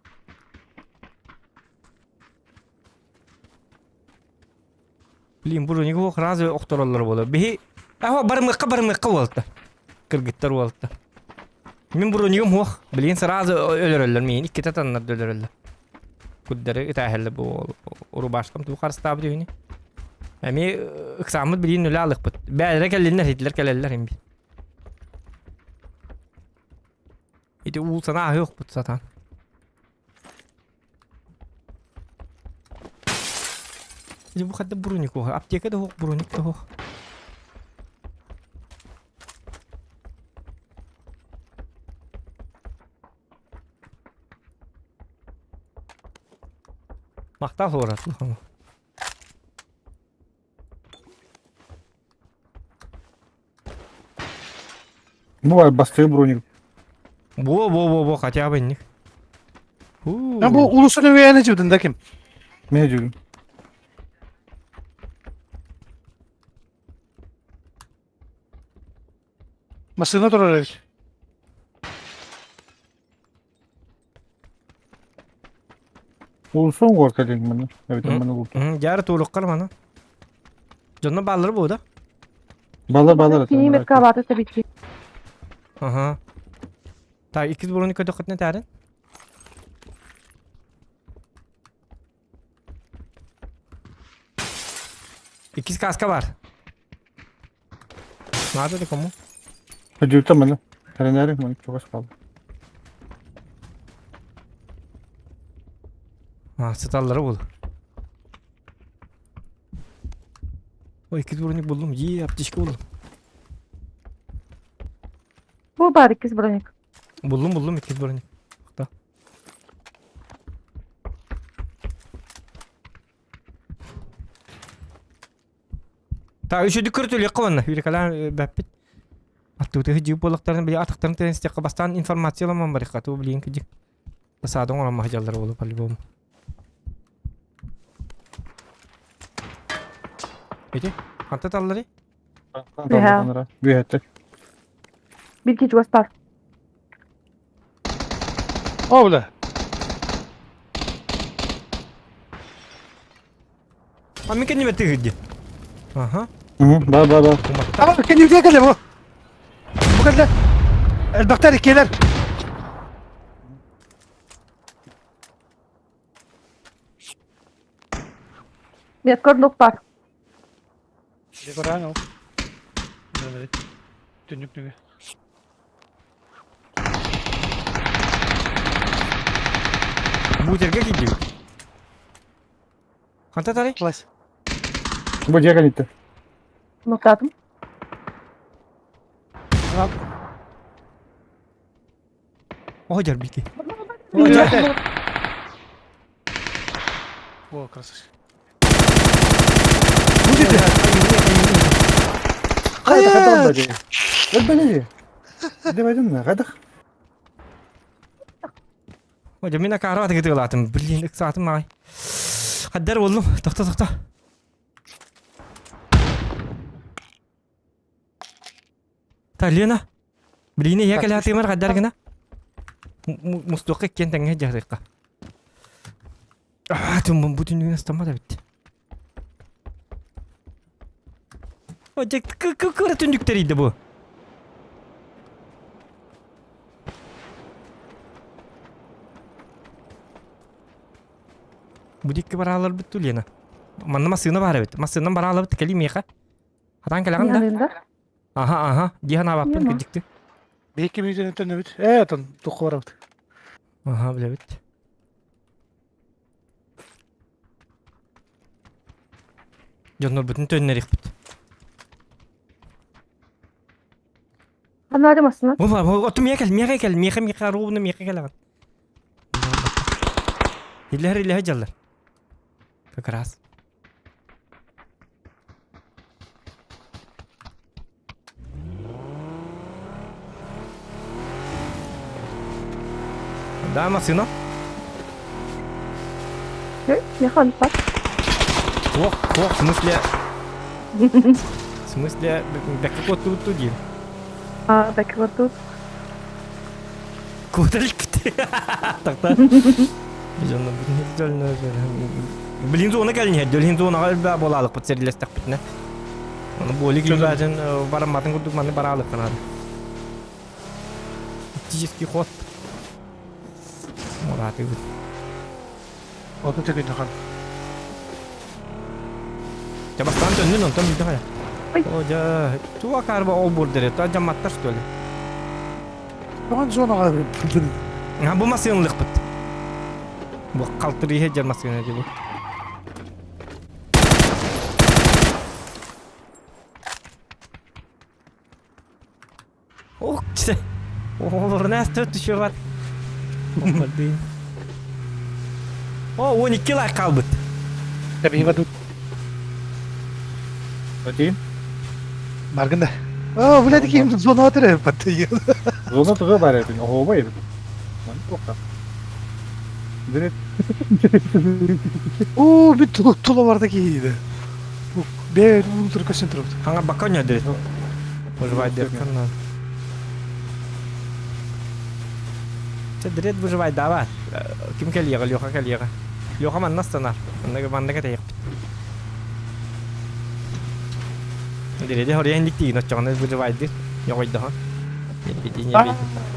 S2: Блин, Блин, броник ох разве охтороллор буолар. Биһи Аха барымыахха барымыахха буолта. Кыргыттар буолта. Мин бронигым хуох. Блин, сразу өлөрөллөр миин. Иккитэ таннар өлөрөллөр. Куддары ытааһэллэр бу рубашкам туу харыстаабыт үһүнү. Эми ыксааммыт билин үлэ алыкпыт. Бээлэрэ кэллиннэр, хитлер кэлэллэр имби. Ити уул санаа аһыахпыт сатаан. Дьэ бу хадда броник уоха. Аптека да суох, броник да суох. Махтал хуорат.
S4: Ну, бастыы броник.
S2: Во, во, во, во, хотя бы инник.
S5: А бу улуsun үөйэни жудун да ким?
S4: Мен жүрүм.
S5: Массыына турар эбит.
S4: Улусон горка ден маны. Эбит маны улут.
S2: Дьары тууруккар маны. Дьонно бааллар бу да?
S4: Балар балар.
S3: Кини меткабаты табити.
S2: Ага. Так, иккис буруну көтөхөтүнэ таарын. Иккис каска бар. Надо ли кому?
S4: Хөдүртэ маны. Тэрэнэри маны чугас хаалла.
S2: А, сыталлары бул. Ой, иккис броник булдум. Е, аптечка булдум.
S3: Бу бар иккис броник.
S2: Булдум, булдум иккис броник. Та. Та үчүдүк көртүлүөххэ уонна Үрекалаан бэппит. Аттыбытыгы дьип буоллахтарын били атахтарын тирэн истиэххэ бастаан информация ламан барыхха туу билиин кыдьык. Саадың оромма сылдьаллар буолу по-любому. Ити ханта таллары?
S3: Бэһэ.
S4: Бүһэттэр.
S3: Бир киһи чугас баар.
S5: О, бля.
S2: А мин кэннибэр тыһыдди. Аха.
S4: Ба ба ба.
S5: Ама кэннибитигэр кэллэ бу. Бу кэллэ. Элбэхтэр иккиэлэр.
S3: Меткор нук бар.
S5: Декоран ол. Түннүк нүгү.
S2: Бутерге киирдибит. Ханта тарай?
S5: Класс.
S4: Бу дьиэ кэлиттэ.
S3: Нуктаатым.
S2: О, дьарбики.
S5: О, красавчик.
S4: Хайда хайда Өлбәле. Дебедим не? Хайдах?
S2: Ой, мин акара тыгытыылаатым. Блин, ыксаатым маҕай. Хаддар боллум. Тохто, тохто. Та, Лена. Блин, я кэлээтыымар хаддар гына. Мустуохха иккиэн тэҥҥэ дьаһарыахха. Аа, тумбун бу түннүгүн астаммат эбит. О, дьэ, кыра түннүктэрийдэ бу. Бу дикки барааларбыт ту Лена. Манна массыына баар эбит. Массыынан бараалабыт кэлии миэхэ. Хатаан кэлэҕин да? Аха, аха. Дии санаабаппын кырдьыкты.
S5: Биһикки мүйтүнэн төннөбүт. Ээ, отон туохха барабыт.
S2: Аха, билэбит. Дьоннорбутун төннөрүөхпүт.
S3: Анаары массына.
S2: Оту миэхэ кэл, миэхэ кэл, миэхэ миэхэ ровно миэхэ кэлэҕин. Иллэһэр иллэһэ дьаллар. Как раз. Да, массына.
S3: Миэхэ онпат.
S2: Ох, ох, в смысле... В смысле, бэккэ куоттубут диир.
S3: А, бэккэ куоттубут.
S2: Куотар иликпит. Тахта. Дьонно бүтүн Билин зона кэлин иһэр, билин зонаҕа элбэх буолаалыкпыт сэрилэстэхпитинэ. Ону буоли киирбээтин барамматын курдук манны бараалыкка наада. Тактический ход. Муратыбыт.
S5: Оту төгүннэ хан.
S2: Дьэ бастаан төннүн, онтон билдэх хайа.
S3: Ой.
S2: О, дьэ, туга карба ол бурдere, та жамматтар что ли?
S5: Тоҕон зонаҕа
S2: А бу массыынылыхпыт. Бу халтырыйа дьэр массыына дии бу. Ох, чэ. Олорун астыр түшү бар. Оппардыын. О, 12 лайк қалбыт.
S5: Тэбиһи тут.
S4: Один.
S5: Баргын да. О, блядь, ким зона өтөрө баттыйы.
S4: Зона туга бар эбин, оһуоба эбит. Маны туохха. Дирет.
S5: Оо, бүт тула барда киһиде. Бе улутур көсөн турбут.
S2: Хаңа бакка нөдүр. Выживать дерканна. Чэ, дред выживать давай. Ким кэлиэҕэ, Леха кэлиэҕэ. Леха манна станар. Манна манна кэтэйэхпит. Дреди хорыйан диктиин оччоҕуна выживайдыр. Ньоҕойдоһон. Ньэбити, ньэбити.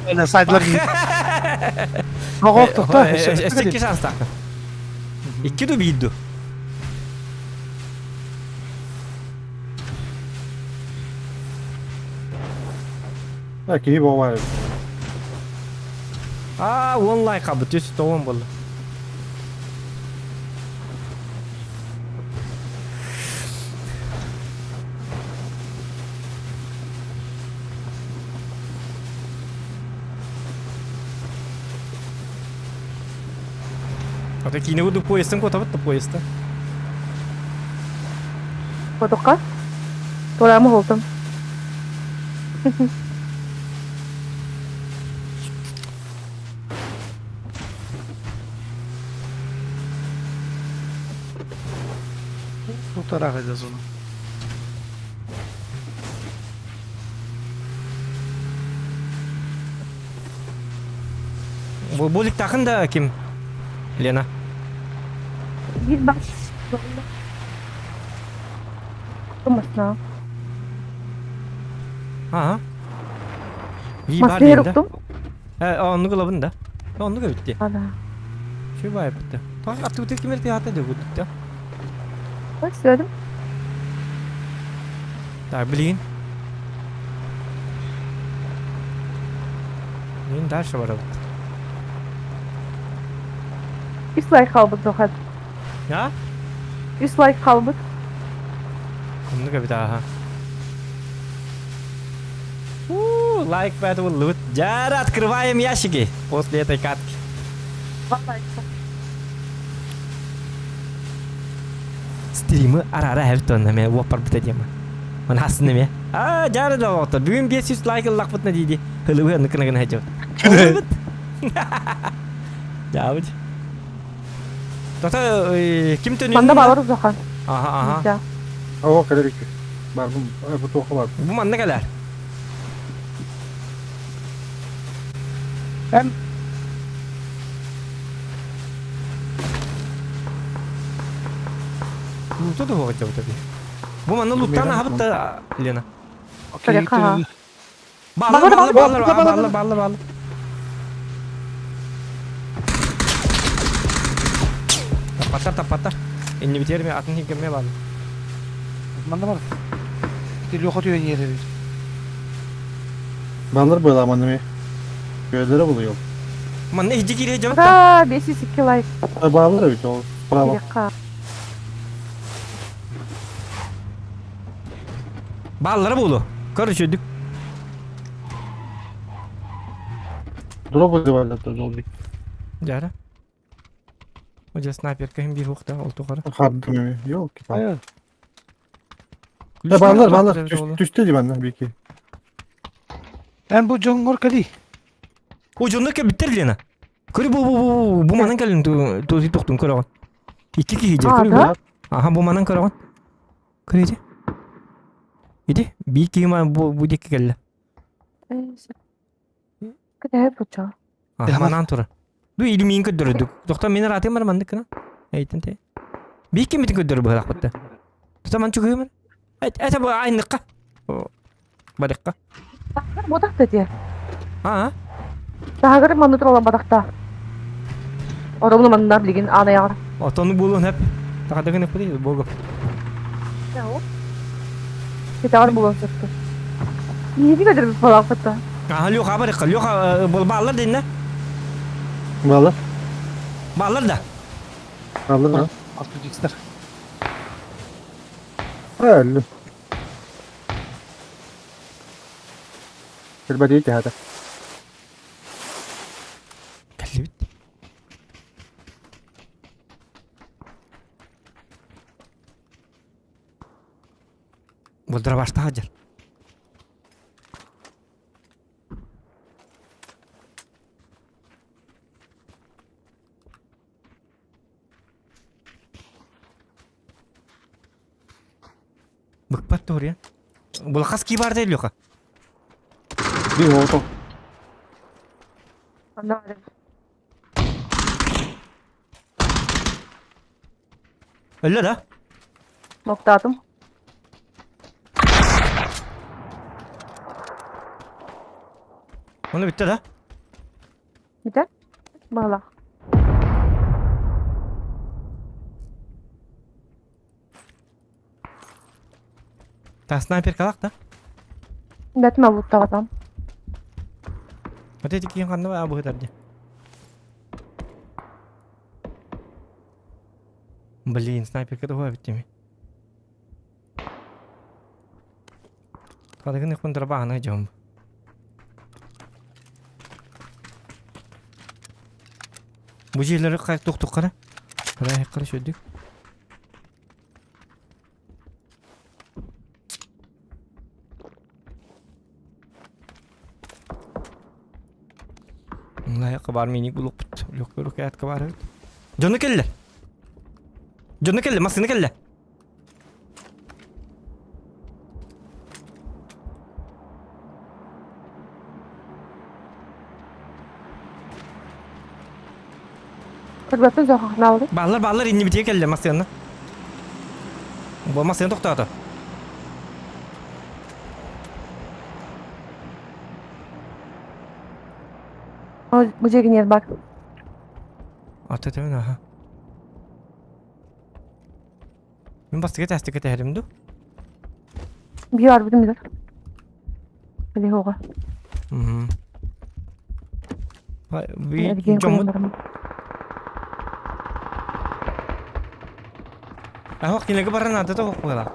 S5: Эле сайдлар Тоҕо тохто.
S2: Өссө икки шанстааххын. Икки ду биир ду.
S4: А, киһи буолар.
S2: Аа, он лайк абы түс тоғын болды. А то киинэ курдук поездтан куотабыт да поездтан.
S3: Куотукка? Туораамы холтум.
S5: Полтора зона.
S2: Бу Буликтахын да ким? Лена.
S3: Биир бас. Масна.
S2: Ага. Ви бар
S3: Масна
S2: дейм да.
S3: уктум.
S2: Э, оннук ылабын да. Оннук эбит дии.
S3: Ана.
S2: Şu бай битти. Тах аттыбыт кимер театр деп гудук да.
S3: Bak söyledim.
S2: Так, блин. Блин, дальше барабыт.
S3: Үс лайк хаалбыт Зохат.
S2: А?
S3: Үс лайк хаалбыт.
S2: Оннук эбит аха. У, лайк поэтому лут. Дяра, открываем ящики после этой катки.
S3: Два лайка.
S2: Стримы арара хэвтон эме уоппар бүте диэма. Ман хасын эме. А, дяра да оҕото. Бүгүн 500 лайк ыллахпытна дии Хылыбы оннук гына гына хадьабыт. Олорбут. Дьаабыт. Тота ким төнүн?
S3: Манна баалар Зохан.
S2: Аха, аха.
S3: Да.
S4: Оо, кэлэр икки. Бар, бу, бу туохха бар.
S2: Бу манна кэлэр.
S5: Эм.
S2: Лута да хуҕа дьабыта би. Бу манна луттан аһабыт да Лена.
S5: Окей.
S3: Ха.
S2: Баалар,
S3: Баалар,
S2: баалар,
S5: баалар,
S2: баалар, баалар, баалар. Таппаттар, таппаттар. Инни битерме атын хиккеме баалар.
S5: Манна бар. Леха түйен yeri.
S4: Балар буоламан эми. Көөлөрө булуйум.
S2: Манна иһдьи киирэ дьабыт да.
S3: Да, 502 лайк.
S4: Баалар эбит ол. Справа.
S3: Кириэххэ.
S2: Бааллара буолу. Короче, дүк.
S4: Дроп вызывали долбик.
S2: Дьара. Одя снайперка хим бир ухта ол тухара.
S4: Хардым эми. Ёлки палки.
S5: Айы.
S4: Да баалар, баалар. Түстэ дии манна бики.
S5: Эн бу дьоҥҥор кэлий.
S2: О, дьонно кэлбиттэр Лена. Көрү бу бу бу бу манан кэлин ту тохтун көрөҕүн. Икки киһи дьэ
S3: А,
S2: көрү
S3: да?
S2: бу. Аха бу манан көрөҕүн. Көрү иди. Иди. Биир киһи ма бу бу диэки кэллэ.
S3: Кэтэһэ буча.
S2: Аха манан турар. Бу или миин көрдөрөдүк. Тохтон мин ыраатыам бар маннык гына. Эйтен те. Биир киммитин көрдөрөр быһалаахпытта. Тутаман чугуйуман. Это бу айныкка. Барыкка.
S3: Таһыгар ботахта те.
S2: Аа.
S3: Таһыгар манны туралан батахта. Оромну манна билигин аан аяҕар.
S2: Отону буолуон хөп. Тахадыгын ыппыты богу.
S3: Китаҕар буолуон сөптө. Биһиги көдөрбүт балаахпытта.
S2: Аха Леха барыкка. Леха бааллар дэннэ.
S4: Бааллар.
S2: Бааллар да.
S4: Бааллар да.
S5: Алтыдьыктар.
S4: Өллүм. Кырбатыы театр.
S2: Кэллибит. Булдыра баштаға жар. Быкпат туруя. Булахас ки бар дейли Леха.
S4: Bir oldu.
S3: Анна
S2: Өллө да?
S3: Ноктаатым.
S2: Оны бүтті да?
S3: Бүтэ? Баҕалаах.
S2: Та снайперкалаах да?
S3: Бэтмэ бултаҕатам.
S2: Вот эти киин ханна баа быһытар дии. Блин, снайперка туһуа эбит дии. Хадыгын ыкпын баана дьом. Бу дьиэлэри хай тух-туххара. Хара хара шөдүк. Лайыққа бар миник булуппут. Лөккөрү кәәткә бар эбит. Дьону кэллэ. Дьону кэллэ, массыына кэллэ.
S3: Көрбөппүн суохахнаабытый.
S2: Бааллар, бааллар иннибитигэ кэллэ массыына. Бу массыына тохтоото.
S3: Бу дьиэгиниэр бар.
S2: Ата төбөн аха. Мин бастакы этээстик кэтэһэрим дуу?
S3: Биир арбытым билэр. Били оҕо.
S2: Мм.
S3: Эргиэн
S2: Дьоммут
S3: көрөн бараммын.
S2: Аһох кинилэргэ баран наада да суох буолар.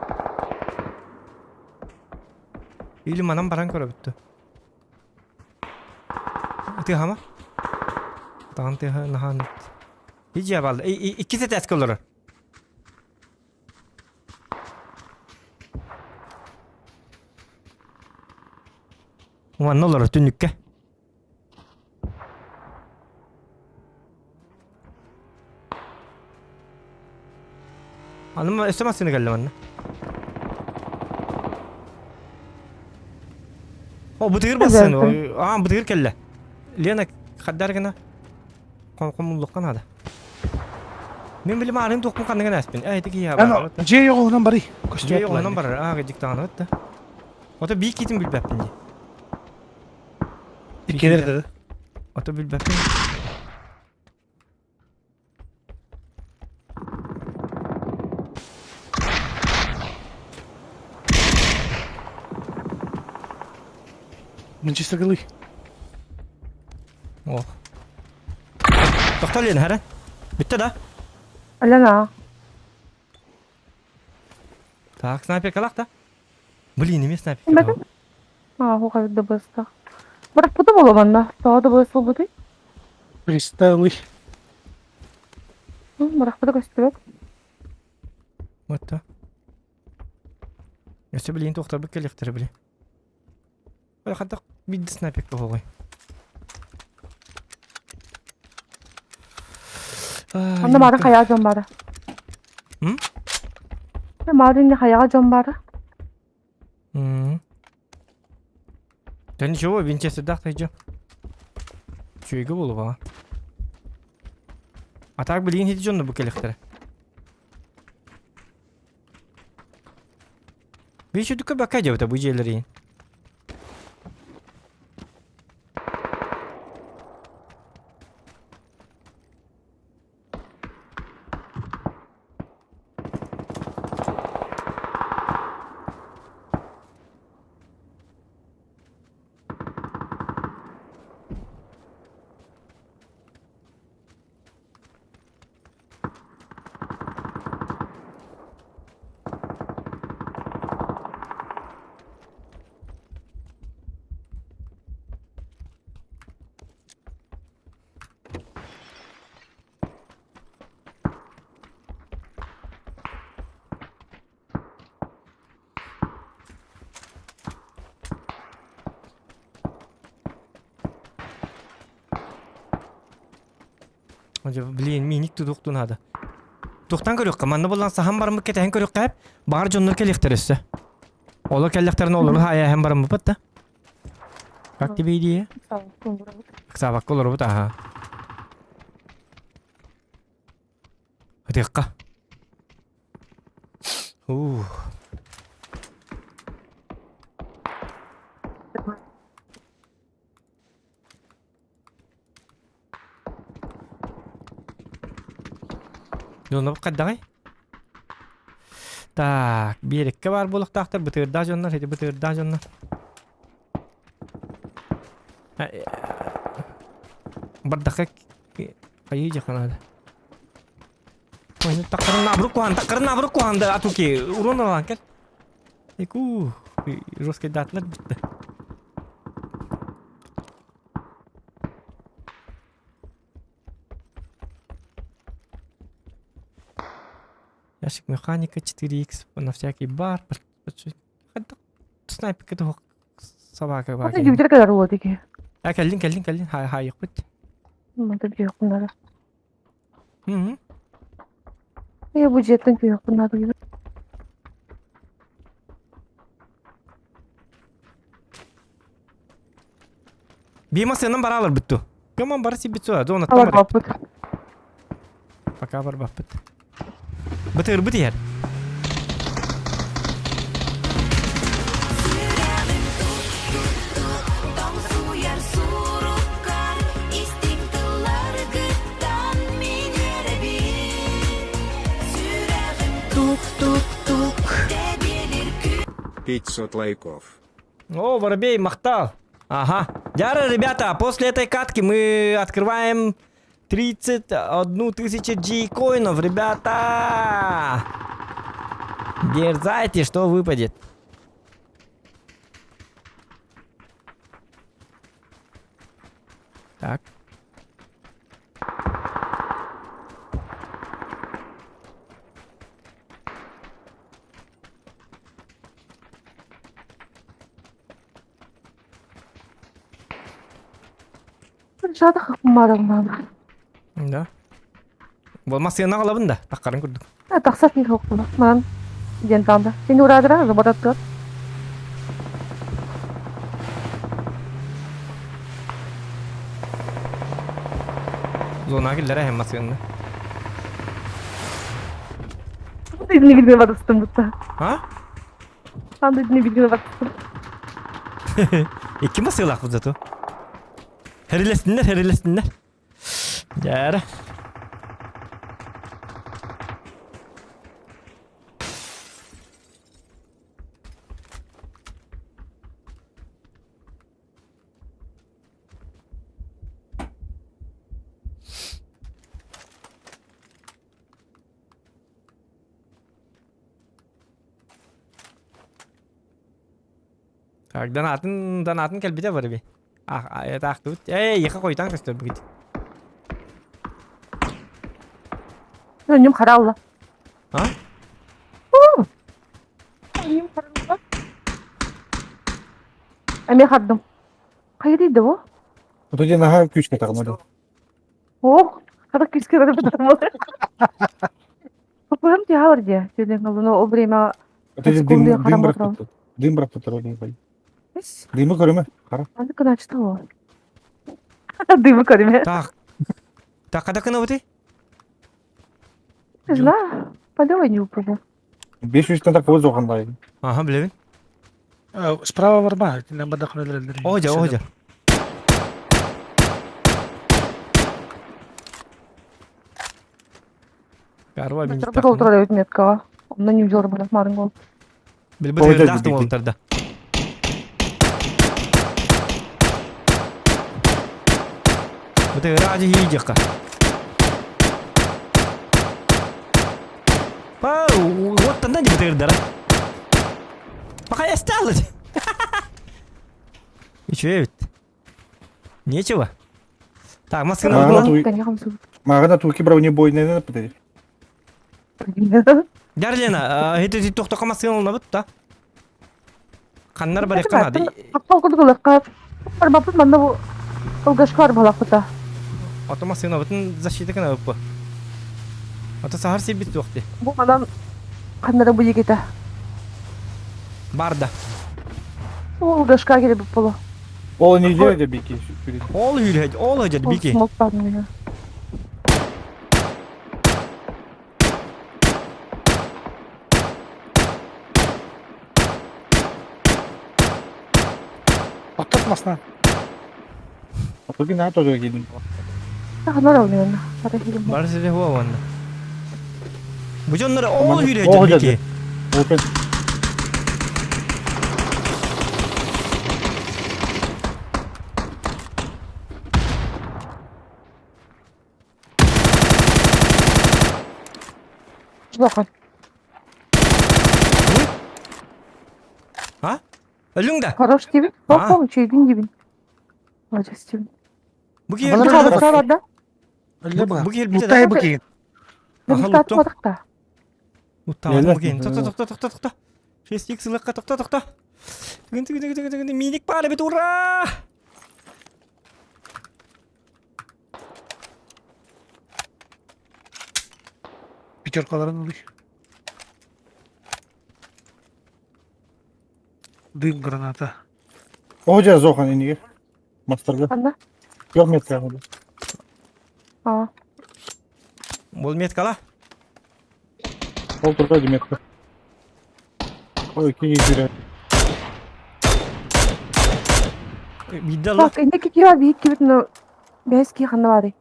S2: Или манан баран көрөбүт дуу? Тыаһама? Таҕан тыаһа наһаан Ичи балды. Иккис этээскэ олорор. Манна олорор түннүккэ. Аны өссө массыына кэллэ манна. О, бытыгыр бассын. Аа, бытыгыр кэллэ. Лена хаддар гына. Хомуллукка наада. Мин билим арын туохпун ханныгын ааспын. Ээ, ити киһи
S5: Аны дьиэ йоҕуһунан барый.
S2: Дьиэ йоҕуһунан барар. Аа, дьиктаҕына да. Ото биир киитин билбэппин дии.
S5: Иккилэр да.
S2: Ото билбэппин.
S5: Манчестергалый.
S2: Ох. Тохтол диэн хара. Бүттэ да?
S3: Алена.
S2: Так, снайперкалаах да? Блин, эмиэ снайперкалаах.
S3: Аа, хуха дыбыстах. Бырахпыта буолуо манна. Тоҕо дыбыс буолбутуй?
S5: Присталый.
S3: Бырахпыта көстүбэт.
S2: Вот то. Өссө билигин туохтарбыт кэлиэхтэрэ били. Хайдах биирдэ снайперка буолуой?
S3: Онно баара хайаҕа дьон баара.
S2: М?
S3: Маары инне хайаҕа дьон баара.
S2: М. Да ничего, винчестердаах тайдьа. Үчүгэйгэ буолуоҕа. А так билигин ити дьонно бу кэлиэхтэрэ. Бии сүдүккэ бакка дьэбитэ бу дьиэлэрин. Блин, миник тутуохтун наада. Туохтан көрүөххэ, манна булан саһан бараммыт кэтэһэн көрүөххэ, баҕар дьоннор кэлиэхтэр өссө. Олор кэллэхтэринэ олору хаайаһан бараммыппыт да. Как тебе идея? Ыксаабакка олоробут аха. Ытыахха. Ух. Дьоннорбут хайдаҕый? Так, биэрэккэ баар буолуохтаахтар, бытыырдаах дьоннор, ити бытыырдаах дьоннор. Бардахха хайыы дьаха наада. Ой, тақырын абырык куһан, тақырын абырык куһан да атуки, урон алан кел. Ику, жесткий датлар битті. Ящик механика 4х на всякий бар. Снайперка туох собака бар.
S3: Аны дьүгдэр кэлэр уол дики.
S2: А кэллин кэллин кэллин хай хайыкпыт.
S3: Мантан күйөхпүн наада.
S2: Мм.
S3: Я бу дьиэттэн күйөхпүн наада диибин.
S2: Бима сыанан бараалар бүттү. Кыман бары сибит суа, зонаттан бар.
S3: Аларбаппыт.
S2: Пока барбаппыт. Бытырбыт иһэр. Тук-тук-тук.
S6: 500 лайков.
S2: О, воробей, махтал. Ага. Дяра, ребята, после этой катки мы открываем 31 тысяча G-коинов, ребята! Дерзайте, что выпадет. Так.
S3: Шатах марамнан.
S2: Да. Болмас сыана қалабын да, таққарын көрдік.
S3: Тахсат не хоқпын. Манан диэн таанда. Сен ураадыра работаттыр.
S2: Зона киллere hem масыанна.
S3: Дидини билбей батыстым бутта.
S2: А?
S3: Ан дидини билбей батыстым.
S2: Икки масыалаахпыт зато. Хэрилэстиннэр, хэрилэстиннэр. Дьээрэ. Так, донатын, донатын кэлбитэ бар эби. Ах, это ахтыбыт. Эй, еха қойтан көстөр бүгүт.
S3: Өнүм харалла.
S2: А?
S3: Өнүм харалла. Эми хардым. Хайыр иди бу?
S4: Ото дьэ наһаа күүскэ таҕына
S3: Ох, хара күүскэ барбытым. Попыһым тиһавар дии. Тилен но о время
S4: Ото дьэ дым дым бырахпыттар. Дым бырахпыттар ол бай. Дымы көрүмэ. Хара.
S3: Аны кыначты о. Дымы көрүмэ.
S2: Так. Так, когда кынабыты?
S3: Не знаю. Полевой не упаду.
S4: 500 так көз оғандай.
S2: Ага, билебин.
S5: Справа барба, итинэн бардаххына өлөрөллөр.
S2: Оһо оһо. Карва
S3: Бу толтурар эбит меткаҕа. Онно ньүдьү барбатах марын гол.
S2: Билбит ыырдаах туолтарда. Бу ыраах дьиһии дьиэххэ. Па, уоттанна дии бытыырдара. Пока я стал. Үчүгэй эбит. Нечего. Так, масканы
S4: Ага. Мааҕына туки бронебойнайынан пытый.
S2: Дарлена, это тохтоко масканы олнабыт да? Ханнар барыахха наада.
S3: Хаппал курдук ылыахха. Барбаппыт манна бу ылгашка барбалаахпыта.
S2: Ото массыынабытын защита гынабыппы. Ото саһар сирбит суох дии.
S3: Бу манан ханнара бу егите.
S2: Бар да.
S3: Ол ылгашка келебит боло.
S4: Ол не делает бики.
S2: Ол үрһэт, ол өдөт бики.
S3: Смок бар
S5: Оттот масна.
S4: Атыгы на тоже кидим.
S3: Ханар алмыйын.
S2: Бар сире хуа ванна. Бу дьоннор ол үрһэт бики.
S4: Open.
S3: Улахан.
S2: А? Өлүҥ да?
S3: Хорош Стивен.
S2: А.
S3: Хоп, үчүгүйгүн диибин. Молодец Стивен.
S2: Бу киһи
S5: Балар
S3: Хаалар
S5: Бу-
S3: хаалар да?
S5: Өллө бу.
S2: Бу киһи өлбүтэ
S5: Луттай
S2: да?
S5: бу киһин.
S2: Аха,
S3: Луттаат
S2: луттум.
S3: буолбатах да.
S2: Луттаабатым бу киһини. Тохто, тохто, тохто, тохто. 6x ылыахха, тохто, тохто. Тыгын, тыгын, тыгын, тыгын, тыгын, миник баар эбит, ура!
S5: Пятеркаларын ылый. Дым граната.
S4: О, Зохан инигер. Мастерга.
S3: Ханна?
S4: Yok метка.
S3: Аа.
S2: Бол меткала.
S4: Ол турда метка. Ой, киһи жүрө.
S2: Биирдэ алла.
S3: Так, инники киһи биир кибит, но бэс киһи ханна баарый?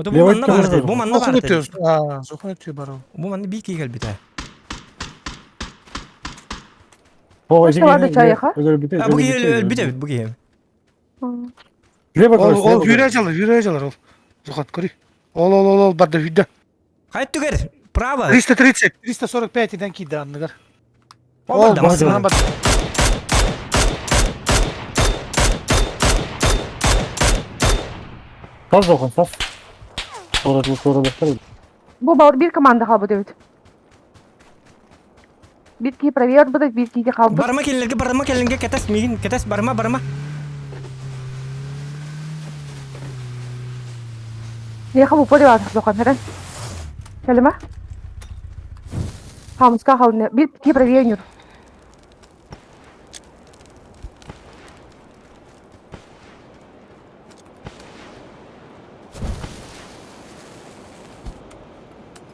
S2: Ото бу манна баар бу манна
S5: Зохан
S2: баар
S5: өтүө. Аа, Зохан өтүө бар ол.
S2: Бу манна биир киһи кэлбитэ.
S4: О,
S3: Что барды чайха?
S2: А бу киһи өлбүт эбит бу киһи.
S4: Лево
S5: Ол ол хүрэ жалар, хүрэ жалар ол. Зохан көрүй. Ол ол ол ол барды хүрдэ.
S2: Хайт түгэр. Право.
S5: 330, 345 иден киирдэ анныгар.
S2: Ол
S5: Ол массыынан барды.
S4: Сас Зохан, сас. Сорок,
S3: Бу баар биир команда хаалбыт эбит. Биир киһи проверь быт, биир киһи хаалбыт.
S2: Барыма кинилэргэ, барыма кинилэргэ кэтэс миигин, кэтэс барыма, барыма.
S3: Миэхэ бу баар Зохан, эрэн. Кэлимэ. Хаамыска хаалны. Биир киһи проверь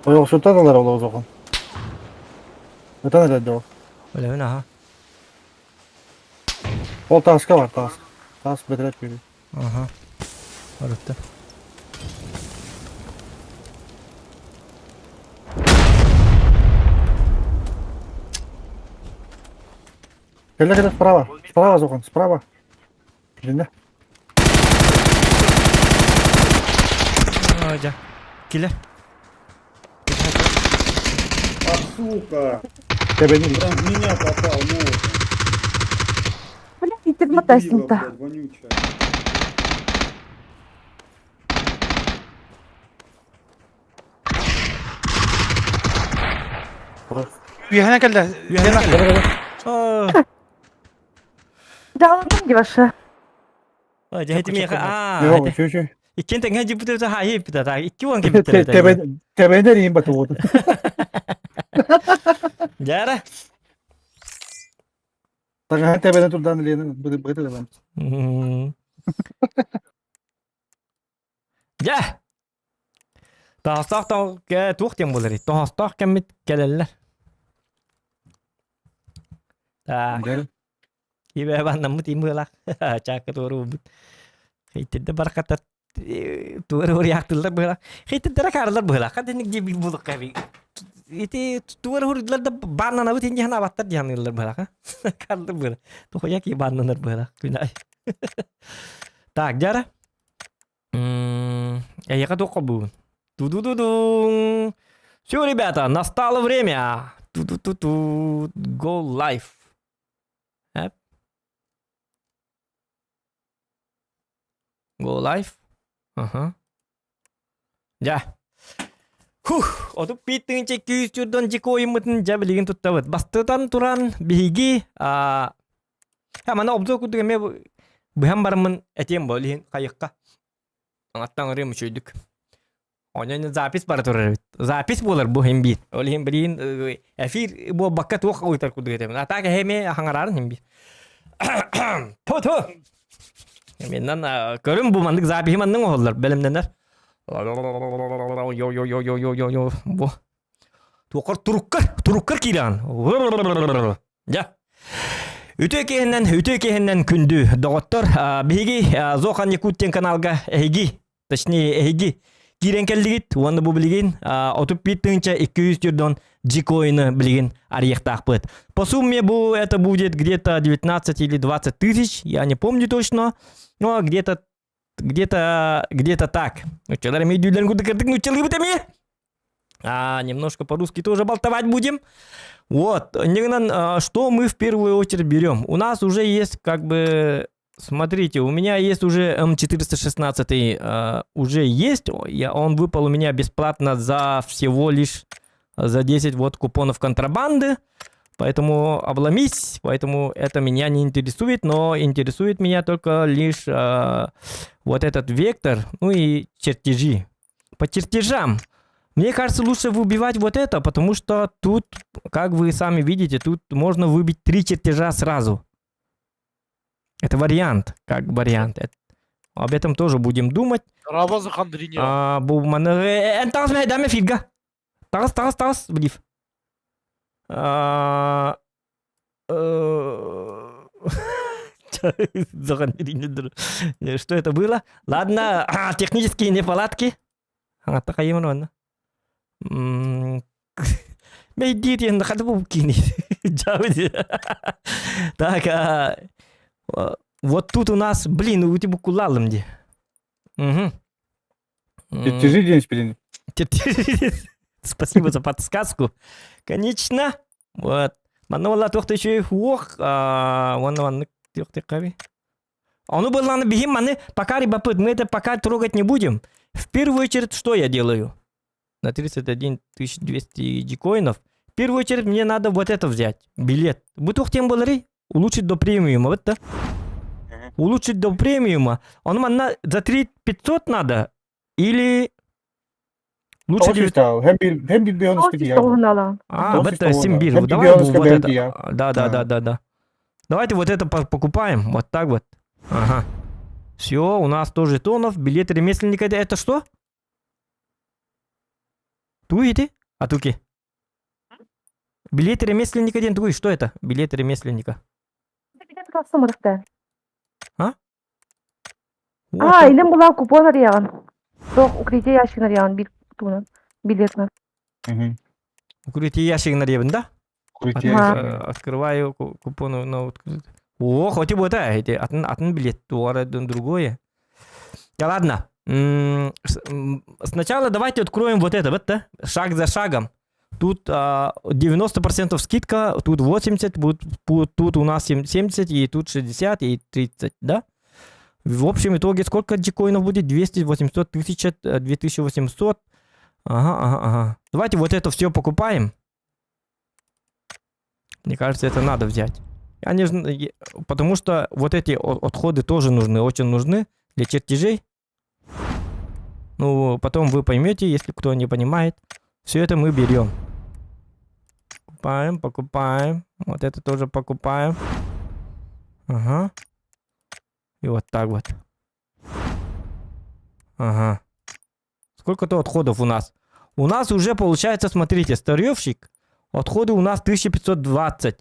S4: Ой, охсутан алар ол Зохан. Ытан эрэ ол.
S2: Өлөбүн аха.
S4: Ол тааска бар, таас. Таас бөтөрөт бери.
S2: Аха. Барытта.
S4: Кэлэ кэлэ справа. Справа, Зохан, справа. Билинэ.
S2: Ой, жа. Киле.
S7: А, сука!
S4: Тебени.
S7: Прям в меня попал, молотом.
S3: Бля, итир
S7: Дебила,
S3: матайсың-та.
S7: блядь, вонючая.
S5: Үөһэнэ кэллэ.
S2: Үөһэнэ
S5: Лена.
S2: кэллэ. Оо.
S3: Дьаалатым дивашы.
S2: Ой, дьэ, ити миэхэ, аа,
S4: Yok,
S2: ити.
S4: şu şu.
S2: Иккиэн тэҥҥэ дьиппит хаайы иппитэ, так, икки уон кэлбиттэр этэ.
S4: Тебен тебенер иин баты болду.
S2: Дьэ,
S4: Таган тебенер турдан ленин быты быты да.
S2: Дьэ. Таастаах туох диэн буолар Тоһостоох кэммит кэлэллэр. Так.
S4: Дьэ.
S2: Кибэ баннаммыт им быылах. Чаакка туору булбут. Хейттерде баракаттар туору уруйаахтыллар быһыылаах. Хейттердere каарылар быһыылаах. Хадинник дии бил булукка би. Ити туору уруйдулар да баннанабыт инди ханабаттар дии ханыыллар быһыылаах. Каарлар быһыылаах. Тухуя ки баннанар быһыылаах. Күнай. Так, дьара. Эйиэхэ туох холбуубун? Ту-ду-ду-дуҥ! Все, ребята, настало время! Ту-ту-ту-ту! Go live! Эп. Go live. Ага. Дьэ. Хух, отуп биир күүс түрдөн дикоймытын дьэ билигин туттабыт. Бастатан туран биһиги а мана обзор курдук эмиэ быһан бараммын этиэм бо илиһин хайыкка. Аңаттан ырыам үчүйдүк. Онон запись бара турар эбит. Запись буолар бу хим биир. Ол иһин билигин эфир буолбакка туох ыытар курдук этэбин. А так эһэми хаҥараарын хим биир. Ту-ту! Меннан көрүм бу маннык запиһи маннык оһоллор бэлэмнэнэр. Йо-йо-йо-йо-йо-йо бу. Туохар туруккар, туруккар киирэн. Дьэ. Үтүө киһинэн, үтүө киһинэн күндү доҕоттор, биһиги Зохан Якут диэн каналга эһиги, точнее эһиги киирэн кэллигит уонна бу билигин 35 тыһыынча 200 түрдон джикоины билигин арыйыахтаахпыт. По сумме бу это будет где-то 19 или 20 тысяч, я не помню точно, но где-то где-то где-то так. Нуччалар эмиэ дүүллэрин курдук кырдык нуччалыыбыт эмиэ. А, немножко по-русски тоже болтовать будем. Вот, что мы в первую очередь берем? У нас уже есть как бы Смотрите, у меня есть уже М416, уже есть, он выпал у меня бесплатно за всего лишь за 10 вот купонов контрабанды, поэтому обломись, поэтому это меня не интересует, но интересует меня только лишь вот этот вектор, ну и чертежи. По чертежам. Мне кажется, лучше выбивать вот это, потому что тут, как вы сами видите, тут можно выбить три чертежа сразу. Это вариант, как вариант. Об этом тоже будем думать. А, бу маны эн таҕыс мэһэйдээмэ фига. Таҕыс, таҕыс, таҕыс, блиф. А, Что это было? Ладно, технические неполадки. Аңатта хайымын онна. Мэйдиир диэн хата бу кини. Так, вот тут у нас, блин, у тебя кулалым ди. Угу.
S4: Чертежи день блин.
S2: Спасибо за подсказку. Конечно. Вот. Манна валла туох еще уох, вон вон Ону былланы биһим маны пока рибапыт, мы это пока трогать не будем. В первую очередь, что я делаю? На 31 200 дикоинов. В первую очередь мне надо вот это взять. Билет. Бу туох тем болары? Улучшить до премиума. Вот да. Улучшить до премиума. Он манна за 3 500 надо? Или лучше 9... А, вот это 7 Давай вот это. Да, да, да, да, да. Давайте вот это покупаем. Вот так вот. Ага. Все, у нас тоже тонов. Билет ремесленника. Это что? Туите? А туки? Билет ремесленника день туй. Что это? Билет ремесленника. А?
S3: А, илин булан купон арыйаҕын. Суох, укрытие ящигын арыйаҕын биир тугунан, билетынан.
S2: Укрытие ящигын арыйабын да? Открываю купону на О, хоть и вот эти, атын, атын билет, другое. Да ладно. Сначала давайте откроем вот это, вот, да? Шаг за шагом. Тут 90% скидка, тут 80, тут у нас 70, и тут 60, и 30, да? В общем итоге сколько джикоинов будет? 200, 800, 1000, 2800. Ага, ага, ага. Давайте вот это все покупаем. Мне кажется, это надо взять. Они, потому что вот эти отходы тоже нужны, очень нужны для чертежей. Ну, потом вы поймете, если кто не понимает. Все это мы берем. Покупаем, покупаем. Вот это тоже покупаем. Ага. И вот так вот. Ага. Сколько-то отходов у нас? У нас уже получается, смотрите, старьевщик. Отходы у нас 1520.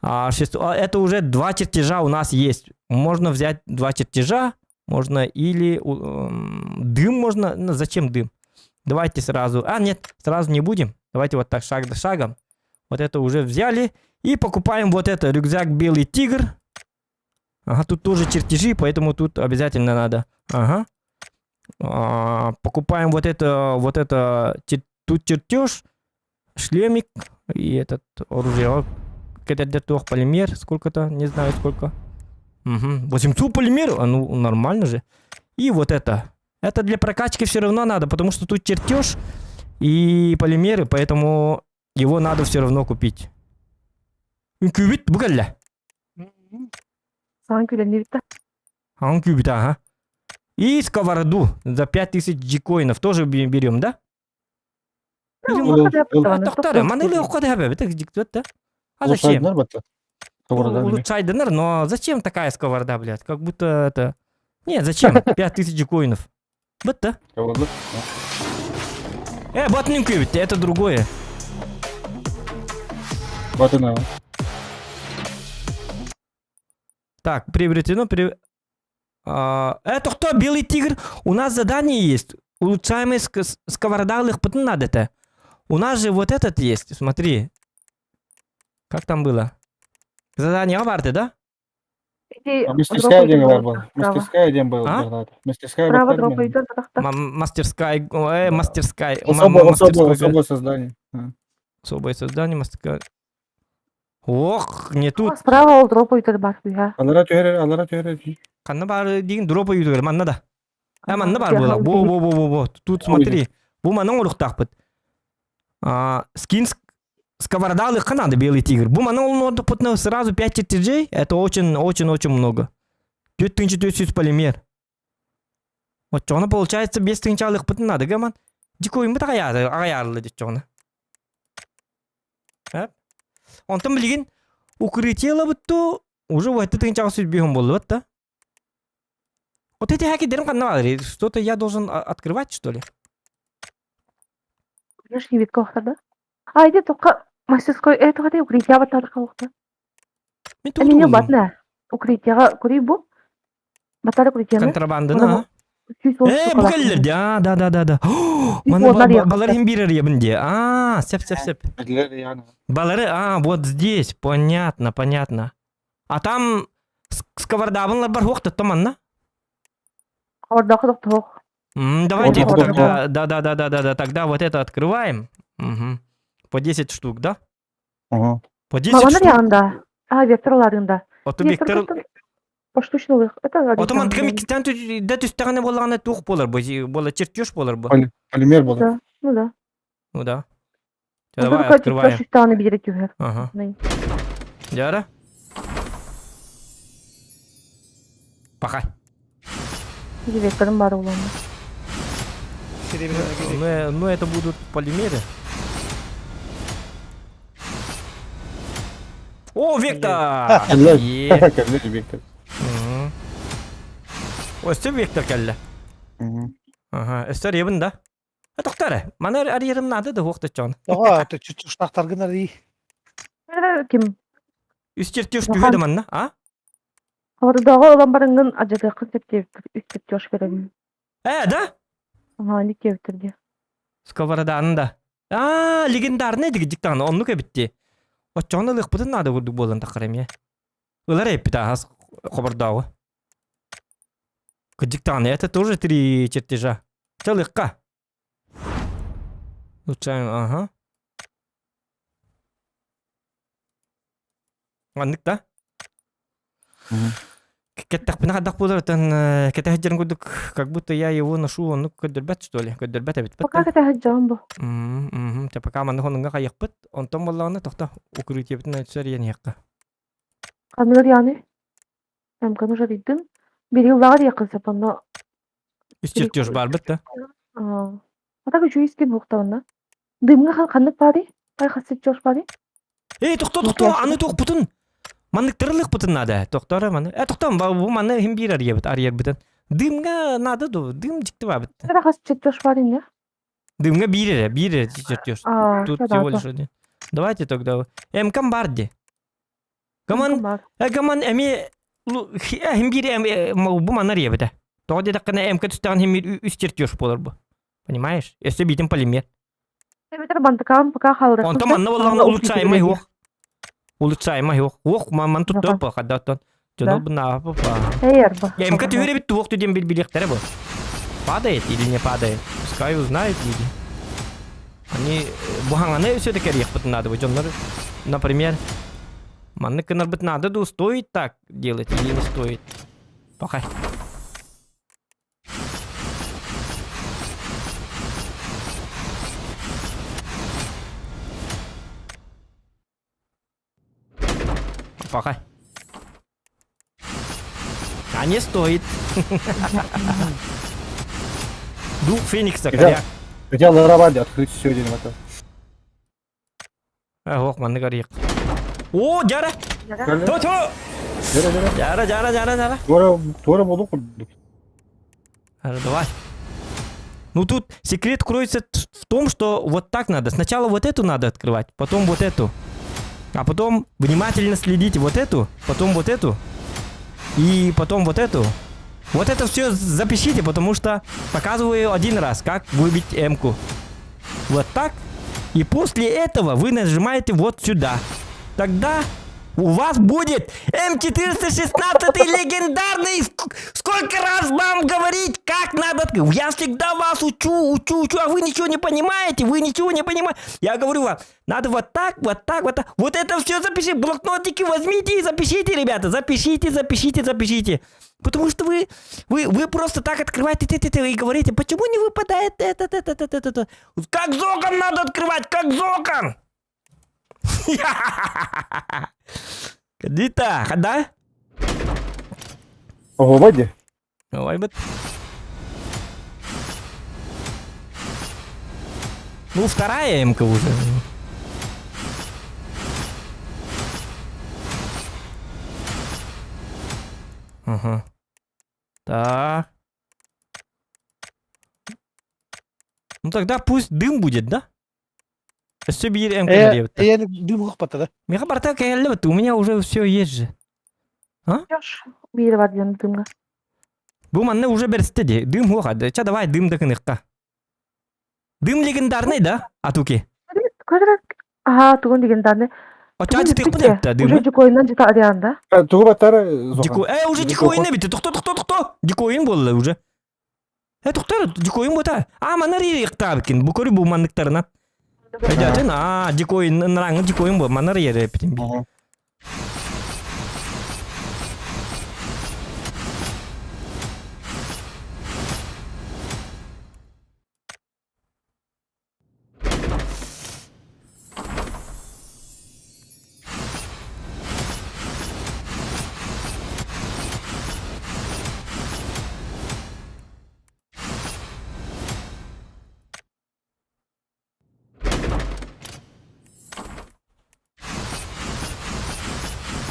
S2: А, это уже два чертежа у нас есть. Можно взять два чертежа, можно или дым можно. Ну, зачем дым? Давайте сразу. А, нет, сразу не будем. Давайте вот так шаг за шагом. Вот это уже взяли. И покупаем вот это, рюкзак Белый Тигр. Ага, тут тоже чертежи, поэтому тут обязательно надо. Ага. А, покупаем вот это, тут чертеж, шлемик и этот оружие. Кетердер полимер, сколько-то, не знаю сколько. Угу. 800 полимер, а ну нормально же. И вот это. Это для прокачки все равно надо, потому что тут чертеж и полимеры, поэтому его надо все равно купить. Үҥкүүбүт бу кэллэ.
S3: Саҥа күлэннибит да.
S2: А үҥкүүбүт, ага. И сковороду за 5000 джикоинов тоже берем, да? Тохтор, маны да? А зачем? Улучшайдынар, но зачем такая сковорода, блядь? Как будто это... Нет, зачем? 5000 коинов. Бытта. Вот не это другое.
S4: Вот она.
S2: Так, приобретено... При... А, это кто? Белый тигр? У нас задание есть. Улучшаемый ск- сковорода надо это. У нас же вот этот есть, смотри. Как там было? Задание баар, да?
S4: Мастерская диэн баар. Мастерская диэн был.
S2: А?
S4: Мастерская
S3: Право дропа
S2: Мастерская, мастерская.
S4: Особое создание.
S2: Особое создание, мастерская. Ох, не тут.
S3: Справа ол дропа баар.
S4: Аллара түһэр, аллара түһэр.
S2: Ханна баар диэн дропа үтүгэр, манна да. А, манна баар буола. Бо, бо, бо, бо, бо. Тут смотри. Бу манна оҥоруохтаахпыт. А, скин сковорода надо, белый тигр. Бу манна ол сразу 5 чертежей. Это очень, очень, очень много. 4400 полимер. Вот что получается без тынчалых надо, гаман. Дикой мы аҕыйаатылар диччоҕуна. Онтон билигин укрытие ылабыт уже вот это тынчаҕа сүрбүһүн буоллубат да. Вот эти хаки дерем ханна Что-то я должен открывать, что ли?
S3: Внешний вид да? А, иди только мастерской этого ты укрытие вот так Мен батна. Укрытие кури бу. Батар укрытие.
S2: Контрабанда, на. Бу кэллэр да, да, да, да, да. Маны балар хим бирер ебинде. А, сөп, сөп, сөп. Балары, а, вот здесь, понятно, понятно. А там сковорода бар хуохта томанна? Давайте тогда, да, да, да, да, да, да, тогда вот это открываем. Угу. По 10 штук, да?
S4: Ага.
S2: По 10 штук.
S3: А, векторларында.
S2: Ото вектор...
S3: Поштучно Это
S2: Ото ман тками да түстэҕинэ буоллаҕына туох буолар бу буола чертеж буолар бу.
S4: Полимер буолар.
S3: Да, ну да.
S2: Ну да. Давай открываем. Ага. Дяра. Пахай.
S3: Векторым бар улан.
S2: Ну, ну это будут полимеры. О, Вектор!
S4: Вектор.
S2: Өссө Вектор кэллэ. Ага, өссө ребин да. Тоқтары, мана арьерым надо да уақыт чон.
S5: Ага, чуштақтаргын ари.
S3: Ким?
S2: Үс чертеж түһөдө манна, а?
S3: Ордоҕо ылан барыҥҥын адьатыаххын сөптөөбүт үс чертеж беребин.
S2: Э, да?
S3: Ага, ник киэбиттэр
S2: Сковородан да. А, легендарный диги диктан, оннук эбитти. Оччоҕун ылыахпытын наада курдук буолан таххар эмиэ. Ылар эппит аас хобордооҕу. Диктан, это тоже три чертежа. Чалыкка. Улучшаем, ага. Маннык да? Кэттэхпинэ хайдах буолар кэтэһдьэрин курдук, как будто я его ношу, оннук көрдөрбөт, что ли? Көрдөрбөт эбит.
S3: Пока кэтэһдьэҕин бу.
S2: Те пока манны хонунга хайыхпыт, онтон буоллаҕына тохто укрытиебитин өтсөр иэн
S3: Ханыгар яны. Эмканы жарыйдым. Бир йыллааҕар якын сапанна.
S2: Үс чертеж баар да?
S3: А так үчүгэй искин буохтаҕына. Дымҥа ханнык баарый? Ай хас чертеж баарый?
S2: Эй, тохто, тохто, аны туохпутун. Маннык тырылыхпытын надо. Тохтор маны. Э, тохто, бу маны хим биир арыйабыт, арыйарбытын. Дымҥа надо ду, дым дьикти баабыт.
S3: Это хас чертеж баарый не?
S2: Дымҥа биир эрэ, биир эрэ чертеж. Тут всего лишь один. Давайте тогда. МК баар дии. Гаман, гаман эми хим биир бу манар ебите. Тоҕо диэтэххинэ МК түстэҕин хим биир үс чертеж буолар бу. Понимаешь? Өссө биитин полимер.
S3: Эбэтэр бантыкаан пока хаалар.
S2: Онтон манна буоллаҕына улучшаемый уох. Улучшаемый уох. Уох ман туттуох бу хаддаттан. Дьоно бу
S3: Эй, арба.
S2: МК түһэр эбит туох диэн билбилиэхтэрэ бу. Падает или не падает? Пускай узнают люди. Они бу хаҥаны өссө да кэриэхпит надо бу дьоннор, например, маннык гынарбыт надо дуу, стоит так делать или не стоит? Пока. Пока. А не стоит. Дух Феникса, коряк.
S4: Хотя Ларавади открыть все день это.
S2: Ох, манны горик. О, дьара! То-то! Дьара, дьара, дьара, дьара.
S4: Туора, туора болу курдук.
S2: Давай. Ну тут секрет кроется в том, что вот так надо. Сначала вот эту надо открывать, потом вот эту. А потом внимательно следите вот эту, потом вот эту. И потом вот эту. Вот это все запишите, потому что показываю один раз, как выбить М-ку. Вот так. И после этого вы нажимаете вот сюда. Тогда у вас будет М416 легендарный. Сколько раз вам говорить, как надо... Я всегда вас учу, учу, учу, а вы ничего не понимаете, вы ничего не понимаете. Я говорю вам, надо вот так, вот так, вот так. Вот это все запишите, блокнотики возьмите и запишите, ребята. Запишите, запишите, запишите. Потому что вы, вы, вы просто так открываете т -т -т, и говорите, почему не выпадает это, это, это, это, это. Как зокон надо открывать, как зокон! Дита, да?
S4: Ого, Вадя.
S2: Ой, быт. Ну, вторая МК уже. Ага. Так. Ну тогда пусть дым будет, да? Өссө биир МК
S5: Э, я дым хоппата да.
S2: Меха барта кэллэ у меня уже все есть же.
S3: Биир бар диэн дымга.
S2: Бу манна уже берсте ди. Дым хуаха. Ча давай дым да кыныкка. Дым легендарный, да? Атуки.
S3: Көтөрө аха тугун легендарный.
S2: А ча ты куда дым?
S3: Уже дикойынан жата ариан да.
S4: Тугу баттары
S2: Дико, э, уже дикоин бит. Тохто, тохто, тохто. Дикоин болды уже. Э, тохто, дикоин бота. А, манар иктабкин. Бу көрү бу манныктарына. Өйдөтүн, а, дикоин, нраңы дикоин бу. Манар ере битин.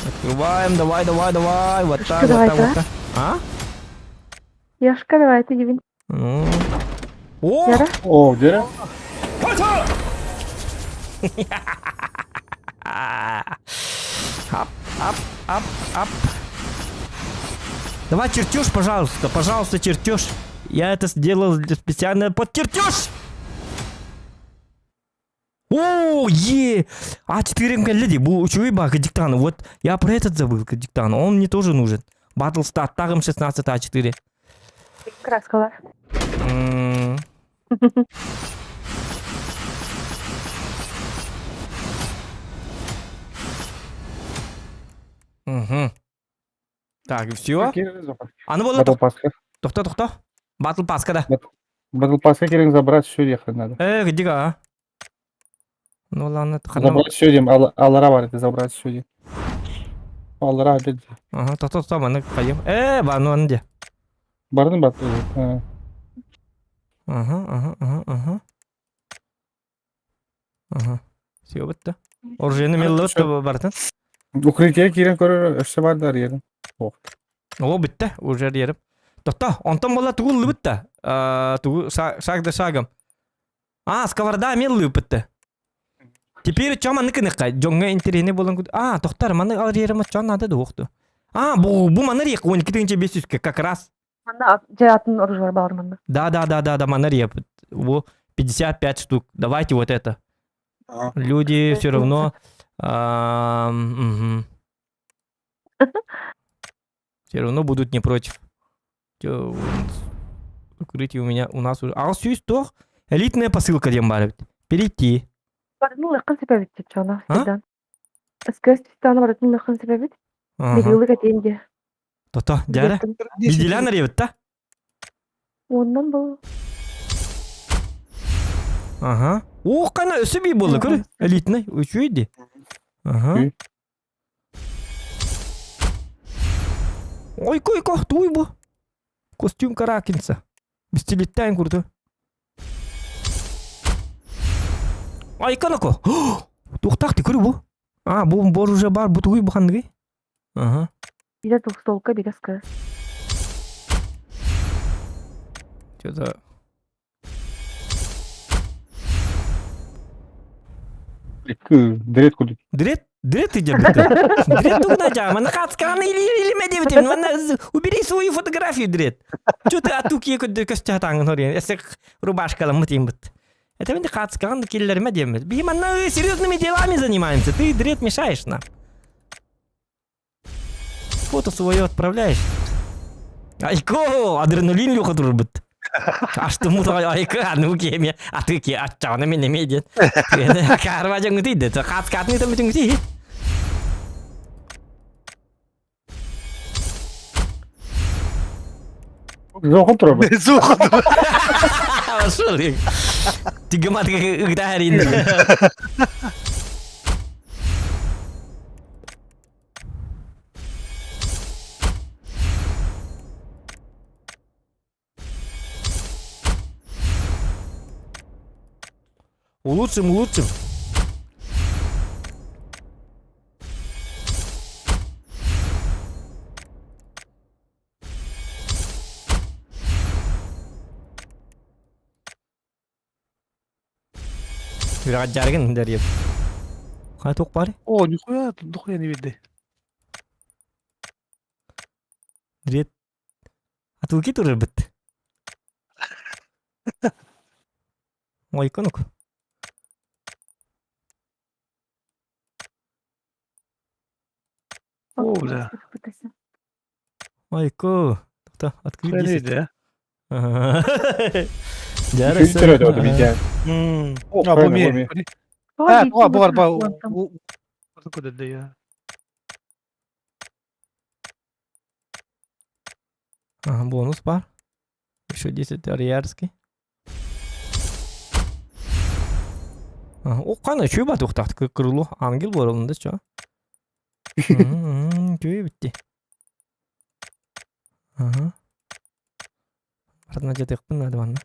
S2: Открываем, давай, давай, давай. Вот так, вот так, вот так. А?
S3: Яшка, давай, ты дивин.
S2: Ну. О!
S4: О, где?
S2: Ап, ап, ап, ап. Давай чертеж, пожалуйста, пожалуйста, чертеж. Я это сделал специально под чертеж. О, е! А 4 МК леди, бу үчүгэй баа диктан. Вот я про этот забыл, диктан. Он мне тоже нужен. Battle Star, тагым 16 А4.
S3: Краскалар.
S2: Угу. Так, все. А ну вот
S4: Батл Пасха.
S2: Тохто, тохто. Батл Пасха, да.
S4: Батл Пасха керек забрать все ехать надо.
S2: Э, где а? Ну ладно,
S4: Забрать все, Дим, Алара бар, это забрать все, Дим. Алара, опять.
S2: Ага, тохто, тохто, мы пойдем. Э, ба, ну где?
S4: Бардын бат.
S2: Ага, ага, ага, ага. Ага. Все, вот да. Оружие меллот бартын.
S4: Укрытие кирен көрөр өссө бар ерин.
S2: О, битте, уже ерим. Тохто, онтон бола тугул битте. Тугу шаг да шагом. А, сковорода меллы битте. Теперь чё манны кыныкка дьоҥҥо интэриэһинэй буолан А, тохтар, маны алриерым чё надо да уохту. А, бу бу маны риек 12 500 как раз.
S3: Манна дьэ атын оружие баар манна.
S2: Да, да, да, да, да, маны реп. Во 55 штук. Давайте вот это. Люди все равно Все равно будут не против. Укрытие у меня у нас уже. А сүүс туох? Элитная посылка диэн баар эбит. Перейти.
S3: Барытын ылыаххын сөп эбит чоччоно. Седан. СКС түстааны барытын ылыаххын сөп эбит.
S2: Ага.
S3: Бигилик этиэн диэ.
S2: То-то, дьээрэ. Виделян арыйбыт да?
S3: Оннан был.
S2: Ага. О, қана өсі би болды, көр. Элитный, үчүй ди. Ага. Ой, кой, ко, туй бу. Костюм Каракинца. Бистилиттään курду. Айканако. Тухтахты көрү бу. А, бу бор уже бар, бу тугуй бу ханныгы? Ага.
S3: Бире двухстолка, бире СКС.
S2: Что-то...
S4: Дрет курдук.
S2: Дрет? Дрет иде бітті. Дрет тугна жа, мана қатысқаны илеме деп бітем. Мана убери свою фотографию, дрет. Что ты атуки көстө таңын хорен. Эсек рубашкала мытым бит. Это мен қатысқаны келлерме дейміз. Би мана серьезными делами занимаемся. Ты, дрет, мешаешь нам. Фото свое отправляешь. Айко, адреналин люха турбут. Аштымут айка, ну кеме, а ты ке аччана мен неме ден. Карва жаңы дейді, қатскатын итім бүтін дейді.
S4: Зохон турабы.
S5: Зохон.
S2: Ошол. Тигемат ыгдарин. Улучшим, улучшим. Үрэҕэ дьарыгын дэрьеп. Хай туох баар?
S5: О, нихуя, нихуя не видно.
S2: Дрет. Атылки турар бит. Ойконук.
S5: О, бля.
S2: Ойко. Тоқта, открыть
S5: Хуя не
S2: 10.
S5: видно,
S2: Ага.
S4: Үчүгэй түрөдө видео.
S5: а? А, бу ми. А, бу бар, ба.
S2: Ага, бонус бар. Еще 10 арьярский. Ага, о, қана үчүгэй ба туқтақты крыло. Ангел бар онда чо. Үчүгэй битти. Ага. Артына жетекпін надо ванна.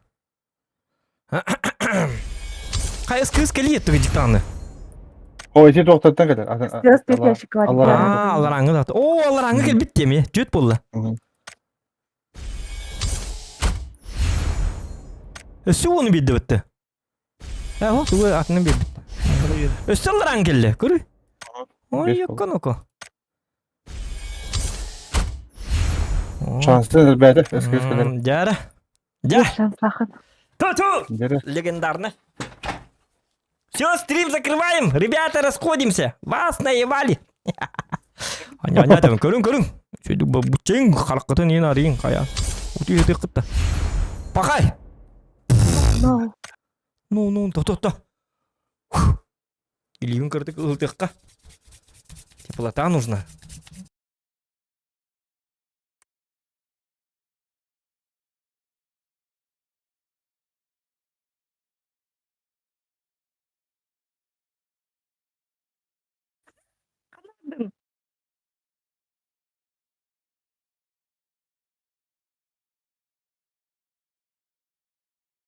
S2: Қай кыз келиет түгі диктаны.
S4: О, ити тоқтаттан кетер.
S3: СКС төрт ящик бар.
S2: А, алараңы да. О, алараңы кел битти эми. Жүт болду. Өссө оны бидди битти. Ә, тугу атынан бит. Өссө алараңы келди. Көрү. Ой,
S4: Беш
S2: ёккон око.
S4: Шансы бәді, СКС келер.
S2: Жара. Жа.
S3: Шанс лахан.
S2: Ту-ту!
S4: Жара.
S2: Легендарно. Все, стрим закрываем. Ребята, расходимся. Вас наебали. Аня, аня, там, көрүң, көрүң. Сөйтіп бутең халыққытын ең арайын қая. Өте өте қытты. Пақай!
S3: No.
S2: Ну, ну, то, то, то. Илигін кірдік ылтыққа. Теплота нужна.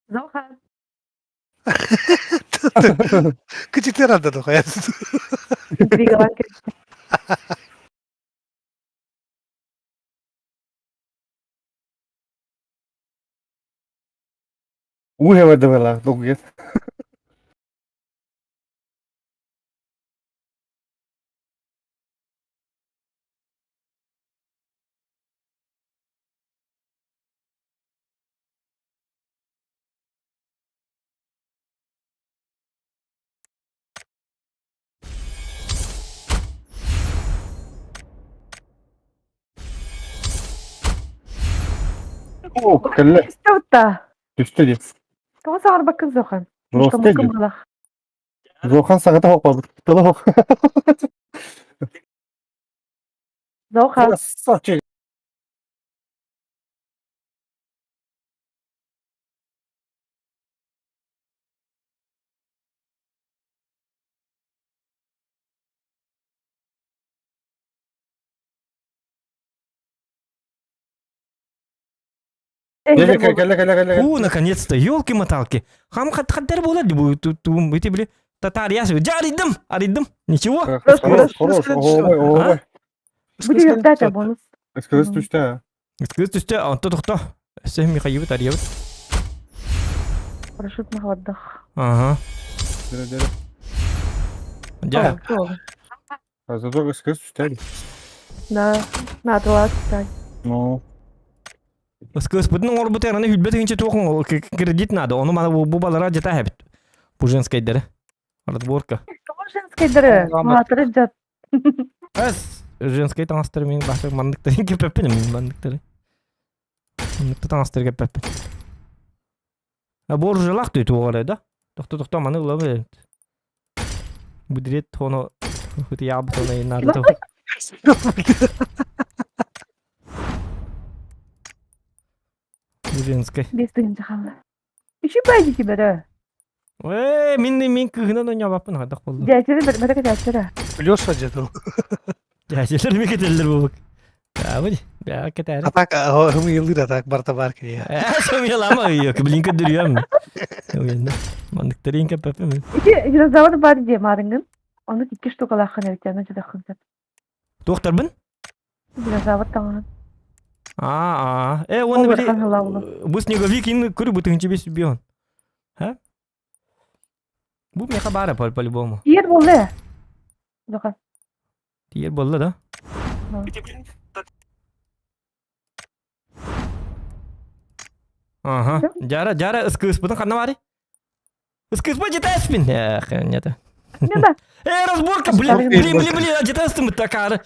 S3: Зохан.
S5: Кычыктар анда тухая.
S3: Интригалан киришти.
S4: Уй, давай, давай, долго. О, кэллэ.
S3: Түстэ
S4: Түстэ дии.
S3: Тоҕо саҥарбаккын Зохан?
S4: Жестко дии. Зохан саҥата хоқпабыт. Тыла хоқ.
S3: Зохан.
S4: Красавчик. Кэллэ, кэллэ, кэллэ, кэллэ.
S2: О, наконец-то, елки-моталки. Хам хаттар буолар ди бу тум эти били татарияс. Дьэ арыйдым, арыйдым. Ничего.
S4: Хорош, хорош, ой, ой.
S3: Будет дата бонус.
S4: СКС түстэ.
S2: СКС түстэ, онто тохто. Өссө Михаилбыт арыйабыт.
S3: Парашют махваддах.
S2: Ага.
S4: Дere, дere.
S2: Дьэ.
S4: Зато СКС түстэ.
S3: Да, надо
S4: Ну.
S2: СКС-пытын оҥорбут эраны хүлбэт тыһыынча туох кредит надо. Ону маны бу балара жата хэбит. Бу женскайдары. Разборка.
S3: Тоҕо женскайдары? Маатыры жат.
S2: Эс женскай таҥастары мин башы манныктары кеппеппин мин манныктары. Манныкты таҥастары кеппеппин. А бу оружиялаах дии туох эрэ да? Тохто тохто маны ылабын. Бүдүрет тоно хытыйаабыт оны наада Бу женскай.
S3: Без тыһынча хаалла. Үчү бай дии бэрэ.
S2: Ээ, мин мин кыһынан ойнобаппын хайдах болду.
S3: Дьээчэри бэр бэрэ кэтээччэрэ.
S5: Плюс дьэ
S2: Дьээчэлэр ми кетеллер бубук. Баабы баа кетээри.
S5: Атак хымыйылыыр атак барта бар киһи.
S2: Ээ, сымыйалама ыйык, блин көдүрүөм. Уйанда. Мандыктарын кеппеппин.
S3: Ити динозавр бар дии маарыҥҥын. Ону икки штукалааххын эбит аны дьадаххын сөп.
S2: Туохтарбын?
S3: Динозавр таҥаһын.
S2: Аа, ээ, уонна били бу снеговик ин көрү бу тыһынча бес бион. Ха? Бу меха баара по-любому.
S3: Тиер болла. Жоха.
S2: Тиер болла да? Ага. Жара, жара ыскыыспытын ханна баары? Ыскыыспа жетеспин. Эх, нет.
S3: Не
S2: Э, разборка, блин, блин, блин, блин, жетестим такары.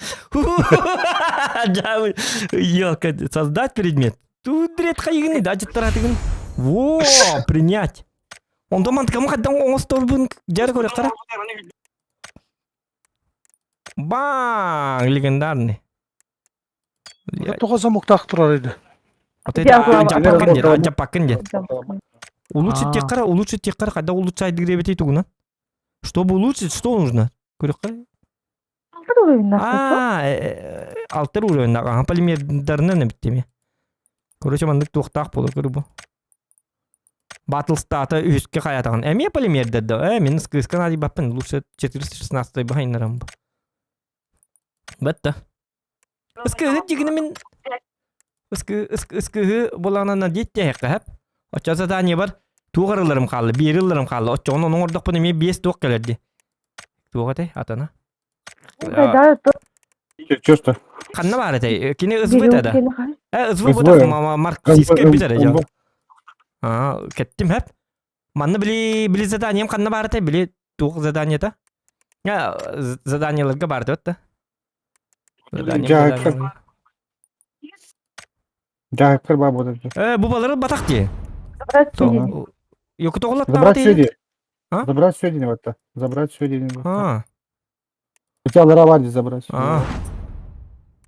S2: Елка, создать предмет. Тут дрет хайыгын, да, жеттаратыгын. Во, принять. Онто мантыкамы хаддан оҥосторбун жары көрөктара. Бang, легендарный.
S5: Тоҕо замоктаах турар edi.
S2: Вот это жаппакын дед, жаппакын дед. Улучшить теккара, улучшить теккара, когда улучшать дегребетей тугуна. Чтобы улучшить, что нужно? Көрөккө?
S3: Алтыр уровень
S2: Аа, алтыр уровень ага, полимердарынан эбиттеми. Короче, маннык туохтаах буолар көрү бу. Батл стата үһүскэ хайатаҕын. Эмиэ полимердер да. Э, мин скыска надибаппын. Лучше 416 бахайнарам бу. Бэтта. Ыскыһы дигини мин ыскы ыскыһы буланана диэттиэххэ хэп. Оччо задание бар туох арыларым хаалла, биэри ылларым хаалла. Оччоҕун ону оҥордохпун эмиэ биэс туох кэлэр дии. Туох этэй атана?
S4: Чувство.
S2: Ханна баар этэй? Кини ызбыт да. Э, ызбы бутах марксистка битер жа. Аа, кеттим хэп. Манна били били заданием ханна баар этэй? Били туох заданиета? Я заданиеларга бар деп да.
S4: Дьаһыккар баа буолар.
S2: Э, бу балары батах дии.
S3: Забрать все
S2: Йоку тоҕулаттаах
S4: Забрать все дии. Забрать все дии батта. Забрать все дии.
S2: А.
S4: У тебя лара бар дии забрать.
S2: А.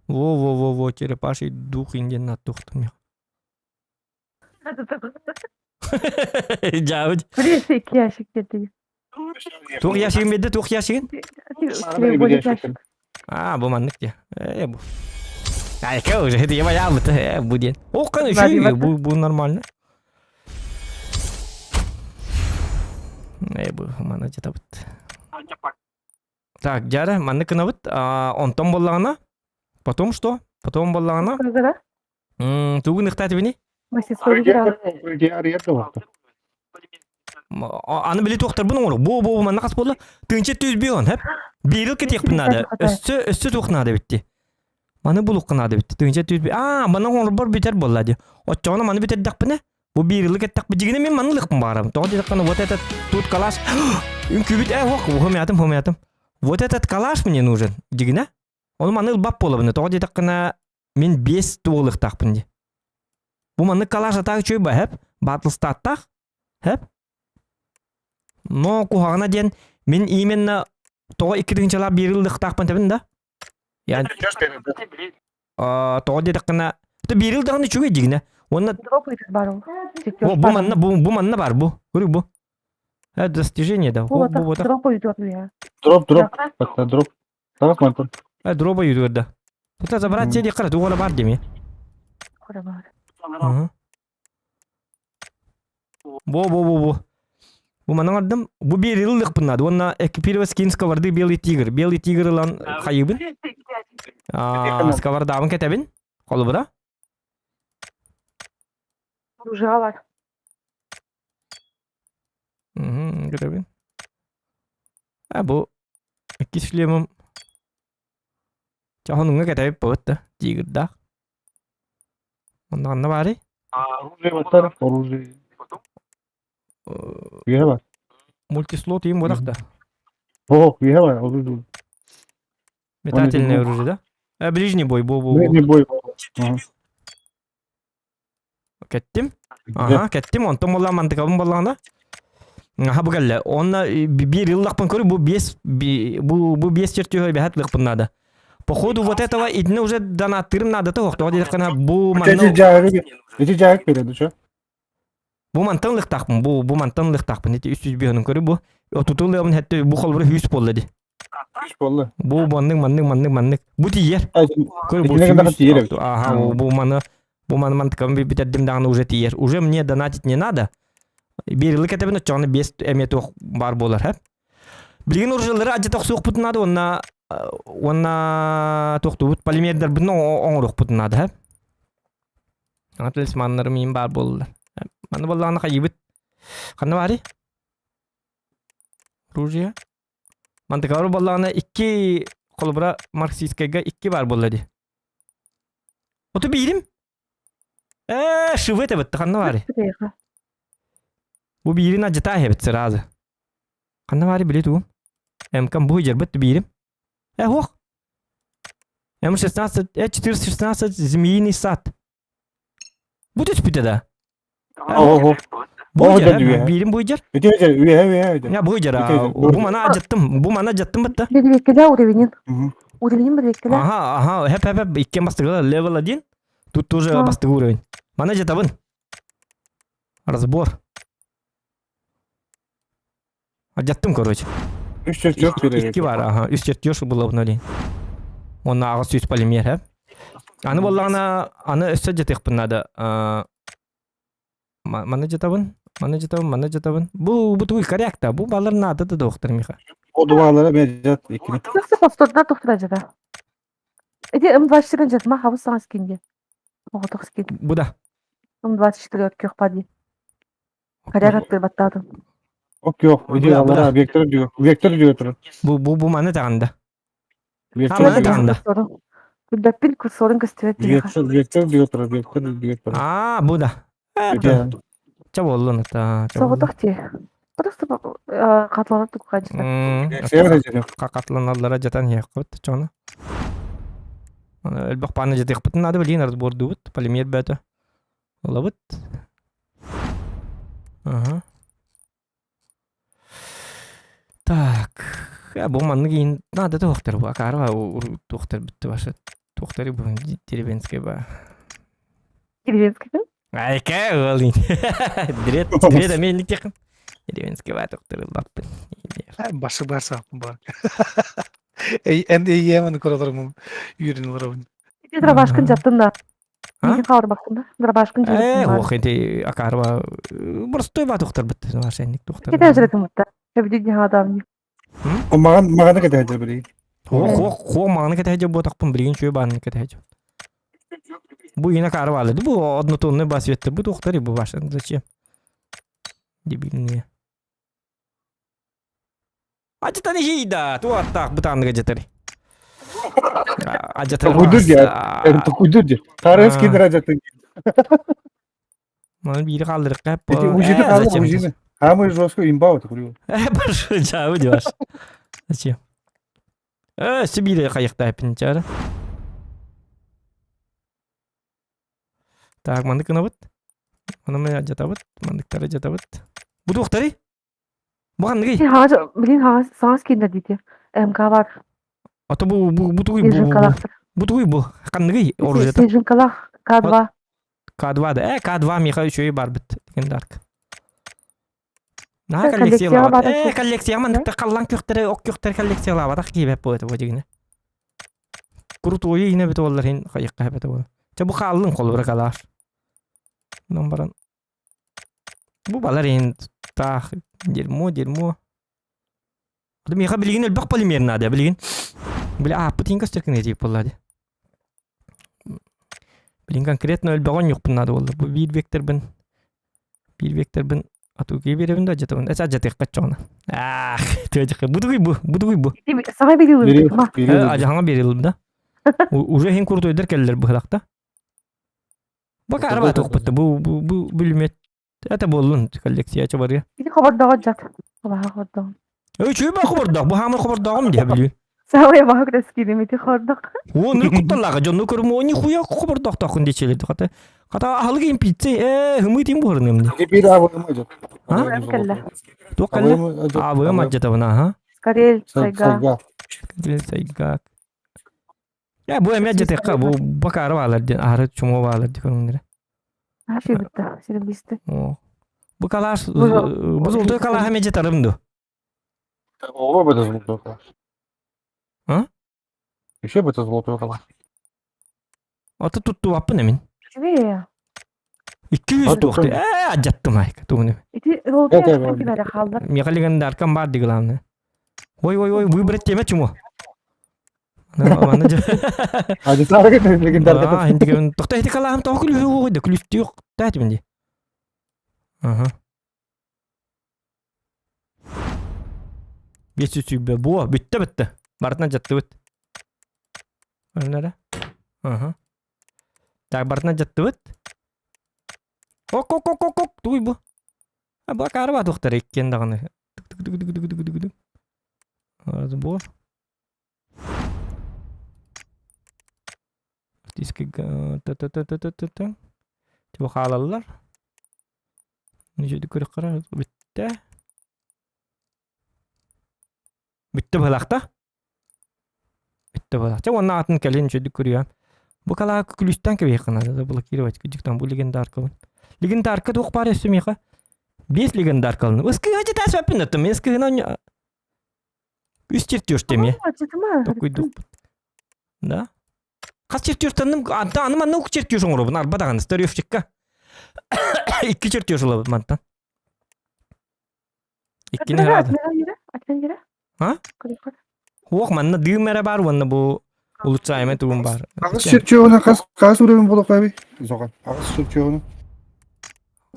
S2: Во-во-во-во, черепаший дух инден натухтум. Дьаабыт.
S3: Блин, ящик деді.
S2: Туох ящигин биэрдэ, туох ящигин? Аа, бу маннык дии. Э, бу. Айка уже, это я боялся, э, бу диэн. О, конечно, бу, бу нормально. Э, бу мана жатабыт. Так, дьара, маннык гынабыт. Онтон боллаҕына, потом что? Потом боллаҕына, тугун ыхтаатыбыный? Аны били туохтарбын оҥору. Бу бу манна хас буолла? Тыынча түс бион, хэп. Биирил кэтиэхпин наада. Өссө өссө туох наада битти. Маны булукка наада битти. Тыынча түс би. Аа, маны оҥорбор бүтэр буолла ди. Оччоҕуна маны бүтэрдэхпинэ, бу биирилик эттэхпи дьигинэ мин маны ылыахпын баҕарабын. Тоҕо диэтэххинэ, вот этот тут калаш. Үҥкүүбүт ээ, ох, хомятым, хомятым. Вот этот калаш мне нужен. Дьигинэ. Ону маны ылбап буолабын. Тоҕо диэтэххинэ, мин биэс туолуохтаахпын ди. Бу маннык калаш атаак үчүгэй ба хэп. Батлстаттаах. Хэп. Но куһаҕана диэн мин именно тоҕо икки тыһыынчалаах биир ыллыктаахпын тэбин да. Я тоҕо диэтэххинэ биир ыл даҕаны үчүгэй дьигинэ. Уонна бу бу манна бу бу манна бар бу. Көрү бу. Это достижение да. Бу бу
S4: Дроп, дроп. Дроп. Таҕыс мантан.
S2: Э, дроба юдур да. Тута забрать седи қара туғала бар деме. Бо бо бо бо. Бу манан ардым. Бу бир ыллыкпын нады. Онна экипировать скин сковороды белый тигр. Белый тигр ылан хайыбын. Сковородабын кетебин. Холубура.
S3: Оружие бар.
S2: Кетебин. А бу икки шлемым Чахонуҥҥа кэтэбит буолбут да тигрдаах. Онно ханна баарый?
S4: Оружие баттар, оружие. Үйэ бар.
S2: Мультислот им бодах да.
S4: О, үйэ бар, оружие.
S2: Метательное оружие, да? Э, ближний бой, бо бо.
S4: Ближний бой.
S2: Кэттим. Аха, кэттим. Онтон буолла мантыкабын буоллаҕына. Аха, бу кэллэ. Онно биир ыллахпын көрү, бу биэс бу бу биэс чертеһы бэһэт ылыахпын наада. Походу вот этого итини уже донаттыырым наада тоһох. Тоҕо диэтэххинэ бу манна
S4: Эти жаагы эти жаагы береді чо.
S2: Бу мантан ылыктаахпын, бу бу мантан ылыктаахпын. Ити 305 көрү бу. Отуту ылыабын хэтте бу холбура 100 буолла ди.
S4: Үс буолла.
S2: Бу маннык маннык маннык маннык. Бу тиийэр. Көр бу
S4: Итиннэ гына тиийэр эбит.
S2: Ага, бу маны бу маны мантыкабын бүтэрдим даҕаны уже тиийэр. Уже мне донатить не надо. Биир ылык этэбин оччоҕуна биэс эмиэ туох баар буолар хэп. Билигин оружиелары адьата охсуохпутун наада уонна уонна туохтуубут полимердарбытын оҥоруохпутун наада хэп. Аңа талисманнарым иин баар буоллулар. Маны буоллаҕына хайыыбыт? Ханна баарый? Оружие. Мантыкалар буоллаҕына икки холобура марксистскайга икки баар буолла дии. Оту биирим. Ээ, шивы этэбит, ханна баарый? Бу биирин адьытаа эбит сразу. Ханна баарый били тугум? МК бу дьарбыт биирим. Э, хуох. М16, Э416 Змеиный сад. Бу түспүтэ да.
S4: Ого.
S2: Бу дьар, биирим бу дьар.
S4: Үтө үтө үөһэ үөһэ үтө.
S2: Я бу дьар. Бу мана ажаттым, бу мана ажаттым бытта.
S3: Бирбеккеле уровенин. Уровенин бирбеккеле.
S2: Ага, ага, хеп хеп хеп иккен бастыгы левел 1. Тут тоже бастыгы уровень. Мана жатабын. Разбор. Ажаттым, короче.
S4: Үс чертеж берер.
S2: Икки бар, ага, үс чертеж было обновление. Онна аҕыс сүүс полимер, хэ? Аны буоллаҕына, аны өссө дьатыахпын наада. Маны жатабын, маны жатабын, маны жатабын. Бу бу тугуй корректа, бу балар наада да доктор Миха.
S4: О дубалара мен жат икини.
S3: Сыксы повторда тохтура жата. Эти М24 жатма хабыс саҥа скинге. Оҕотох скин.
S2: Бу да.
S3: М24 көх пади. Коряк аттыы баттаатым.
S4: Ок yok. Видеолара вектор diyor. Вектор diyor турар.
S2: Бу бу бу маны таҕанда.
S4: Вектор
S2: Маны
S4: diyor.
S2: таҕанда.
S3: Билбэппин курсорун көстүбэт диэхэ.
S4: Вектор вектор diyor турар. Вектор diyor турар.
S2: Аа бу да. Это ча боллун это.
S3: Соҕотох дии. Просто хатыланар тукка дьита.
S2: Хатыланаллара жатан иһиэхпит чону. Элбэх пааны жатыахпытын наада билигин разбордуубут полимер бөтө. Ылабыт. Ага. Так. Бу маннык иин наада туохтар бу акаарба туохтар бүтті башы туохтары бу деревенский ба.
S3: Деревенский ба?
S2: Айка ыал Дрет дрет эмиэ техин. Деревенский ба туохтар ылбаппын.
S5: Башы бар сааппын бар. Эн эйиэмэн көрөлөрүм үйрен олоробун.
S3: Ити дробашкын жаттын да. Миигин хааларбаккын да? Дробашкын
S2: Э,
S3: дьиэтин баар.
S2: ох, ити акаарба боростуой баа тухтар бит. Вашенник тухтар.
S3: Кете өжіретін бұтта. Кәбіде адам.
S4: Маған мағаны кете билигин.
S2: Хо хо хо мағаны кете хәҗә ботакпын билигин чөй бааны кете хәҗә. Бу ина карып алды. Бу однотонный бас ветте. Бу тухтар бу башын. Зачем? Дебильные. Ажытан хийда. Туаттак бутаныга жетер. Ажытар.
S4: Куйдур ди. Куйдур ди. Тарес кидер ажатын.
S2: Маны бири калдырык кап.
S4: Эти ужины калды ужины. Самый жесткий имба вот курю.
S2: Баш жабы дебаш. Зачем? Э, сибири кайыкта эпинчары. Так, маннык гынабыт. Ону мы адьатабыт, манныктары адьатабыт. Бу туохтарый? Бу ханныгый?
S3: Хаҥас, билин хаҥас, саҥас кииннэр диити. МК бар.
S2: Ото бу бу бу тугуй бу бу
S3: Снежинкалаахтар.
S2: бу тугуй бу ханныгый оружиета?
S3: Снежинкалаах К2.
S2: К2 да. Э, К2 миэхэ үчүгэй барбыт легендарка. Наһаа
S3: Коллекцияҕа
S2: коллекциялаабат.
S3: баар
S2: Э,
S3: этэ.
S2: коллекцияҕа манныктар халлаан күөхтэрэ, ок күөхтэрэ коллекциялаабатах киһи бу это бу дьигинэ. Крутойу иһинэ эбит буоллар иһин хайыахха эбэтэ буолар. Чэ бу хааллын холобура калааш. Онон баран бу балар иһин таах дерьмо, дерьмо. Миэхэ билигин элбэх полимер наада билигин. Били ааппыт иһин көстөр кини дип буолла дии. Билигин конкретно элбэҕи онньуохпун наада буолла. Бу биир векторбын биир векторбын атууга биэрэбин да адьатабын. Эс адьатыахха чоҕуна. Аах, тыадьыхха. Бу бу, бу бу.
S3: Саҥа биэрии ма.
S2: Ажаһаҥа биэрилим да. Уже иһин курутуйдар кэллэр быһылахта. Бу караба туохпут бу бу бу бүлүмет Это буоллун коллекция барыа.
S3: Ити хобордоҕо дьат. Абаһа хобордоҕум.
S2: Үчүгэй ба хобордоох. Бу хаамай хобордооҕум диэ билүү.
S3: Саамай абаһа көтөскииним ити хордох.
S2: О, ныр кутталлааҕа дьонну көрүм о нихуя хобордоохтооххун диэчилэр хата. Хата аһылык иһин пицца ээ хымыы тиин буһарыныам дии.
S4: Теперь АВМ идет.
S2: А?
S3: Кэллэ.
S2: Туох кэллэ? АВМ адьатабына аха.
S3: Карель, Сайга.
S4: Сайга.
S2: Карель, Сайга. Я бу эмиэ дьэтиэххэ бу бакаары баалар диэн аһары чумо баалар дии көрүҥнэрэ.
S3: Аһы сирбисты.
S2: Бу калаш бу золотой калаһа эмиэ дьэтарым ду.
S4: Ого, это золотой калаш.
S2: А?
S4: Еще бы это золотой калаш.
S2: Аты туттубаппын эмин.
S3: Үчүгэй.
S2: 200 туохты. Ээ, адьаттым айка тугуну.
S3: Ити золотой калаш хааллар.
S2: Миэхэ легендаркам бар ди главное. Ой, ой, ой, выбрать тема чему? Манна
S4: Легендарка.
S2: Тохто ити калаһым тоҕо күлүһү уоҕуйда күлүстүөх таатым ди. Аха. 5 сүүрбэ буо бүттэ бүттэ. Барытынан дьаттыбыт. Өнөрө. Аха. Так барытынан дьаттыбыт. Ок ок ок ок ок туй бу. А бу акаарба туохтар иккиэн даҕаны. Разбор. Артистка Типа хаалаллар. Көрөххөрө бүттэ. Бүттэ быһылаахта. Бүттэ быһылаах. Чэ уонна атын кэлин үчүгдүк көрүөм. Бу калаа күлүстэн кэбиһиэххэ наада блокировать дьиктан бу легендаркабын. Легендарка туох баар өссө миэхэ? Биэс легендаркалыны. Ыскыга дьэ сөппүн өттүм. Ыскыгынан Үс чертеж эмиэ. Токуйдукпут. Да? Хас чертежтанным, аны манна ук чертеж оҥоробун, арба даҕаны, старьевщикка. Икки чертеж ылабыт мантан. Иккини хараада. А? Хуох манна дыым эрэ бар уонна бу улучшаемый тугум бар.
S4: Аҕыс чертежынан хас хас уровень буолуохтаабый? Зоҕан. Аҕыс чертежынан.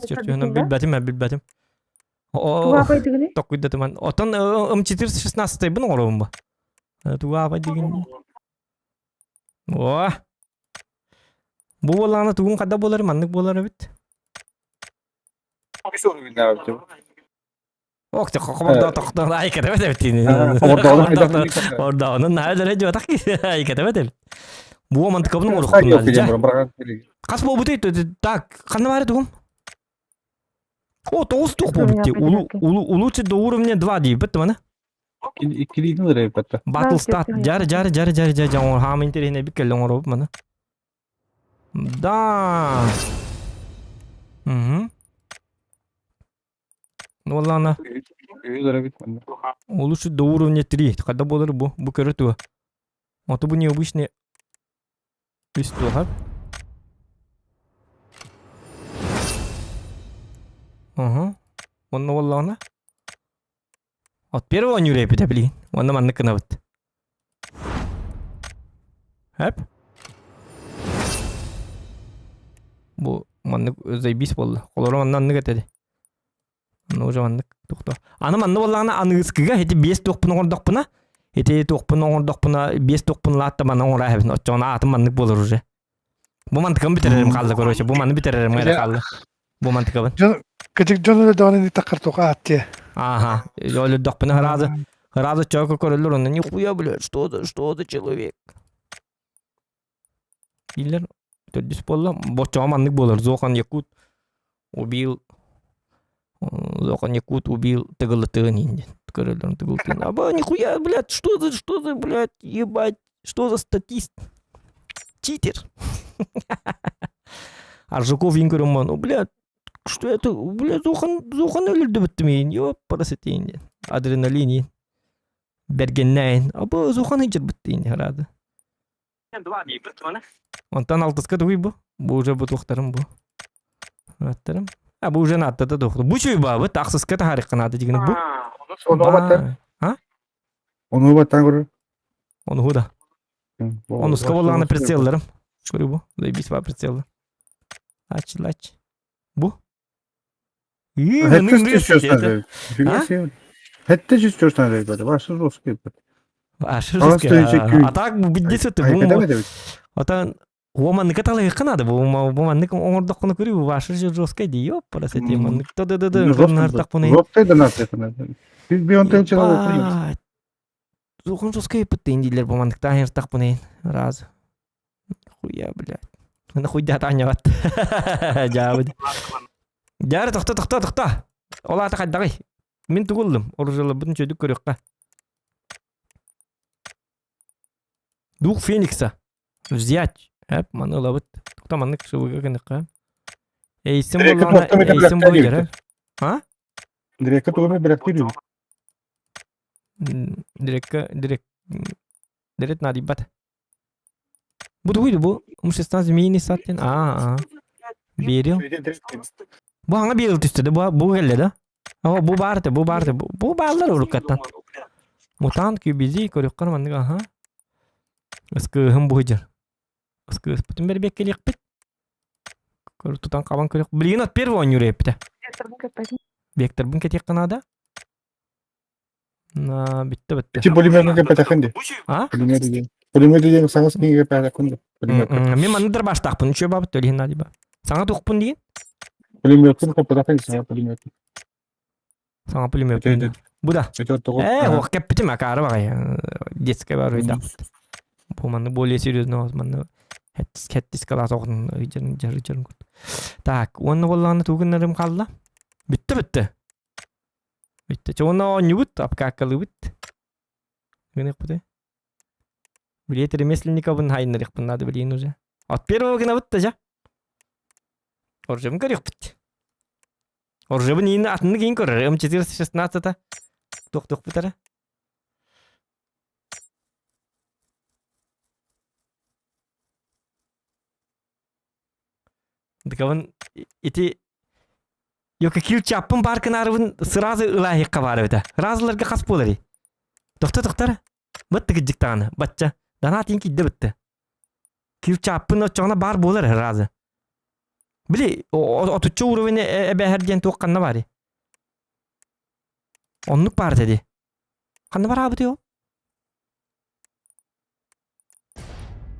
S2: Чертежынан билбэтим, билбэтим. Токуйдатыман. Отон М416 бун оҥоробун бу. Туга дигин. О! Бу буоллаҕына тугун хада буолар, маннык буолар эбит. Ох, хобордоо тохтон айкатабат эбит. Хобордоонун наһаа дэлэ дьуотах айкатабат эбит. Бу мантыкабын оҥоруохпун Хас буолбутуй? Так, ханна баары тугум? О, тоҕус туох буолбут дии. Улучшить до уровня 2 диэбит маны.
S4: Иккилиитин ырайбатта.
S2: Battle Stat. Жары, жары, жары, жары, жары, жары, хаам интересный бик келли оҥоробут маны. Да. Угу. Ну ладно. Улучшить до уровня 3. Когда болар бу? Бу көрө туа. Ото бу необычный Үс туоһап. Уһу. Онно буоллаҕына. От первого оонньуур эбитэ билигин. Уонна маннык гынабыт. Хэп. Бу маннык заебись буолла. Холоро манна аннык этэ Ну уже маннык тохто. Аны манна буоллаҕына аныгыскыга ити биэс туохпун оҥордохпуна, ити туохпун оҥордохпуна биэс туохпун лаатта манна оҥороо эбин. Оччоҕуна аатым маннык буолар уже. Бу мантыкам бүтэрэрим хаалла короче. Бу маны бүтэрэрим эрэ хаалла. Бу мантыкабын.
S5: Дьон кыдьык дьон өлөрдөҕүнэ ини таххар туох аат диэ.
S2: Ага. Өлөрдөхпүнэ сразу сразу чөкө көрөллөр онно нихуя блядь, что за что за человек. Дииллэр. Төрдүс буолла. Боччоҕо маннык буолар. Зохан Якут убил Зохан Якут убил тыгылытыын диэн көрөллөрүн тыгылытыын. Аба нихуя, блядь, что за, что за, блядь, ебать, что за статист? Читер. Аржаков иин көрөн ну, блядь, что это, блядь, Зохан, Зохан өлөрдүбүттүм иин, ёппарасытыын диэн. Адреналин иин. Бэргэннээн. Аба Зохан ыйдьырбыт иин харады. Онтон алтыска тугуй бу? Бу уже бу туохтарым бу. Аттарым. А бу уже нааттата туох. Бу чүй баабыт ахсыска таһаарыхха наада дигини бу.
S4: Ону баттан.
S2: А?
S4: Ону баттан көрөр.
S2: Ону да. Онуска боллаҕына прицелларым. Көрүү бу. Заебись ба прицеллар. Ач, лач. Бу.
S4: Хэтте жүз чөртан ребята, ваши жесткие.
S2: Ваши жесткие. А так бидде сөтті. Отан Уоманныка талайыққа надо, бу маннык оңордоххуна көрүү ваши жесткие ди, ёппара сети маннык да да да да нартак буны.
S4: Жесткие да надо. Biz bir онтен чалап
S2: Зухан жесткие пыттын дийлер бу маннык тахыртак буны. Раз. Хуя, блядь. Нахуй таанньабат. Дьаабыт. Дьаары тохто тохто тохто. Ол аата хайдаҕый? Мин тугу ыллым? Оружиеларбытын чөйдүк көрүөххэ. Дух Феникса. Взять. Эп, маны ылабыт. Тохто маннык шыбыга гыныхха. Эйсим боллаҕына, эйсим буолар. А?
S4: Директор тугу бэлэхтиир
S2: Дирекка, дирек, директ надибат. Бу тугуй бу? М16 змеиный сад диэн. Аа, аа. Берил. Бу хаҥа берил түстэ да бу бу кэллэ да? О, бу баар этэ, бу баар этэ. Бу бааллар уруккаттан. Мутант QBZ көрүөххэ маннык аха. Ыскыыһым бу сылдьар. Ыскыыспытын бэрбиэккэлиэхпит. Көр тутан хабан көрүөх. Билигин от первый оонньуур эппитэ.
S3: Векторбун кэппэтим.
S2: Векторбун кэтиэххэ наада. На бүттэ бүттэ.
S4: Ити пулеметка кэппэтэххин дии.
S2: А?
S4: Пулемет диэн. Пулемет диэн саҥа скинигэ кэппэтэххин дии. Пулемет.
S2: Мен манны дарбаштаахпын үчүгэй баабыт төлүһүн наадыйба. Саҥа тухпун диин?
S4: Пулеметкин кэппэтэххин саҥа пулемет.
S2: Саҥа пулемет. Бу да. Э, ох кэппитим акаары баҕайы. Детская бар уйдахпыт. Бу манны более серьезно манны хэттис калаас оҕотун ыйдьарын жарын курдук. Так, уонна буоллаҕына тугуннарым хаалла? Бүттэ бүттэ. Бүттэ. Чэ уонна оонньуубут, обкакалыыбыт. Гыныахпыт Билет ремесленниковын хайыннарыахпын наада билигин уже. От первого гынабыт да дьэ. Оружебын көрүөхпүт. Оружебын иин атыннык иин көрөр. М416 туох-туохпут эрэ. Дыкабын ити Йока кил чаппын бар кынарыбын сразу ылааһыахха баар эбитэ. Разыларга хас буоларый? Тохто тохтор. Бытты кыдьык даҕаны. Бачча. Данаа тиин киирдэ бытты. Кил чаппын оччоҕуна баар буолар разы. Били отучча уровень эбээһэр диэн туох ханна баарый? Оннук баар этэ дии. Ханна бараабытый ол?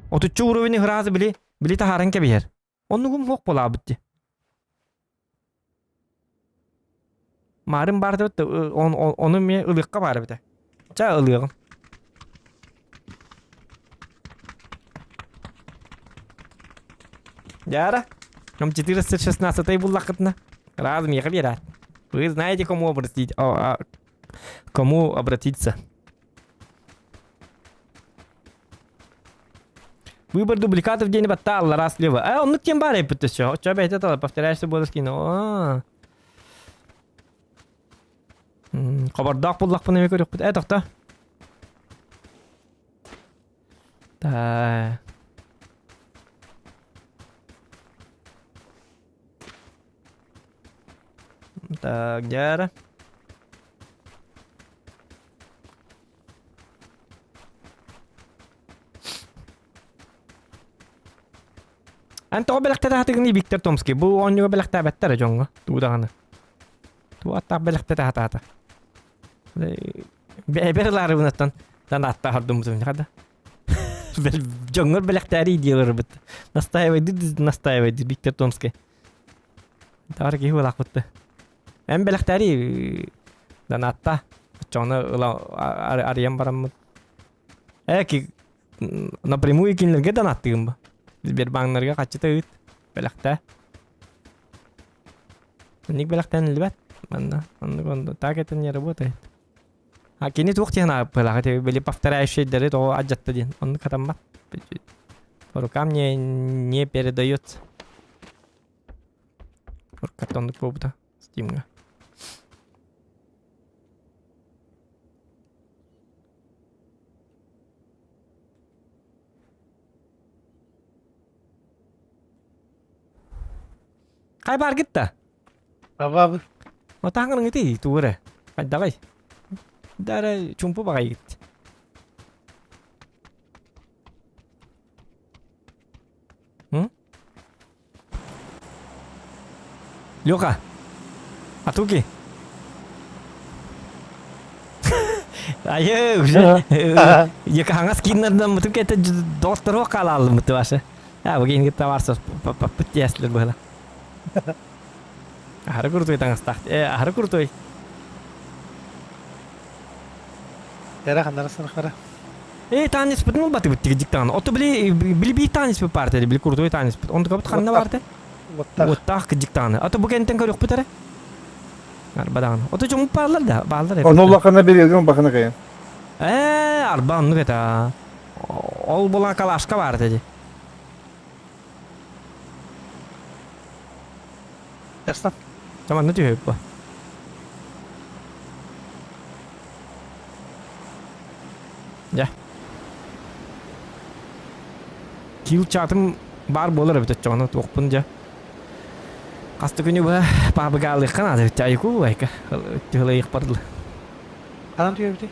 S2: Отучча уровень ыраазы били били таһааран кэбиһэр. Оннугум суох буолаабыт дии. Маарым баар эбит ону эмиэ ылыахха баар эбитэ. Чэ ылыаҕым. Дьаара, нам 416 буллаххытына раз миэхэ биэрээр. Вы знаете, кому обратить, кому обратиться. Выбор дубликатов диэни баттаа аллараа слева. Э, оннук диэн баар эппит өссө. Оччо бэйэтэ тала повторяешься буолар кино. Хобордоох буллахпын эмиэ көрүөхпүт. Э, тохто. Та. Так, дьара. Эн тоҕо бэлэхтэтэ Виктор Томский? Бу оонньууга бэлэхтээбэттэр дьоҥҥо. Тугу даҕаны. Тугу аттаах бэлэхтэтэ сатаата. Бэйбэр ылаарыбынаттан аттаах ордуммутум хада. Дьоҥҥор бэлэхтээри идеяларбыт. Настаивайды, настаивайды Виктор Томский. Таар киһи буолаахпытты. Эн бэлэхтээри донатта. Оччоҕуна ыла арыйан бараммыт. Э, напрямую кинилэргэ донаттыгын ба? Сбербаннарга хаччыта ыыт. Бэлэхтээ. Ник бэлэхтээн илбэт. Манна, оннук онно. Так это не работает. А кини туох диэн ааппылаах эти били повторяющийдары тоҕо адьатта диэн. Оннук хатаммат. По рукам не, не передается. Как оннук буолбута Стимҥа. Хай бааргыт да?
S5: Бабабы.
S2: Отааҥҥын ити тугу эрэ. Хайдаҕай? Да эрэ чумпу баҕайыгыт. М? Леха, Атуки. Айы, уже Якаһаҥас кииннэрдэн мутук этэ доҕотторуо хаалааллыммыт ваша. А, бу киин кытта барса паппыт тиэслер быһыла. Аһары крутой таҥастаах. Э, аһары крутой.
S5: Эра ханнара сарахара.
S2: Э, таанньыспытын ылбатыбыт тигдик даҕаны. Ото били били биир таанньыспыт баар били крутой таанньыспыт. Онтукабыт ханна баар этэ?
S5: Уоттаах.
S2: Уоттаах кыдьык даҕаны. Ото бу кэнтэн көрүөхпүт эрэ. Арба даҕаны. Ото дьоммут бааллар да, бааллар
S4: Ону улахана бериэлгин бахана кайан.
S2: Ээ, арба оннук этэ. Ол була калашка баар этэ дии.
S5: Ясно.
S2: Манна түһүп бу. Дьэ. Киил чаатым баар буолар эбит оччоҕуна туохпун дьэ. Хас да күнү быһа паабыгаалыахха наада эбит айку айка түһэлэйиэх бардылы.
S5: Ханан түһэбитий?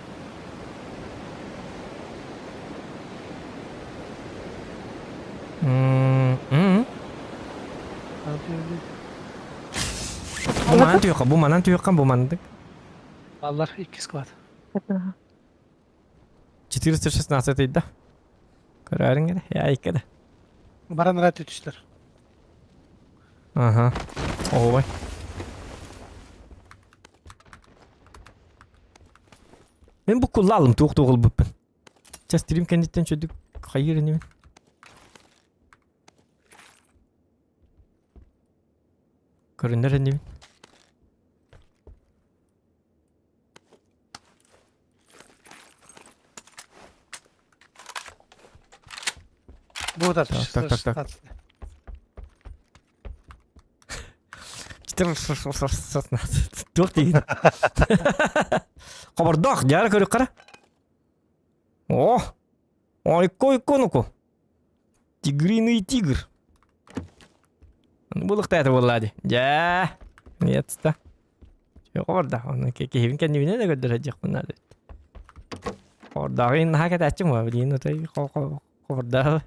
S2: Бу манан түһүөххэ, бу манан түһүөххэ, бу маннык.
S5: Баллар икки склад.
S2: 416 ыйда. Көрөөрүҥ эрэ, я икки да.
S5: Баран ыраа түстүлэр.
S2: Ага. Ой. Мен бу куллаалым туох туох ылбыппын. Сейчас стрим кэнниттэн чөдүк хайыр инибин. Көрүнэр инибин.
S5: Бу да
S2: Так, так, так, так. 416. Туох диигин? Хобордоох, дьаара көрүк О! Ойко иконуку. Тигриный тигр. Булуктаата буоллаа дии. Дьээ. Нет-та. Хобордоох. Оны киһибин кэннибинэ да көрдөрө дьиэхпин наада. Хобордооҕу наһаа кэтээччим буолла. Билигин отой хобордооҕу.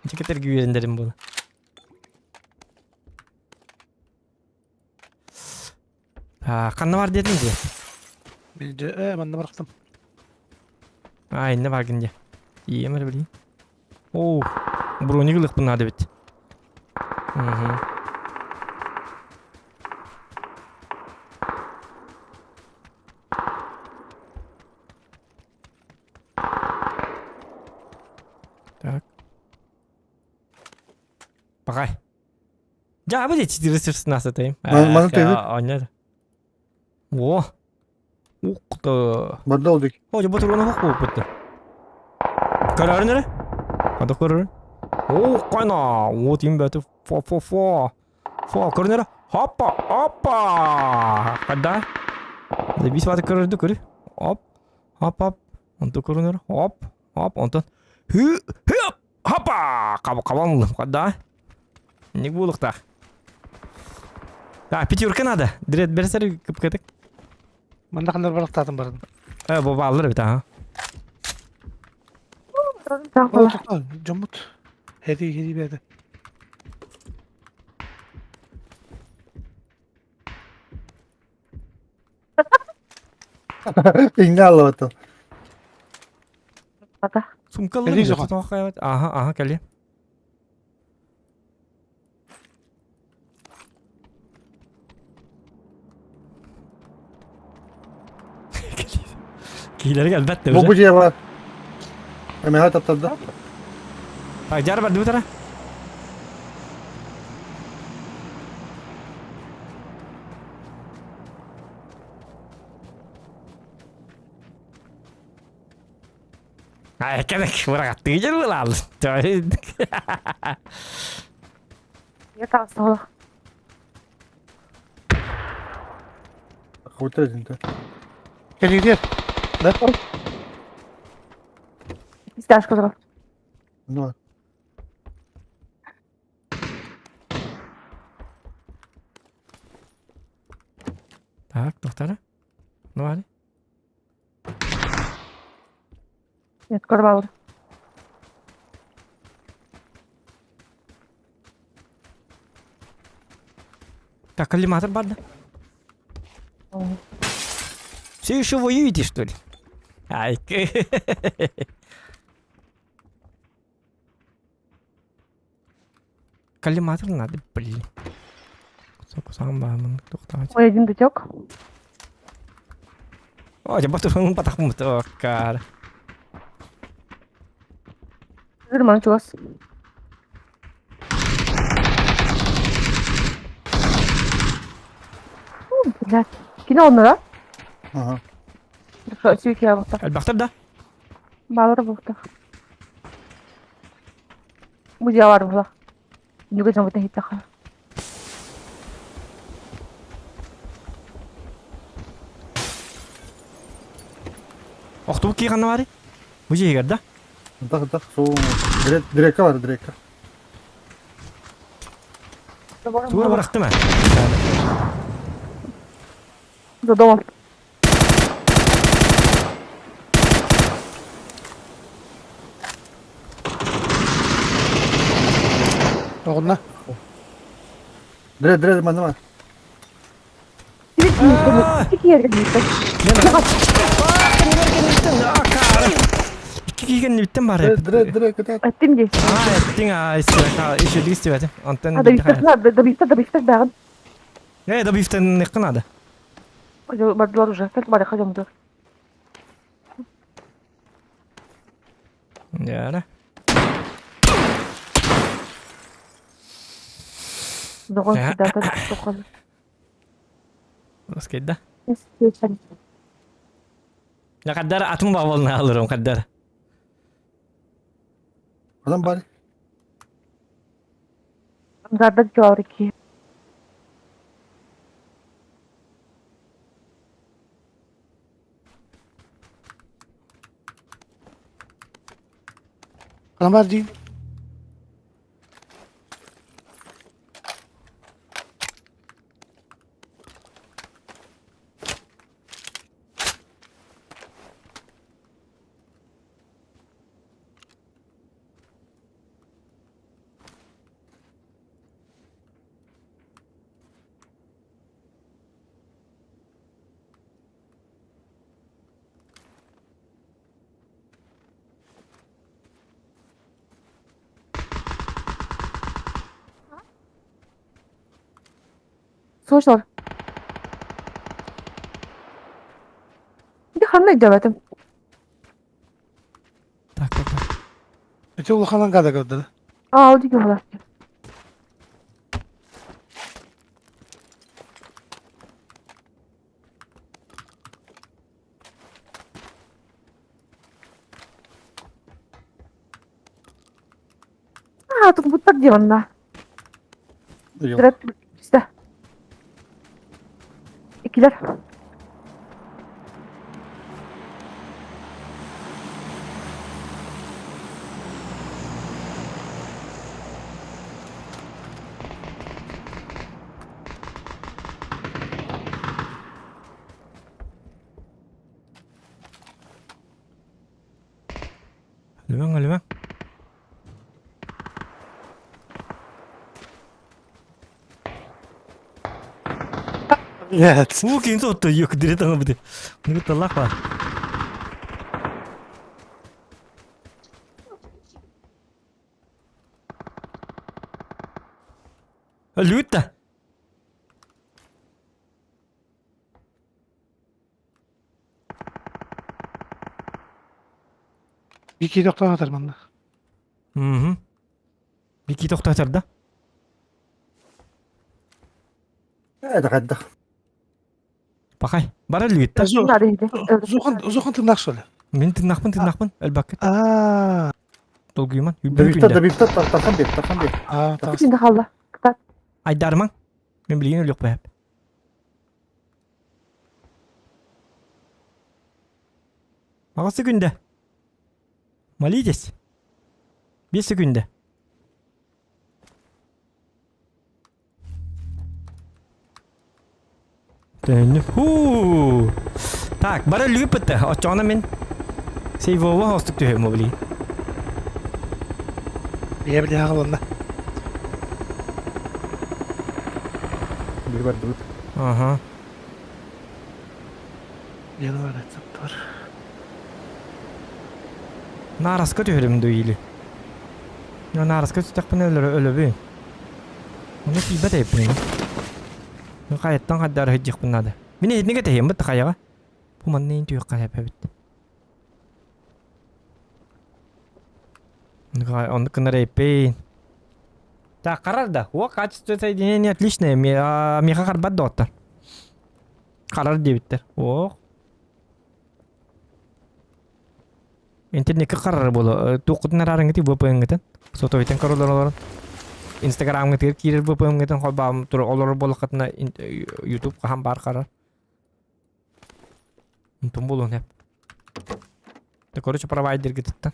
S2: Дьикэтэрги үөрэнэрим буолла. Ханна бар диэтиҥ дии?
S5: Билдьэ, ээ, манна барахтым.
S2: Аа, иннэ баргын дии. Ийэм эрэ билигин. Оо, броник ылыахпын наада эбит. Мгм. Так. Пока. Дьаабы дии 416
S4: Маны төбүт.
S2: Оонньор. О. Ух ты.
S4: Барда олдик.
S2: О, бу туруна хох буолбут. Көрөрүн эрэ? Хата көрөрүн. О, кайна. О, тим бөтү. Фо фо фо. Фо, көрүн эрэ. Хоппа, оппа. Когда? Бис баты көрөрдү көрү. Оп. Хоп, хоп. Онтон көрүнэр. Хоп, хоп. Онтон. Хы, хы, хопа! Хабан ыллым. Да? Не буолуохтаах. Так, пятерка надо. Дред берсер кыпкытык.
S5: Манна ханнар барахтаатын барын.
S2: Э, бу бааллар эбит аха.
S5: Ол тоқта, жоммут. Хеди, хеди бәді.
S4: Иҥнэ аллабата.
S3: Ата.
S2: Сумкалар
S5: Кэлии соҕон.
S2: Аха, аха, кэлиэ. Киилэргэ элбэт
S4: Бу бу дьиэ бар. Эмэһэ таптарда.
S2: Так, дьара бардыбыт ара. Ay, кэлек бырагаттыы дьыллаал.
S3: Я таҕыстаҕа.
S4: Хуйта динте.
S5: Кэлиир. Да?
S3: Стяжка зра.
S4: Ну.
S2: Так, доктора. Ну, али.
S3: Нет, корвалор.
S2: Так, коллиматор бар да? Все еще воюете, что ли? Ай, Коллиматор надо, блин.
S3: Ой, один дотек.
S2: О, я батурун батахмут, о, кар.
S3: Нормально, чувас. Блядь. Кино онно да?
S4: Ага.
S3: Хорошо, сүйүк буолта.
S2: Элбэхтэр да?
S3: Баалар буолта. Бу дьиэ бар буола. Нүгэ дьоммутун иһиттэххэ.
S2: Охтубут кии ханна баарый? Бу дьиэ иһигэр да?
S4: Так, так, сол. Дирекка бар, дирекка.
S2: Тугу бырахтым ээ.
S3: За домом.
S5: Оҕунна.
S4: Дре, дре, манна бар.
S2: Икки кэнниттэн бар
S4: Дре, дре, кытаат.
S3: Эттим дии.
S2: Аа, эттиҥ аа, еще истибэтим. Онтон
S3: А, добивтах, добивтах бэҕин.
S2: Э, добивтан надо.
S3: Бардылар уже. Кэл бары хадьамдыр.
S2: Яра.
S3: Доҕор, дата тохон.
S2: Скайда. Я каддар атым бабылны алырым каддар.
S4: Адам бар.
S3: Зарда дьуарики.
S5: Адам бар дии.
S3: Слышал? Иди ханна өйдөөбөтүм.
S2: Так, так, так.
S5: Ити улахан гада көрдө.
S3: Аа, ол диги буолар. Аа, тут будто где онна. Түстэ. Иккилэр.
S2: Өлүмэҥ, өлүмэҥ.
S5: Нет.
S2: Уу, ким сотто yok direkt ана бу. Нигит Аллах бар. Өлүт да.
S5: Бики тохтоон атар манна.
S2: Мгм. Бики тохтотор да?
S4: Это хайдах.
S2: Пахай. Бара лүйтта.
S5: Зухан зухан тыннах что ли?
S2: Мин тыннахпын тыннахпын өлбаккыт.
S5: Аа.
S2: Долгуйман.
S4: Добивта добивта тархан бер, тархан бер.
S5: Аа,
S3: Күнде қалды. Кытат.
S2: Айдарман. Мен билген өлөк бәп. Ағасы күнде. Молитесь. 5 секунда. Ху. Так, бары лүпөттө. Очоона мен сейвова хостук түһөм обли.
S5: Я били хагаланна.
S4: Bir бар дыбыт.
S2: Ага.
S5: Лена бар рецепт бар.
S2: Нараска түһөрүм дуу или. Нараска түстэхпинэ өлөбүн. Оны тиийбэт эбиппин. Мин хайаттан хайдары сылдьыахпын наада. Мин эһитинэ кэтэһиэм бытта хайаҕа. Бу манна иин түһүөххэ сөп эбит. Оннук гынар эбиппин. Так, харар да. О, качество соединения отличное. Миэхэ харбат доҕоттор. Харар диэбиттэр. Ох. Интернеккэ харар буолуо. Туоххутун араарыҥҥытый VPN-гытын? Сотовойтан көрөлөр олорон. Инстаграмҥытыгар киирэр VPN-гытын холбоом тура олорор буоллаххытына YouTube хаһан баар харар. Онтон буолуон сөп. Да, короче, провайдергытыттан.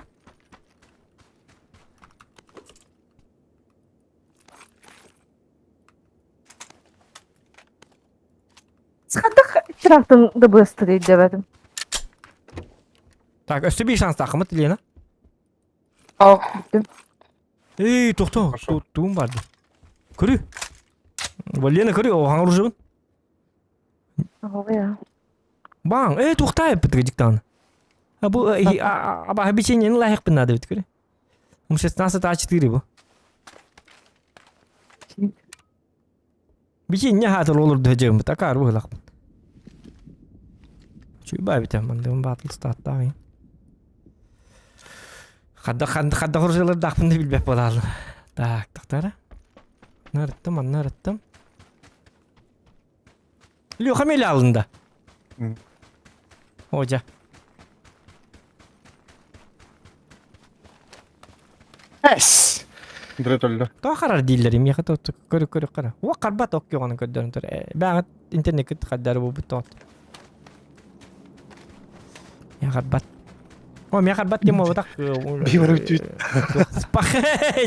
S3: Схадах чырахтын да быстырый дебетим.
S2: Так, өссө биир шанстаахымыт, Лена.
S3: Ох, бүттүм.
S2: Эй, тохто,
S4: Хорошо.
S2: туум барды. Көрү. Лена көрү, оҕаҥ оружебын.
S3: Оҕуя.
S2: Баң, э, туохтаа эппит дьиктааны. А бу аба обещание лайықпын надо бит көрү. М16 А4 бу. Бичинне хаатыр олор дөжөм такар бу лакпын. Чуйба бит мандым батыл статтаҕын. Хадда хадда хадда хоржалар дахпын да билбеп болалым. Так, тактара. Нарыттым, аннарыттым. Леха мели алында. Ожа.
S5: Эс!
S4: Дрет өллө.
S2: Тоҕо харар дииллэр миэхэ көрү көрү хара. Уа карбат ок киоҕаны көрдөрөн тур. Бааҕыт интернеккит хардары буолбут тоҕот. Миэхэ харбат. О, миэхэ харбат диэн буолбатах.
S5: Биһи бары бүттүбүт.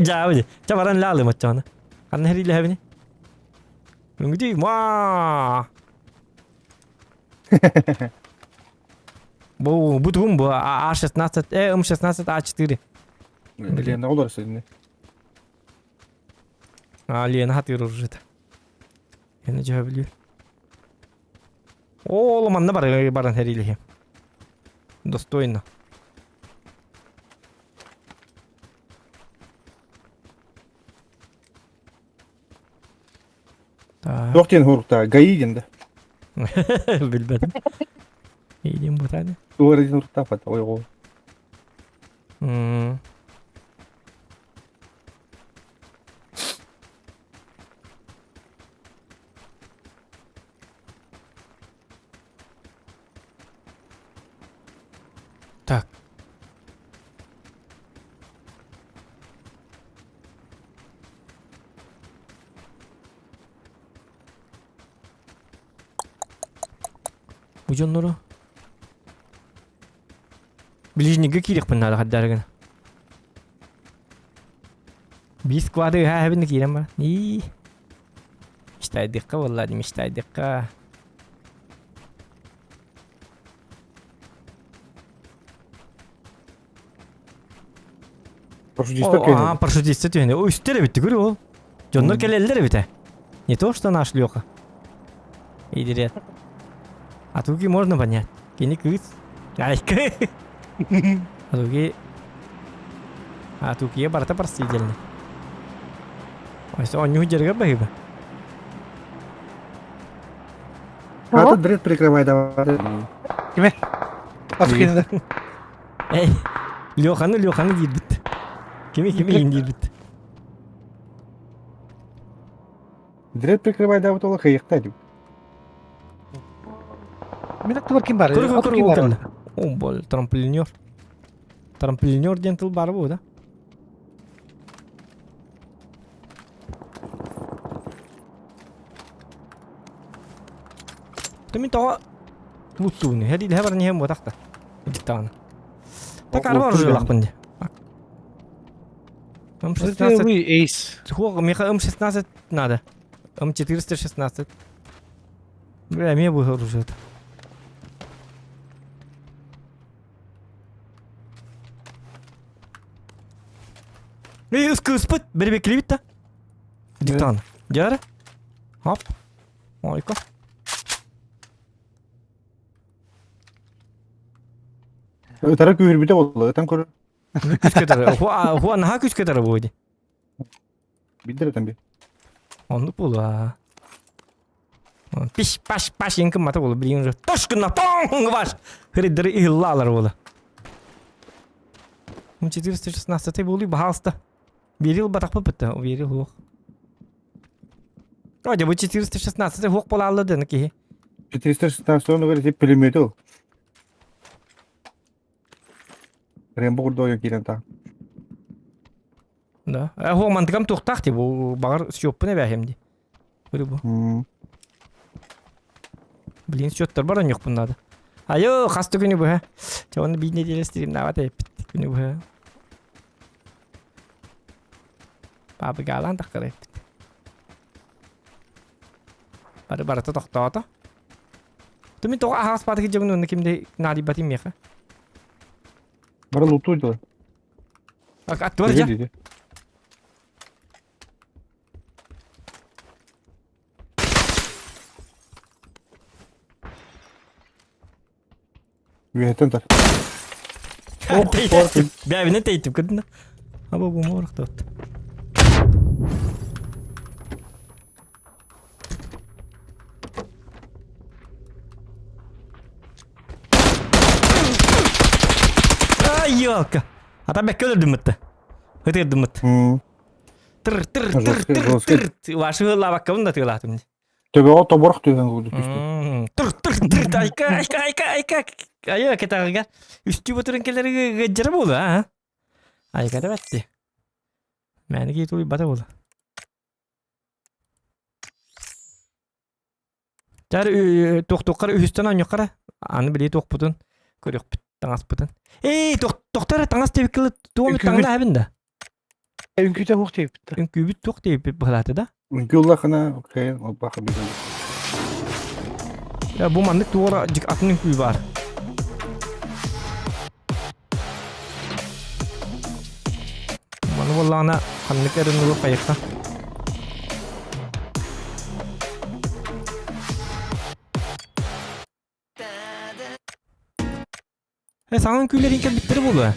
S2: Жаабы. Ча баран лаалым оччоҕуна. Ханна хэриилэһэбини? Үҥүтүй, маа. Бу бу тугум бу А16, э, М16, А4.
S4: Лена олор сені.
S2: А, Лена хатыр уржыта. Лена жаһа билиир. О, манна бар баран хэрилиһи. Достойно. Так.
S4: Туох диэн хуруктаа? ГАИ диэн да.
S2: Билбэтим. Иидин бутааны.
S4: Туох эрэ диэн хуруктааппат. Ой, оҕо.
S2: Так. Бу дьоннору ближнигэ киириэхпин наада хардары гына. Биир сквады ыһаа киирэн баран. Ии. Мечтайдыхха буолла мечтайдыхха.
S4: Парашютиста
S2: Аа,
S4: кэлэн.
S2: парашютиста түһэн. О, үстэр эбит көрү ол. Дьоннор кэлэллэр эбит. Не то, что наш Леха. Идирет. А туги можно понять. Кини кыыс. Айка. А туги... А тугие барыта простительны. Ой, он не удержит бахиба.
S4: А дред прикрывай давай.
S5: Киме? Африканы да.
S2: Эй, Леханы, Леханы диирбит. Кими кими иин диирбит.
S4: Дред прикрывайдаабыт ола кыйыхта этим.
S5: Мин аттыбар ким бар?
S2: Көрө
S5: Аты
S2: көрө
S5: ким бар?
S2: кэллэ. О, бол трамплинер. Трамплинер диэн тыл баар буо да? Мин тоҕо луттууну һэриилэһэ баран иһэн буотах да. Диктаҕына. Так арба оружиялаахпын дии. М16.
S5: Вы эйс.
S2: Хуох, миэхэ М16 надо. М416. Бля, эмиэ бу оружиета. Эй, ыскыыспыт, бэрбэкилибит да. Диктан. Дьара. Хоп. Ойко.
S4: Ытара күүһүрбүтэ буолла, ытан көрөр.
S2: Күүскэ тары. Хуа наһаа күүскэ тары буо ди.
S4: Билдер ытан би.
S2: Оннук буолуа. Пиш паш паш ең кыммата болу билген уже. Тош гына тоң ваш. Хырыдыры ыһыллаалар буола. 416 буолуй баһаалыста. Берил батахпыт бытта, берил хуох. О, бу 416 хуох буолаалла дын киһи.
S4: 416 онугар ити пулемети ол. Рэмбо курдук киирэн та.
S2: Да. Э, хуох мантыкам туохтаах ти бу баҕар счёппун эбээһим ди. Көрү бу. Блин, счеттар бар онньохпун надо. Айо, хас да күнү быһа. Чэ, оны биир неделя стримнаабат эппит күнү быһа. Бабыгаалаан таххар эппит. Бары барыта тохтоото. Тумин тоҕо аһаҕас баатыгы дьабын уонна кимде наадыйбатым миэхэ.
S4: Бары лутуу дьыла.
S2: Аттыбар дьа.
S4: Үөһэттэн тар.
S2: Тейтим. Бэбинэ тейтим көрдүн да. Аба бу морохтот. Ай, елка. Ата бэккэ өлөрдүм мытты. Ытырдым мыт. Тыр тыр тыр тыр тыр. Вашы лаваккабын да тыылаатым.
S4: Төбөҕө тоборох түһэн курдук түстэ.
S2: Тыр тыр тыр айка айка айка айка айа кетаҕыга үстүү батырын кэлэри гыджара буолу а айка да бэтти мэни кии тулуйбата буолу Тар туохтуоххар үһүстэн оонньуоххара аны билии туохпутун көрүөхпүт таҥаспытын эй тохтор таҥас диэбиккэ туом таҥна эбин да
S5: Үҥкүүтэ суох диэбит.
S2: Үҥкүүбүт туох диэбиппит быһалаата да?
S4: Үҥкүү ыллахына, окей, олбаха билэн.
S2: Я бу маннык туора дьик атын үҥкүү бар. Маны буоллаҕына ханнык эрин ылып хайыкка. Э, саҥа үҥкүүлэрин кэлбиттэрэ буолуо.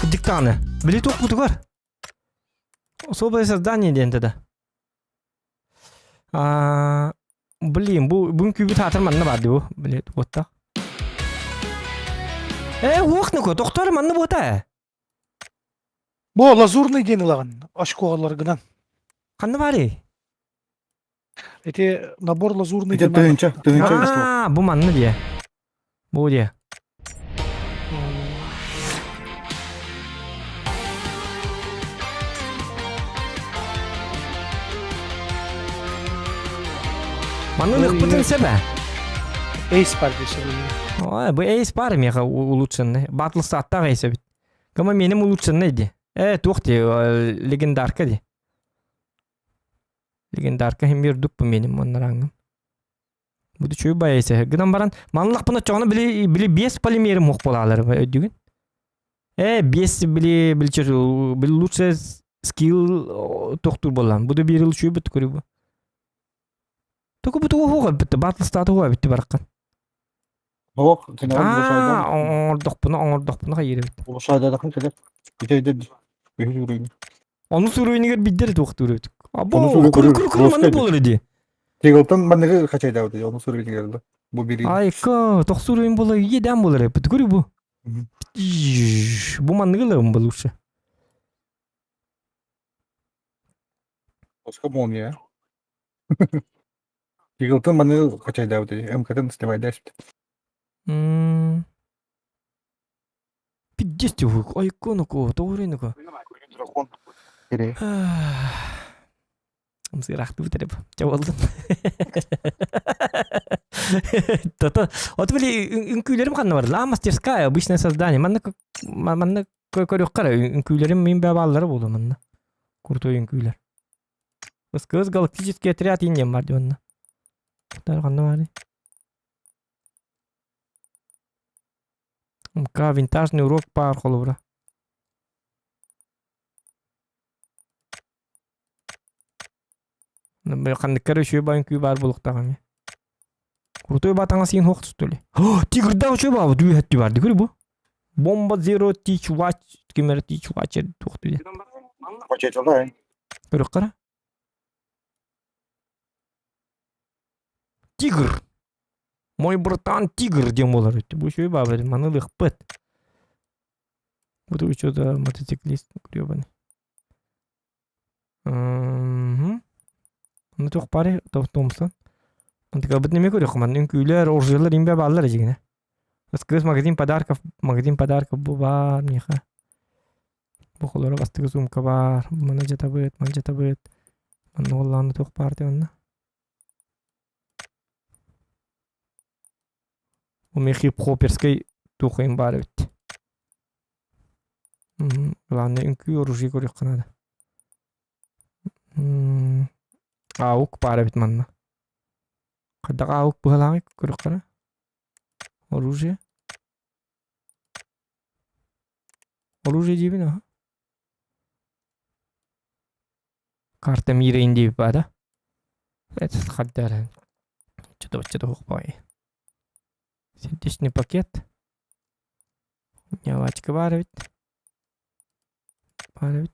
S2: Кырдьык даҕаны. Били туохпутугар. Особое создание диэн да. А, блин, бу бу үҥкүүбүт аатыр манна баар дии бу. Били уоттаах. Э, уох нөкө, тохтоор манна буота.
S5: Бу лазурный диэн ылаҕын очколаргынан.
S2: Ханна баарый?
S5: Ити набор лазурный
S4: Ити тыһыынча, тыһыынча
S2: Аа, бу манна диэ. Бу диэ. Манна ылыхпытын сөбө.
S5: Эйс бар десе
S2: Ой, бу эйс бар меха улучшенный. Батл саттаах эйс эбит. Кама меним улучшенный ди. Э, туох ди, легендарка ди. Легендарка иһин биэрдик бу миэним уонна Бу үчүгэй байыса. Гынан баран манлахпына чоҕуна били били биэс полимерим муох буолаалар өйдүгүн. Э биэс били били били лучше скилл тохтуур буоллаан. Бу да биир үчүгэй бут көрүү бу. Туку бу тугу хуга битте батл статы хуга битте бараккан.
S4: Ох,
S2: Аа, оҥордохпуна оҥордохпуна хайыр эбит.
S4: Улушайдадахын кэлэр. Итейдер. Үһү
S2: Ону суруйугар биддер туохтуур эбит. Або, куру куру куру манны буолар ди.
S4: Тигылтан манныгы хачайдаабыт ону суруйугар бу бири.
S2: Айка, тохсуруйун була еден буолар эбит. Көрү бу. Бу манныгы ларым бу лучше.
S4: Тоска молния. Тигилтын маны качайдаабыт МК-тын сливайдаспыт.
S2: Пиздец ты ой, коноко, тоҕуринуко.
S4: Дракон. Кире.
S2: Ымсыыраахтыбыт эрэ бу. Чэ буоллун. Тото, от били үҥкүүлэрим ханна бар? Ла мастерская, обычное создание. Манна манна көрүөххэ эрэ үҥкүүлэрим мин бааллара буолуо манна. Крутой үҥкүүлэр. СКС галактический отряд индиан бар дии онно. Ханна баарый? МК винтажный урок баар холобура. Ханныккар үчүгэй баайын күү баар буолуохтаах эмиэ. Крутой баатаҥа сиин хуох тустули. Тигрдаах үчүгэй баабы дүү хэттүү бар дикүр бу. Бомба Zero Teach Watch кимер Teach Watcher туох дии.
S4: Хочеталай.
S2: Көрүк Тигр. Мой братан тигр диэн буолар үтү. Бу үчүгэй баабы маны ылыахпыт. Бу что-то мотоциклист гребаный. Ну туох баарый Томпсон. Онтукабыт неме көрүөх манна үҥкүүлэр, оружиелар имбэ бааллар эдьигинэ. Кыыс магазин подарков, магазин подарков бу баар миэхэ. Бу холоро бастакы сумка баар. Мана дьатабыт, мана дьатабыт. Манна уоллааны туох баар ти онно. Бу миэхэ хип-хоперскай туох баар эбит. Главное үҥкүү оружие көрүөххэ наада. Аук баар эбит манна. Хайдах аук быһалааҕый көрүөххэ эрэ. Оружие. Оружие диибин аха. Карта мира диэбит баа да? Это хаддара. Что-то что-то хух Сердечный пакет. Нявачка баар эбит. Баар эбит.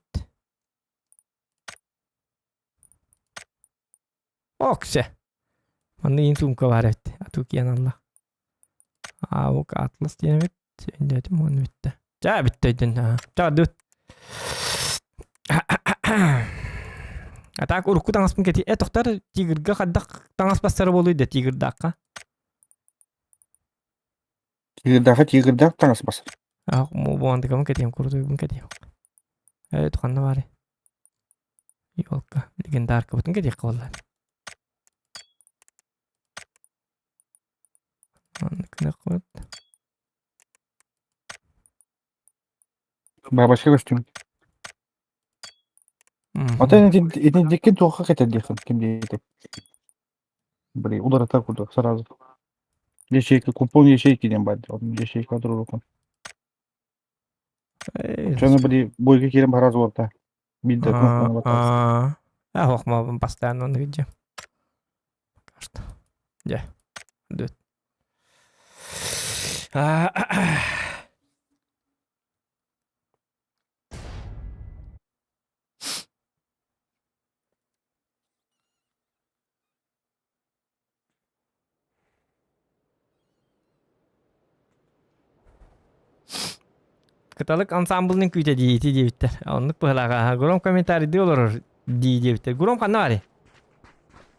S2: Оксе. Манна иин сумка баар эбит. Ату киэн алла. Аук атлас диэн эбит. Өйдөөтүм уонна бүттэ. Чаа бүттэ өйдөн. Чаа дүт. А так урукку таҥаспын кэти. Э тохтор тигрга хайдах таҥас бастара буолуй да тигрдаахха.
S4: Тигрдаахха тигрдаах таҥас басар.
S2: Ах, буантыкабын кэтиэм, курутуйбун кэтиэм. Э, ханна баарый? Елка, легендаркабытын кэтиэххэ буолла. Маннык гыныахпыт.
S4: Бабочка көстүм. Ата итинтиккин туохха кэтэрдиэххин ким диэтэй? Блин, ударата курдук сразу. Ячейка, купон ячейки диэн баар дии. Ячейка туруорукун. Дьону били бойга киирэн сразу барта. Биирдэ кнопканы баттаҕас.
S2: А, хохма постоянно он виде. Пока что. Дьэ. Дүт. Кыталык ансамблын күүтэ дии ити диэбиттэр. Оннук быһалааҕа. Гром комментарийдыы олорор дии диэбиттэр. Гром ханна барый?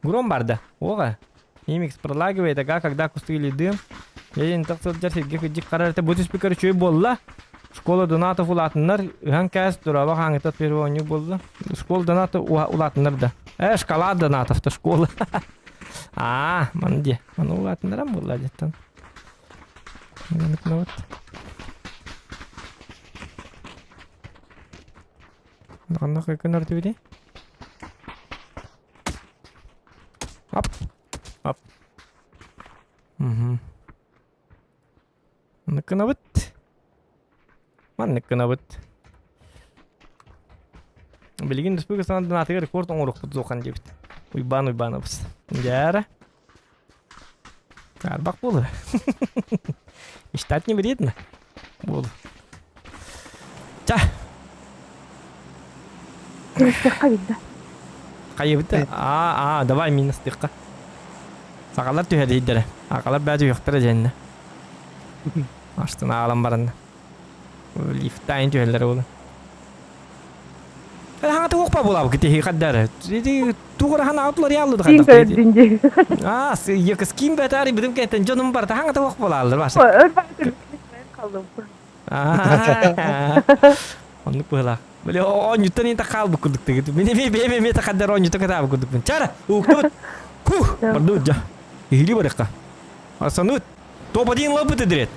S2: Гром барда. Оҕа. Имикс пролагивает, ага, когда кусты или дым. Дьэ, так сылдьар сиргэ кырдьык харар этэ. Бу түспүккэр үчүгэй буолла. Школа донатов улаатыннар. Ыһан кээс тураба хааңыта первый оонньуу буолла. Школа донатов улаатыннар да. Э, шкала донатов-то школа. Аа, маны дии. Маны улаатыннаран буолла дьэттэн. Вот. Ханна көнөр түбүдей? Ап. Ап. Угу. Маннык гынабыт. Маннык гынабыт. Билигин республика санаатыгар рекорд оҥоруохпут суохан диэбит. Уйбаан Уйбаанабыс. Дьээрэ. Арбах буолар. Мечтать не вредно. Буолу. Ча.
S3: Минустыахха видно.
S2: Хайыбыт А, а, давай минустыахха. Сахалар түһэрийдэрэ. Акалар бää түһүөхтэрэ дьэннэ. Астына аалан баранна. Лифтайн түһэллэрэ буолан. Хаҥата уох. Тупа булабы кити хаддары. Тугурахан аутлар яллы
S3: Ким
S2: хаддар.
S3: көрдүн дии.
S2: Аа, якыс ким бэтари бидим кентен жонум бар тахаңа тавак болалар башы.
S3: Өр баатыр қалдым.
S2: Аа. Оннук быһылаах. Били оонньуттан инта хаалбыт курдук тегит. Мин эми бэйэм эмиэ тахаддар оонньута катаабыт курдукпун. Чара, уктубут. Хух, бардыбыт дьа. Иһили барыахха. Арсанут, топ-1 лапыт эдирет.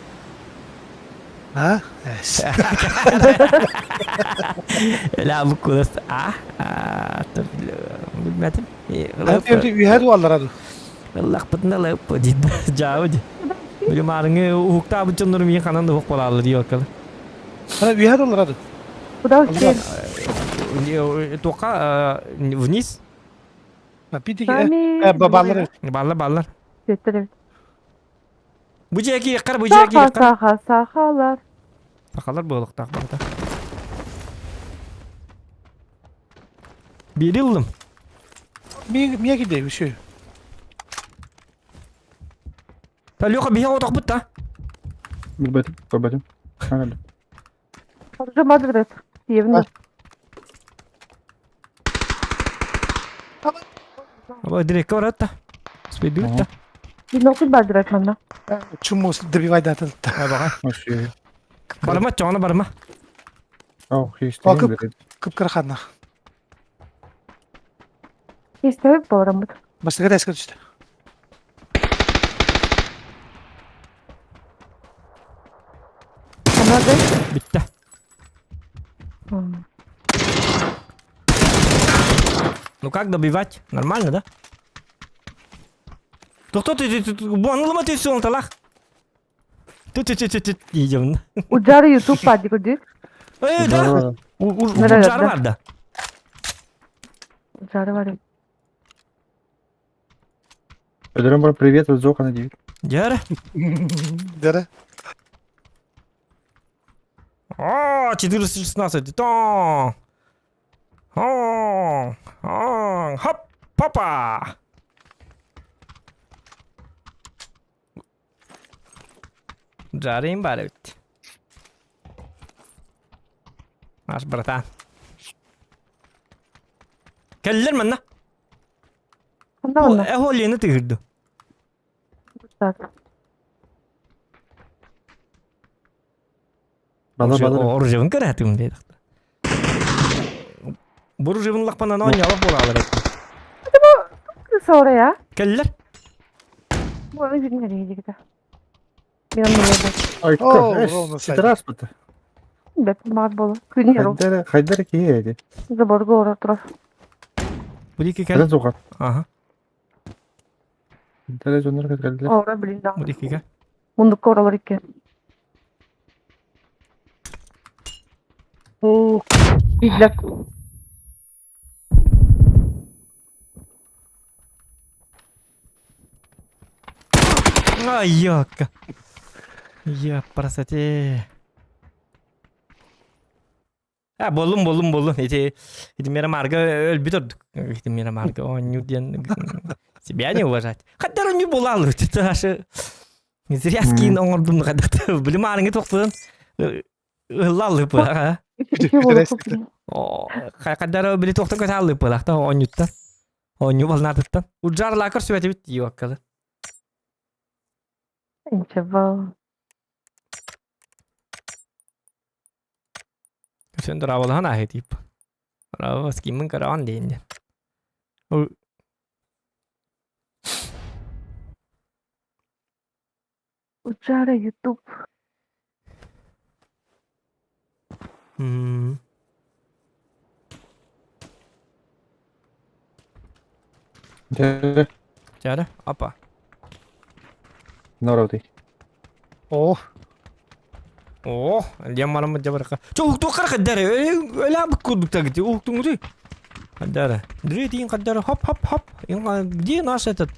S5: А? Эс.
S2: Ля бу кулас а билбэтим.
S5: Үһэ дуаллара ду.
S2: Лахпытына лаппы дит жаабы ди. Били маарыңы уһуктаабыт дьоннорум миин ханан да уһук балааллар диэбаккалы.
S5: Ана үһэ дуаллара ду.
S3: Куда успели?
S2: Туохха вниз?
S5: Бити бабалар.
S2: Баллар баллар.
S3: Сеттер.
S2: Бу дьиэки кар бу дьиэки
S3: Саха,
S2: кар.
S3: саха, сахалар.
S2: Сахалар буолуохтаах барыта. Биири ыллым.
S5: Мия киде үсү.
S2: Та Леха биһи отохпут та.
S4: Билбэтим, көрбөтүм. Ханан.
S3: Уже Мадрид. Евно.
S2: Аба дирекка барат та. Спейдут та.
S3: Бинокуль Мадрид манна.
S5: Чумус добивай датыл.
S2: Абаға.
S4: Вообще.
S2: Барма чоңна барма.
S4: Ау, есть.
S5: Bakıp- Кыпкыра ханна.
S3: Истәбеп барамыт.
S5: Бастыга дәскә төштө.
S3: Анады.
S2: Битте. Ну как добивать? Нормально, да? Тоқта ты ты ты бу анылыма ты он талах. Ты ты ты ты ты идем.
S3: Уджары YouTube падик үдүк.
S2: Э, да.
S3: Нэрэ,
S2: Жар
S3: да.
S2: бар да.
S3: Уджары бар.
S4: Ödürüm бар привет, Зока на 9.
S2: Жар.
S5: Дәрә.
S2: О, 416. То. О, о, хоп, папа. Жарым бар эбит. Наш братан. Кэллэр манна.
S3: Ханна манна.
S2: Эхо Лена тыгырды.
S3: Так.
S4: Бала бала.
S2: Оружевын көрәтім дейді. Буружевын лақпанан ойналып болалар етті.
S3: Крыса я.
S2: Кэллэр.
S3: Бу аны билмedi дигите. Мен аны
S4: Ай,
S5: О, ровно сайт.
S4: Тирас быты.
S3: Бет мат болу. Күн яру.
S4: Хайдара, хайдара ки эди.
S3: Забор гора турар.
S2: Бурики кэл.
S4: Хайдара Зока.
S2: Ага.
S4: Хайдара зонар кэллэр.
S3: Ора билин да.
S2: Бурики кэл.
S3: Мундук оралар икки.
S5: О,
S3: Бидлек.
S2: Ай, ёкка. Я красоте. А, болум, болум, болум. Эти, эти мера марга өлбүт ордук. Эти мера марга, он диэн себя не уважать. Хотя не булалы, это аше. Не зря скин оңордум кадакты. Билим арыңы токтун. Ыллалы пыла. О, кадара били токтон көтө пыла. Та онюттан. Оню болнатыттан. Уджар лакыр сүбәти бит ёккалы.
S3: Ничего.
S2: Sen дравалхан ахи тип. Рава скимын караан дейин.
S3: Уджара YouTube. Чара, апа.
S4: Норауты.
S5: О,
S2: О, дем марам жабарка. Чо укту кар каддара. Эла буккудук тагити уктуңду. Каддара. Дритин каддара. Хоп хоп хоп. Где наш этот?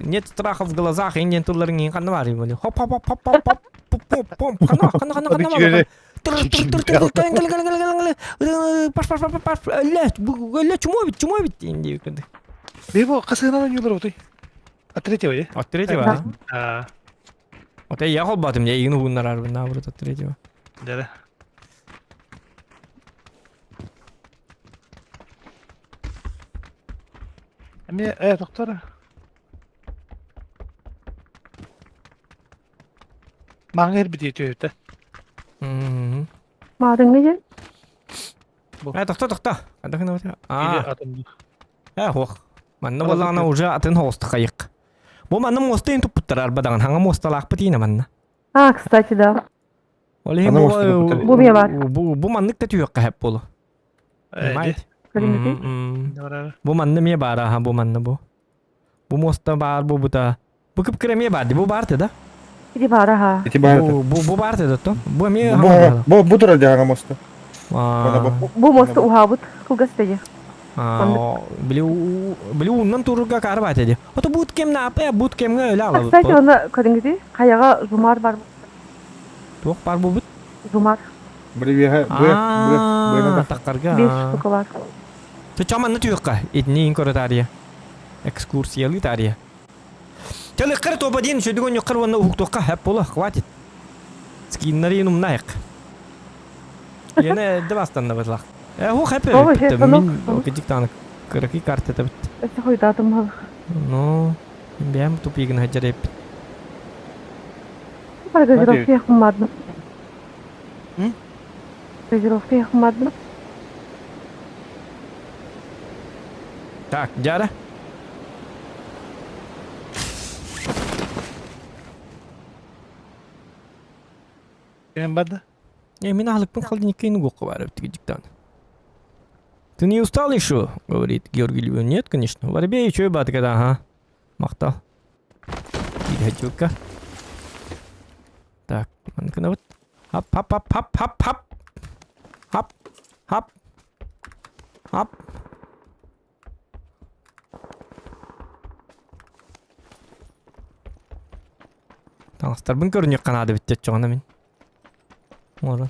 S2: Нет страха в глазах, индиан турларың ин канда бар были. Хоп хоп хоп хоп хоп хоп. Пом пом. Кана кана кана кана.
S5: Кире.
S2: Тыр тыр тыр тыр тыр гал гал гал гал гал. Паш паш паш паш. Эле, эле чмо бит, чмо бит инди.
S5: Бебо касыгынан юлар отой. От третьего, е?
S2: От третьего.
S5: А,
S2: Вот я холбатым, я игну гуннар наоборот от третьего.
S5: да. Эмиэ э доктор. Маҥа ирбити түһүтэ.
S2: Мм.
S3: Маарыҥҥа диэн.
S2: Э, тохто, тохто. Ханна гына бата?
S5: Или
S2: Аа,
S5: атын.
S2: э, хуох. Манна
S5: Ала
S2: буоллаҕына
S5: быты.
S2: уже атын хоҕустук хайык. Бу манна муоста ин туппуттар арбадаҕын. Хаҥа муосталаахпыт иинэ манна.
S3: А, кстати, да.
S2: Ол иһин
S4: Аны
S2: бу
S4: муоста туппуттар.
S3: Бу миэ баар.
S2: бу бу маннык да түһүөххэ сөп буолу.
S5: Э,
S2: Понимаете?
S3: Көрүҥҥүтүй?
S2: М-м.
S5: ди. Барар.
S2: Бу манна эмиэ баар аха бу манна бу. Бу муоста баар буолбута. Бу кып-кыра эмиэ баар дии. Бу баар да?
S3: Ити баар аха.
S4: Ити баар
S2: Бу бу бу баар да то. Бу эмиэ
S4: Бу
S2: хаҥа
S4: бу бу турар дьаҥа муоста. Ана
S2: баар.
S4: бу.
S3: Бу муоста уһаабыт кылгас тэйэ.
S2: Аа, били били ууннан турурга каар баат эди. Ото буут кемне апа буут кемге өлө алабыт.
S3: Кстати, оны көрүҥҥүтүй? Хайаҕа жумар бар.
S2: Туох бар буолбут?
S3: Жумар.
S4: Били бу
S2: Аа, тахтарга.
S3: Бес штука бар.
S2: Ча манна түйөккө. Итини көрө таарыйа. Экскурсиялыы таарыйа. Телekкер тоба диэн сөдүгөн юккар уонна уһуктуохха хэп буола, хватит. Скиннары умнайык. Яна эдде бастанна бытлах. Э, ху хэп
S3: Ой, же,
S2: Мин окедик тааны кыракый карта табыт.
S3: Өссө хойдатым мал.
S2: Ну, бэм тупигын хаджар эппит.
S3: Бар газировка яхмадым.
S5: М?
S3: Газировка яхмадым.
S2: Так, дьара.
S5: Ким барды?
S2: Э, мин аһылыкпын холодильникка угуохха баар эбит дьиктан. Ты не устал еще? Говорит Георгий Львович. Нет, конечно. Воробей еще и батка, да, ага. Махтал. Киирэ Так, маныкына Хап, хап, хап, хап, хап, хап. Хап, хап, хап. Таҥастарбын көрүнүөххэ наада эбит оччоҕуна мин. Оҥорон.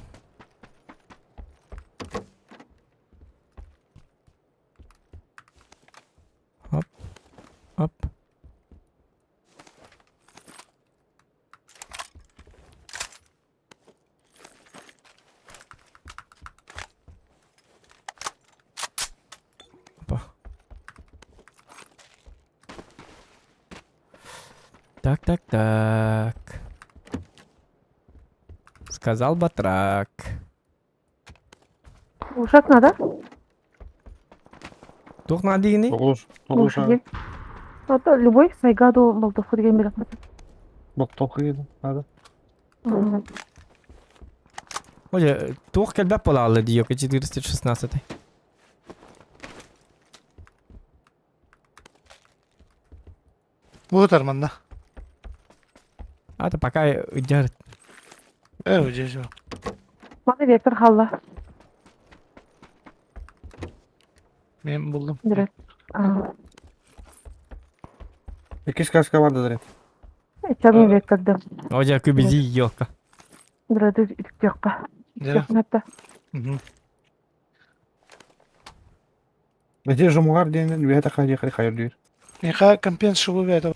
S2: Хоп. Хоп. Опа. Так, так, так. Сказал батрак.
S3: Ушак надо?
S2: Туох наада диигиний?
S4: Тоҕус, тоҕус
S3: Ушак. Это любой сайгаду молдовку деген билет.
S4: Боктоқ надо.
S2: Ой, туох кэлбэт буолаалла дии, 416.
S5: Буутар манна.
S2: А это пока идет.
S5: Э, үдьэ
S3: Маны вектор халла.
S5: Мен булдум.
S3: Дөрес. А,
S4: Иккис каска бар да
S3: Чабын векторды.
S2: Ой, күбүзи елка.
S3: Дөрөдү үтүктүөххэ.
S5: Дьэ.
S3: Үтүөххэ.
S5: Мгм.
S4: Эти жумугар диэн үөһэ тахха диэхри хайыр диир.
S5: Миха компенс шубу бэйэтэ.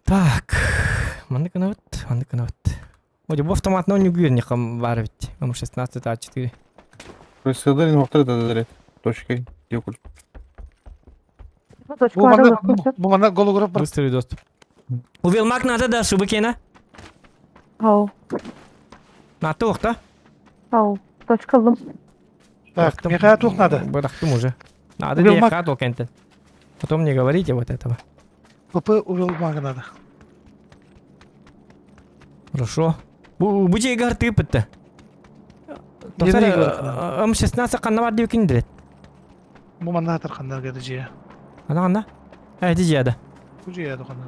S2: Так. Маннык гынабыт, маннык гынабыт. Ой, бу автоматна ойнугур нехам бар бит. М16 А4.
S4: Сыдыр инвектор да дырет. Точкой. Декуль.
S3: Точка
S5: Бу манна
S3: бар.
S5: бу манна голограф бар.
S2: Быстрый доступ. Увелмак надо да, шубыкена.
S3: Ау.
S2: На туох-то.
S3: Ау. Точка ыллым.
S5: Так, миха туох надо.
S2: Бырахтым уже. Надо
S5: Увелмак.
S2: диэхха толкентен. Потом не говорите вот этого.
S5: ПП увелмага надо.
S2: Хорошо. Бу бу жегар тыпытты. Доктор,
S5: Еле Егор.
S2: М16 ханна бар дип киндирет.
S5: Бу манна тархандар гады жия.
S2: Ана ханна? Э, ити жиада.
S5: Бу жия духаннар.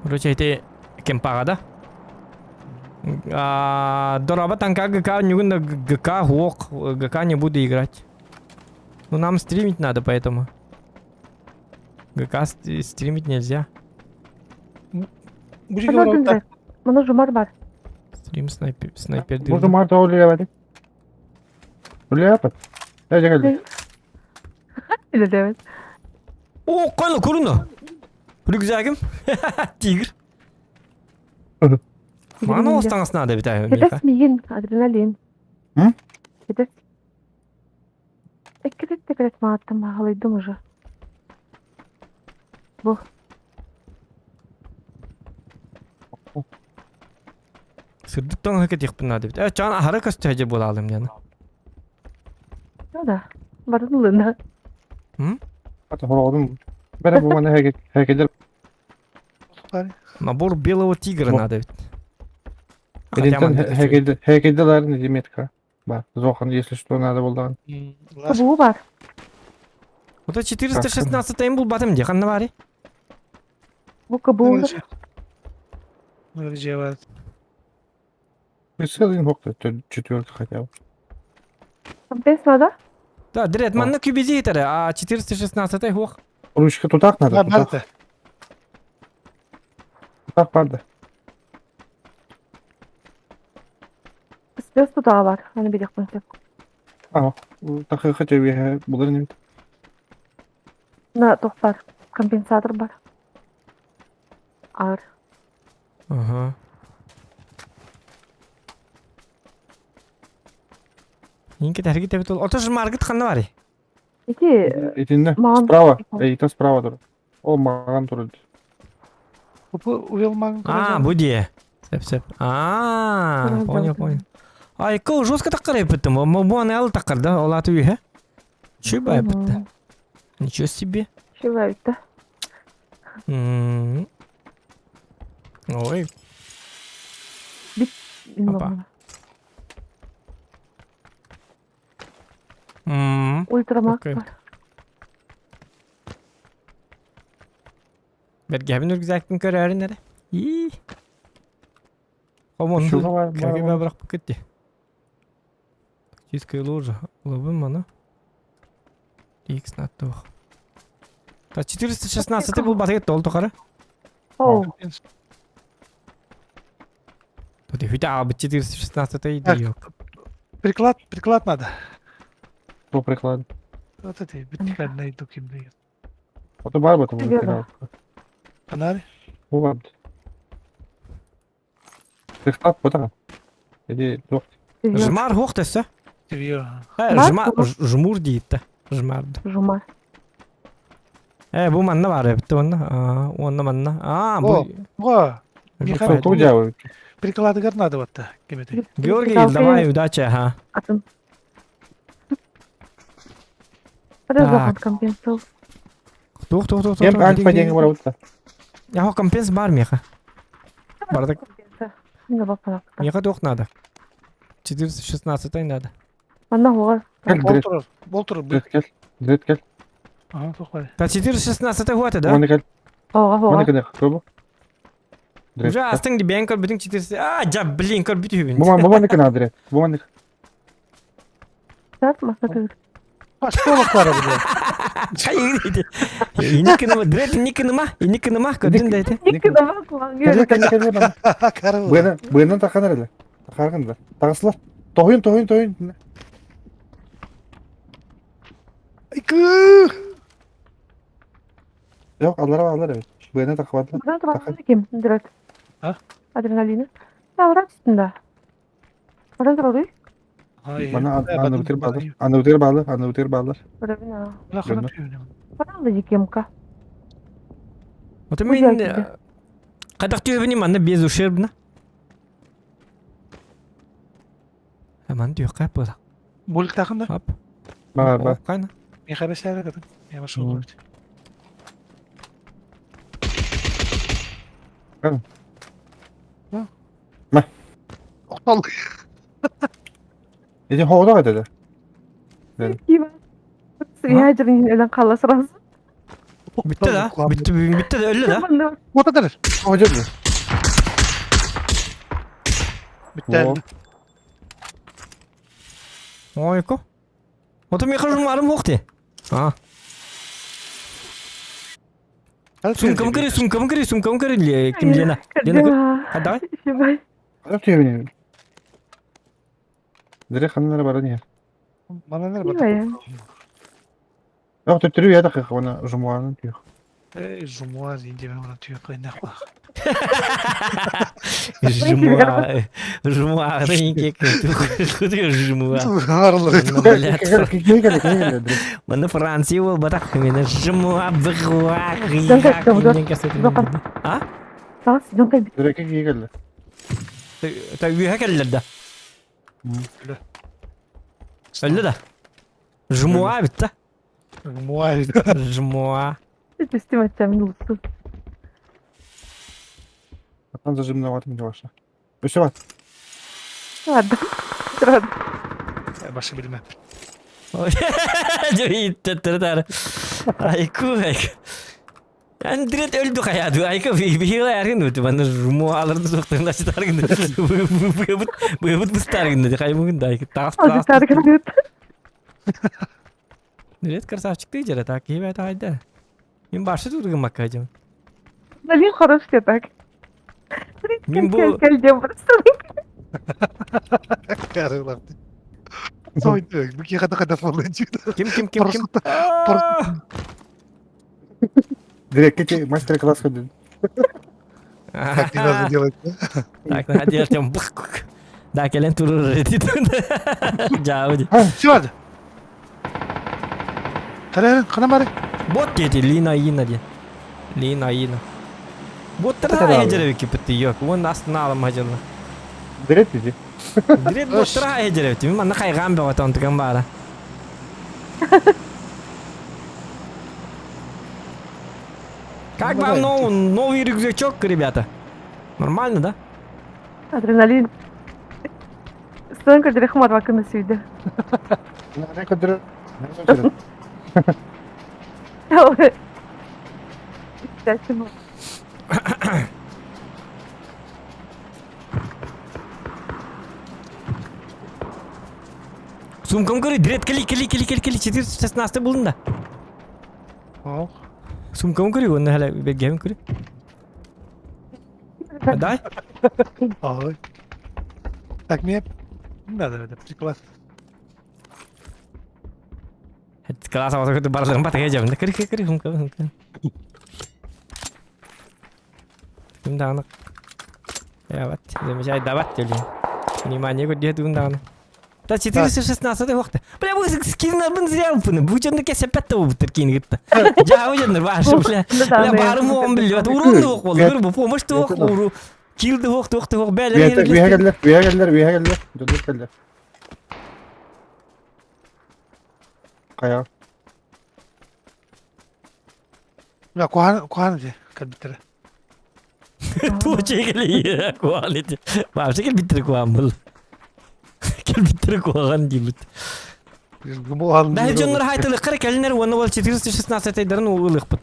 S2: Короче, ити кемпага да. А, Дораба танка ГК, нюгун на ГК, ГОК, ГК не буду играть. Ну, нам стримить надо, поэтому. ГК стримить нельзя.
S5: Бу жиге бар
S3: Маны Маны жумар бар.
S2: Стрим снайпер, снайпер
S4: Бу
S2: дырды.
S4: жумар да үлеләбәди. Үлеләбәт. Ә жегел.
S3: Или девять.
S2: О, кайла күрүнө. Рюкзагым. Тигр. Маны остаңыз надо бит,
S3: Хетес миин, адреналин.
S4: М?
S3: Хетес. Эккирет мааттым аһалыйдым уже. Бу.
S2: Сырдык тоҥ кэтиэхпин наада эбит. Э, чаан аһара көстө дьэ буолаалым диэн.
S3: Ну да. Барын ылына.
S4: Ата хороҕодум. Бэрэ бу маны хэкедер
S2: Набор белого тигра надо эбит.
S4: Хотя хэкедер хэкедер не метка. Бар. Зохан, если что, надо булдаҕын.
S3: Бу бар.
S2: Вот 416 им булбатым дии, ханна баарый?
S3: Бу кыбур.
S5: Где
S4: Целый мог четвертый хотя бы.
S3: Компенс надо?
S2: Да, дред, манна кюбизи итере, а 416 хуох.
S4: Ручка тутах надо, тутах. Тутах правда.
S3: Спес тутаҕа бар, аны билиэхпин сөп.
S4: А, тахы хотя бы булар не
S3: На туох бар, компенсатор бар. Аар.
S2: Ага. Инки тәрги тебит ол. Ото жмаргыт ханна барый?
S3: Ити
S4: Итинне
S3: Маған
S4: справа, итин справа тур. Ол маған тур.
S5: Увел маған
S2: А, бу дие. Сеп сеп. А, понял, понял. Ай, кол жестко таккар эпиттим. Бу аны ал таккар да, ол аты үйе. Чүбай эпитти. Ничего себе.
S3: Чүбай битти.
S2: Ой. Опа.
S3: Ультрамак бар.
S2: Бэргэһэбин үргүзээкпин көрөөрүн эрэ. Ии. Хомон кэргэ бырахпыккыт дии. Чистая ложа. Ловым маны. X на туох. Та 416 булбатыгыт ол тухары.
S3: Оу.
S2: Тут хүтэ аабыт 416 идиот.
S5: Приклад, приклад надо.
S4: Что приклад?
S5: Вот это вертикально иду ким дает.
S4: Вот бар бу материал.
S5: Фонарь?
S4: Вот. Приклад вот так. Иди, туох.
S2: Жмар хуох төссө. Жмар жмур диитте. Жмар.
S3: Жумар.
S2: Э, бу манна бар эбит онна. Онна манна. А, бу.
S5: О, Михаил. Прикладыгар надо вот кем
S2: Георгий, давай, удачи, ага.
S3: Атын. Так. Компенсов.
S2: Тух, тух, тух, тух.
S4: Кем альфа деньги барабытта.
S2: Я компенс бар меха. Бардак. Меха тух надо. 416 надо.
S3: Манна хуга.
S5: Болтур, болтур.
S4: Дрет кел. Дрет кел.
S5: Ага, тух
S2: Та 416 хуата, да?
S4: Маны кел.
S3: Ага, хуга.
S4: Маны кел, көбү.
S2: Уже астың ди бен көр бүтүн 400. А, жа, блин, көр бүтү
S4: Бу бу маны кел дрет. Бу маны.
S3: Так, масна
S5: Осколок бар бile.
S2: Хайыр Инникыныма, дрет инникыныма, инникыныма, көрдүн да эти.
S3: Инникыныма,
S4: Кел кел кел. Буена, буена таханар эле. Тахаргын да. Тагыслар. Тоһуйун, тоһуйун, тоһуйун.
S5: Икы!
S4: Yok, аллара аллар evet. Буена тахабатлар.
S3: Буена тахабатлар ким? Дрет.
S5: А?
S3: Адреналина. Да, врач да. Баран туралы?
S4: Bana аны бутыр балар. Аны бутыр балар, аны бутыр балар.
S3: Баран да кемка.
S2: Вот мен Кадак түйөбүнү манна без ущербна. Аман түйө кап була.
S5: Булик тахында?
S2: Хап.
S4: Бар, бар.
S2: Кайна.
S5: Мен хабесәре кадым. Я башыл.
S4: Ма.
S5: Оқтал.
S4: Эти хоғда қайтады.
S3: Ядерный өлөн кала сразу.
S2: Бүтті да. Бүтті, бүтті да, өллі да.
S5: Отадар.
S4: Хоғда да.
S5: Бүтті.
S2: Ойко. Ото мен жумарым оқты. А. Сумкам кири, сумкам кири, сумкам кири. Ким Лена? Лена, а давай.
S4: Қадап түйе Дире ханнара бара не.
S5: Мананар бар.
S4: Yok төттөрү я дакыйка оны жумуганын түйөх.
S5: Эй, жумуа диэн диэбин онон түйүн кыйнах бах.
S2: Жумуа, жумуа, жумуа. Манна Франция буолбатах, именно жумуа, быгуа, А? Үөһэ кэллэр да. Өллө да. Жумуа битта.
S5: Жумуа.
S2: Жумуа.
S3: Түстүм аччам луту.
S4: Аттан зажимноватым ваша. Өсө бат.
S3: Ладно. Рад.
S5: Башы билмем.
S2: Айку, айку. Андрет өлдү хайаду. Айка бихила яргын өтү. Баны жумуаларын суқтырын ачытаргын. Быбыт быбыт быстаргын dedi. Каймыгын да айка. Тагас тагас.
S3: Ачытаргын
S2: Андрет красавчик ты жара так кийбе тагайда. Мен башы тургун маккажым.
S3: Блин, хорош я так.
S2: Мен бу
S3: Кел кел просто.
S2: Ким ким ким ким?
S4: Дирекке мастер-класс ходил.
S5: Так не надо делать, да?
S2: Так, надо делать там бых. Да, келен турur Жабы.
S5: Все, Қарайын, қана бары.
S2: Бот деди, Лина Ина де. Лина Ина. Боттара хежеребик кипитти yok. Вон астына алым хажылы.
S4: Директ деди.
S2: Директ боттара хежеребик. Мен манна кайган бе отон тыган бара. Как вам новый, новый рюкзачок, ребята? Нормально, да?
S3: Адреналин. Стойка дирехмат вакына сүйді.
S2: Сумкам көрі, директ кели, кели, кели, кели, кели, 416 булдun да. Сумкам көрі, оны әлі бергемін көрі. Дай.
S5: Ой. Так, мне надо это приклад.
S2: Класс, а вот барлығын батыға жабын. Кірі, кірі, кірі, сумка, сумка. Кім дағаны? Я вот, замечай, давать теле. Внимание, где ты дағаны? Та 416 вақты. Бля, бұл скиннарбын зря алыппын. Бұл жөнді кесе пәтті болып тұр кейін кетті. Жа, бұл жөнді башы, бля. Бля, барым оғын біліп. Урон да оқ болды. Көрі, бұл помощь да оқ, уру. Килді оқ, тоқ, тоқ, бәлі.
S4: Виһәгәлләр, виһәгәлләр, виһәгәлләр. Дөннөр кэллэр. Кая.
S5: Бля, кухан, кухан де, кәлбіттері.
S2: Ту чекели куалити. Вообще кел биттер куан был. Кел биттер куаган дейбит. Да жоннор хайтылы кыр келинер оны бол 416 айдарын улык бит.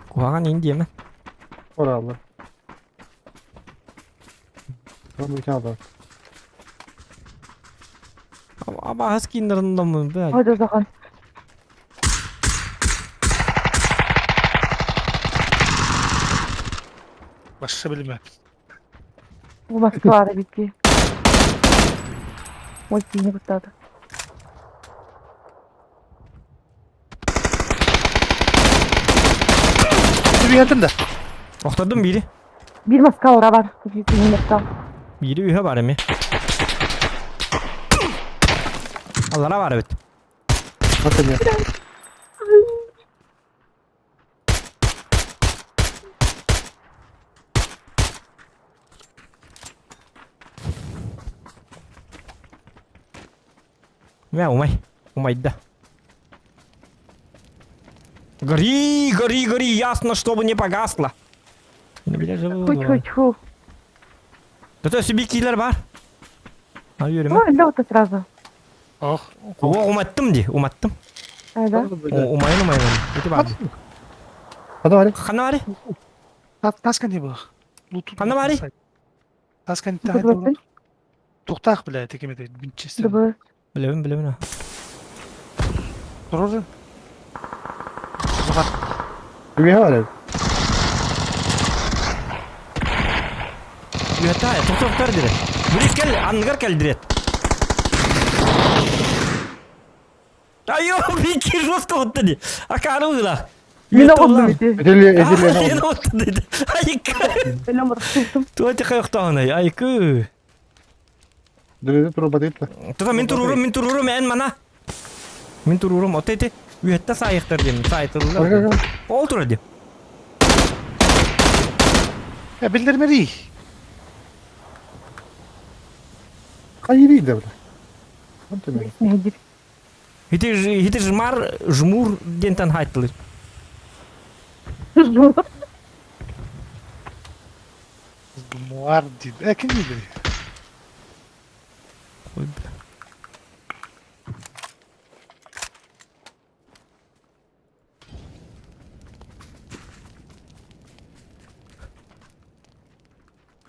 S2: Куаган инди эме.
S4: Оралар. Там
S2: Аба хаскиннерин бә.
S3: Ой, дозахан.
S5: Башы білме.
S3: Бу Москвада битки. Ой, не куттады.
S5: Түбі да.
S2: Охтадым бири.
S3: Бир Москва ора бар. Bir Москва.
S2: Бири үйе бар эми. Аллара бар бит.
S4: Bakın ya.
S2: Мә, умай. Умайда. Гори, гори, гори, ясно, чтобы не погасло.
S3: Тьфу, тьфу, тьфу.
S2: Да то себе киллер бар. А yürüme.
S3: Ой, да вот сразу.
S5: Ох.
S2: О, уматтым ди, уматтым.
S3: А, да?
S2: Умайын, умайын. Ити бар.
S4: Hadi hadi.
S2: Хана бари?
S5: Таскан не бұл.
S2: Хана бари?
S5: Таскан
S3: Добрый.
S5: Тоқтақ, бля, текемете. Чисто.
S3: Добрый.
S2: Билебин, билебин.
S5: Тұрыр.
S4: Üye var.
S2: Үйәтә, тоқтоқ тар дире. Бүрек кел, ангар кел дирет. Айо, бики жестко отты ди. Акары уйла.
S3: Мин оҕоллум ити.
S4: Этили этили
S2: Мен отту Айыкы.
S3: Өлөм ырыттым.
S2: Туа тихай охтоонай айыкы.
S4: Дөрөдө турбатыйта.
S2: Тута мин турурум, мин турурум эн мана. Мин турурум от эти үһэтте саайыктар диэн саайтыллар. Ол турар диэн.
S5: Я билдирмери.
S4: Хайырый да бля. Онто мен.
S3: Мехдир.
S2: Ити ити жмар жмур диэнтэн хаайтылыр.
S3: Жмур.
S5: Жмуар диэн. Э ким диир?
S2: Ой, бля.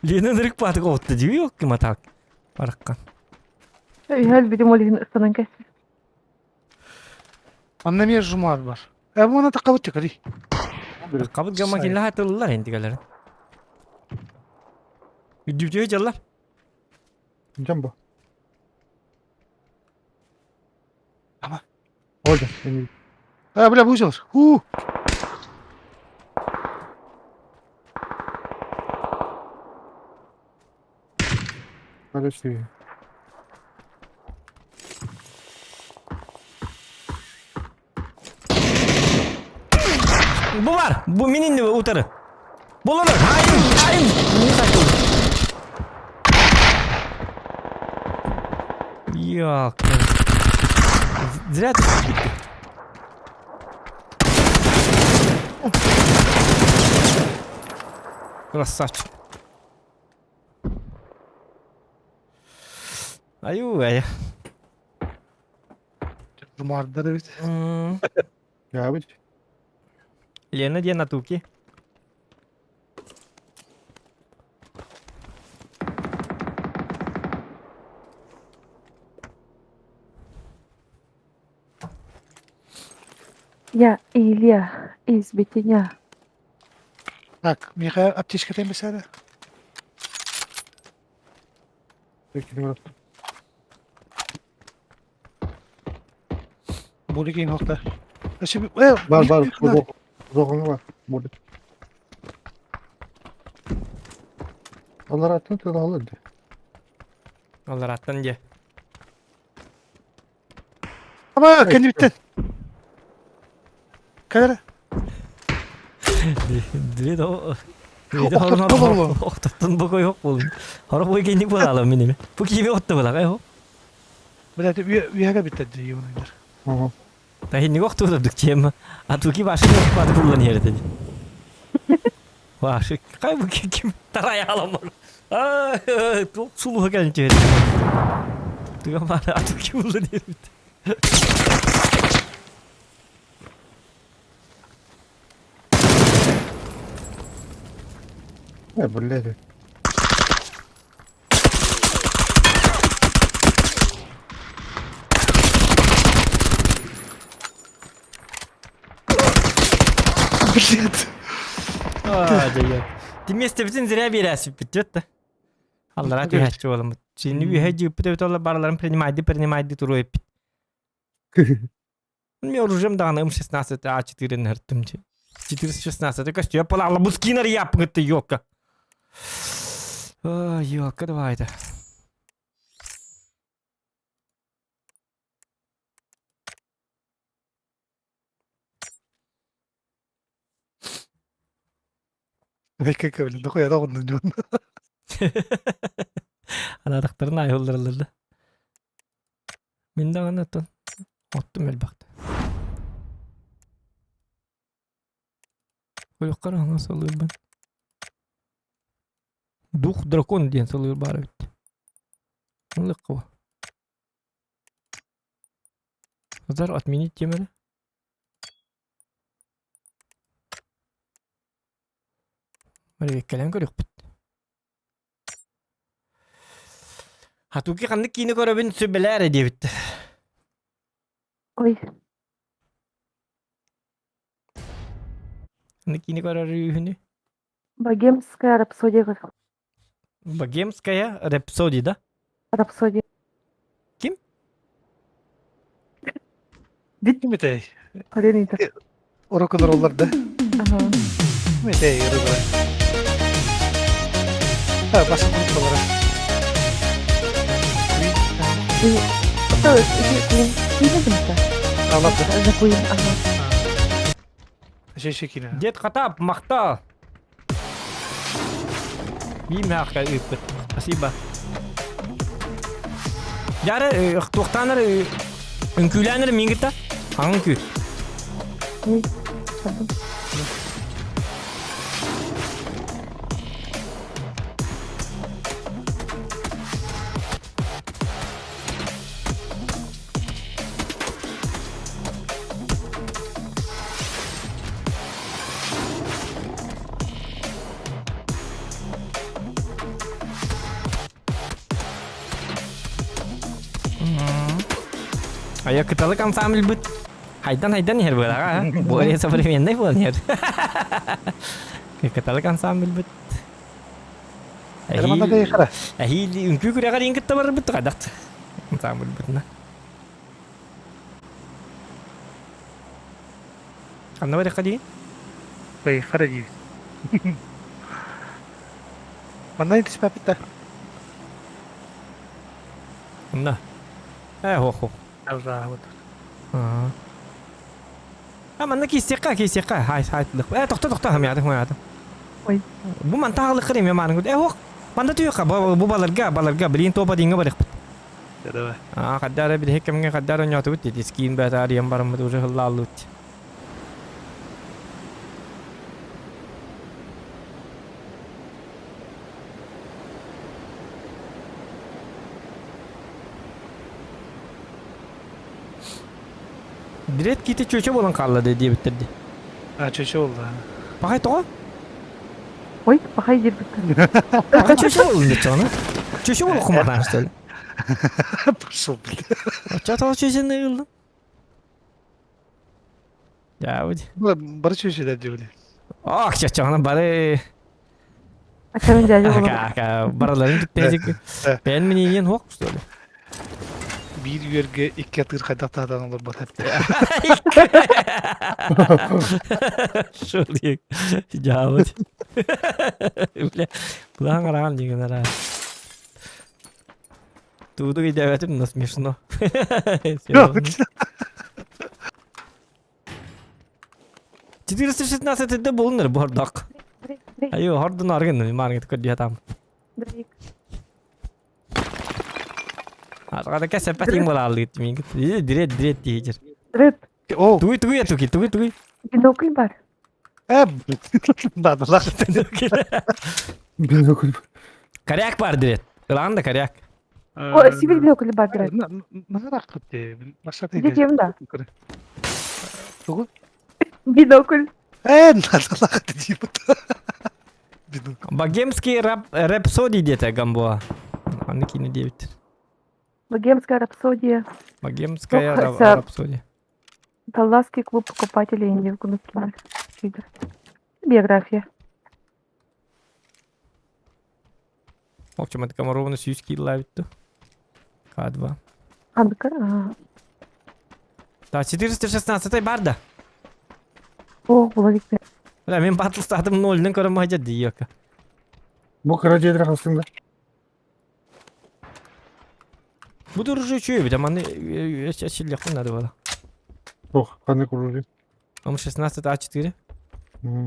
S2: Лена нырык баатык оҕутта дии yok ким атаак бараккан.
S3: Үһэл битим ол иһин ыстанан кэс.
S5: Манна эмиэ жумар бар. Э муна тақабыт текари.
S2: Таккабыт гамма кинилэр хатыллар энтигэлэрин. Үдүбүтүө дьаллар.
S4: Жамбо.
S5: Ама.
S4: Ольга.
S5: Э бля бузил. Ху.
S4: Подожди.
S2: Бу бар. Бу минин утары. Буланыр. Хайым, хайым. Не сайтыл. Yok. Зря ты gitti. Красавчик. Аю, ай.
S5: Жумардар эбит.
S4: Я быть.
S2: Лена диэн атуки.
S3: Я Илья из Бетеня.
S5: Так, миэхэ аптечкатын бисээрэ. Були киин хохта.
S4: Бар бар. Зоғыңы бар. Болды. Олар аттан тұра алыр.
S2: Олар аттан де.
S5: Ама кэннибиттэн. Кэлэрэ.
S2: Дре до.
S5: Охтоттон орло.
S2: Охтоттон бу кой хок болун. Хоро бу кини була минеме. Бу кими отты була кай хо.
S5: Бля, үйәгә битте ди юныңдар.
S4: Ага.
S2: Та хинни охту дык тема. А туки башы бады буллан ерде. Башы кай бу ким тарай алам. А, тук сулу келин чөйт. Туга бары атуки буллан ерде.
S4: Э, блядь.
S5: Блядь.
S2: А, дия. Ти месте битин зря берәсип битет да. Аллара түһәчче болам. Сини үһә жыппыт өтө олар бараларын принимайды, принимайды туру эппит. Мен оружием даҕаны М16 А4 нырттым. 416 это костюм палала бускинар япҥытты ёлка. Ёлка давай это.
S5: Бэкэ блин, дохуя доҕуннун дьон.
S2: Анаатахтарын айылларылар да. Мин даҕаны оттон оттум элбэхтэ. Ойоххор аҥа салыырбын. Дух дракон диэн салыыр баар эбит. Ылыахха Назар отменить диэмэрэ. Кэлэн көрүөхпүт. Хатуки ханнык киинэ көрөбүн сүбэлээр диэбит.
S3: Ой,
S2: Ханнык киинэ көрөр үһүнү?
S3: богемская рапсодия.
S2: Богемская рапсодия, да?
S3: Рапсодия.
S2: Ким?
S5: Ким этэй?
S3: Хрен это.
S5: Рок-н-роллар да.
S3: Ага.
S5: Мете ырыбара. А, басын группалара.
S3: И что, Queen? Queen это?
S5: Алапы.
S3: За Queen, ага.
S5: Шешекина.
S2: Дед Хатап, махтал. Бии мягко ыыппыт. Спасибо. Дьары туохтаанар үҥкүүлээнэр миин кытта хаҥ үҥкүү.
S3: Ой, пардон.
S2: А я кыталык ансамбль быт. Хайдан хайдан иһэр буолаҕа. Более современный буолан иһэр. Кыталык ансамбль быт.
S5: Романа Гайхара.
S2: Эһиил үҥкүү күрэҕэр иин кытта барарбыт хайдах ансамбль бытына. Ханна барыахха дии?
S5: Гайхара диибит. Манна түспэппит да.
S2: Онно. Э, хох-хох.
S5: Арраабыт.
S2: А манна киисиэххэ, киисиэххэ. Хай, хай. Э, тохто, тохто, хамяды, хамяды.
S3: Ой.
S2: Бу мантаалык кырым, мааныгыт. Э, хох. Манда түйөкка, бу баларга, баларга, блин, топа динге барыхпыт.
S5: Давай.
S2: А, хаддара bir хеккемге хаддара ойнотубут диди. Скин бәт арыйан бараммыт уже хыллааллыбыт. Direkt кити чөчө болан қалла деді біттерді.
S5: А, чөчө болду.
S2: Пахай тоға?
S3: Ой, пахай дербит.
S2: Пахай чөчө болын деп чоғына. Чөчө болу құмадан что ли?
S5: Пошел, блин.
S2: Ча тоға чөчені қылды? Я вот.
S5: Бары чөчө да диэбили.
S2: Ах, ча чоғына бары...
S3: Ачарын дядя
S2: Ака,
S3: болар.
S2: ака, бараларын түптәжік. Бән мнениен хоқ, что ли?
S5: Биир үөргэ икки атыыр хайдах таатан олорбот эбит.
S2: Шул Жабыт. Бля, булан караган деген ара. Туду идәбәтим, но смешно. Серьезно. 416 дә булыныр бордак. Айо, хордун аргын, маргын көрдү там.
S3: Дрейк.
S2: Аргада кәсәпәт иң була алды мин. Дирет, дирет дияҗер.
S3: Дрейк.
S5: О,
S2: Туй, туй, туй, туй, туй.
S3: Бинокль бар.
S5: э, блин. Надо, ладно.
S4: Бинокль.
S2: Коряк бар дирет. Ылан да коряк.
S3: О, сибир бинокль бар дрейк.
S5: Нагарак кытты. Башка
S3: Детем да.
S5: Тугу?
S3: Бинокль.
S5: Э, надо, ладно, диэбит. Бинокль.
S2: Богемский рап рапсодий дете Гамбоа. Аны кине дебит.
S3: Богемская рапсодия.
S2: Богемская
S3: Ну,
S2: ра-
S3: хотя-
S2: рапсодия.
S3: Далласский клуб покупателей Индии. Биография.
S2: В общем, это ровно сюськи лавит. К2.
S3: Андыка. А.
S2: Да, 416 барда.
S3: О, була викпе.
S2: Бля, мен батл статым нольден көрім хажа дейека.
S4: Бу кыра жедер хасыңда.
S2: Бу дұрыжы чөй бит, аманы эчилек надо было.
S4: Ох, кандай куружу.
S2: М16 А4.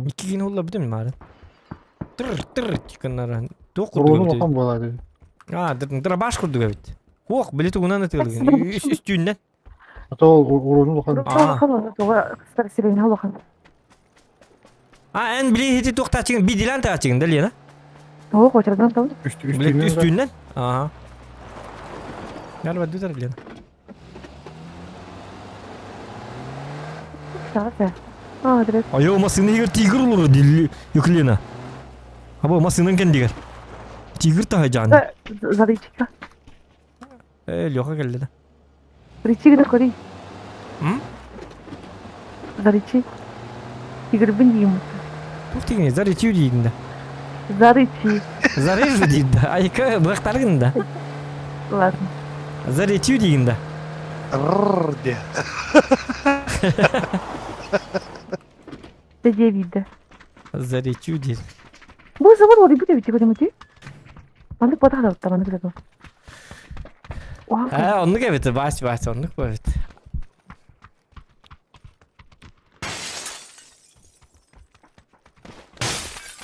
S2: Икки кин холла битем мары. Тыр тыр тиканнара. Тоқ
S4: Курууну
S2: курдуга
S4: охон
S2: бит.
S4: болады.
S2: А, дырбаш курдуга бит. Ох, билет угунан атылган. Үстүннен.
S4: Ата ол урууну охон.
S2: А.
S3: А.
S2: А, эн били хити тоқтачыгын, би дилан тачыгын да Лена?
S3: О, кочардан там.
S2: Билет
S4: Үстүннен.
S2: үстүннен. Ага. Ярба дүтер Лена.
S3: А, дрейк.
S2: Айо, масына егер тигр olur дил юклена. Аба масының кен дигер. Тигр та жан.
S3: Заричка.
S2: Э, Леха келди да.
S3: Ричи гына кори.
S2: М?
S3: Заричи. Тигр бин дейм.
S2: Тух тигне, заречью дейін да.
S3: Заричи.
S2: Зарежу дейін да. Айка бұлақтаргын да.
S3: Ладно.
S2: Заречью дейін да.
S5: Рррр, де.
S3: Бүттэ дьиэ биирдэ.
S2: Заречу диир.
S3: Бу забор уларыйбыт эбит көрүҥүтүй. Маннык буотах да маннык да
S2: Ээ, оннук эбит, Вась, Вась, оннук эбит.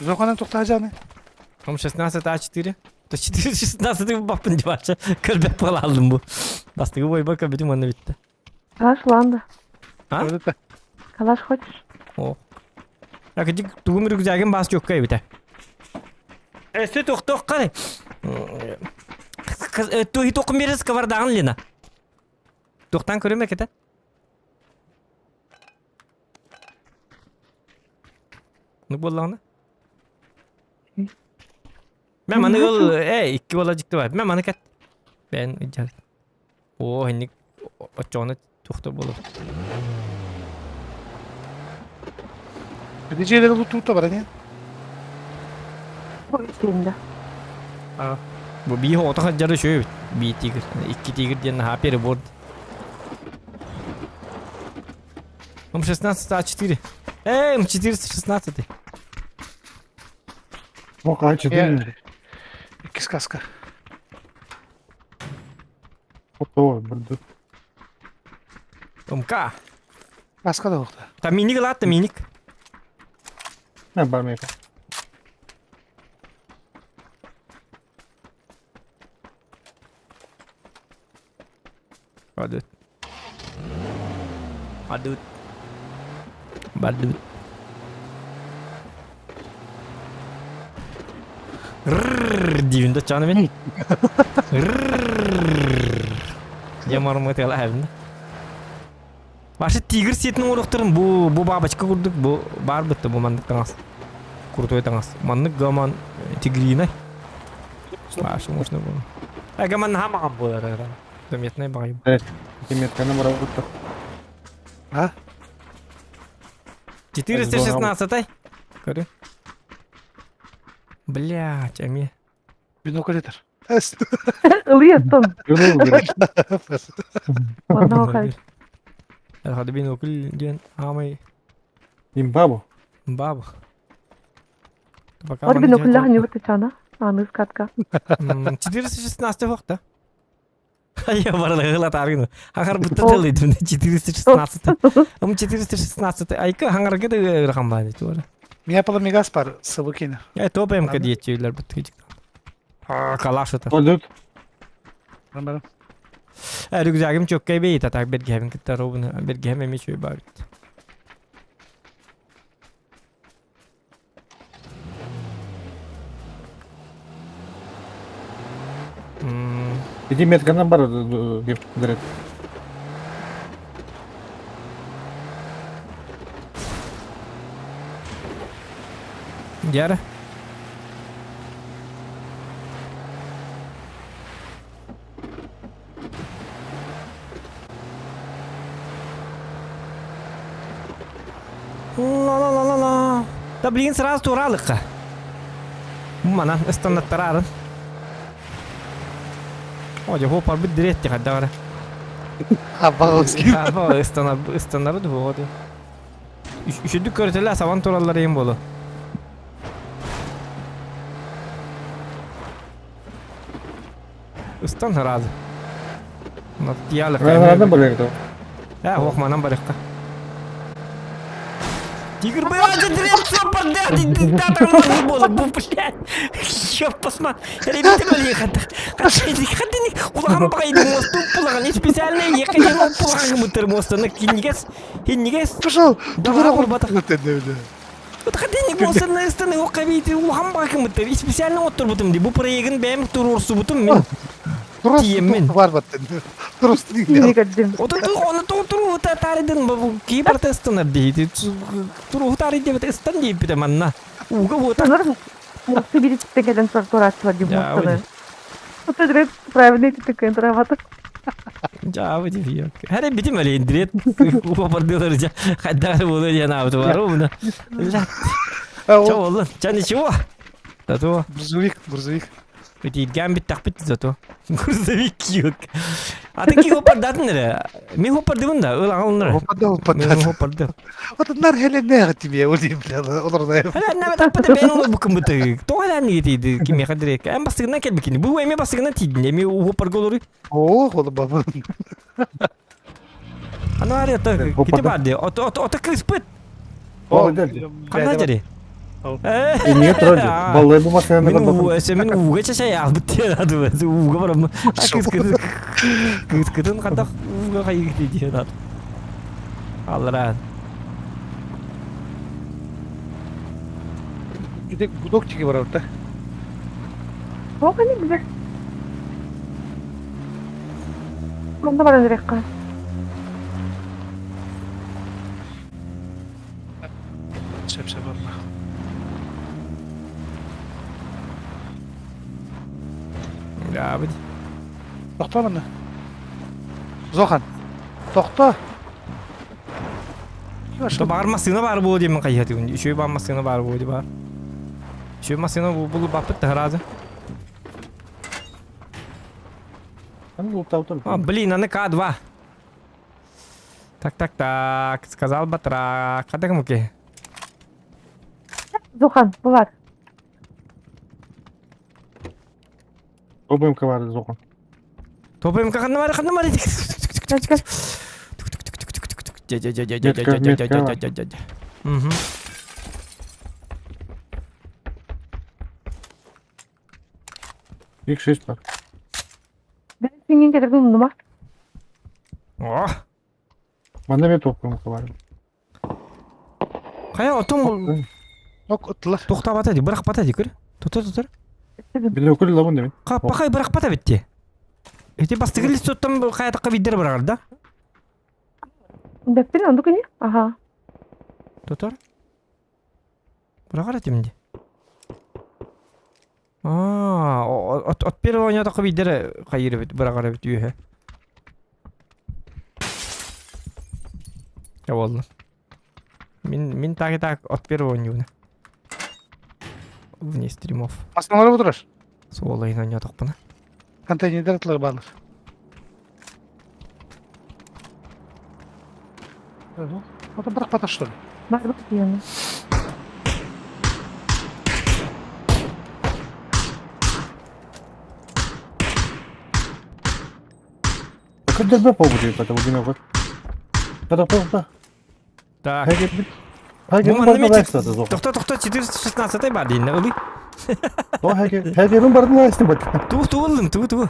S5: Зоханан тухтаажаны.
S2: Там 16 А4. То 4 16 баппын дебача. Көрбөт буолалым бу. Бастыгы бойба көбүтүм онно битте.
S3: Калаш ланда.
S2: А?
S3: Калаш хочешь?
S2: О. Так, иди тугум рюкзагын бас жокка эбите. Эсте тохтох кары. Туһи тоқым берес кавардагын Лена. Тохтан көрөмө кете. Ну буоллаҕына. Мен маны ыл, э, икки буола дьикти бар. Мен маны кэт. Бэйэн ыдьар. Оо, инник оччоҕуна туохта буолуо.
S5: Ити дьиэлэри лутуута бар ини.
S3: Бу үстүндэ.
S2: Бу биир оҕото сылдьар үчүгэй эбит. Биир тигр, икки тигр диэн наһаа перебор. М16 А4. Эй, М416.
S4: О, А4.
S5: Иккис каска.
S4: Ото, бырды.
S2: МК.
S5: Каска да уохта.
S2: Там миник латта миник.
S4: Не бар мека.
S2: Badut. Badut. Badut. Rrrr диибин да чааны мин. Rrrr. Дьэ мармы тыала эбин. Башы тигр сиэтин оҥоруохтарын бу бу бабочка курдук бу баар бытта бу маннык таҥас. Крутой таҥас. Маннык гаман тигриной. Башы можно было. А гаман хамаҕан буолар. Заметный баҕайы.
S4: Метканы барабытта.
S5: А?
S2: 416 Көрү. Блять, эмиэ.
S5: Бинокль этэр.
S3: Ылыйаттан. Онно хай.
S2: Хады бинокль диэн аамай
S4: Имбабу.
S2: бабы.
S3: Ол бинокльлах ньугут чана. Аны скатка.
S2: 416 вақта. Я барылыгыла таргын. Хаңар бутта тылыйдым 416. Ым 416 айка хаңарга да ырахан бааны туора.
S5: Меня паламигас бар сыбыкина.
S2: Я топ МК диетчилер бутты. А, калаш это.
S4: Өлдөт.
S5: Барам.
S2: Рюкзагым чөккэй бейт, а так бергебин кытта ровно. Бергем эми чөй бар.
S4: Иди метканы бар деп дирет.
S2: Яра. Ла-ла-ла-ла-ла. Да блин, сразу туралыққа. Манан ыстаннаттарарын. О, дьэ, хопарбыт диретти хаддагара.
S5: Абалский.
S2: Аба, ыстанар, ыстанары дуоды. Үшүдүк көрөтөлө сабан тураллар ең болу. Ыстан сразу.
S4: Районардан бар бергде.
S2: Ә, ох, манан барыққа. Тигр блядь, бу, блядь. Ёп, посма. Ребята, блядь, хадыник, улахан багайды мосту пулаган, специально ехали пулаган мутер моста на кинигес, кинигес.
S5: Пошел.
S2: Давай, курбата. Хадыник мосту ыстаны окабити улахан багы мутер, специально оттурбутум ди. Бу проегин бэм турурсубутум мен. Тиеммин.
S5: Бар баттын. Просто
S3: Тигрдим.
S2: Отон оны туру таридын бу ки протестынар дейди. Туру тари деп ыстан дейп бите манна. Уга вот.
S3: Олар мосты бири текеден туратчылар деп
S2: Я,
S3: мостыны. Вот это правильный теккен тураваты.
S2: Жабы деп yok. Хәре битим әле индрет. Бардылар жа. Хаддар булыр яна бу бар уны. Чо oldu? Ча ничего. Да то.
S5: Грузовик, грузовик.
S2: Итииргээн бүттэхпит зато. Грузовик киок. А ты ки хоппардатын эрэ? Мин хоппардыбын да, ыл аҕалын эрэ.
S5: Хоппарды
S2: Мин
S5: хоппарды.
S2: хоппарды.
S5: Отуннар хеленнээх тимиэ ол диэн бля олорно.
S2: Хәләннәбе таппыта бэйэн олорбуккун бытык. Тоҕо хәләнниги тиийди кимиэхэ дирэккэ. Эн бастыгынан кэлбиккини. Бу эми бастыгынан тиийдин. Эми хоппарга олоруй.
S5: Оо, холобабын.
S2: Аны ары ото кити
S4: Хоппарда.
S2: бар ди. Ото ото ото кыыспыт.
S4: Ол деді.
S2: Ханна дери?
S4: Эмиэ турар дии. Баллай бу машинаны
S2: Мин
S4: көрбөппүн.
S2: уу, мин ууга чачай албыт диэн адыбы. Ууга барам. Кыыс кытын кыыс кытын хатах ууга хайыгы диэн ат. Алларaan.
S5: Ити гудок чиги барар да.
S3: Ол ханнык билэр. Манна баран эрэххэ.
S5: Сөп сөп алла.
S2: Гаабыт.
S5: Тохто манна. Зохан. Тохто.
S2: То баар массыына баар буолуо диэммин хайыһатыбын. Үчүгэй баар массыына баар буолуо баар. Үчүгэй массыына булу баппыт да сразу. А, блин, аны К2. Так, так, так, сказал батрак. Хата муки.
S3: Зохан, булар.
S4: ОБМК бар Зохан.
S2: ТОПМК ханна бар, ханна бар. Угу.
S4: Ик 6 бар.
S3: Сиңин кетирдим умнума.
S2: О,
S4: Манна мен ТОПМК бар.
S2: Хайа отон
S5: Ок ыттылар.
S2: тохтаабата ди, бырахпата ди, көр. Тотор, тотор.
S4: Биле өкүл лабын демен.
S2: Пахай бырахпата битти. Эти бастыгы листоттан хайатакка биддер бырагар да.
S3: Бэппин онду күнү. Аха.
S2: Тотор. Бырагар этим ди. А, от от первого ойнотокко биддер хайыр бит, бырагар бит үйе. Я болду. Мин мин так и так от первого ойнуна. Вне стримов.
S5: Масыналар отырар.
S2: Суолайын ойнотокпуна.
S5: Контейнердер атлар баалар. Ото бырахпата что ли?
S3: Бар бу диэн.
S4: Көдөрбө побудуй бата бу гына Бата бата.
S2: Так.
S4: Хайгер Хайгер
S2: Бу манна
S4: бардын
S2: мен
S4: лайстады Зохан.
S2: Тохто тохто 416 бар дейін. Ылый.
S4: О хайгер хайгерин бардын лайсты бат.
S2: Ту ту ылдым, ту ту.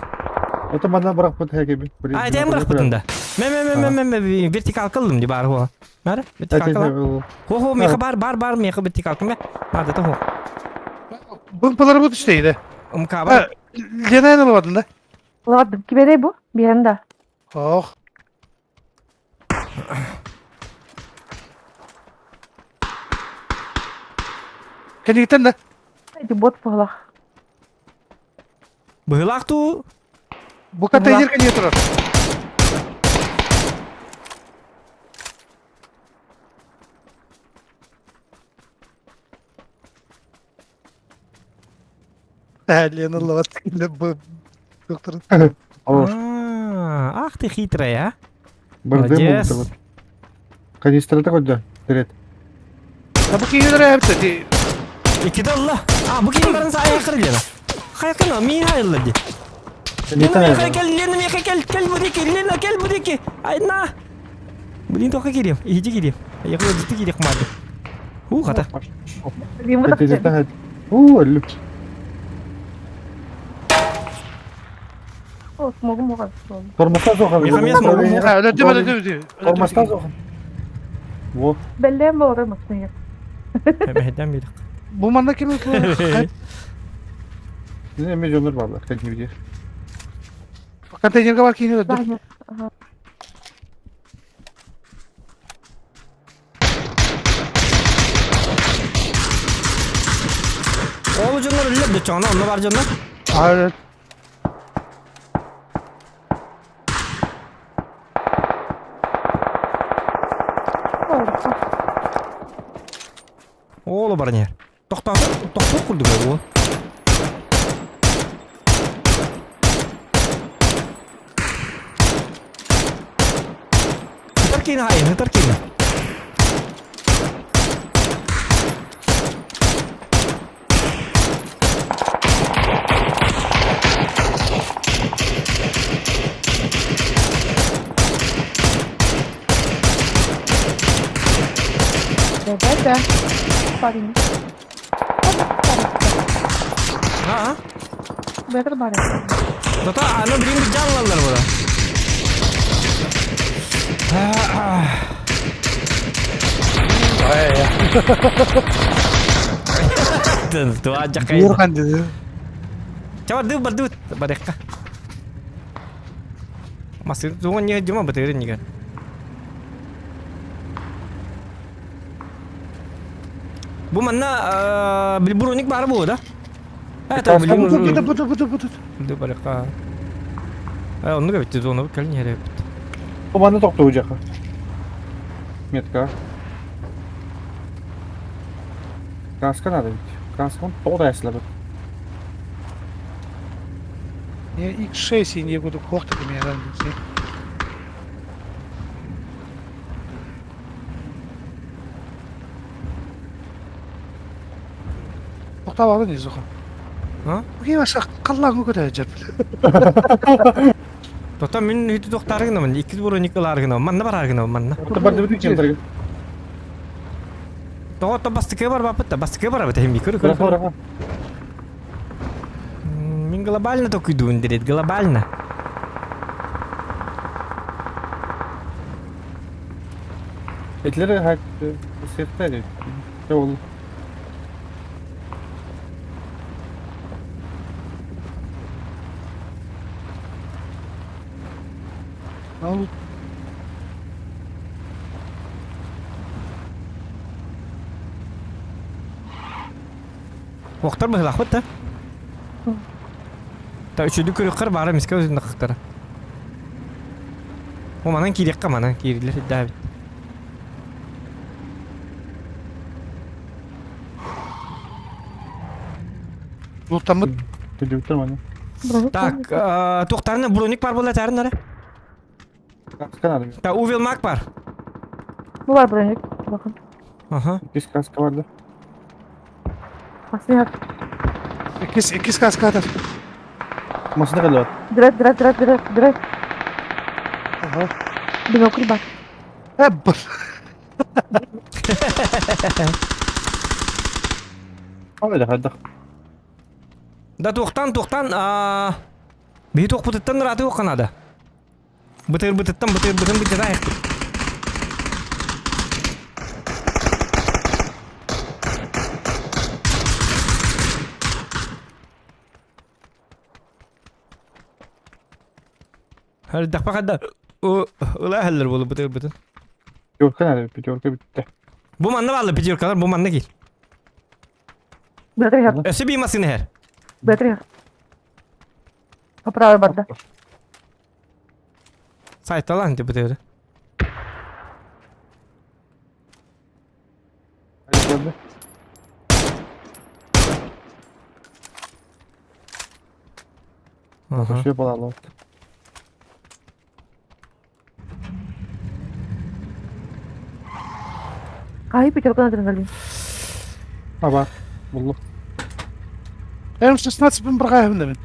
S4: Это манна бырахпыт хайгер.
S2: А, тем бырахпытын да. Ме ме ме ме ме ме вертикалка ылдым ди бар хо. Бар вертикалка. Хо хо меха бар бар бар меха вертикалка ме. Бар да хо.
S5: Бымпалар бу түштейdi.
S2: МК бар.
S5: Лена алабадын да.
S3: Ладно, киберей бу. Биһэн да.
S5: Ох. Кенигитен да.
S3: Эти бот буолах.
S2: Быһылаах туу.
S5: Бу контейнер кение турар. Лена лават бу доктор.
S4: Хорош.
S2: А, Ах ты хитрая, а.
S4: Барды
S2: Молодец.
S4: болду. Канистрада койду. Дирет.
S5: Да бу кинелер эпти.
S2: Икки алла. А, бу ким барын саа кырылына. Хайкына ми хайылла ди. Лена меха кел, Лена меха кел, кел будики, Лена кел будики. Айна. Блин, тока кирем, иди кирем. Я говорю, ты кирем мады. У, хата.
S3: Биһэн бу
S4: Уу, өллүм.
S3: О, смогу могу.
S4: Тормозда Зохан.
S2: Меха мен смогу.
S5: Өлөдүм өлөдүм.
S4: Тормозда Зохан. Во.
S3: Бэллээн болор массыына.
S2: Бэхэдэн бирик.
S5: Бу манна ким өтүлөр?
S4: Не миллионер барлар, как не видишь.
S5: Контейнерге бар кине өтүлөр.
S3: Ага.
S2: Ол дьоннор үллэр да чоҥно, онно бар дьоннор.
S5: А
S2: Ол бар не. Тоқтатып, тоқтап курдук ол. Хытар киин хайын, хытар киин.
S3: Да-да-да. Парень.
S2: А?
S3: Бэтэр баар.
S2: Зато аны блин быдьаллаллар була.
S5: Биир хандыды.
S2: Чава ды барды барекка. Масын туган не дюма бытырын нигер. Бу манна билбуруник бар бу да? Это
S5: Бу бу бу бу бу.
S2: Ды барекка. Э, оннук эбит, зона кэлин иһэр эбит.
S4: Бу манна тохтуу дьаха. Метка. Краска надо ведь. Краска он тоҕо да
S5: Не X6 и не буду кохта меня разницы. Тоқтап не зоха.
S2: А?
S5: Окей, ваша қаллаң көтә жап.
S2: Тота мин үтү тохтарыгынамын, икки броник ылаарыгынамын, манна бараарыгынамын, манна.
S4: Барды бүтүн кемтарга.
S2: Тоҕо то бастыкы бар бапыт та, бастыкы бар бит хим көрө көрө. Мин глобально токуйдуун дирет, глобально.
S4: Этлери хак сертер. Ол.
S5: Ал
S2: Уохтар быһылаахпыт да. Та үчүдү көрүккэр баара миске өзүн нахтара. О манан киириэххэ манан киирилэр ирдээбит.
S5: Лутамыт
S4: Түдүктөр маны.
S2: Так, туохтарына броник бар буолла этээрин эрэ.
S4: Краска надо.
S2: Та увел мак бар.
S3: Бу бар броник. Bakın.
S2: Аха.
S4: Без краска бар да.
S3: Басын
S5: иккис иккис каскатар.
S4: Машина калды.
S3: Драйв, драйв, драйв, драйв, драйв.
S5: Ага.
S3: Бинокль бар.
S5: Э, бар.
S4: Ой, да,
S2: Да туохтан туохтан аа биһи туохпутуттан ырааты уохханада. Бытыр бытыттан бытыр бытын бытыраайык. Хардахпа хадда ыла хәллер болу бытыр бытын.
S4: Пятерка надо, пятерка битте.
S2: Бу манна баалла пятеркалар бу манна кил.
S3: Бэтэр хэр.
S2: Өссө бии массыына хэр.
S3: Бэтэр хэр. Поправы барда.
S2: Сайталан деп бытыры. Аха.
S4: Все балалы.
S3: Кайы пятерка адреналин.
S4: Аба. Буллу.
S5: М16 бин бір қайымда мен.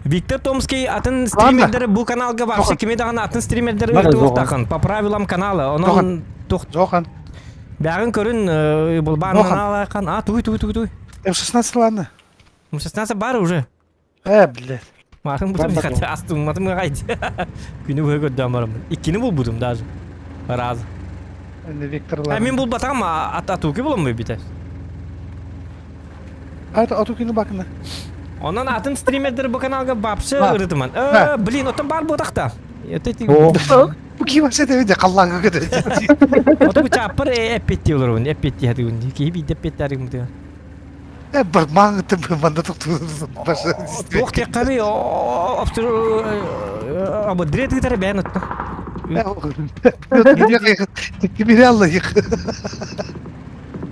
S2: Виктор Томский атын стримердер бу каналга вообще кими даҕаны атын стримердер
S4: Бары
S2: ыытыахтаахын по правилам канала. Онон тух
S5: Жохан.
S2: бэҕин көрүн булбаан
S5: Жохан.
S2: аналайхан. А туй туй туй туй.
S5: М16 ладно.
S2: 16 бар уже.
S5: Э, блядь.
S2: Марын бутум
S4: Бар
S2: хотя астымматым гайды. Күнү быһа көрдөөн барамын. Иккини булбутум даже. Раз.
S5: Енді Виктор
S2: А
S5: ладно.
S2: мин булбатаҕым ат атууки буламмы битэ.
S5: Айта атукины бакына.
S2: Онон атын стримердер бу каналга вообще
S5: Бар.
S2: ырытыман.
S5: Бар.
S2: Э, блин, оттон бар буотахта. Это ти
S4: О,
S5: Бу ким вообще де қаллаңы көтө.
S2: Оту чаппар эппетти олорун, эппетти хатыгын. Киһи биирдэ эппеттарыгым тыга.
S5: Э, бір маңытым манда тоқту.
S2: Туох тиэххаби обсур абы дрет гитара бэйэн отто.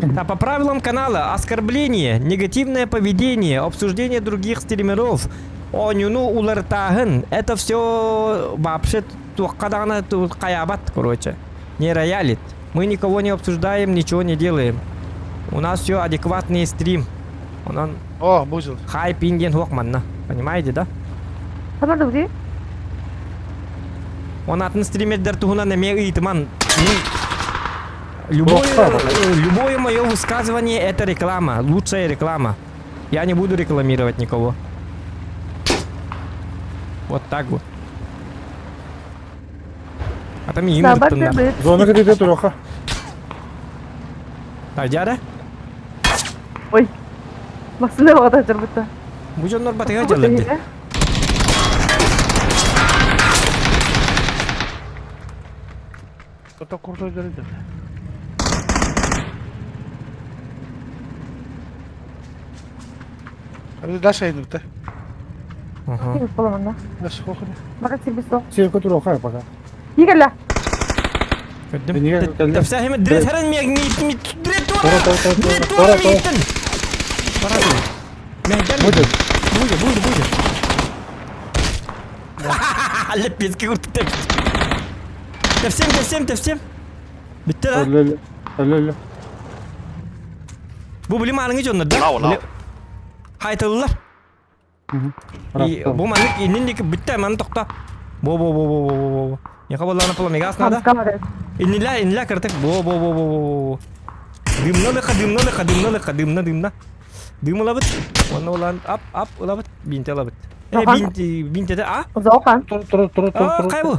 S2: Да, по правилам канала оскорбление, негативное поведение, обсуждение других стримеров, онюну улартаһын, это все вообще туохха даҕаны хайаабат, короче. Не роялит. Мы никого не обсуждаем, ничего не делаем. У нас все адекватный стрим. Онон
S5: О, бузил.
S2: хайп диэн суох манна. Понимаете, да?
S3: Ханна да бudi?
S2: Он атын стримердер туһунан эмиэ ыйытыман. Любое, любое мое высказывание это реклама, лучшая реклама. Я не буду рекламировать никого. Вот так вот. А там им
S3: Да, бар
S4: Зона кытыыта туруохха.
S2: Так, дяда?
S3: Ой. Массыына баҕата дьарбыта.
S2: Бу дьоннор батыга дьаллар дии.
S5: Это крутой дорога. Даша идут, да?
S2: Ага.
S3: Буоламанна.
S5: Даша хохони.
S3: Бара сирбис суох.
S4: Сиргэ туруохха пока.
S3: Киирэлэ.
S2: Көрдүм.
S4: Энигэ кэллэ.
S2: Тапсахима дрет харан миэг миит дрет
S4: Тора
S2: туора.
S4: тора тора
S2: Дрет
S4: тора
S2: туора
S4: тора.
S2: мииттен. Бара тур. Мэгден.
S4: Будет.
S2: Будет, будет, будет. Лепецкий куртук деп. Тепсем, тепсем, тепсем. Битте да?
S4: Өлө өлө.
S2: Бу били маарыҥы дьоннор да? Хайтыллар. Бу маннык иннин диэки бүттэ маны тохто. Бо бо бо бо бо бо бо. Яха боллаана пламегас надо. Иннилэ иннилэ кыртык. Бо бо бо бо бо бо. Дымна лыха дымна лыха дымна лыха дымна дымна. Дым ылабыт. Онно улаан ап ап ылабыт. Бинте ылабыт. Э бинти бинтете а?
S3: Зохан.
S4: Тур тур тур тур тур.
S2: Кай бу?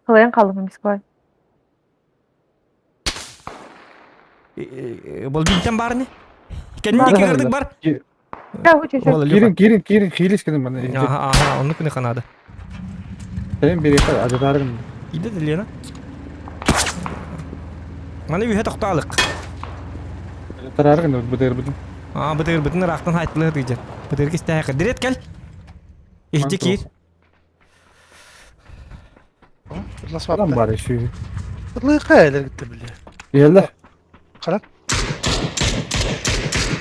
S3: Халайын қалым эмиской.
S2: Бұл бинтен бар не? Кәнінде кірдік бар.
S4: Кирин, кирин, кирин, хилис кенен мана.
S2: Аха, аха, онны күні қанады.
S4: Сен бери ажатарым.
S2: Иде де Лена. Мана үйе тоқталық.
S4: Ажатараргын бытыр бытын.
S2: А, бытыр бытын рақтан айтылы дыйжыр. Бытыр кистәхе. Дирет кел. Ихти кир.
S4: Адам бар еще.
S5: Лыка элер гитте биле.
S4: Еле.
S5: Кара.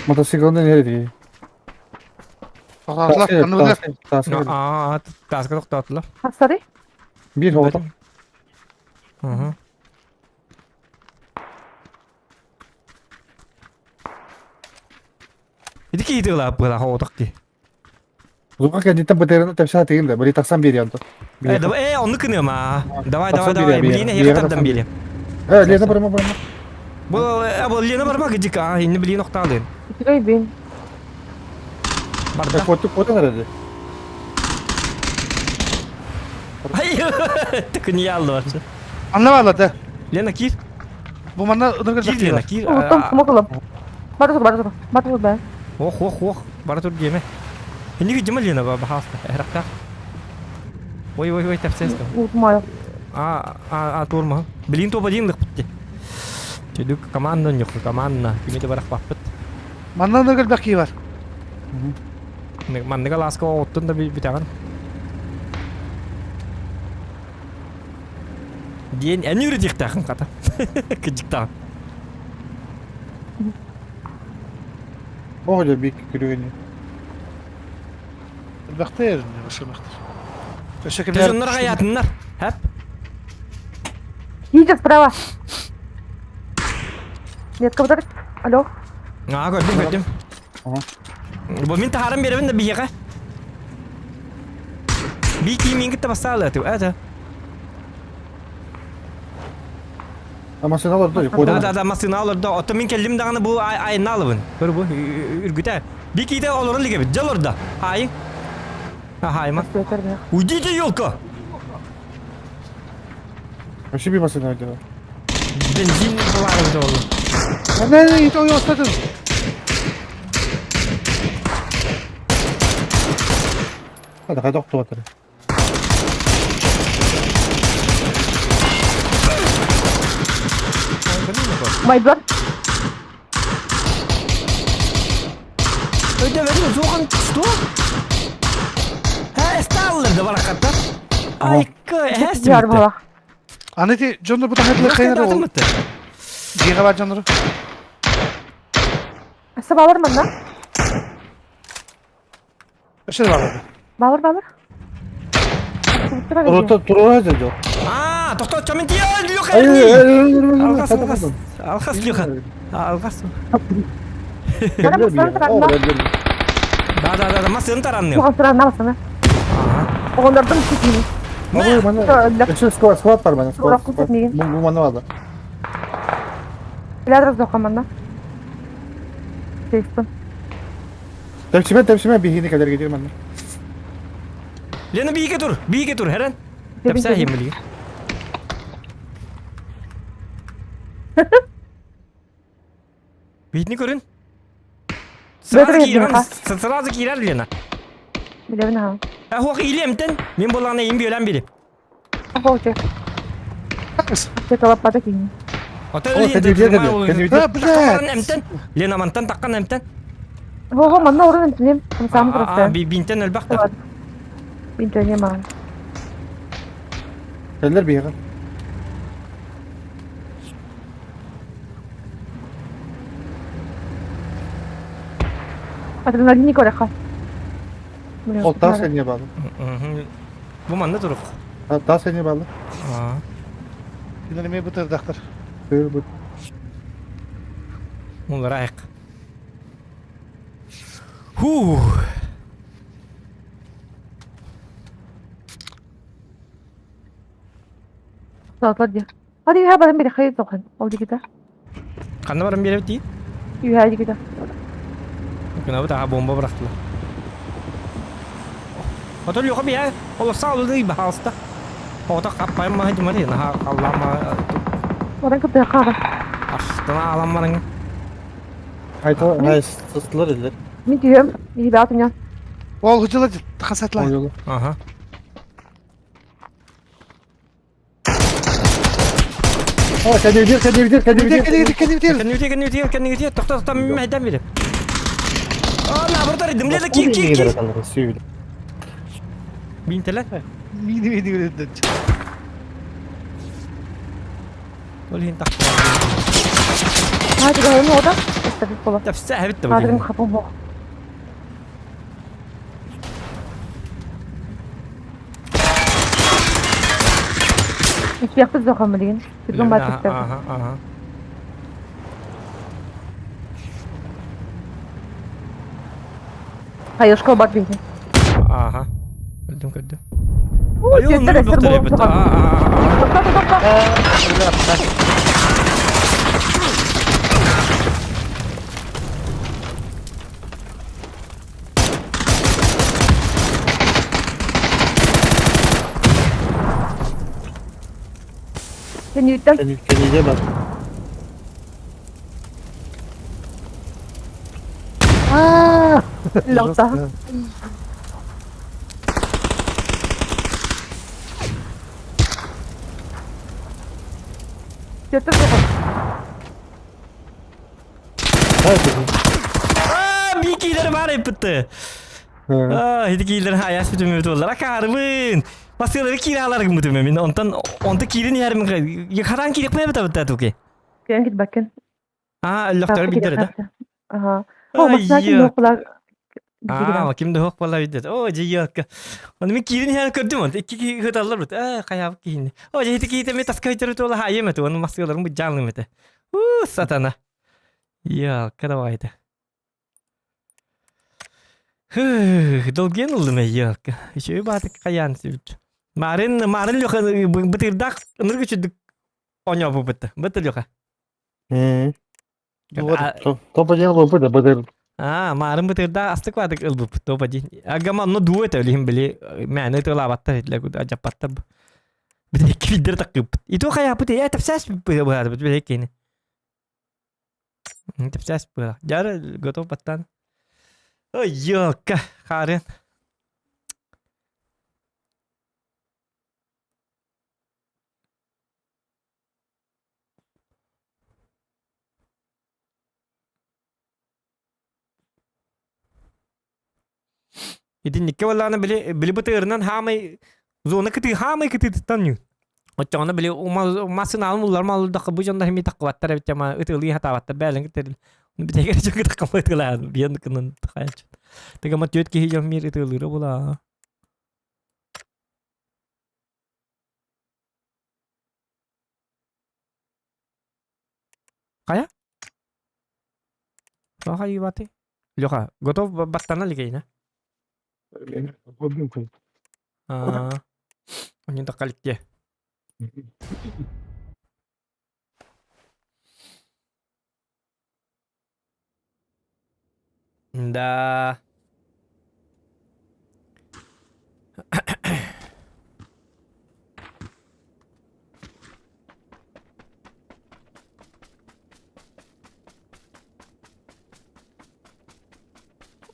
S4: Мотоциклны nerede?
S5: Тоқтатылар, аны білер.
S2: Аа, таска тоқтатылар.
S3: Хастары?
S4: Bir oldu.
S2: Hı. Ити киитыла была хооток ди.
S4: Зука кәдиттен бытерini тепсә тегин дә, бери таксан бери анты.
S2: Э, давай, э, онны кыныма. Давай, давай, давай, блин, я тардан бери.
S4: Э, Лена барма барма.
S2: Бу, э, бу Лена барма гидик, а, инде блин окталын.
S3: Үчүгэй бин.
S2: Барда.
S4: Фото фото nerede?
S2: Ай, тыкын ялды.
S5: Анна да.
S2: Лена кир.
S5: Бу манна
S2: Кир, Лена, кир.
S3: Оттон смоколом. Бара тур, бара тур. Бара тур бә.
S2: Ох, ох, ох, бара тур диеме. Инде жима Лена ба бахаста. Эракта. Ой, ой, ой, тепсес.
S3: Утмай.
S2: А, а, а, турма. Блин, топ один лык битте. Чөдүк команда нюх, команда. Кимете барак баппыт.
S5: Манна ыныргыр бәки бар.
S2: Манныга ласка оттун да битаган. Диэн әни үрдиктахын ката. Кыжыктаган.
S4: Бог бик күргән.
S5: Бәхтер, башырмактыр. Төшәкемнәр.
S2: Төжөннөр гаятыннар. Хәп.
S3: Едет справа. Нет, кого Алло.
S2: А, көрдүм, көрдүм. Бу мин тахарым беребин да бияга. Би киймин китте басалы атып. Это.
S4: А машиналар да
S2: Да, да, да, машина алыр да. Ото мин келдим даганы бу айын алыбын. Көр бу үргүтә. Би кийде олорун лиге бит. Жол орда. Ай. Ага, айма. Уйдите, елка!
S4: Вообще bir машина öyle.
S2: Бензин бар oldu.
S5: Не, не, ой, остадым.
S4: Hadi hadi oktu batırı.
S3: Майдуар.
S2: Öde verin, soğan что? Ha, estаллар да баракатта. Ай, кэ,
S3: Яр бала.
S5: Аны ти жонdur бу тахатлы кайнар ол. Жига бар жонdur.
S3: Аса балар манна.
S5: Өшөр бар.
S3: Балар балар.
S4: Турута турура жок.
S2: А, А, тохтоо, чамин тиэ, Леха,
S4: Ай, ай, ай, ай,
S2: Алгас,
S4: ай,
S2: алгас. Алгас, Леха. Алгас.
S3: Бара масынан таранна.
S2: Да, да, да, да, масын таранны.
S3: Туған сыранна масына. Оғындардың күтмейін.
S4: Бу мана. Өссө склад, склад бар мана, склад.
S3: Склад күтмейін.
S4: Бу бу мана бады.
S3: Билер разоқаманна. Сейфпін.
S4: Тепсиме, тепсиме биһини кэлэр кедир манна.
S2: Лена биигэ тур, биигэ тур, хэрэн. Тепсэ химили. Биитини көрүн. Сразу киирэн, сразу киирэр Лена.
S3: Билэбин аха.
S2: Ахуох илиэмтэн, мин буоллаҕына им бүөлэн бири.
S3: Ахуох те. Те талаппата киһини.
S2: Ото эмтэн. Лена мантан таккан эмтэн.
S3: Хо-хо манна орун эмтинем. Сам просто.
S2: Бинтен өлбөх да.
S3: Бинтен маған.
S4: Кэллэр биһиэхэ.
S3: Адреналин көрөххө.
S4: Ол таас эмиэ баалы.
S2: Бу манна турук.
S4: Таас эмиэ баалы.
S5: Кинилэр эмиэ бытырдахтар.
S2: Муларайык. Хуу.
S3: Саатар дии. Hadi үһэ баран бириэххэ тохан. Ол дикита.
S2: Ханна баран биэрэбит дии?
S3: Үһэ дикита.
S2: Гынабыт аха бомба бырахтылар. Ото Леха бия олорса алды баһаалыста. Оҕото хаппайым маһы дьымар наһаа халлаама
S3: Баран кыттыахха аҕа.
S2: астана алан бараҥ.
S4: Айта, ай, сыстылар эллер.
S3: Мин түһүөм. Биһи туня.
S5: Ол хыдьыла хасатла.
S2: Аха.
S4: О, кәдебидер, кәдебидер, кәдебидер.
S5: Кәдебидер, кәдебидер.
S2: Кәннүтиэ, кәннүтиэ, кәннүтиэ, тохто, тохто, мэйдэн бири. А, наоборот, дымле да кир, кир, кир.
S4: Сүйүл.
S2: Бинтеле.
S5: Мини мини мини.
S2: Ол иһин тахта.
S3: Hadi bakalım o da. Estafet бола.
S2: Тәпсә әбит та
S3: Хадырым
S2: бу.
S3: хапым бох. Успехпыз зохам деген. Түргөн бат
S2: Аха, аха.
S3: Хайышка бат бейді.
S2: Аха. Көрдүм, көрдүм.
S3: Ой,
S2: Айыл,
S3: теттер эстер болуп
S2: бит.
S3: Тоқта, тоқта. Сен үйттен
S4: Кәнеге бар.
S3: лақта. Теттер соған.
S2: Аа, би кийлер бар эппитти. Аа, ити кийлер хаяс бүтүм бүт болар. Акарбын. Баскалары кире алар бүтүм мен. Онтан онта кирин ярым. Харан кире кое бит бит туки.
S3: Көн кит бакын.
S2: Аа, лохтор бидер да.
S3: Аха. О, масна ким оқулар.
S2: Аа, ким да хок бала бидер. О, жиякка. Оны мен кирин яр көрдүм. Онта икки хыталлар бит. Аа, каяп кийин. О, жити кийте мен таска көтөрүп тола хайым эте. Оны маскаларын бу жанлым эте. У, сатана. Я, каравайда. Долген ылдым ялка. Еще и батык каян сүт. Марын, марын лёха бытырдак ыныргы чүдүк оñо бу бытты. Бытты лёха.
S4: Топа ден бу быта быта.
S2: А, марын бытырда астык вадык ылбып топа дин. Агама но дуэт өлүм били мәне тылабатта итле куда жаппатта. Бит кидер такып. И то кая быты я тапсас быта бит бит кени. Тапсас быта. Жары готов баттан. Ой, ёлка, харын. Итинникке буоллаҕына били били бытыырынан хаамай зона кытыы хаамай кытыытыттан ньүү. Оччоҕуна били массынаалым уллар маллардахха бу дьон да хими таххыбаттар эбит ама ытыылыы хатаабаттар бээлэн кытырыл. Битэгэр дьон кытаххамма ытыылаан биэн кынын тахаячын. Тыгама түөт киһи дьон мир ытыылыыра була. Хайа? Тоҕо хайыыбатый? Леха, готов баттана илигейна? Аа, онньун таккаликтиэ. Да.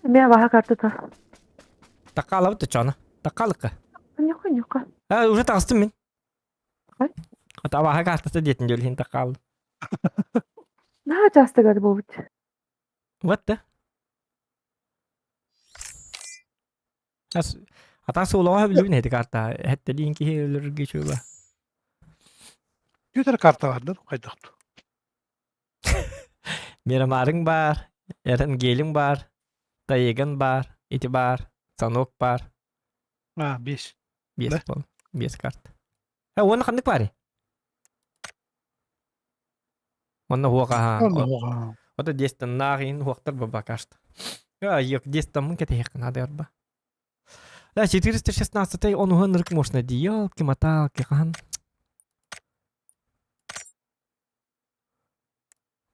S3: Эмиэ абаһа картата.
S2: Таккаалабыт да чоно. Таккаалыкка.
S3: Ньука ньука.
S2: А, уже таҕыстым мин.
S3: Хай.
S2: Ата абаһа картата диэтин дьөлүһүн таккаалым.
S3: Наһаа чаастыгар буолбут.
S2: Вот да. Ас ата суолаҕа билбин эти карта. Хэттэдиин киһи өлөргө чула.
S5: Түөтэр карта бардыр хайдахту.
S2: Мирамарыҥ баар, Эренгелиҥ баар, Таеган баар, ити баар, Санок баар.
S5: А, бес.
S2: Биэс бол. Биэс карта. Э, уонна ханнык баарый? Онно хуоха.
S5: Онно хуоха.
S2: Ото дестан иин хуохтар бабакашта. А, ек дестаммын кэтэһиэххин наада арба. Да, 416 онуһун ырык можно ди, елки-моталки, хаһан.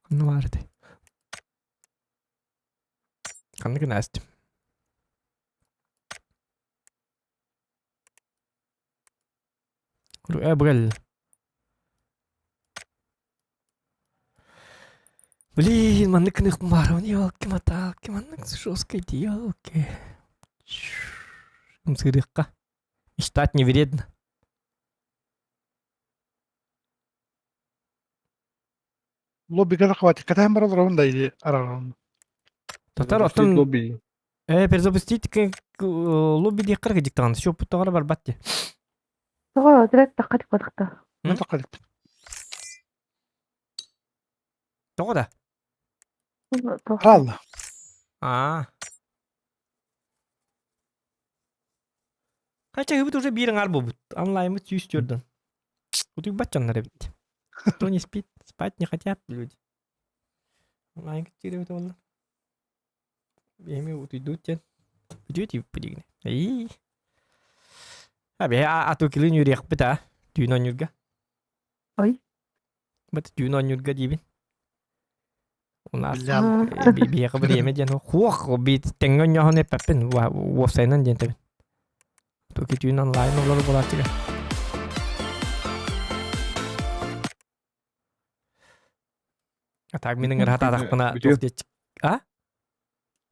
S2: Ханна баар этэй? Ханнык гына Э, Блин, маннык гыныахпын баарабын, елки-моталки, маннык жесткой елки. Ымсыырыахха. Мечтать не вредно.
S5: Лоббига хватит. Катаан бар олоробун да или арарабын.
S2: Татар оттон
S4: лобби.
S2: Э, перезапустить лобби диэххэр кыдьыктаҕын. Счёппут барбат дии.
S3: Тоҕо direkt тахха тикпатахта.
S5: Мен тахха диппит.
S2: Тоҕо да?
S5: Хаалла.
S2: Аа. Хача хыбыт уже биир аҥаар буолбут. Онлайммыт 104 Утуйбат дьоннор эбит. Кто не спит, спать не хотят люди. Онлайн киирбит буолла. Эми утуйдут диэн. Бүтүө тииппит дигини. Ии. А бэһэ ату килин үөрүйэхпит а түүн оонньуурга.
S3: Ой.
S2: Бат түүн оонньуурга диибин. У нас биһиэхэ бириэмэ диэн хуох би тэҥҥэ оонньооһун эппэппин уопсайынан диэн тэбин. Туки түүн онлайн олору булааччыга. А так мин ыҥыра хатаатахпына туох диэччик. А?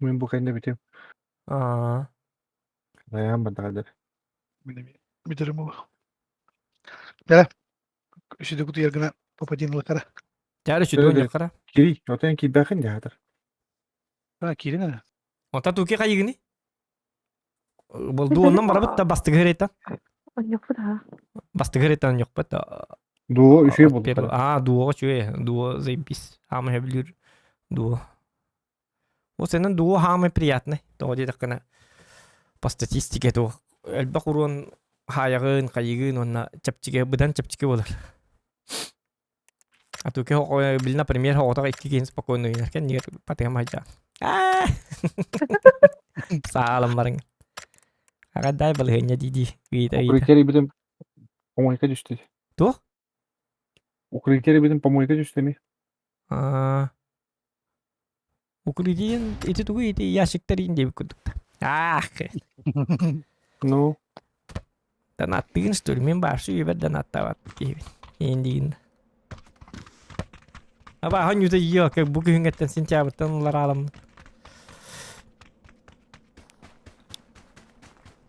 S4: Мин бу кэннэ бүтүм.
S2: Аа.
S4: Айаан бардагадыр.
S5: Бүтэрим ол. Бэрэ. Үсүдү кутуйар гына попадин лакара.
S2: Тяр үсүдү оньякара.
S4: Кири, отон киирбэхин дьаатар.
S5: А, киирин ана.
S2: Ота туки хайыгыны? Болду оннан барабыт да бастыгы херейтан.
S3: Онньокпут аа.
S2: Бастыгы херейтан онньокпут.
S4: Дуо үчүгэй буолбуттар.
S2: Аа, дуоҕа үчүгэй. Дуо заебись. Хаамай сөбүлүүр дуо. Ол сенен дуо хаамай приятный. Тоҕо диэтэххинэ по статистике туох элбэх уруон хаайаҕын, хайыгын уонна чэпчэки быдан чэпчэки буолар. А то били, например, оҕотох икки киһини спокойно үйнэр кэннигэр патыгам хайдаа. Саалам барыҥ. Аҕадай балыһыанньа дии-дии ыйыта ыйыта.
S4: Укрытие битим помойка түстү.
S2: Туох?
S4: Укрытие битим помойка түстү ми.
S2: Аа. Укрытиен ити тугу ити ящиктар иин диэбит курдук да. Аах.
S4: Ну.
S2: Донаттыгын что ли? Мин баарсы үйэбэр донаттаабат киһибин. Иин диигин. Аба хонньута ийио как бу күһүҥҥэттэн сентябрьтан ылар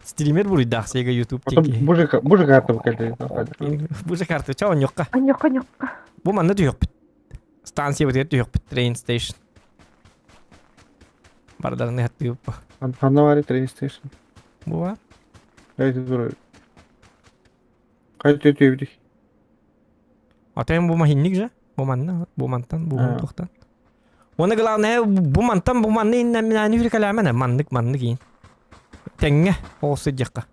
S2: Стример буруйдаах Сега YouTube
S4: диэки. Бу же карта кэлли.
S2: Бу же карта ча онньукка.
S3: Онньукка онньукка.
S2: Бу манна түһүөхпүт. Станция бытыгар түһүөхпүт train station. Бардарны хаттыып.
S4: Ханна баар train station?
S2: Бу бар.
S4: Хайды тур. Хайды түбүдүк.
S2: Атайым бу махинник же. Бу манна, бу мантан, бу туохтан. Уонна главное бу мантан бу манны иннэ минаани үрүкэлээмэнэ маннык маннык иин. Тэҥҥэ оҕус сылдьыахха.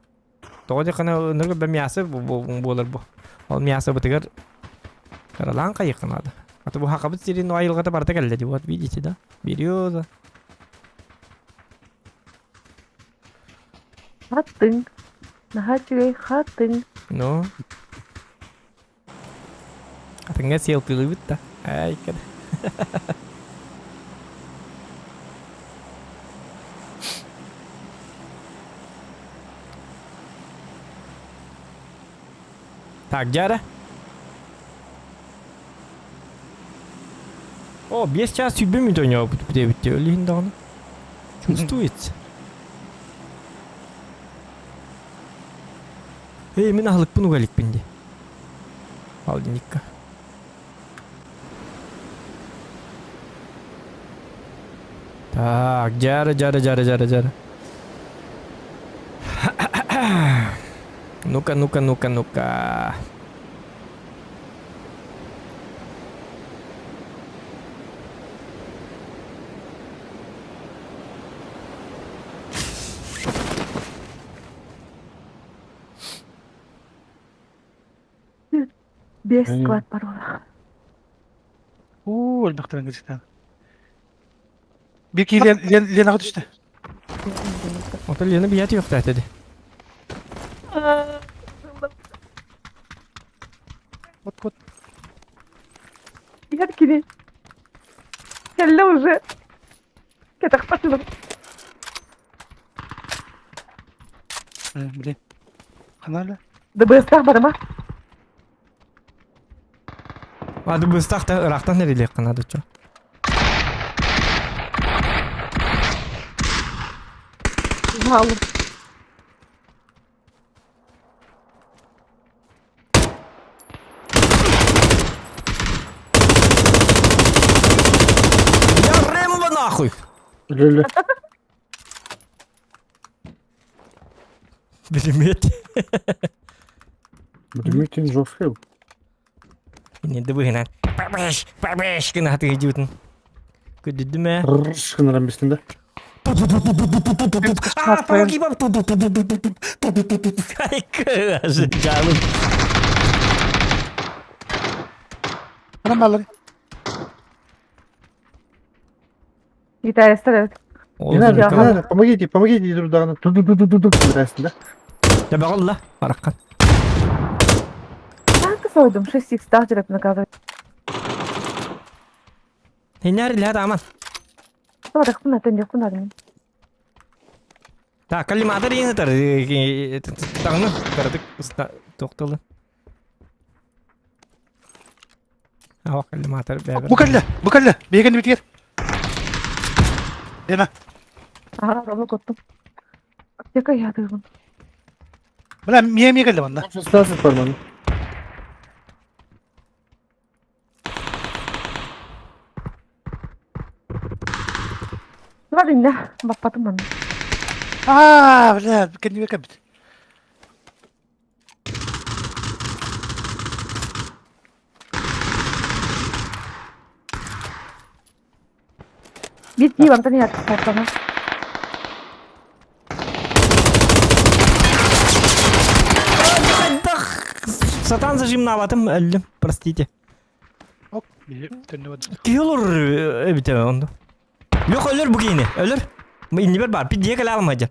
S2: Тоҕо диэххинэ ынырык бэ мясо буолар бу. Ол мясо бытыгар каралаан хайыахха наада. А то бу хакабыт сирин айылҕата барыта кэллэ дии. Вот видите, да? Береза.
S3: Хатыҥ. Наһаа үчүгэй хатыҥ.
S2: Ну. Хатыҥҥа селфилыыбыт да. Ай, кэд. Так, дьара. О, 5 час 20 минут ойнообут диэбит өлүһүн даҕаны. Чувствуется. Эй, мин аһылыкпын уга иликпин дии. Алдиникка. Так, дьара, дьара, дьара, дьара, дьара. Ну-ка, ну-ка, ну-ка, ну-ка.
S3: Без склад паролах.
S5: Уу, өлбөхтөрөн кырдьыктаан. Бики Ленаҕа түстэ.
S2: Оттон Лена бийээти үөхтээтэ ди.
S5: Вот вот.
S3: Иһэр кини. Кэллэ уже. Кэтэхпэтилэр.
S5: Блин. Ханаа
S3: ДБС-таах барыма.
S2: А ДБС-таах та ыраахтан эрилиэххэ наада чо.
S3: Хаалым.
S2: Я Рэмбо нахуй!
S4: Лөлө.
S2: Билимет.
S4: Билимет жесткий.
S2: Не дыбыгынан. Пабыш, пабыш гына хатыгы Күдүдүм ээ.
S4: Рррш гынаран бистин да.
S2: А, помоги вам. Ай, Жаным.
S5: Анам баллар.
S3: Гитаристар эбит.
S4: Не надо, не надо, помогите, помогите друг другу. Ту-ду-ду-ду-ду да?
S2: Табаҕалла, бараххан.
S3: Танка сойдум, 6 х таах наказывать.
S2: Иннэр илэ тааман.
S3: Барахпын атын дьоккун арын.
S2: Так, коллиматор иин ытар. Таҥны, кыратык туохталы. Аwa коллиматор бэбэр.
S5: Бу кэллэ, бу кэллэ. Биһиги битигэр. Лена.
S3: Аха, робот коттум. Аптека ятыгын.
S5: Бля, мия мия кэллэ манна.
S4: 16 бар манна.
S3: Бар инде, баппатым манна.
S5: Аа, бля, кэннибэ кэлбит.
S3: Биир киһи мантан иһэр тохтоно.
S2: Сатан зажимнаабатым өллүм, простите.
S5: Оп, төннүбэт.
S2: Киһи олор эбитэ онду. Лөх өлөр бу киһини, өлөр. Иннибэр бар, пиддиэ кэлэ алмадьа.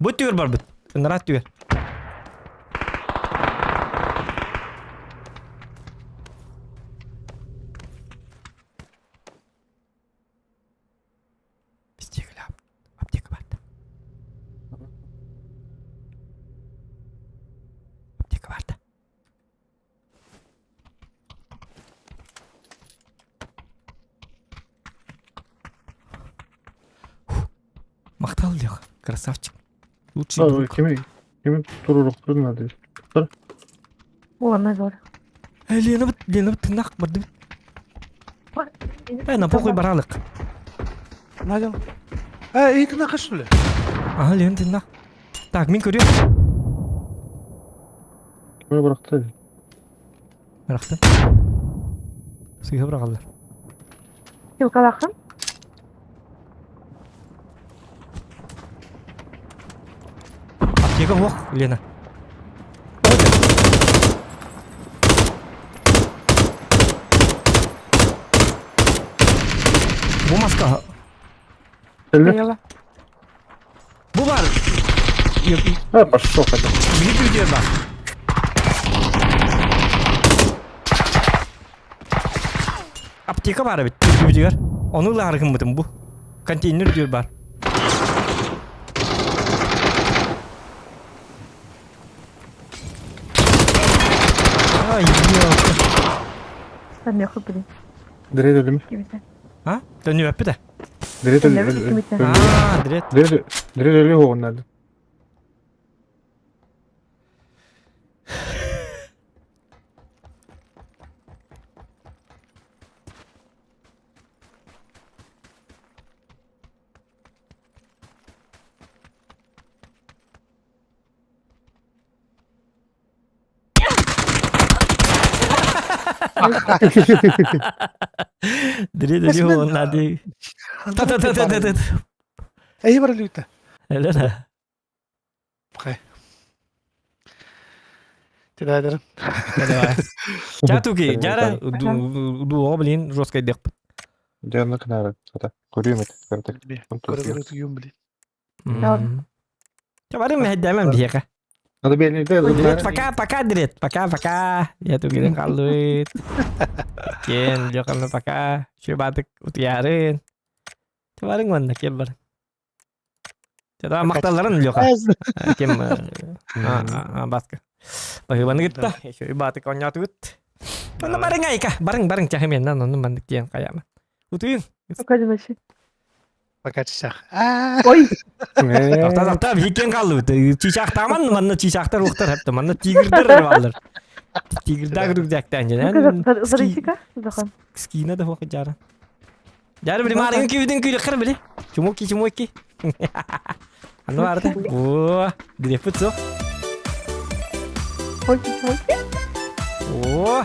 S2: Бу түгэр барбыт. Ынырат түгэр. Аптека барда. Аптека барда. Махтал Леха, красавчик. Лучший друг.
S4: Кими кими туруруктурун надо.
S3: Уонна зор.
S2: Э, Лена бит, Лена бит тынак барды. Э, на похуй баралык.
S5: Надя. Э, итина что ли?
S2: Ага, Лена тынак. Так, мин көрүөм.
S4: Кими бырахты?
S2: Бырахты. Сыыһа быраҕаллар.
S3: Силкалааххын?
S2: Аптека суох, Лена. Бу маска.
S4: Өллө.
S2: Бу бар.
S4: А, пошел хотя.
S2: Били түрдер бар. Аптека бар эбит түрдүбүтүгэр. Ону ылаары гыммытым бу. Контейнер дүр бар. Ай, ёлка.
S3: Там я блин.
S4: Дырет өлүм.
S3: Кимите.
S2: А? Төнүөппүт э?
S4: Дырет
S3: Төннөбүт
S4: өлүм.
S3: кимите.
S2: А, дрет.
S4: Дырет дырет өлү хоҕуннарды.
S2: Дырет өлү хоҕуннарды. Та-та-та-та-та.
S5: Эйи бар өлүүтэ.
S2: Эле.
S5: Пхай. Тедайдерим.
S2: Давай. Чатуки, жара дуо, блин, жестко дехпит.
S4: Дьэ, кынары. Хата. Көрүөм эт. Көрдек.
S5: Көрө туйум блин.
S2: Чабарым мэһэйдээмэм биһиэхэ.
S4: Надо бэлиэтэй
S2: Дрет, пока, пока, дрет, пока, пока. Я тугилен қалдыбыт. Кен, жоқамна пока. Шөбатык утуярын. Чабарың манна, кел бар. Чада мақталарын Леха. Кем баска. Баһыбаны гытта. Еще батык оннятыгыт. Онно барың айка. Барың, барың чахымен, онны мандык диэн каяма. Утуйун.
S3: Пока ночи.
S5: Пока часах.
S3: Ой,
S2: Тоқта, тоқта, биһиккен қалдыбыт. Чичахтаман, манна чичахтар уқтар хәпті, манна тигрдер баллар. Тигрдаг рюкзактан
S3: ну-ка,
S2: жан.
S3: зарыси-ка, Захан.
S2: Скина да хоқ жара. Жара били марыңы күйдің күйлі қыр били. Чумоки, чумоки. Аны барды. О, греппіт соқ.
S3: Ой, ой.
S2: О,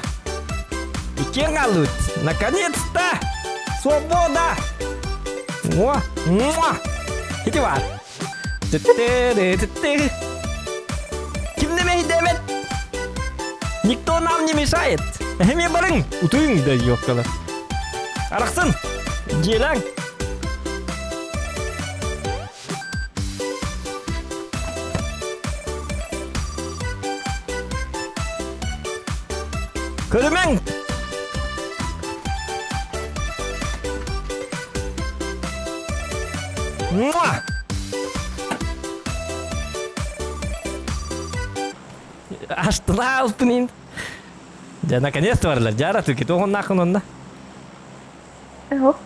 S2: иккен қалдыбыт. Наконец-то! Свобода! О, муа! Ити бар. Тü-тü-тü-тü. Ким демей демет? Никто нам не мешает. Эме барың, утуйың да ёккала. Арақсын, желаң. Көрімең! Муа! Аштына алпынин. Дьэ, наконец-то барлар. Дьара түки тоҕуннааххын онно.
S3: Ох,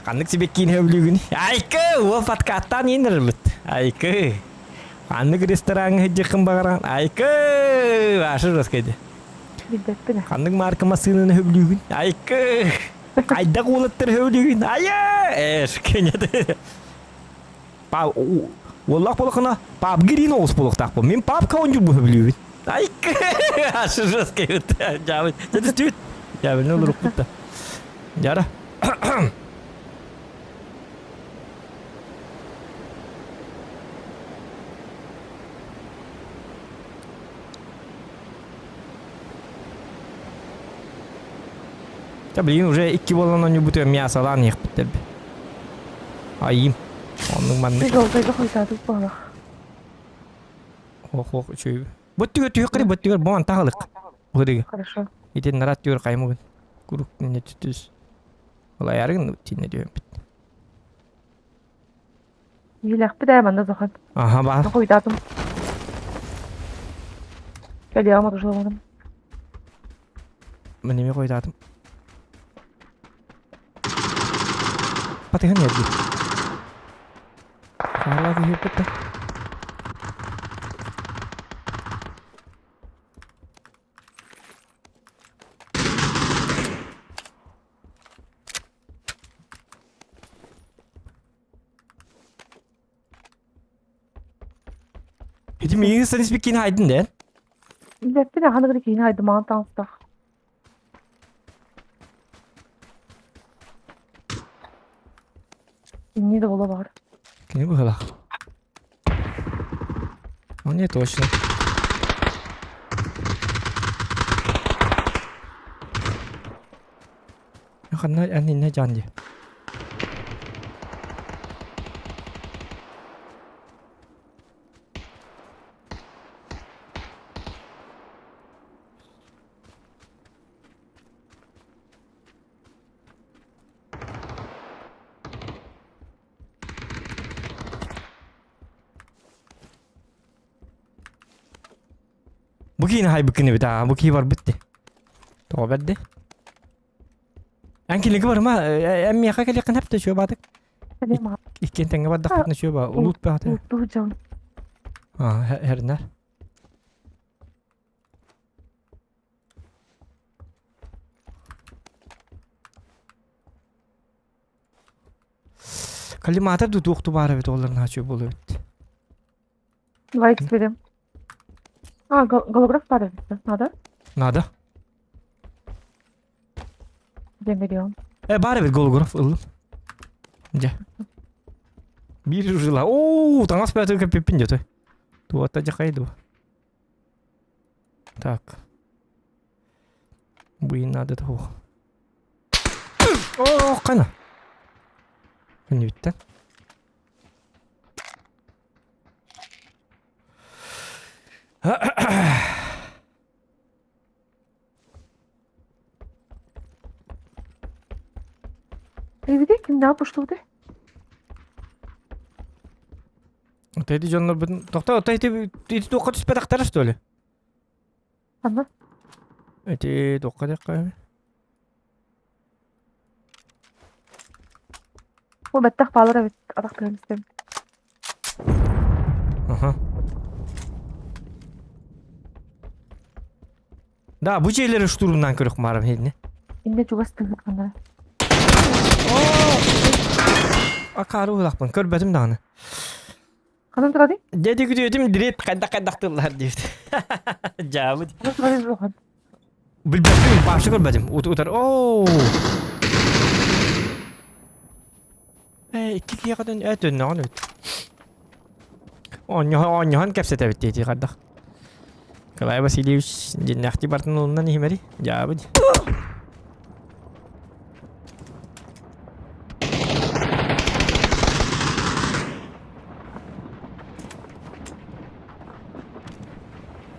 S2: Ханнык сибэккиин сөбүлүүгүн? Айкы, уол подкаттаан иинэрбит. Айкы. Ханнык рестораҥҥа сылдьыаххын баҕараҕын? Айкы, Ашы жесткайды.
S3: билбэппин.
S2: Ханнык марка массыынаны сөбүлүүгүн? Айкы. Хайдах уолаттар сөбүлүүгүн? Айа! Эш, кенеде. Па, уоллаах буолаххына, пап гирин оҕус буолуохтаахпын. Мин папка оонньуур сөбүлүүбүн. Айкы! Ашы жесткай Жабы. Дьэ, түстүбүт. Жабы, олорукпут да. Жара. Да, блин, уже икки буолан оонньуубут мясолаан иһиэхпит Айым. Оннук маннык.
S3: Жолтайга хойсаатык буолах.
S2: Ох, ох, үчүгэй. Бөттүгэр түһүк кыры, бөттүгэр бу антагалык. Бу
S3: Хорошо.
S2: Итин нарат түгэр каймыгын. Курук не түс. Олаярыгын тинне дүйөмпит.
S3: Билэхпит ээ манна Захан.
S2: Аха, бар.
S3: Хойдаатым. Кэлиэҕим атышлабатым.
S2: Мен неме койдаатым. Патыхан ярди. Харла киһиппит да. Ити миигин станиспиккин хайдын дэн.
S3: Билэппин ээ ханнык эрэ киһини айдымаҕын таҥастаах. Иннии да буола баҕар.
S2: Кини быһылах. О, не точно. ханна эн иннэ дьаан дии. Бу киһини хайбыккын эбит аа, бу киһи барбыт дии. Тоҕо бэрди? Эн кинигэ барыма, эн миэхэ кэлиэххин сөп да үчүгэй баатык. Иккиэн тэҥҥэ бардахпытына үчүгэй баа, улуут баата. Аа, хэрнэр. Коллиматор ду туох баар эбит олар наачу буолуо эбит.
S3: Лайк берем. А, голограф бар эбит. Надо?
S2: Надо.
S3: Дем берем.
S2: Э, бар эбит голограф ыллым. Дьэ. Биир жила. Оо, таҥас бээтэ кэппиппин дьэ той. Туота дьахай дуо. Так. Бу надо того. О, қана. Міне бітті.
S3: Приведи, кимдää пуштуды?
S2: Вот эти дьоннор Тоқта, вот эти эти туохха түспэтэхтэрэ что ли?
S3: Анна.
S2: Эти туохха диэххэ
S3: Ол бэттэх баалар эбит атахтыгын истэм.
S2: Аха. Да, бу дьиэлэри штурмнаан көрөх маарым иһиннэ.
S3: Иннэ чугас тыһыт
S2: Акаары уһулахпын көрбөтүм даҕаны.
S3: Ханан турадый?
S2: Дьэ күтүөтүм дириэт хайдах-хайдах тыллар диэбит. Дьаабыт.
S3: Ханан турадый улахан?
S2: Билбэппин, вообще көрбөтүм. Утар. Оо. Э, икки киһиэхэ э төннөҕүн эбит. Оонньоһон оонньоһон кэпсэтэбит диэтии хайдах. Николай Васильевич дьиннээхтии бартын ылынан иһимэри. Дьаабыт.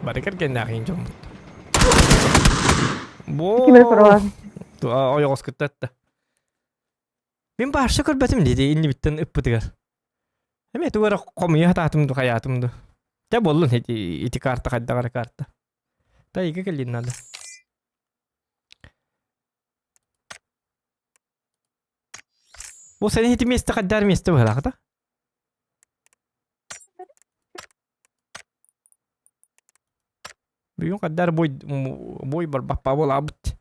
S2: Бары кэргэннээхин дьоммут. Бо
S3: Ким эрэ паралаан.
S2: ойоҕос кытта Мин баарша көрбөтүм диэти иннибиттэн ыппытыгар. Эмиэ тугу эрэ хомуйа сатаатым ду хайаатым ду. Дьэ буоллун ити ити карта хайдах эрэ карта. Тайга кэллин надо. Бу сен ити месте хайдар месте быһалаахта. Бүгүн хайдар бой бой барбаппа буолаабыт.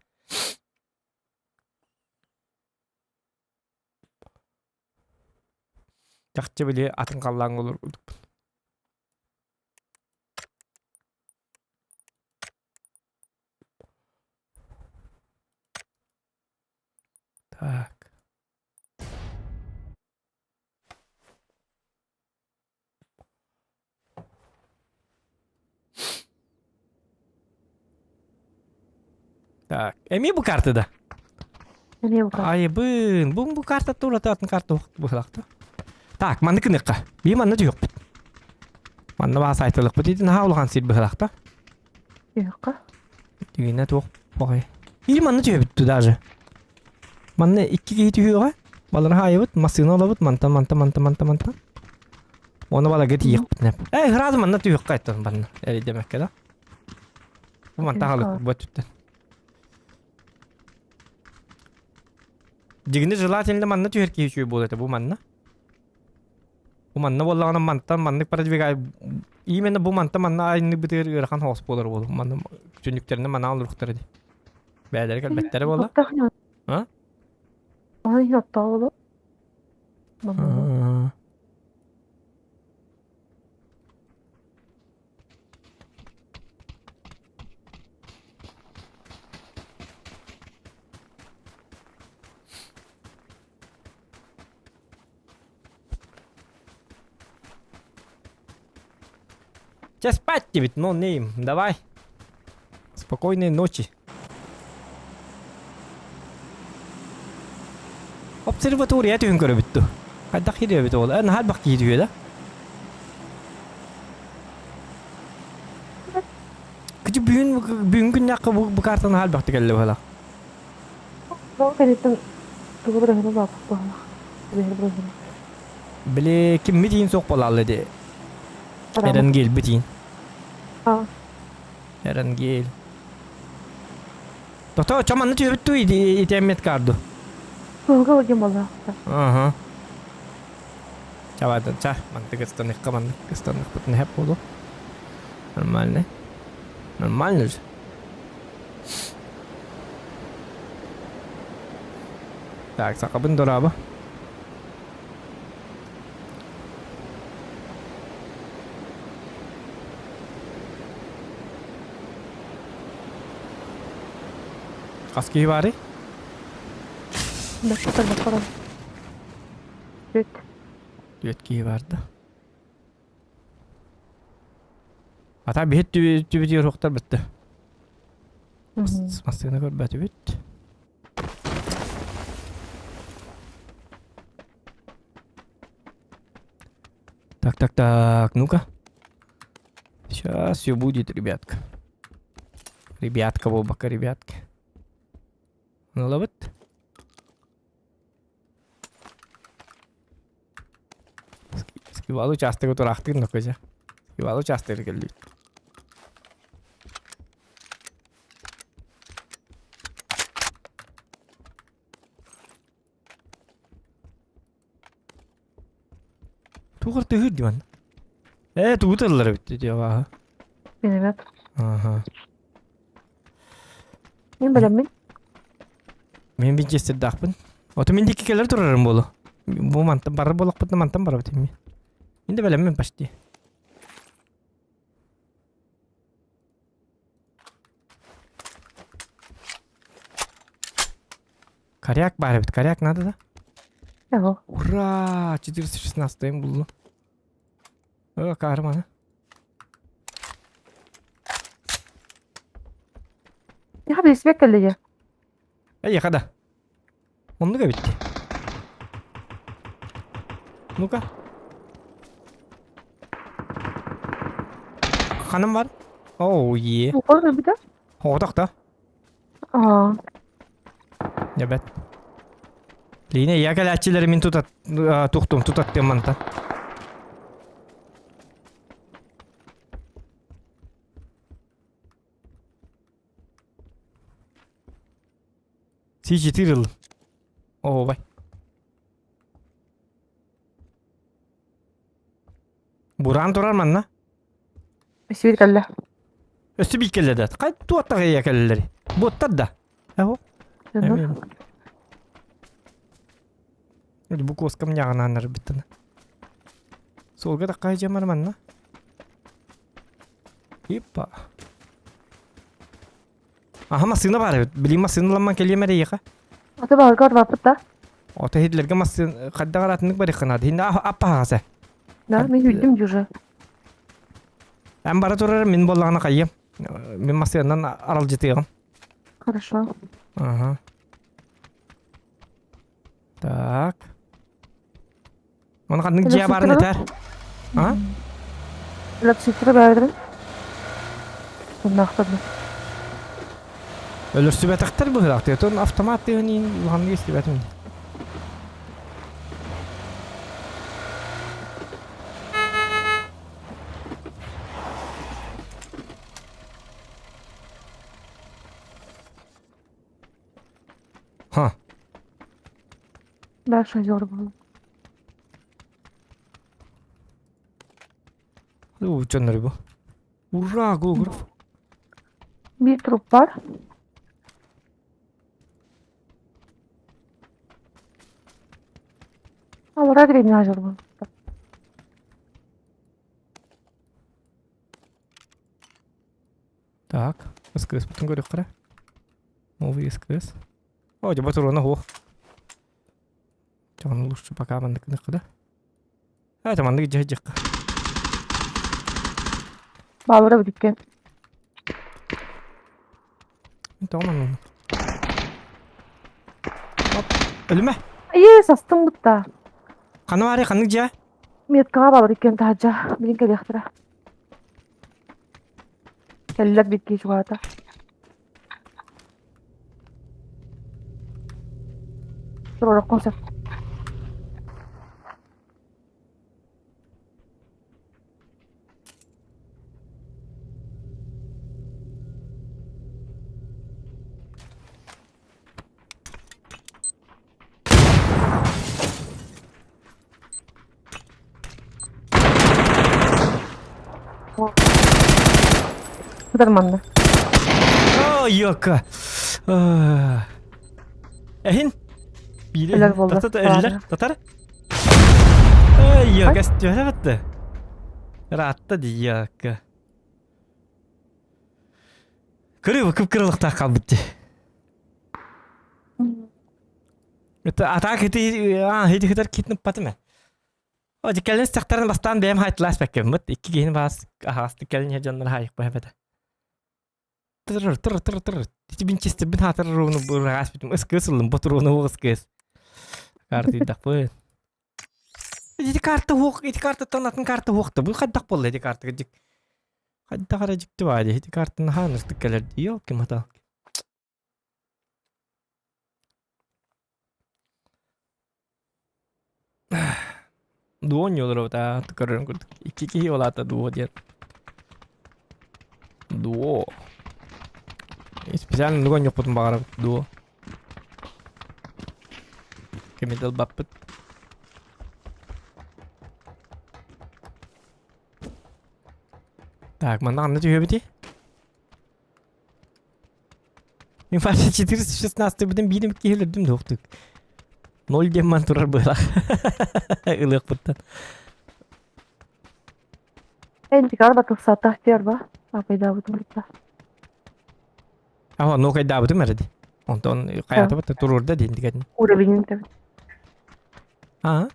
S2: Чахчы били атын халлааҥҥа олорбуппун. Так. Так, эмиэ бу картада.
S3: Эмиэ бу карта.
S2: Айыбын, бу бу карта турата атын карта быһылахта. Так, манны кыныхха. Би манна түһүөхпүт. Манна баа сайтылыкпыт ити наһаа улахан сир быһылахта.
S3: Түһүөххэ.
S2: Түгэнэ туох баҕай. Или манна түһэбит даже. Манна икки киһи түһүөҕэ. Балары хаайыбыт, массыына олобут, мантан, мантан, мантан, мантан, мантан. Оны баларга тиийиэхпит нэп. Э, сразу манна түһүөххэ айттан банна. Эрийдэмэккэ да. Бу манта халык бу өттүттэн. Дьигини желательно манна түһэр киһи үчүгэй буолуо этэ бу манна. Бу манна буоллаҕына мантан маннык продвигай именно бу мантан манна айныбытыгар ыарахан соҕус буолар буолуо. Манна түннүктэринэн манаан олоруохтара дии. Бэйэлэрэ кэлбэттэрэ буолла. А?
S3: Ой, оттоолу.
S2: Аа. Чэ спать диэбит, no name, давай. Спокойной ночи. Обсерватория түһүн көрөбүт дуу? Хайдах киириэбит ол? Наһаа элбэх киһи түһүө да? Кычы бүгүн бүгүн күннээххэ бу, бу картаны наһаа элбэхтик кэллэ быһалаах.
S3: Ол кэнниттэн тугу быраһына бааппыт быһалаах. Бэһэр быраһына.
S2: Били киммит иин суох буолаалла ди. Эренгелбит иин. Эренгел. Тото чаманны түһэбит туу итэммит карду.
S3: Туһуга ылдьым буоллаахта.
S2: Ага. Чабадан ча, мантык ыстаныкка маннык ыстаныкпытын хэп буолу. Нормально. Нормально же. Так, сакабын дораба. Хас киһи баарый?
S3: Бэттэр бэттэр. Түөрт.
S2: Түөрт киһи бар да. Ата биһит түбүтүгэр уохтар бытты. Массыына көрбөтүбүт. Так, так, так, ну-ка. Сейчас все будет, ребятка. Ребятка, буолбакка, ребятки. Ылабыт. Скивал участогы тураахтыыр нокожа. Скивал участогы кэллибит. Тугар тыһыр диван. Э, тугу тыллар эбит диэҕэ.
S3: Миномет.
S2: Аха.
S3: Мин бэлэммин.
S2: Мин винчестердаахпын. Ото мин дикки кэлэр турарым буолу. Бу мантан барар буолахпытына мантан барабыт эмиэ. Мин да бэлэммин почти. Коряк баар эбит. Коряк надо да?
S3: Ого.
S2: Ура! 416 булду. Ö, kahramanı.
S3: Я билсибэт кэллигэ.
S2: Эй, хада. Оннук эбит. Ну-ка. Ханым бар. Оу, е.
S3: Укол өлбүтэ?
S2: Оҕотох да.
S3: Аа.
S2: Эбэт. Лине я кэлээччилэри мин тутат тухтум тутаттым мантан. Си-четыре ыл. Ообай. Бураан турар манна.
S3: Өссө кэллэ.
S2: Өссө биир кэллэ да. Хай туоттар эйэ кэллэри. Буоттар да. Эһо. Бу куоскам ньаҕынааннар биттана. Суолга таккай дьамар манна. Ипа. Аха массыына баар эбит. Билигин массыына ыламман кэлиэм эрэ эйиэхэ.
S3: Аты баҕарга барбаппыт да.
S2: Ото иһитлэргэ массыына хайдах аратыннык барыахха наада. Хинде аппаһаҕаса.
S3: Да, мин үүрдүм уже.
S2: Эн бара турар мин буоллаҕына хайыам. Мин массыынанан аралдьытыаҕым.
S3: Хорошо.
S2: Ага. Так. Оны ханнык дьиэ баарын этэр? А?
S3: Өлөрсүктэрэ баарыдырын. Оннаахтарбын.
S2: Өлөрсүбэтэхтэр быһыылаах. Тон автомат тыһын иин улаханнык истибэтим. Ха.
S3: Дальше озер был.
S2: Ученый бу. Ура, Гугров.
S3: Биир труп бар. Аллара древний озер был.
S2: Так, СКС бүтүн көрүөххэ. Новый СКС. О, дьэ ботуруона суох. Чоҕун лучше пока маннык гыныахха да. Это маннык дьэ дьэххэ.
S3: Баалара бүдүккэ.
S2: Тоҕо маннык? Оп, өлүмэ.
S3: Айыы, састым бутта.
S2: Ханна баарый, ханнык дьиэ?
S3: Меткаҕа баалар иккиэн таһырдьа. Билин кэлиэхтэрэ. Кэллэр биир чугаата. Туруоруккун сөп. Кытар манна.
S2: О, ёка. Эһин. Биир
S3: Өлөр буолла.
S2: Татар өллөр. Татар. Эй, ёка, түһэ битте. Ыраатта дии, ёка. Кырыы кып-кырылыктаах хаалбыт дии. Это атаак ити а ити хытар китин патыма. О дикелен сахтарын бастаан бэйэм хайтылаас бэккэммит. Икки киһини баас аһаҕастык кэлин дьоннор хаайык бэбэтэ. Тыр тыр тыр тыр. Ити бин чистебин хаатар руну бырагаас битим ыскыс ылым ботуруну ыскыс. Картыйдахпыт. Ити карта хуох, ити картаттан атын карта хуохта. Бу хайдах буолла ити картага дьик. Хайдах эрэ дьикти баа дии. Ити картаны хаан ыртык кэлэр дии. Ёлки матал. Дуо оонньуулар эбит көрөрүм курдук. Икки киһи ол аата дуо диэн. Дуо. Специально оннук оонньуохпутун баҕарабыт дуо. Кими да ылбаппыт. Так, манна ханна түһүөбүтүй? Инфаркт 416 бүтэн биир эмит киһи өлөрдүм дуохтук. Ноль диэн ман турар быһалаах. Ылыахпыттан.
S3: Энтикар батылсаатах диэр ба. Апайдаабытым бутта.
S2: Аха, нуокайдаабытым эрэ дии. Онтон хайаатыбыт туруорда диэн дигэтин.
S3: Уровень тэбит.
S2: Аа?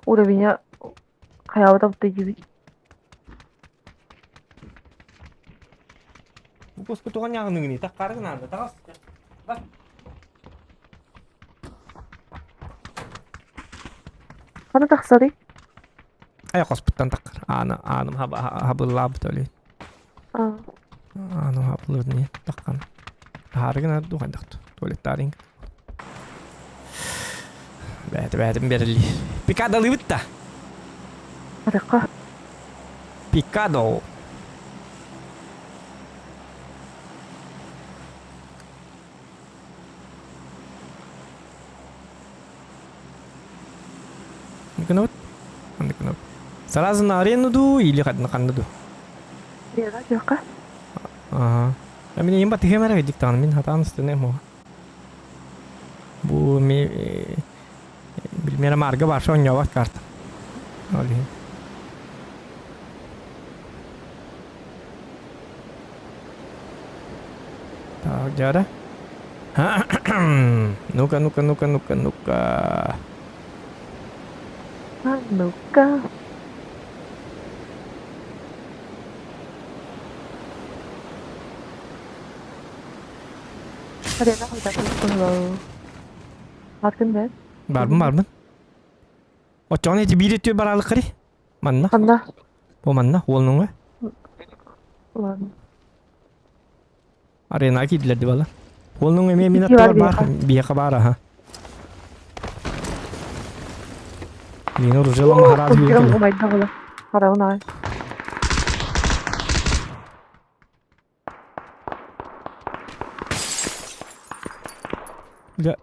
S3: Уровеня хайаабыта бутта диибит.
S2: Бу коску туган яғыныгыны таққарыгын анда тағас. Бар.
S3: Хана тахсарый?
S2: Ай хоспуттан таққар. Ааны ааным хабыллаабыт өлүй.
S3: Аа.
S2: Ааным хабыллыбыт таққан. Тахарыгын арду хайдахту. Туалеттарин. Бәйті бәйтім берили. Пикадалыбыт та.
S3: Атыкка.
S2: Пикадо. Гынабыт? Анда гынабыт. Сразу на арену ду или ханна ду?
S3: Бера жакка.
S2: Ага. А мен ең батыхем әрі диктан мин хатан үстіне мо. Бу ми билмере марга бар шоңньобот карта. Ол иһин. Так, дьара. Ну-ка, ну-ка, ну-ка, ну-ка, ну-ка.
S3: А, ну-ка. Арена хайдах Атын бэр.
S2: Барбын, барбын. Оччоҕуна ити биир өттүгэр бараалыккарый? Манна.
S3: Ханна?
S2: Бу манна, уолнуҥа.
S3: Ладно.
S2: Аренаҕа киирдилэр дии балар. Уолнуҥ эмиэ мин
S3: Икки бар
S2: аттыбар баар,
S3: биһиэхэ.
S2: биһиэхэ баар аха. Мин оружиелам хараас биир
S3: Кырым
S2: кэлэ.
S3: умайда була. Хараҕын аҕай.
S2: Дьэ.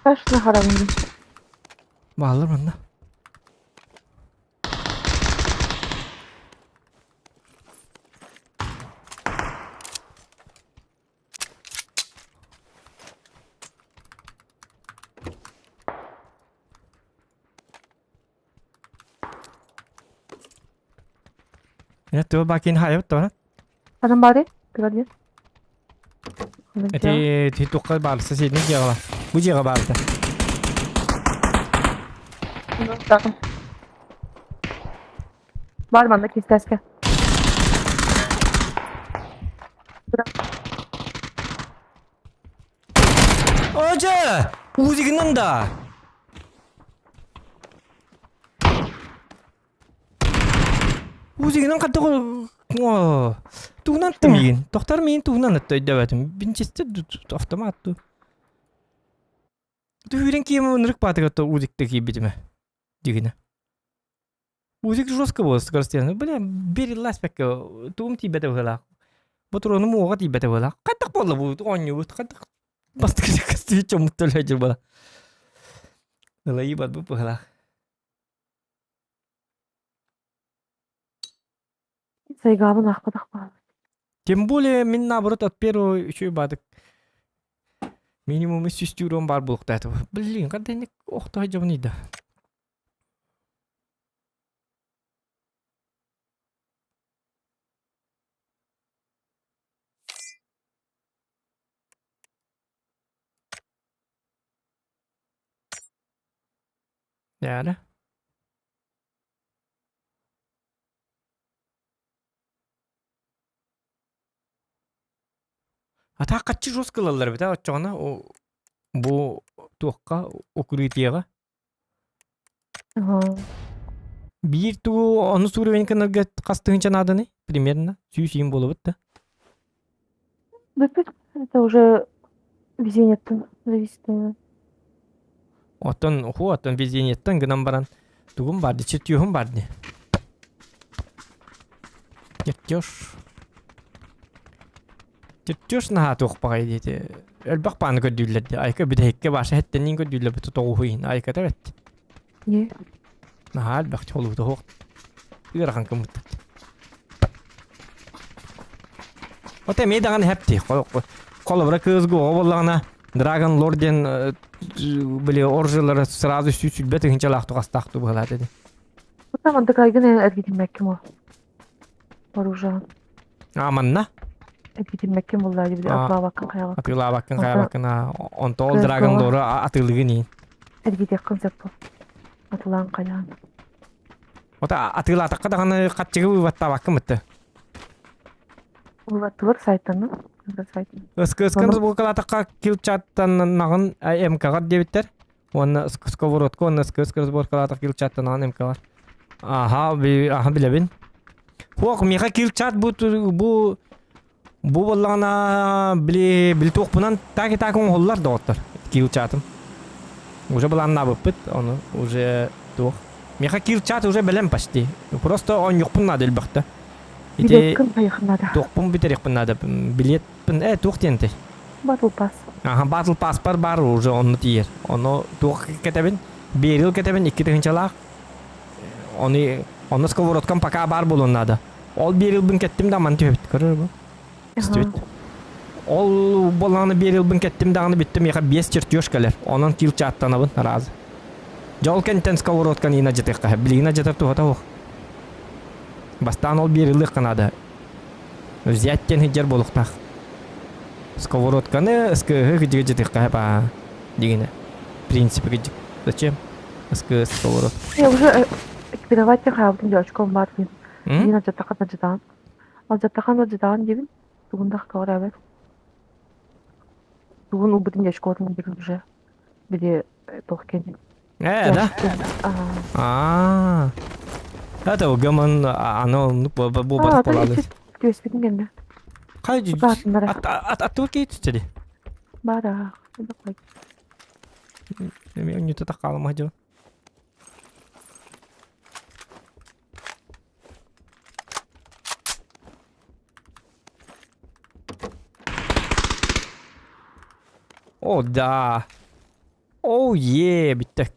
S3: Страшно хараҕын.
S2: Бааллар манна. Туга бакин хайабыт тоҕо?
S3: Ханан баарый? Тыгар диэн.
S2: Ити ити туохха баар соседний дьиэҕэ баар. Бу дьиэҕэ баарта.
S3: Бар манна кистээскэ.
S2: Ожа! Узигынан да! Узигынан хатта тугунан аттым миигин. Тохтор миигин тугунан атта өйдөбөтүм. Бинчисте автомат ту. Түһүүрэн киэм ынырык баатыгар узикте киирбитимэ. Дигинэ. Узик жестко было скоростен. Бля, берилась пекке. Тугум тиийбэтэ быһыылаах. Ботуруонум уоҕа тиийбэтэ быһыылаах. Хайдах буолла бу оонньуубут? Хайдах бастакы кастыы чоммут төлөөдьүр буола. Ылайыы барбыт быһыылаах.
S3: Сайгаабын аахпатах баҕа.
S2: Тем более мин наоборот от первого үчүгэй баадык минимум үс үстүүрүн баар буолуохтаах. Блин, когда охто дьабын да. Яра. А так хаччы жестко ылаллар эбит, а оччоҕуна бу туохха укрытиеҕа Биир тугу ону уровень гынарга хас тыһыынча нааданый примерно сүүс иин буолабыт да
S3: Бүппүт. Это уже везениеттэн зависит, наверное.
S2: Оттон уху оттон везениеттэн гынан баран тугум бар ди чертежум бар ди чертеж чертеж наһаа туох баҕайы диэти элбэх бааны көрдүүллэр ди айка бүтэһиккэ баша хэттэнниин көрдүүллэр бу тоҕуһуйун айката бэт
S3: Не.
S2: Наһаа элбэх чолуута суох. Ыарахан кыммыттар. Ота эмиэ даҕаны хэпти. Холобура кыыс оҕо буоллаҕына Dragon Lord диэн били оружиелары сразу сүүс сүүрбэ тыһыынчалаах туҕастаах быһалаат этэ.
S3: Там антыкайгын эргитиммэкким ол. Оружие.
S2: А манна?
S3: Эргитиммэкким буллаа били атылаабаккын хайабаккын.
S2: Атыылаабаккын хайабаккын онто ол Dragon Lord'у атыылыгын иин.
S3: Эргитиэххин сөп бу. Атылаан хайаан.
S2: Ота атыылаатахха даҕаны хаччыгы вываттаабаккын бытты.
S3: Вываттылар сайтаны. Сайтын.
S2: Ыскыскын разборкалаатахха килчаттан наҕын МК-гар диэбиттэр. Уонна сковородка уонна СКС разборкалаатах килчаттан наҕын МК-гар. Аха, аха билэбин. Хуох, миэхэ килчат бу бу Бу буоллаҕына били били туохпунан так и так оҥоһуллар доҕоттор килчатым. Уже былааннаабыппыт, ону уже туох. Миэхэ килчат уже бэлэм почти. Просто оонньуохпун наада элбэхтэ. Ити
S3: Билиэккин хайыхын наада.
S2: туохпун бүтэриэхпин наада. Билиэппин э туох диэн этэй?
S3: Battle Pass.
S2: Аха Battle Passпар баар уже онно тиийэр. Ону туох кэтэбин? Берил кэтэбин икки тыһыынчалаах. Ону онно сковородкам пока баар буолуон наада. Ол биэрилбин кэттим да маны түһэбит көрөр бу. Истибит. Ол болааны биэрилбин кэттим даҕаны бүттүм миэхэ биэс чертеж кэлэр. Онон кил чааттанабын араас. Дьэ ол кэнтэн сковородканы иин адьатыахха. Билигин адьатар туһата суох. Бастаан ол биэрилиэххэ наада. Взять диэн сылдьар буолуохтаах. Сковородканы СКХ кыдьыга дьатыахха баа дигинэ. Принципы кыдьык. Зачем? СК сковородка.
S3: Я уже экипировать хаалбытым дьэ очком баар диэн. Мин алдьаттахан алдьатаҕын. Алдьаттахан алдьатаҕын диибин. Тугун да көҕүрээбэт. Тугун ылбытын дьэ очкотун диир уже. Били туох киэнин.
S2: Э, да? Аа. Это гаман аны оннук буолбатах буолаалы.
S3: Түөспүтүн кэннэ.
S2: Хай аттыбыт кей түстэ
S3: Бара.
S2: Эми үннүтэ таккаалама дьон. О, да. О, е, бүттэ.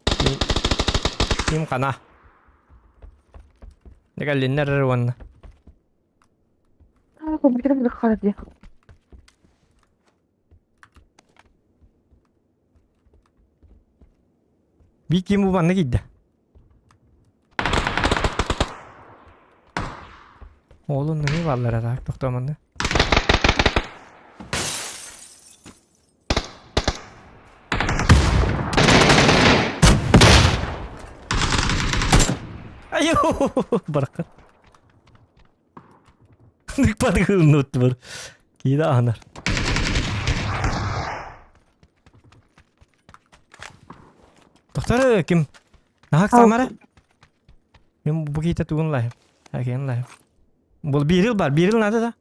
S2: Ким хана? Кэллиннэр уонна.
S3: Компьютерым хаалар дии.
S2: Бии ким бу манна киирдэ? Оолун нөҥүө бааллара так тохтоо манна. Айо! Баракка. Ныкпады бар. Кида анар. Доктор ким? Нахак самара? Мен бу киите тугун лайым. Әкен лайым. Бұл бирил бар, бирил надо да?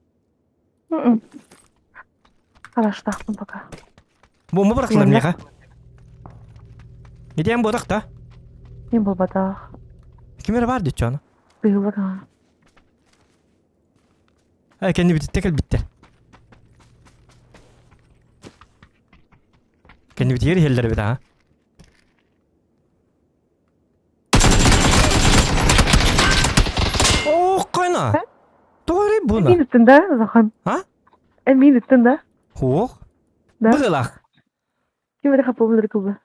S3: Қараштақпын пока.
S2: Бомба бырақтылар меха. Неден бодақ та?
S3: Мен болбадақ.
S2: Кимер бар дейді чоны?
S3: Быйылыр а.
S2: Ә, кенді бітті, кел бітті. Кенді бітті ер бит а. Ох, қайна. Doğru bunu.
S3: Эмин үттін да, Захан?
S2: А?
S3: Эмин үттін да?
S2: Ох.
S3: Да.
S2: Бығылақ.
S3: Ким эрэ хаппабын ыркылла.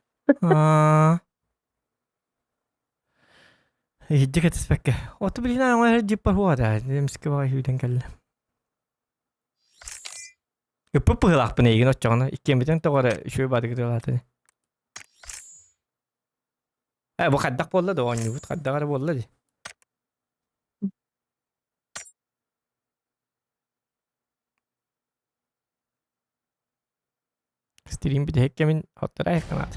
S2: Иһирдьэ кэтэспэккэ. Оту билигин аҥар дьип бар хуата. Эмискэ баҕай сүүрэн кэллэ. Ыппыт быһыылаахпын эйигин оччоҕуна иккиэммитин тоҕо эрэ үчүгэй баатыгытыалаатыны. Э, бу хайдах буолла да оонньуубут хайдах эрэ буолла дии. Стрим бүтэһик кэмин оттора айканаат.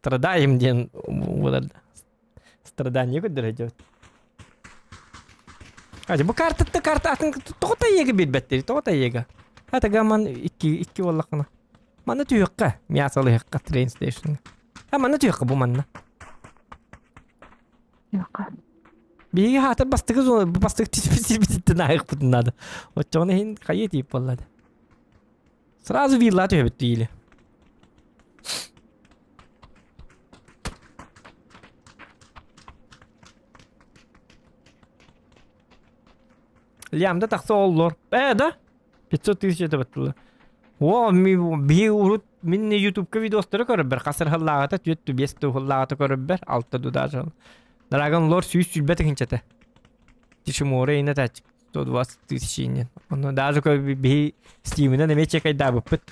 S2: Страдаем диэн буолар. Страдание көрдөрө дьэбит. Adi bu картатта карта атын тоҕо тайыга биэрбэттэр, тоҕо тайыга. Хата гаман икки икки буоллаххына. Манна түһүөххэ, мясалыһыахха train station. Ha манна түһүөххэ бу манна.
S3: Юққа.
S2: Биһиги хаатар бастакы зона бастакы түспүт аайыкпытын наада. Оччоҕуна иһин хайа тиип буоллады. Сразу вилла түһэбит диили. Лямда тахса оллор. Э, да? 500 тысяч это баттылы. О, би урут мин ютубка видеостары көрөбөр. Хасыр хыллаҕата түөт бес хыллаҕата көрөбөр. Алта даже. Dragon Lord сүүс сүлбэ тыһынчата. Тишимура ина тач 120 тысяч инен. Онно даже би Steam'инен эмиэ чекайдаабыппыт.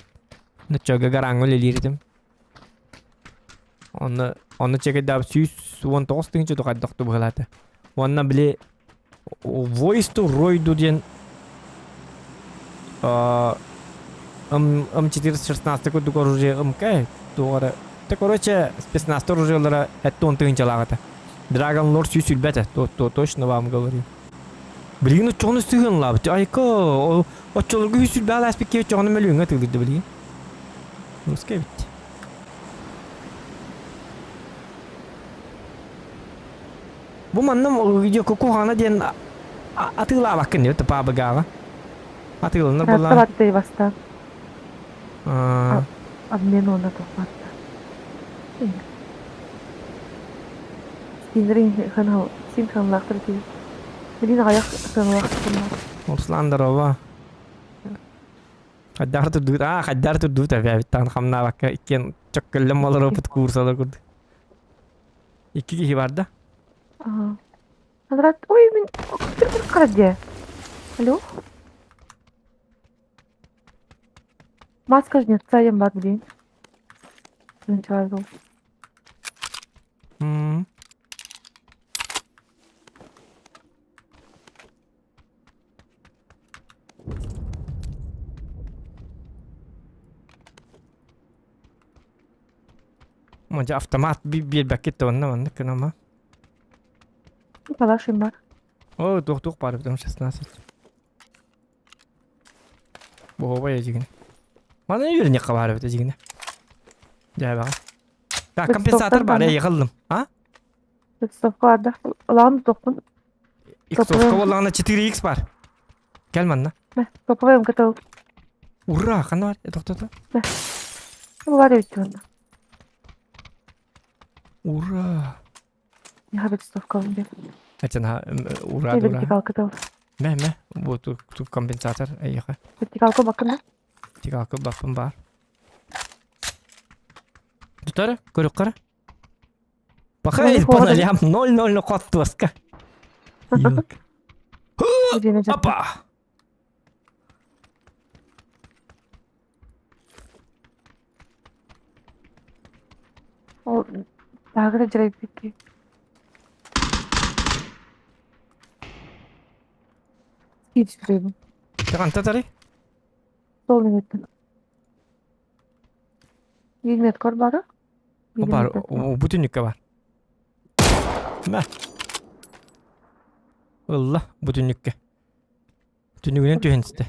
S2: Ноччога гараңы үлэлииритим. Онно онно чекайдаабыт 119 тыһынча тухайдохту быһылаата. Уонна били Voice to Roidu диэн М416 курдук оружие МК туора. Те короче спецназ оружиелара 70 тыһынчалаах этэ. Dragon Lord 100 этэ, то, то, точно вам говорю. Билигин оччоҕуну сыһыанлаабыт. Айка, оччолорго үс сүлбэ алааспыкке оччоҕуну мөлүөҥҥэ тыылырды билигин. Русская эбит. Бу манна кухана диэн атыылаабаккын диэбит паабыгааҕа. Атыыланар буоллаҕа.
S3: Бастабаттай бастаан. Обмен уонна туохпатта. Синрин ханал син ханлаахтар дии. Билин аҕыйах сыаналаах
S2: Руслан здорово. Хайдах турдубут, аа хайдах турдубут эбээбиттаан хамнаабакка иккиэн чөккөллөн олоробут курсалар курдук. Икки киһи бар да?
S3: Ага. Анрат, ой, мин кырдьа. Алло? Маска жнеца диэн баар билигин.
S2: М. Модьа автомат биэрбэккит да онно маннык гынама.
S3: Палашым бар.
S2: О, туох-туох баар эбит 16. Буһуобай эдьигинэ. Маны үөрэнньэххэ баар эбит эдьигинэ. Дьээбэҕэ. Так, компенсатор баар, эйиэхэ ыллым. А?
S3: Иксовка барда. Ылаҕын тохпун.
S2: Иксовка буоллаҕына 4X бар. Кэл манна.
S3: Топовой МКТ.
S2: Ура, ханна бар? Тохтото.
S3: Бар эбит онно.
S2: Ура!
S3: Я бетстовка бе.
S2: Хотя на ура, ура.
S3: Вертикалка тыл.
S2: Мэ, мэ. Вот тут, тут компенсатор. Эйиэхэ.
S3: Вертикалка бакына.
S2: Вертикалка баппын бар. Тутары, көрүк кара. Пока по нолям 0-0 хот туоска. Опа!
S3: Ол таагыра дьарайбыт Киирсибин.
S2: Ханта тарый?
S3: Сол минуттан. Биир меткор бара.
S2: О бар, бу түннүккэ бар. Мә. Ылла, бу түннүккэ. Түннүгүнэн түһэн истэ.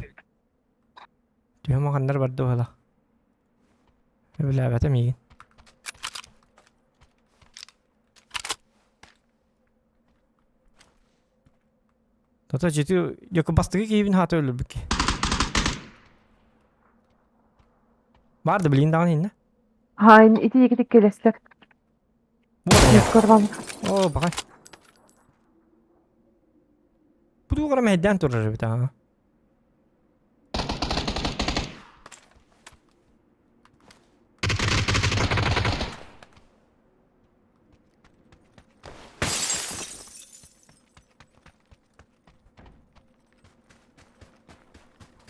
S2: Түһэн маханнар барды бала. Өбүлээбэтэ миигин. Тата жити якы бастыгы киһибин хаата өлөрбүккэ. Бар да билин даҕаны иннэ.
S3: Хаайын ити икити келестер.
S2: Буолар. О, баҕай. Бу тугу мэһэйдээн турар эбит аа.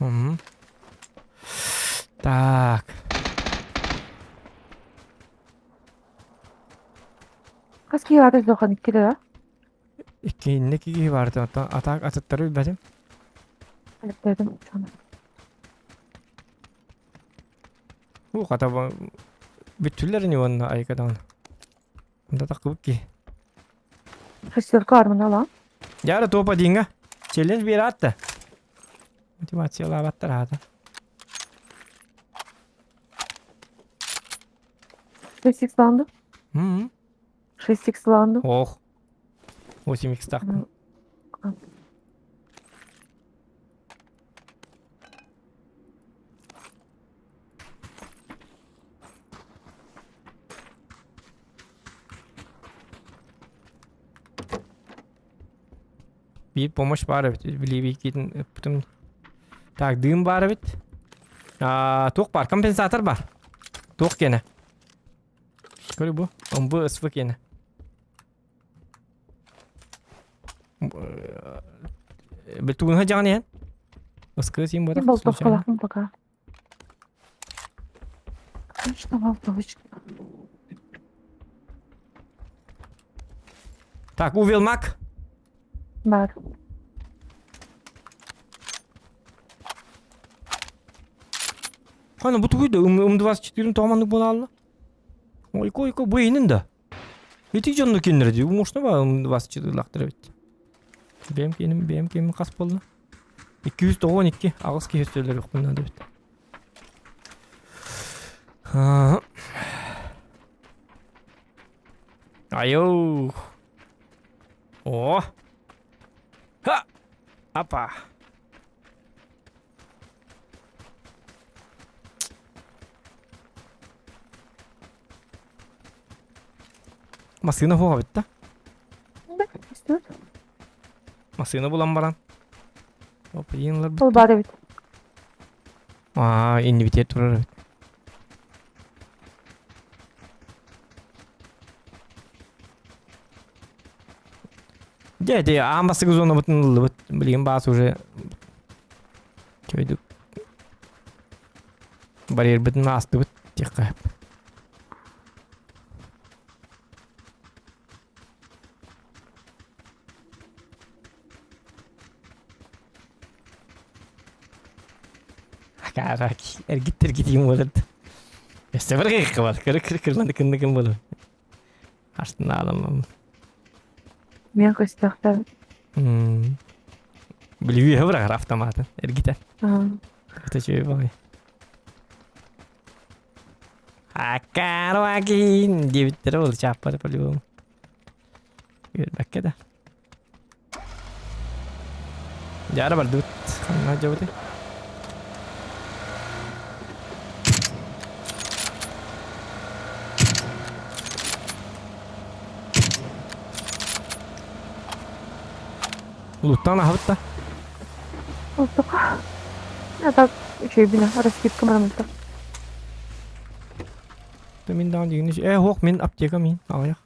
S2: Мгм. Так.
S3: Хас киһи аата суохан иккитэ да?
S2: Иккиннэ киһи баар оттон атаак атыттары билбэтим.
S3: Билбэтим.
S2: Уу хата бүттүлэр ини уонна айка даҕаны. Онто таххыбыт киһи.
S3: Шестерка армана
S2: Яра топа диҥҥа. Челлендж биэраат да. Мотивациялаабаттар аата.
S3: 6 ланды.
S2: М.
S3: 6 ланды.
S2: Ох. 8 х тахпын. Биир помощь баар эбит. Билиибиккитин ыппытым. Так, дыым баар эбит. А, туох баар? Компенсатор баар. Туох киэнэ? Көрү бу. МБ СВ киэнэ. Бетугунха дьаҕан иһэн. Ыскыы син буотах.
S3: Болтовкалаахпын пока. Конечно, болтовочка.
S2: Так, увел мак.
S3: Бар.
S2: Хана бу тугуй да М24 тоҕоманнык буолаалла. Ойко ойко бу иһинин да. Ити дьонну кинилэр дии умушна ба М24 эбит. Бэйэм кииним бэйэм кииним хас буолла? 292 аҕыс киһи өстөлөрүөхпүн наада эбит. Айоо. О. Ха! Апа. Массыына суох эбит да? Массыына булан баран. Оп, иин
S3: Ол бар эбит.
S2: Аа, иннибитигэр турар эбит. Дьэ, дьэ, аан бастакы зонабытын ыллыбыт. Билигин баас уже чөйдүк барьербытын аастыбыт диэххэ. Акаарак эргиттэргитиим буолар. Өссө бір қиыққа бар. Кыры кыры кырланды кынды кым болur. Астына аламам.
S3: Мен көстөхтөр.
S2: Биливи бырагар автоматын эргитер. Это чөй бай. Акарвакин диэбиттэрэ ол чааппары по-любому. Үөрбэккэ да. Дьаара бардыбыт. Ханна дьабыты? Луттан аһабыт да.
S3: Оттока. Это үчүгэй раскидка бараммыта.
S2: Мин даҕаны дьигини э һуох мин аптека мин аҕыйах.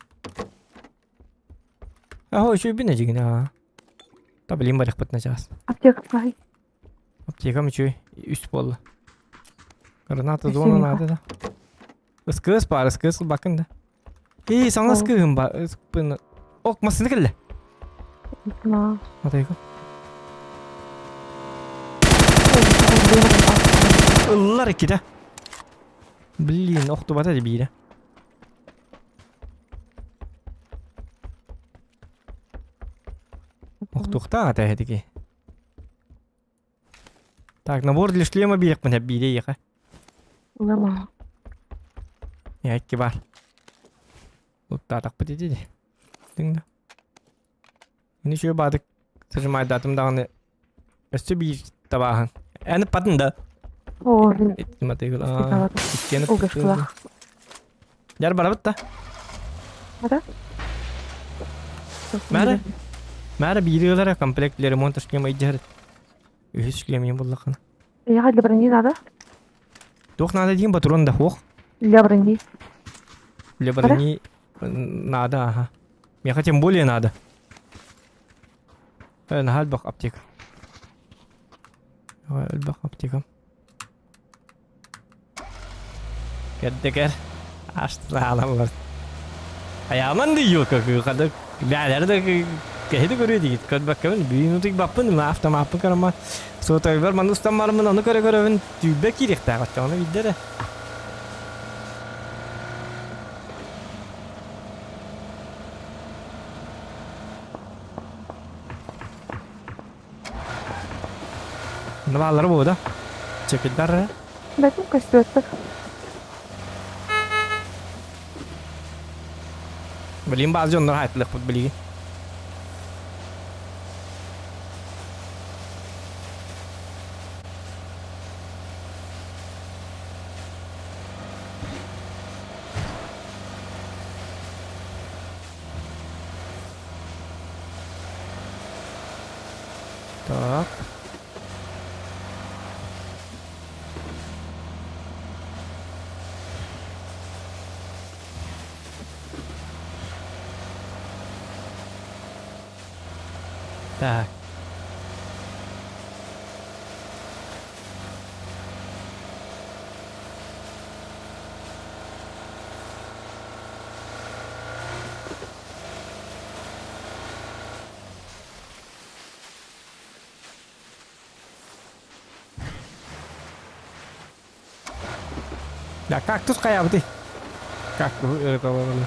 S2: Аһо үчүгэй дьигини аа. Та билим барыахпыт начаас.
S3: Аптека хай.
S2: Аптекам үчүгэй үс буолла. Граната зона наада да. Ыскыыс баар, ыскыыс ылбаккын да. Ии, саҥас кыыһым ба. Ок, массыына кэллэ. Матайка. Ыллар иккитэ. Блин, охтубата да биирэ. Охтуохтаах этэ эһэтики. Так, набор для шлема биэхпин биирэ иэхэ.
S3: Лама.
S2: Икки бар. Уттаатахпыт ити Тыҥда. Мин үчүгэй баатык сажимайдаатым даҕаны өссө биир табааһын. Эн ыппатын да?
S3: Оо, мин
S2: Итиматыгыл. Иккиэн
S3: угашкалах.
S2: Дьар барабыт да?
S3: Ата?
S2: Мээрэ? Мээрэ биири ылара комплект для ремонта шлема идьэр. Үһүс шлем ең буллахына.
S3: Яха для брони надо?
S2: Туох надо диин патрон да хуох.
S3: Для брони.
S2: Для брони надо, ага. Меха тем более надо. Наһаа элбэх аптека. Элбэх аптека. Кэрдекер. Аштыраалалар. Айааман да юка кыхада бээлэр да кэһи да көрүө дигит көрбөккөбүн бүгүн утуй баппын ма автомаппын карама сотойбар маны устан бармын ону көрө көрөбүн түүбэ киириэхтээх оччоҕуна билдэ эрэ Бааллара буо да? Чекиддар
S3: Бэтим көстүөттөр.
S2: Билин бааз дьоннор хаайтылыахпыт билигин. Так. Так. Да, кактус хайаабытый? Кактуһу ырыталарына.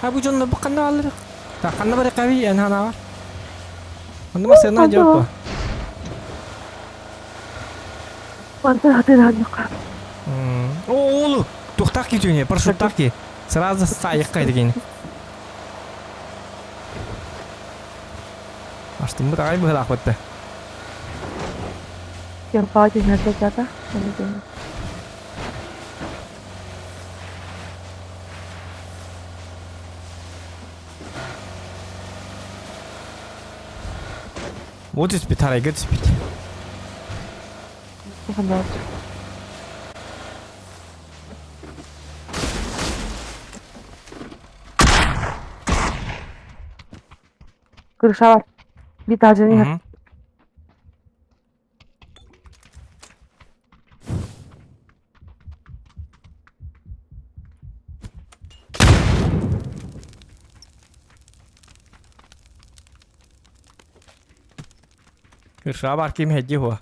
S2: Ha бу дьоннор бу ханна бааллар? Так, ханна бар каби эн ханаабар? Онно масына жоппа.
S3: Мантан хатынаанньыкка.
S2: О, оолу, тухтах ки түүне, парашюттах ки. Сразу саайыкка дигин. Аштыммыт аҕай быһылаах бытта.
S3: Кемпаа түһүнэргэ чата.
S2: Вот түспүт, арайга түспүт.
S3: Крышалар. Битажын иһэр.
S2: Крыша бар ким хеджи хуа.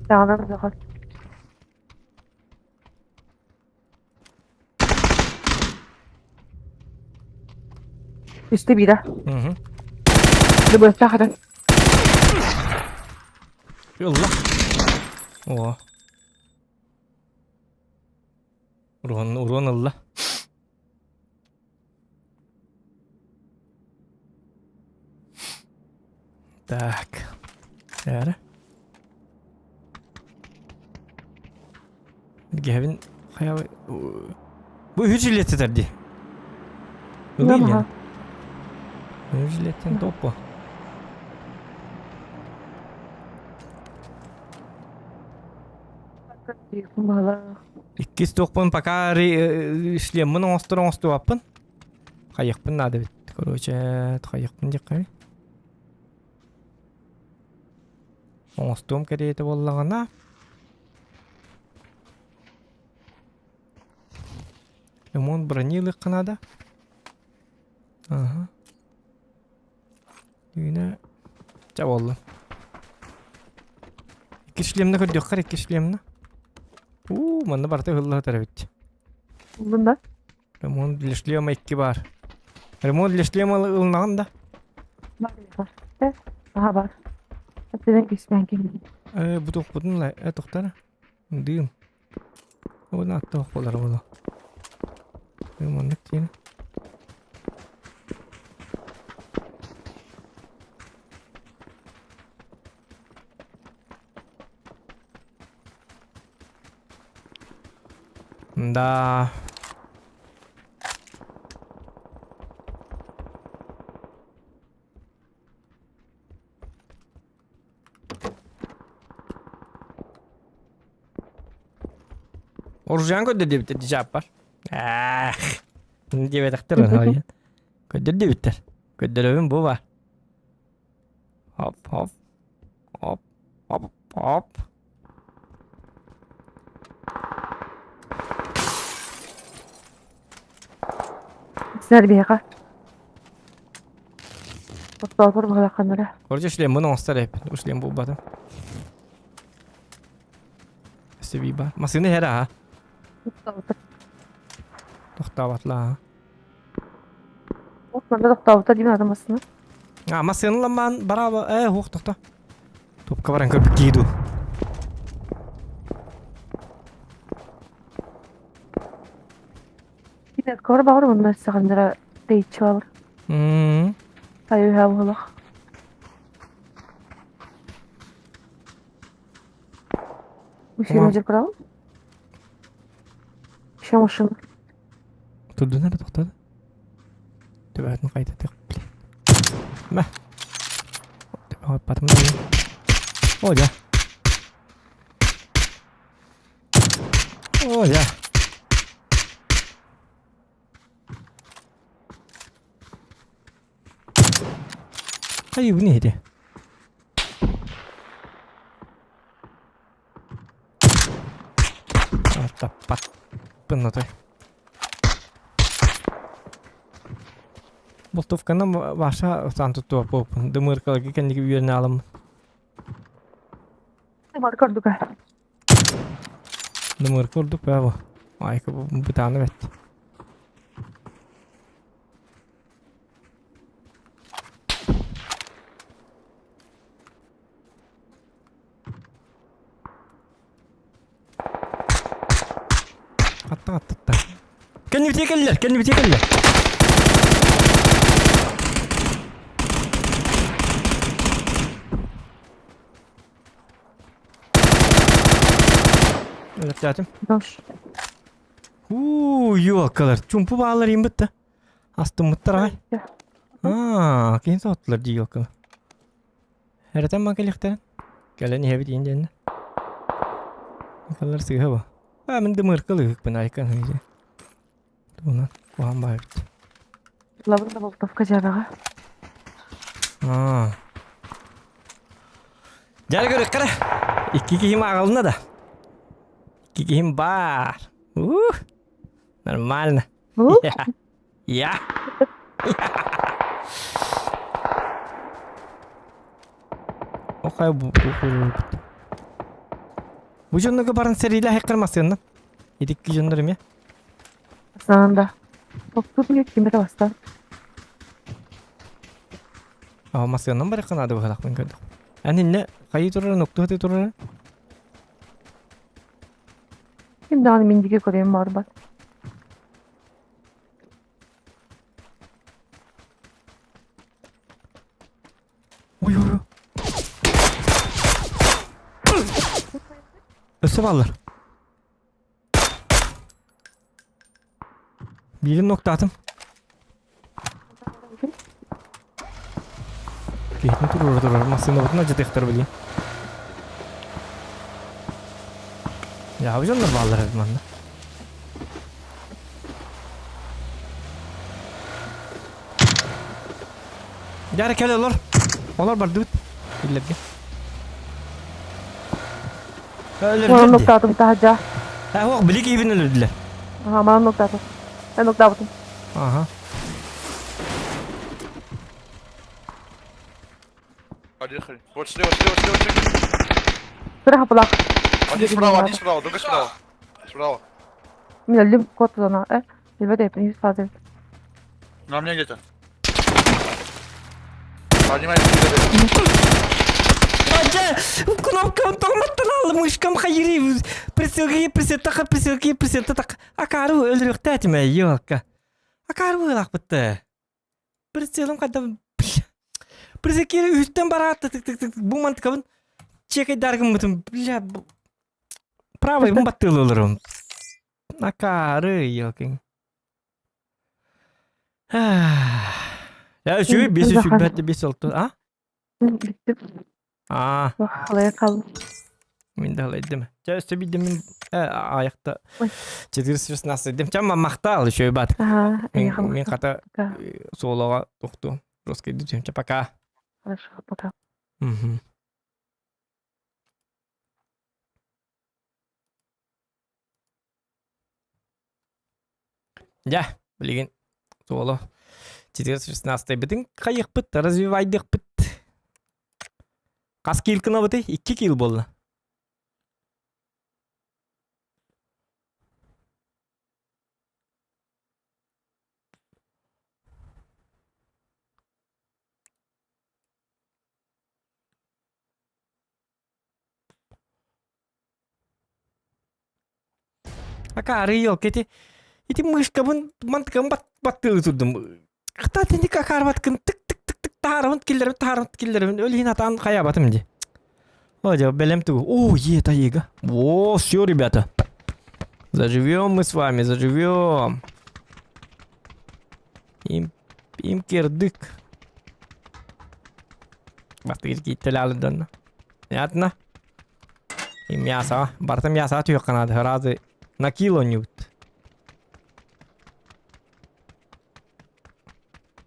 S3: Саҕалар бөҕө. Үстэ биирэ. Дыбыастаах хатан.
S2: Ылла. О. Урон, урон ылла. Так. Эрэ. Гэвин хайа Бу үһүс жилет сытар дии. Ылыы Үһүс жилеттен топпо. Иккис туохпун пока шлеммин оҥостор оҥостубаппын. Хайыахпын наада эбит. Короче, хайыахпын диэххэ. Оҥостуом кэриэтэ буоллаҕына Ремонт брони ылыахха наада. Аха. Үүнэ чэ буолла. Икки шлемна көрдүөххэ икки шлемна. Уу, манна барыта ыһылла сытар эбит.
S3: Буллун да?
S2: Ремонт для шлема икки баар. Ремонт для шлема ылынаҕын да?
S3: Бар бар. Э, аха бар. Эттэн кисмэн ким.
S2: Э, бу туохпутун ла, э, тохтара. Дым. Уна аттах болар була. Маннык диэн. Да. Оружиан көрдө диэбиттэр дьааппар. Аах. Диэбэтэхтэр ону. Көрдөр диэбиттэр. Көрдөрөбүн бу ба. Хоп хоп. Хоп хоп хоп.
S3: Сэр биһиэхэ. Оттоотор баҕалахханнара.
S2: Короче, шлеммын оҥостор эппит. Бу шлем булбатым. Өссө бар. Массыына иһэр аха. Тохтообатла аха.
S3: Ох, манна тохтообута диэн аты массыына.
S2: А, массыына ламмаан бараба э, хуох тохто. Топка баран көрбүт кии дуу.
S3: Кини кор баҕар онно саҕаннара тэйиччи баҕар.
S2: М.
S3: Айыһа буолах. Машина жер көрәм. Еще машина.
S2: Турдун эрэ тохтоду. Төбөтүн хайдатык, блин. Мэ. Төбөҕө О, дьэ. О, дьэ. Хайыбын иһити. Таппаппын отой. Болтовканы Ваша саан туттуоппун. Дымыркаларга кэнники үөрэнэ аламмын.
S3: Бар көрдүк.
S2: Дымырка курдук баа бу. Айка бу бытааны бэт. Атта атта. Кэннибитигэ кэллэр, кэннибитигэ кэллэр. Өлөттөөтүм.
S3: Дош.
S2: Уу, ёлкалар, чумпу баалар иин бытта. Астыммыттар аҕай. Аа, киһин соһуттулар дии ёлкалар. Эрэтэн ма кэлиэхтэрин. Кэлэн иһэбит иин диэннэ. Каллар сыыһа бу. Аа, мин дымырка лыһыкпын айкан хыйы. Тугунан куһаан баайбыт.
S3: Лабын да болтовка дьадаҕа.
S2: Аа. Дьэ көрүөххэ Икки киһим аҕалына да. Икки киһим баар. Ух, нормально. Я. Окай бу Бу дьоннорго баран сэриилэһэ массыыннан. Итикки дьоннор эмиэ.
S3: Саанда. Топтут мне кимбете баста.
S2: Аа массыыннан барыахха наада быһалаах мин көрдөх. Эн инне хайыы турара, нуктуу турара.
S3: Ким даҕаны мин диэки көрүөн баҕарбат.
S2: Ой ой ой. Өссө бааллар. Биирин ноктаатым. Киһитин туруора турар массыынабытын алдьатыахтара билигин. Дьаабы дьоннор бааллар эбит манна. Дьэ эрэ кэл олор. Олор бардыбыт. Биллэргэ.
S3: Манан
S2: Өлөрдүлэр дии.
S3: нуктаатым таһырдьа.
S2: Э, ох, били киһибин өлөрдүлэр.
S3: Аха, манан нуктаатым. Эн нуктаабытым.
S2: Ага.
S8: Один хрень. Вот слева, слева, слева, чек.
S3: Тура хапылаах.
S8: Один справа, один справа, другой справа. Справа.
S3: Мин өллүм кот зона. Э, билбэт эпин 100 фаза.
S8: На мне где-то. Поднимай, поднимай.
S2: Адя, кнопкам тоҕматтан аллым, мышкам хайыри. Прицелги, прицел, прицелги, прицел, так. Акары өлөрүөхтээтим, ёлка. Акары быылаахпытты. Прицелым хайда Прицел үстэн бараатта тык тык тык бу мантыкабын чекайдаргыммытым бля правый бу баттыылылырым. Акары ёлкин. Я үчүгэй бес үчүгэй бес олту а?
S3: Бүттүм.
S2: Аа.
S3: Халайа хааллым.
S2: Мин да халайдым. Чэ өссө биирдэ мин аайахта
S3: Ой.
S2: 416 дем. Чэ махтал еще бат.
S3: Аха,
S2: Мин
S3: эйиэхэ
S2: мин
S3: махтал.
S2: хата
S3: Пока.
S2: суолаҕа тохтуом. Русский дутем. Чэ пока.
S3: Хорошо, пока.
S2: Мгм. Дьэ, билигин суолу 416 бытын хайыхпыт, развивайдыхпыт. Хас киил гынабытый? Икки киил буолла. Акаары елка ити ити мышкабын мантыкабын баттыы турдум. Хата тинник акаарбаткын тык тык тык тык таарабын киллербин таарабын киллербин өлүһүн атаан хайаабатым ди. О, дьэ, бэлэм тугу. О, е, таига. О, все, ребята. Заживем мы с вами, заживем. Им, им кирдык. Бастыгыр кииттэлэ Понятно? И мясо. Барта мясо түһүөххэ наада. Разы на кило нют.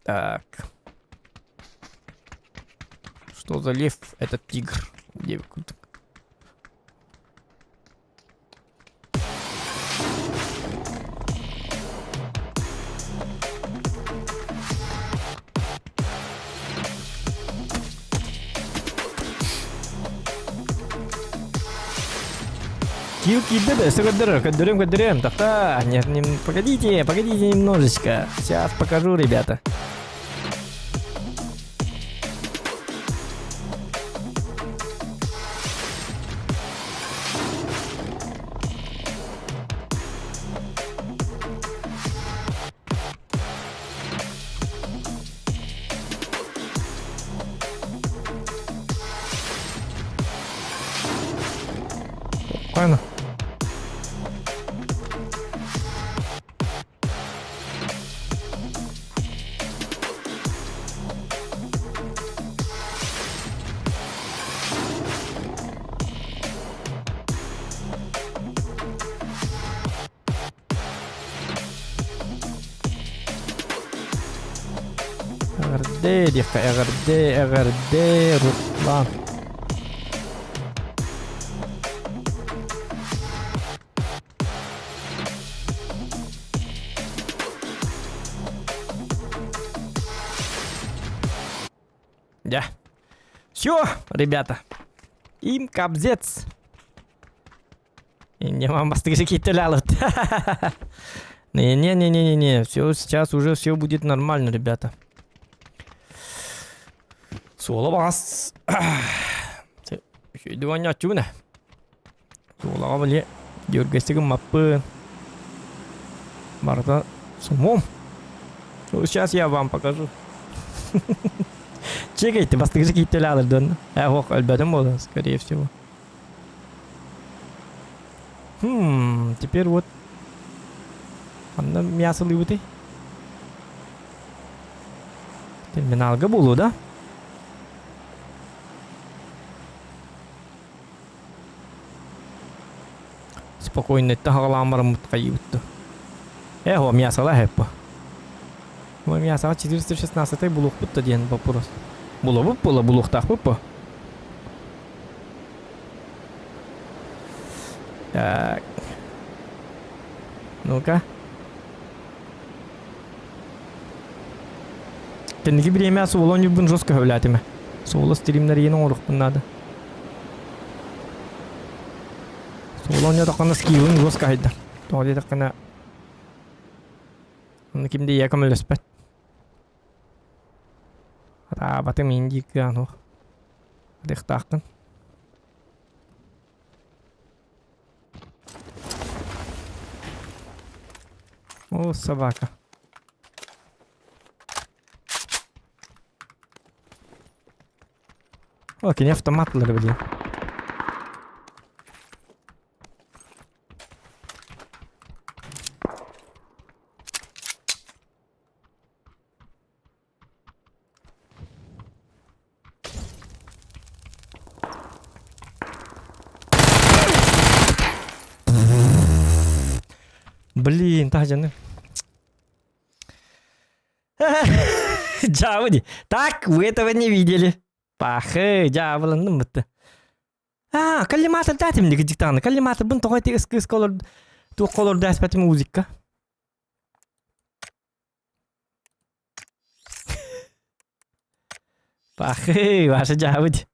S2: Так. Что за лев? Это тигр. Где Кил киирдэ да, өссө көрдөрөр, көрдөрүм, көрдөрүм. Тохтоо, нет, не, погодите, погодите немножечко. Сейчас покажу, ребята. Правильно? Эҕэрдэ диэххэ эҕэрдэ эҕэрдэ Руслан. Да. Все, ребята. Им кобзец. Не вам бастыгы Не-не-не-не-не, все, сейчас уже все будет нормально, ребята. Суола баҕас. Үчүгэйдик оонньооччубун ээ. Суолаҕа били дьүөргэстик гыммаппын. Барыта сумуом. Сейчас я вам покажу. Чекайте, бастыгы кииттэлэ дон. Э, ох, өлбөтүм буолла, скорее всего. Хм, теперь вот Ханна мясо лыбыты? Терминалга буолуо да? Спокойно таһаҕалаан бараммыт хайыыбыт Э, мясола хэппа. Мясоға 416 булуохпут да диэн вопрос. Булабыт була булуохтаахпыт по. Так. Ну-ка. Кэнники бириэмэ суолу оонньуурбун жестко сөбүлээтим. Суолу стримнэрийэн оҥоруохпун наада. Суолу оонньоотоххуна скиллын жестко аһыйда. Тоҕо диэтэххинэ онно ким да ийэ көмөлөспөт. Атаабатым иин диир кыаҕын суох. Атыахтааххын. О, собака. О, кини автомат ылар блин. Блин, таһдьаны. Дьаабы дии. Так, вы этого не видели. Пахы, дьаабыланным бытты. А, коллиматор даатым дии диктаны. Коллиматорбын тоҕо ити ыс-кыыс колор туох колор дааспатым музыка. Пахы, ваша дьаабыт.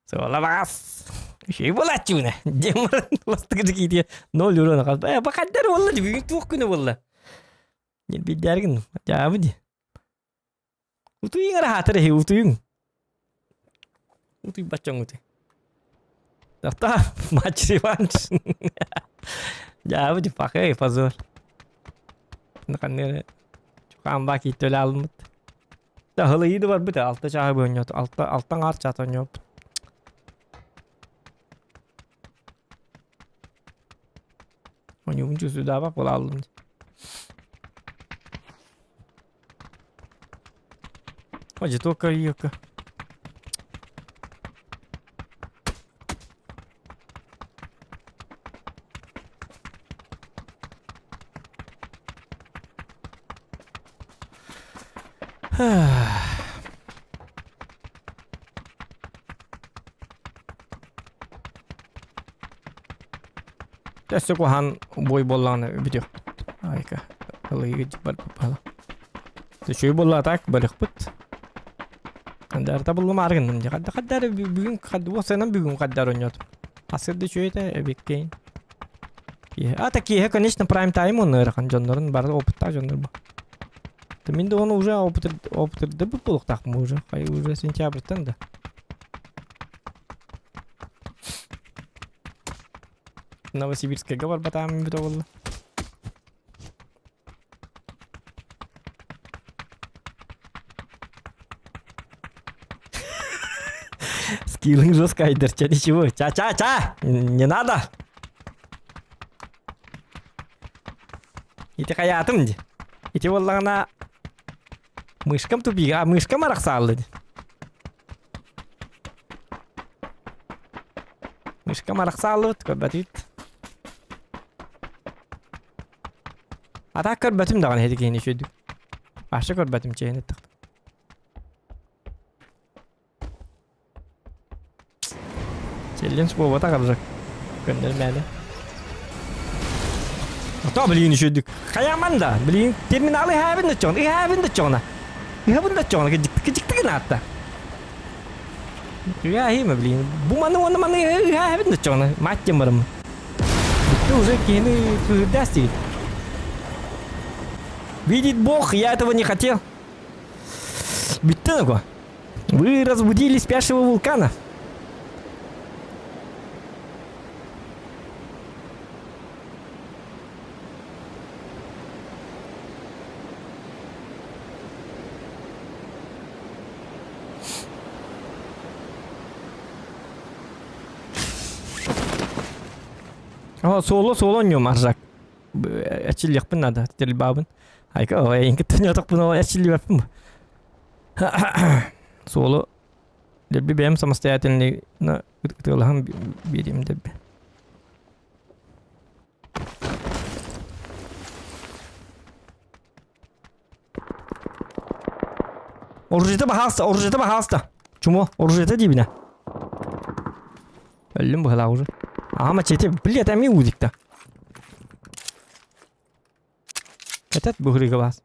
S2: Суола баҕас. Үчүгэй буолааччыбына. Диэн баран бастакы дьикиитигэр ноль уран хаалбыт. Э, бахаддар буолла дии, бүгүн туох күнэ буолла? Ньирбийдээргин, дьаабы дии. Утуйуҥ эрэ хаатар эһи, утуйуҥ. Утуйбат дьоҥҥут. Тохтоо, матч реванш. Дьаабы дии, пахы, позор. Ханнык Чукаамбаа кииттөлө алыммыт. Таһылыйыы да барбыт алта чааһы быһынньот алта алтан аар чаата оонньооппут. Оонньуубун чувствуйдаабак буола аллым. Ожи только иокка. Өссө куһаҕан бой буоллаҕына бүтүөхпүт. Айка ылыйыгы барбыт Үчүгэй буолла так барыахпыт. Хандар табыллым аргынным дии. Хадда хаддар бүгүн хадда уосанан бүгүн хаддар оонньоотум. Асырды үчүгэй этэ эбиккейн. А так киэһэ, конечно, прайм тайм он ыарахан дьоннорун бары опыттаах дьоннор бу. Мин да оны уже опыт опытырдыбыт буолуохтаахпын уже. Хай уже сентябрьтан да. Новосибирскайга барбатаам бүтэ буолла. Скиллинг жестко, Айдер, ча ничего. Ча-ча-ча! Не надо! Ити хайаатым ди. Ити буоллаҕына мышкам тупига, мышкам арахсааллы ди. Мышкам арахсааллыбыт, көрбөтүт. А так көрбөтүм даҕаны һити киһини үчүгэй. Вообще көрбөтүм чэйин ыттахтым. Челлендж буолбатах абзак. Көннөрмөөнө. Ото билигин үчүгдүк. Хайааман да, билигин терминалы иһээбин да чоҕун, иһээбин да чоҕуна. Иһэбин да чоҕуна кыдьыктык гына атта. Ыһааһыма билигин. Бу маны уонна маны ыһааһыбын да чоҕуна. Мать диэн бараммын. Бүттэ уже киһини кыһырдаас диигит. Видит Бог, я этого не хотел. Бүттэ такой. Вы разбудили спящего вулкана. О, соло соло ньум аржак. Эчиллиэхпин надо, телбаабын. Айка, эйин кытта ньотохпун ол эчиллибэппин. Соло дерби бэйэм самостоятельный ытыалаһан биэриэм дерби. Оружиета баһаалыста, оружиета баһаалыста. Чумо, оружиета диибинэ. Өллүм быһалаах уже. Ага мачете, блядь, ами узик-то. Этот бугры глаз.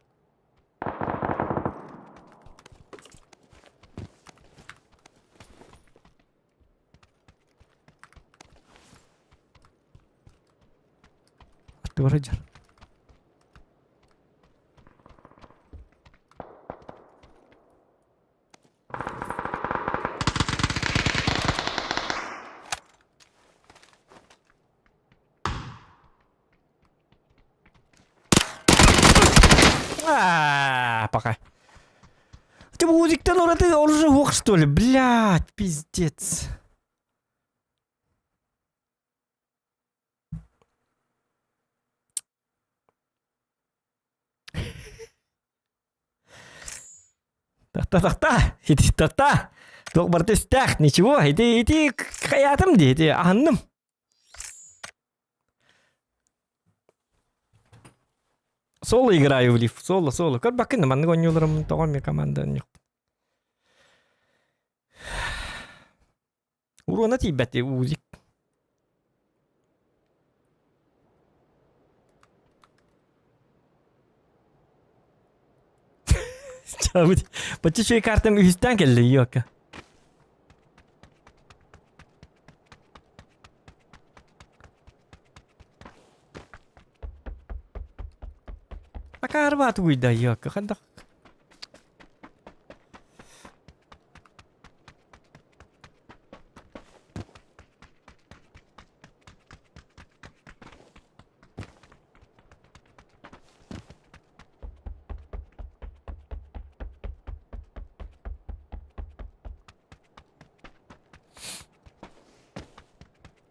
S2: Аттыбар А, пока. Ты музыктан ураты оружие ох, что ли? Блядь, пиздец. Тахта, тахта, ити тахта. Туох барыта истээх, ничего, ити ити хайаатым дии, ити аһынным. Соло играю в лиф, соло, соло. Көрбөккүн да маннык оонньууларым тоҕо эмиэ команда оонньуохпун. Уруона тиийбэт узик. Чаабыт. Бачча үчүгэй картам үһүстээн кэллэ йока. Акаарбаат угуйда йока. Хандах.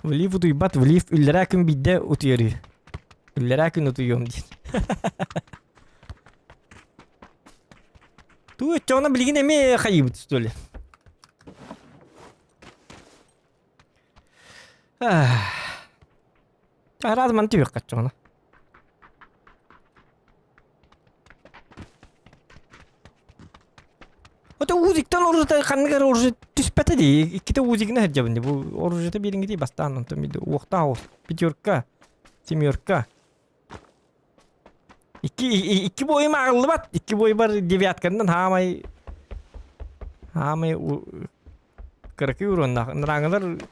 S2: Влив утуйбат, влив үллэрээ күн биирдэ утуйарыы. Үллэрээ күн утуйуом диэн. Туу өттөҕүнэ билигин эмиэ хайыыбыт что ли? Араас маны түһүөххэ оччоҕуна. Ото узиктан оружиета ханнык эрэ оружие түспэтэ дии. Иккитэ узигына сылдьабын дии. Бу оружиета биэриҥҥитий бастаан онтон биирдэ уохтаах пятерка, семерка. Икки, икки бойум ааҕыллыбат. Икки бойбар девятканнан хаамай хаамай кыракый уруоннаах. Нырааҥылар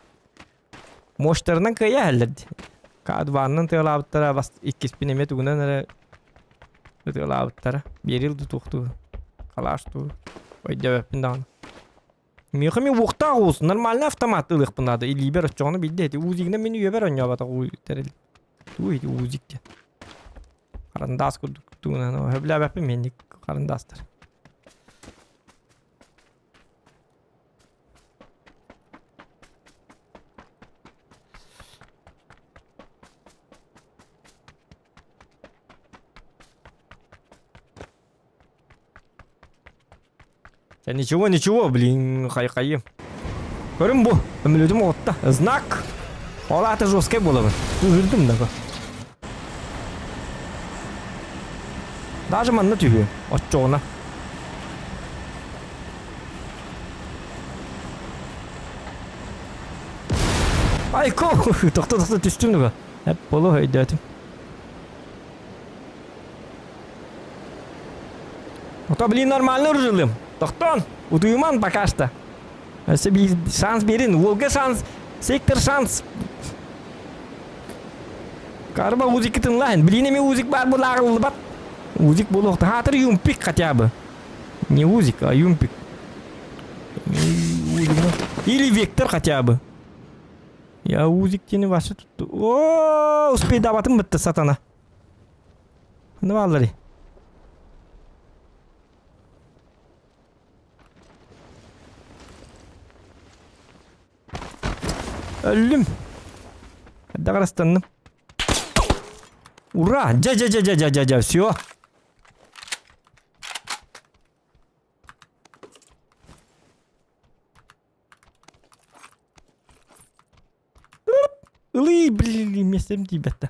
S2: мощтарынан кыайа иһэллэр дии. Каадваанынан тыалаабыттара бас иккиспин эмиэ тугунан эрэ ытыалаабыттара. Биэрил да туохтуу калаш дуу өйдөөбөппүн даҕаны. Миэхэ эмиэ уохтаах уус нормальный автомат ылыахпын наада. Илиибэр оччоҕуна биирдэ ити узигынан мин үйэбэр оонньооботох уу тэрил. Тугу ити узик диэн. Харандаас курдук тугунан сөбүлээбэппин миэнник харандаастар. Да ничего, ничего, блин, хай-хайым. Көрүм бу, өмүлүтүм оҕутта. Знак! Ол аата жесткай буолабын. Үрдүм да. Даже манна түһүө, оччоҕуна. Айко! Тохто тохто түстүм дуга. Эп болу өйдөөтүм. Ото, блин, нормально ыржылым. Тохтон, утуйуман пока что. Өссө биир шанс берин. Уолга шанс, сектор шанс. Карма узиккитин лайн. Блин, эми узик бар булаарылбат. Узик буолуохта. Хаатыр юмпик хотя бы. Не узик, а юмпик. Или вектор хотя бы. Я узик диэни вообще тут... О, успейдабатым бытты сатана. Ну баалларый? Өллүм. Хайдах ырастанным. Ура! Дьэ-дьэ-дьэ-дьэ-дьэ-дьэ, все. Ылый, блин, миэстэм тиийбэт да.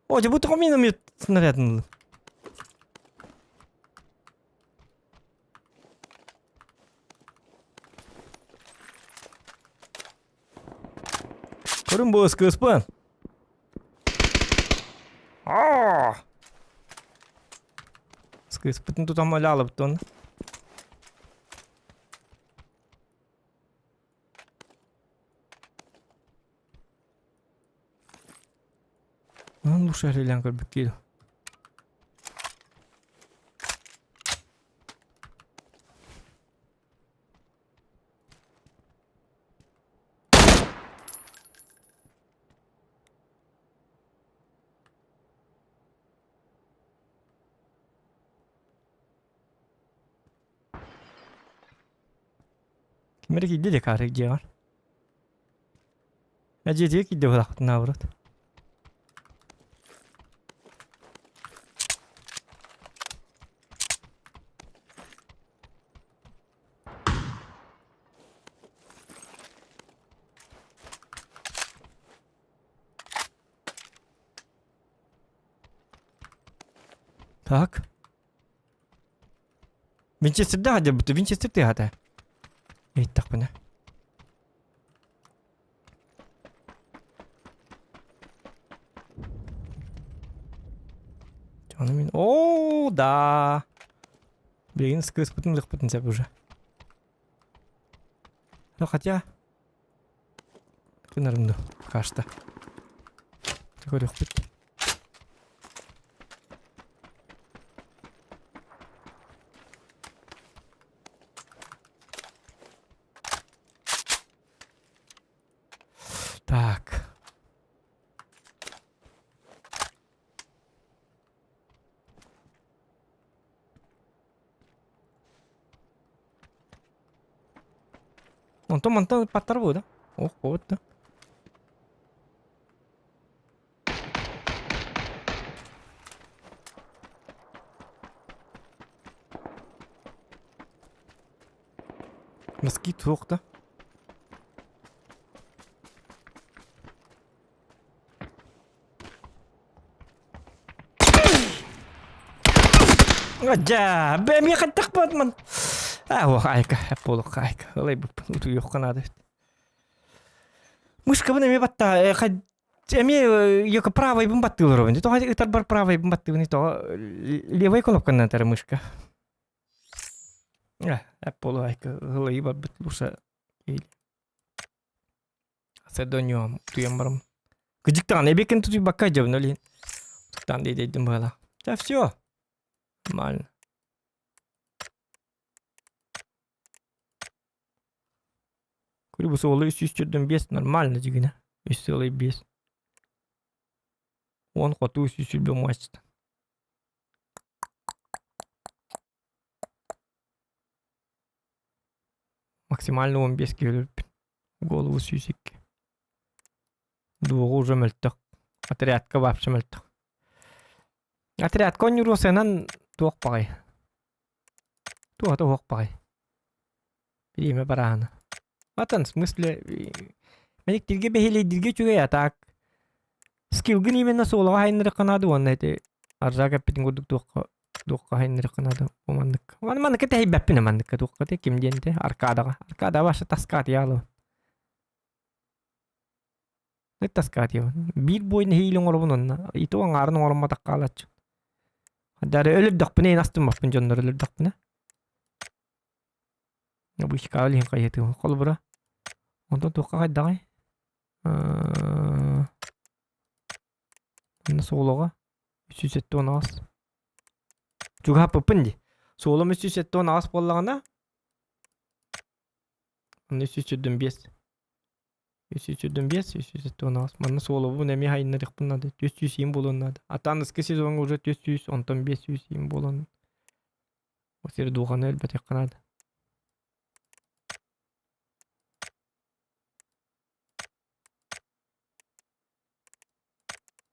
S2: О, дьэ бу тоҕо миномет снарядын ыллым. Көрдөрүм бу ыскыыспын. Аа! Ыскыыспытын тутан өлө алыбыт Lan bu şehirlen көрбүт киил. Ким эрэ киирдэ дии каарык дьиэҕэр. Э дьиэтигэр киирдэ быһалаахпытын наоборот. Так. Винчестерде сылдьыбыт, Винчестер тыаһата. Ыйыттахпына. Ону мин Оо, да. Билигин кыыспытын ылыахпытын сөп уже. Ну хотя гынарым дуу, пока что. Көрүөхпүт. Так. Онтон мантан паттар буо да? Ох, вот да. Москит суох да? Дьэ, бэм хаттахпатмын. А, ох, айка, буолуохха айка. Ылайбыппын, утуйуохха наада эбит. Мышкабын эмиэ батта, эмиэ яко правайбын баттыылар Тоҕо ытарбар правайбын баттыыбын тоҕо левай кнопканан ытар мышка. Apple айка ылайы барбыт луша Седоньом утуйан барам. Кыдьыктаҕын эбиэккин тутуйбакка дьабын ол иһин. Туттаан диэдэйдим быһалаах. Да все. Нормально. Көрү бу суолу 345 нормально дьигинэ. 3,5. Уон хоту 320 муачта. Максимально 15 киһи өлөрбүт. Голову 102. Дуоҕу уже мөлтөх. Отрядка вообще мөлтөх. Отрядка оонньуур сыанан туох баҕай. Туоһата уһуох баҕай. Бириэмэ барааһына. Атын, в смысле, мэниктиргэ бэһиэлэйдиргэ үчүгэй, а так скиллгын именно суолаҕа хайыннарыахха наада уонна ити аржаак эппитин курдук туохха туохха хайыннарыахха наада бу маннык. Маны манныкка тэһийбэппин манныкка туохха те ким диэн те аркадаҕа. Аркада вообще таскаатыйаалыбын. Таскаатыйабын. Биир бой нэһиилэ оҥоробун онно. И то аҥаарын оҥороммотох хаалааччы. Дары өлөрдөхпүнэ ин астыммаппын дьоннор өлөрдөхпүнэ. Обычка иһин хайытыым. Холобура. Онтон туохха хайдаҕай? Манна суолаҕа 378. Чугаһаппыппын дии. Суолум 378 буоллаҕына, манна 325. 325, 378. Манна суолабын эмиэ хайыннарыахпын наада. 400 иин буолуон наада. Атаныскы сезоҥҥа уже 400, онтон 500 иин буолан. Сир дууһаны өлбөтөххө наада.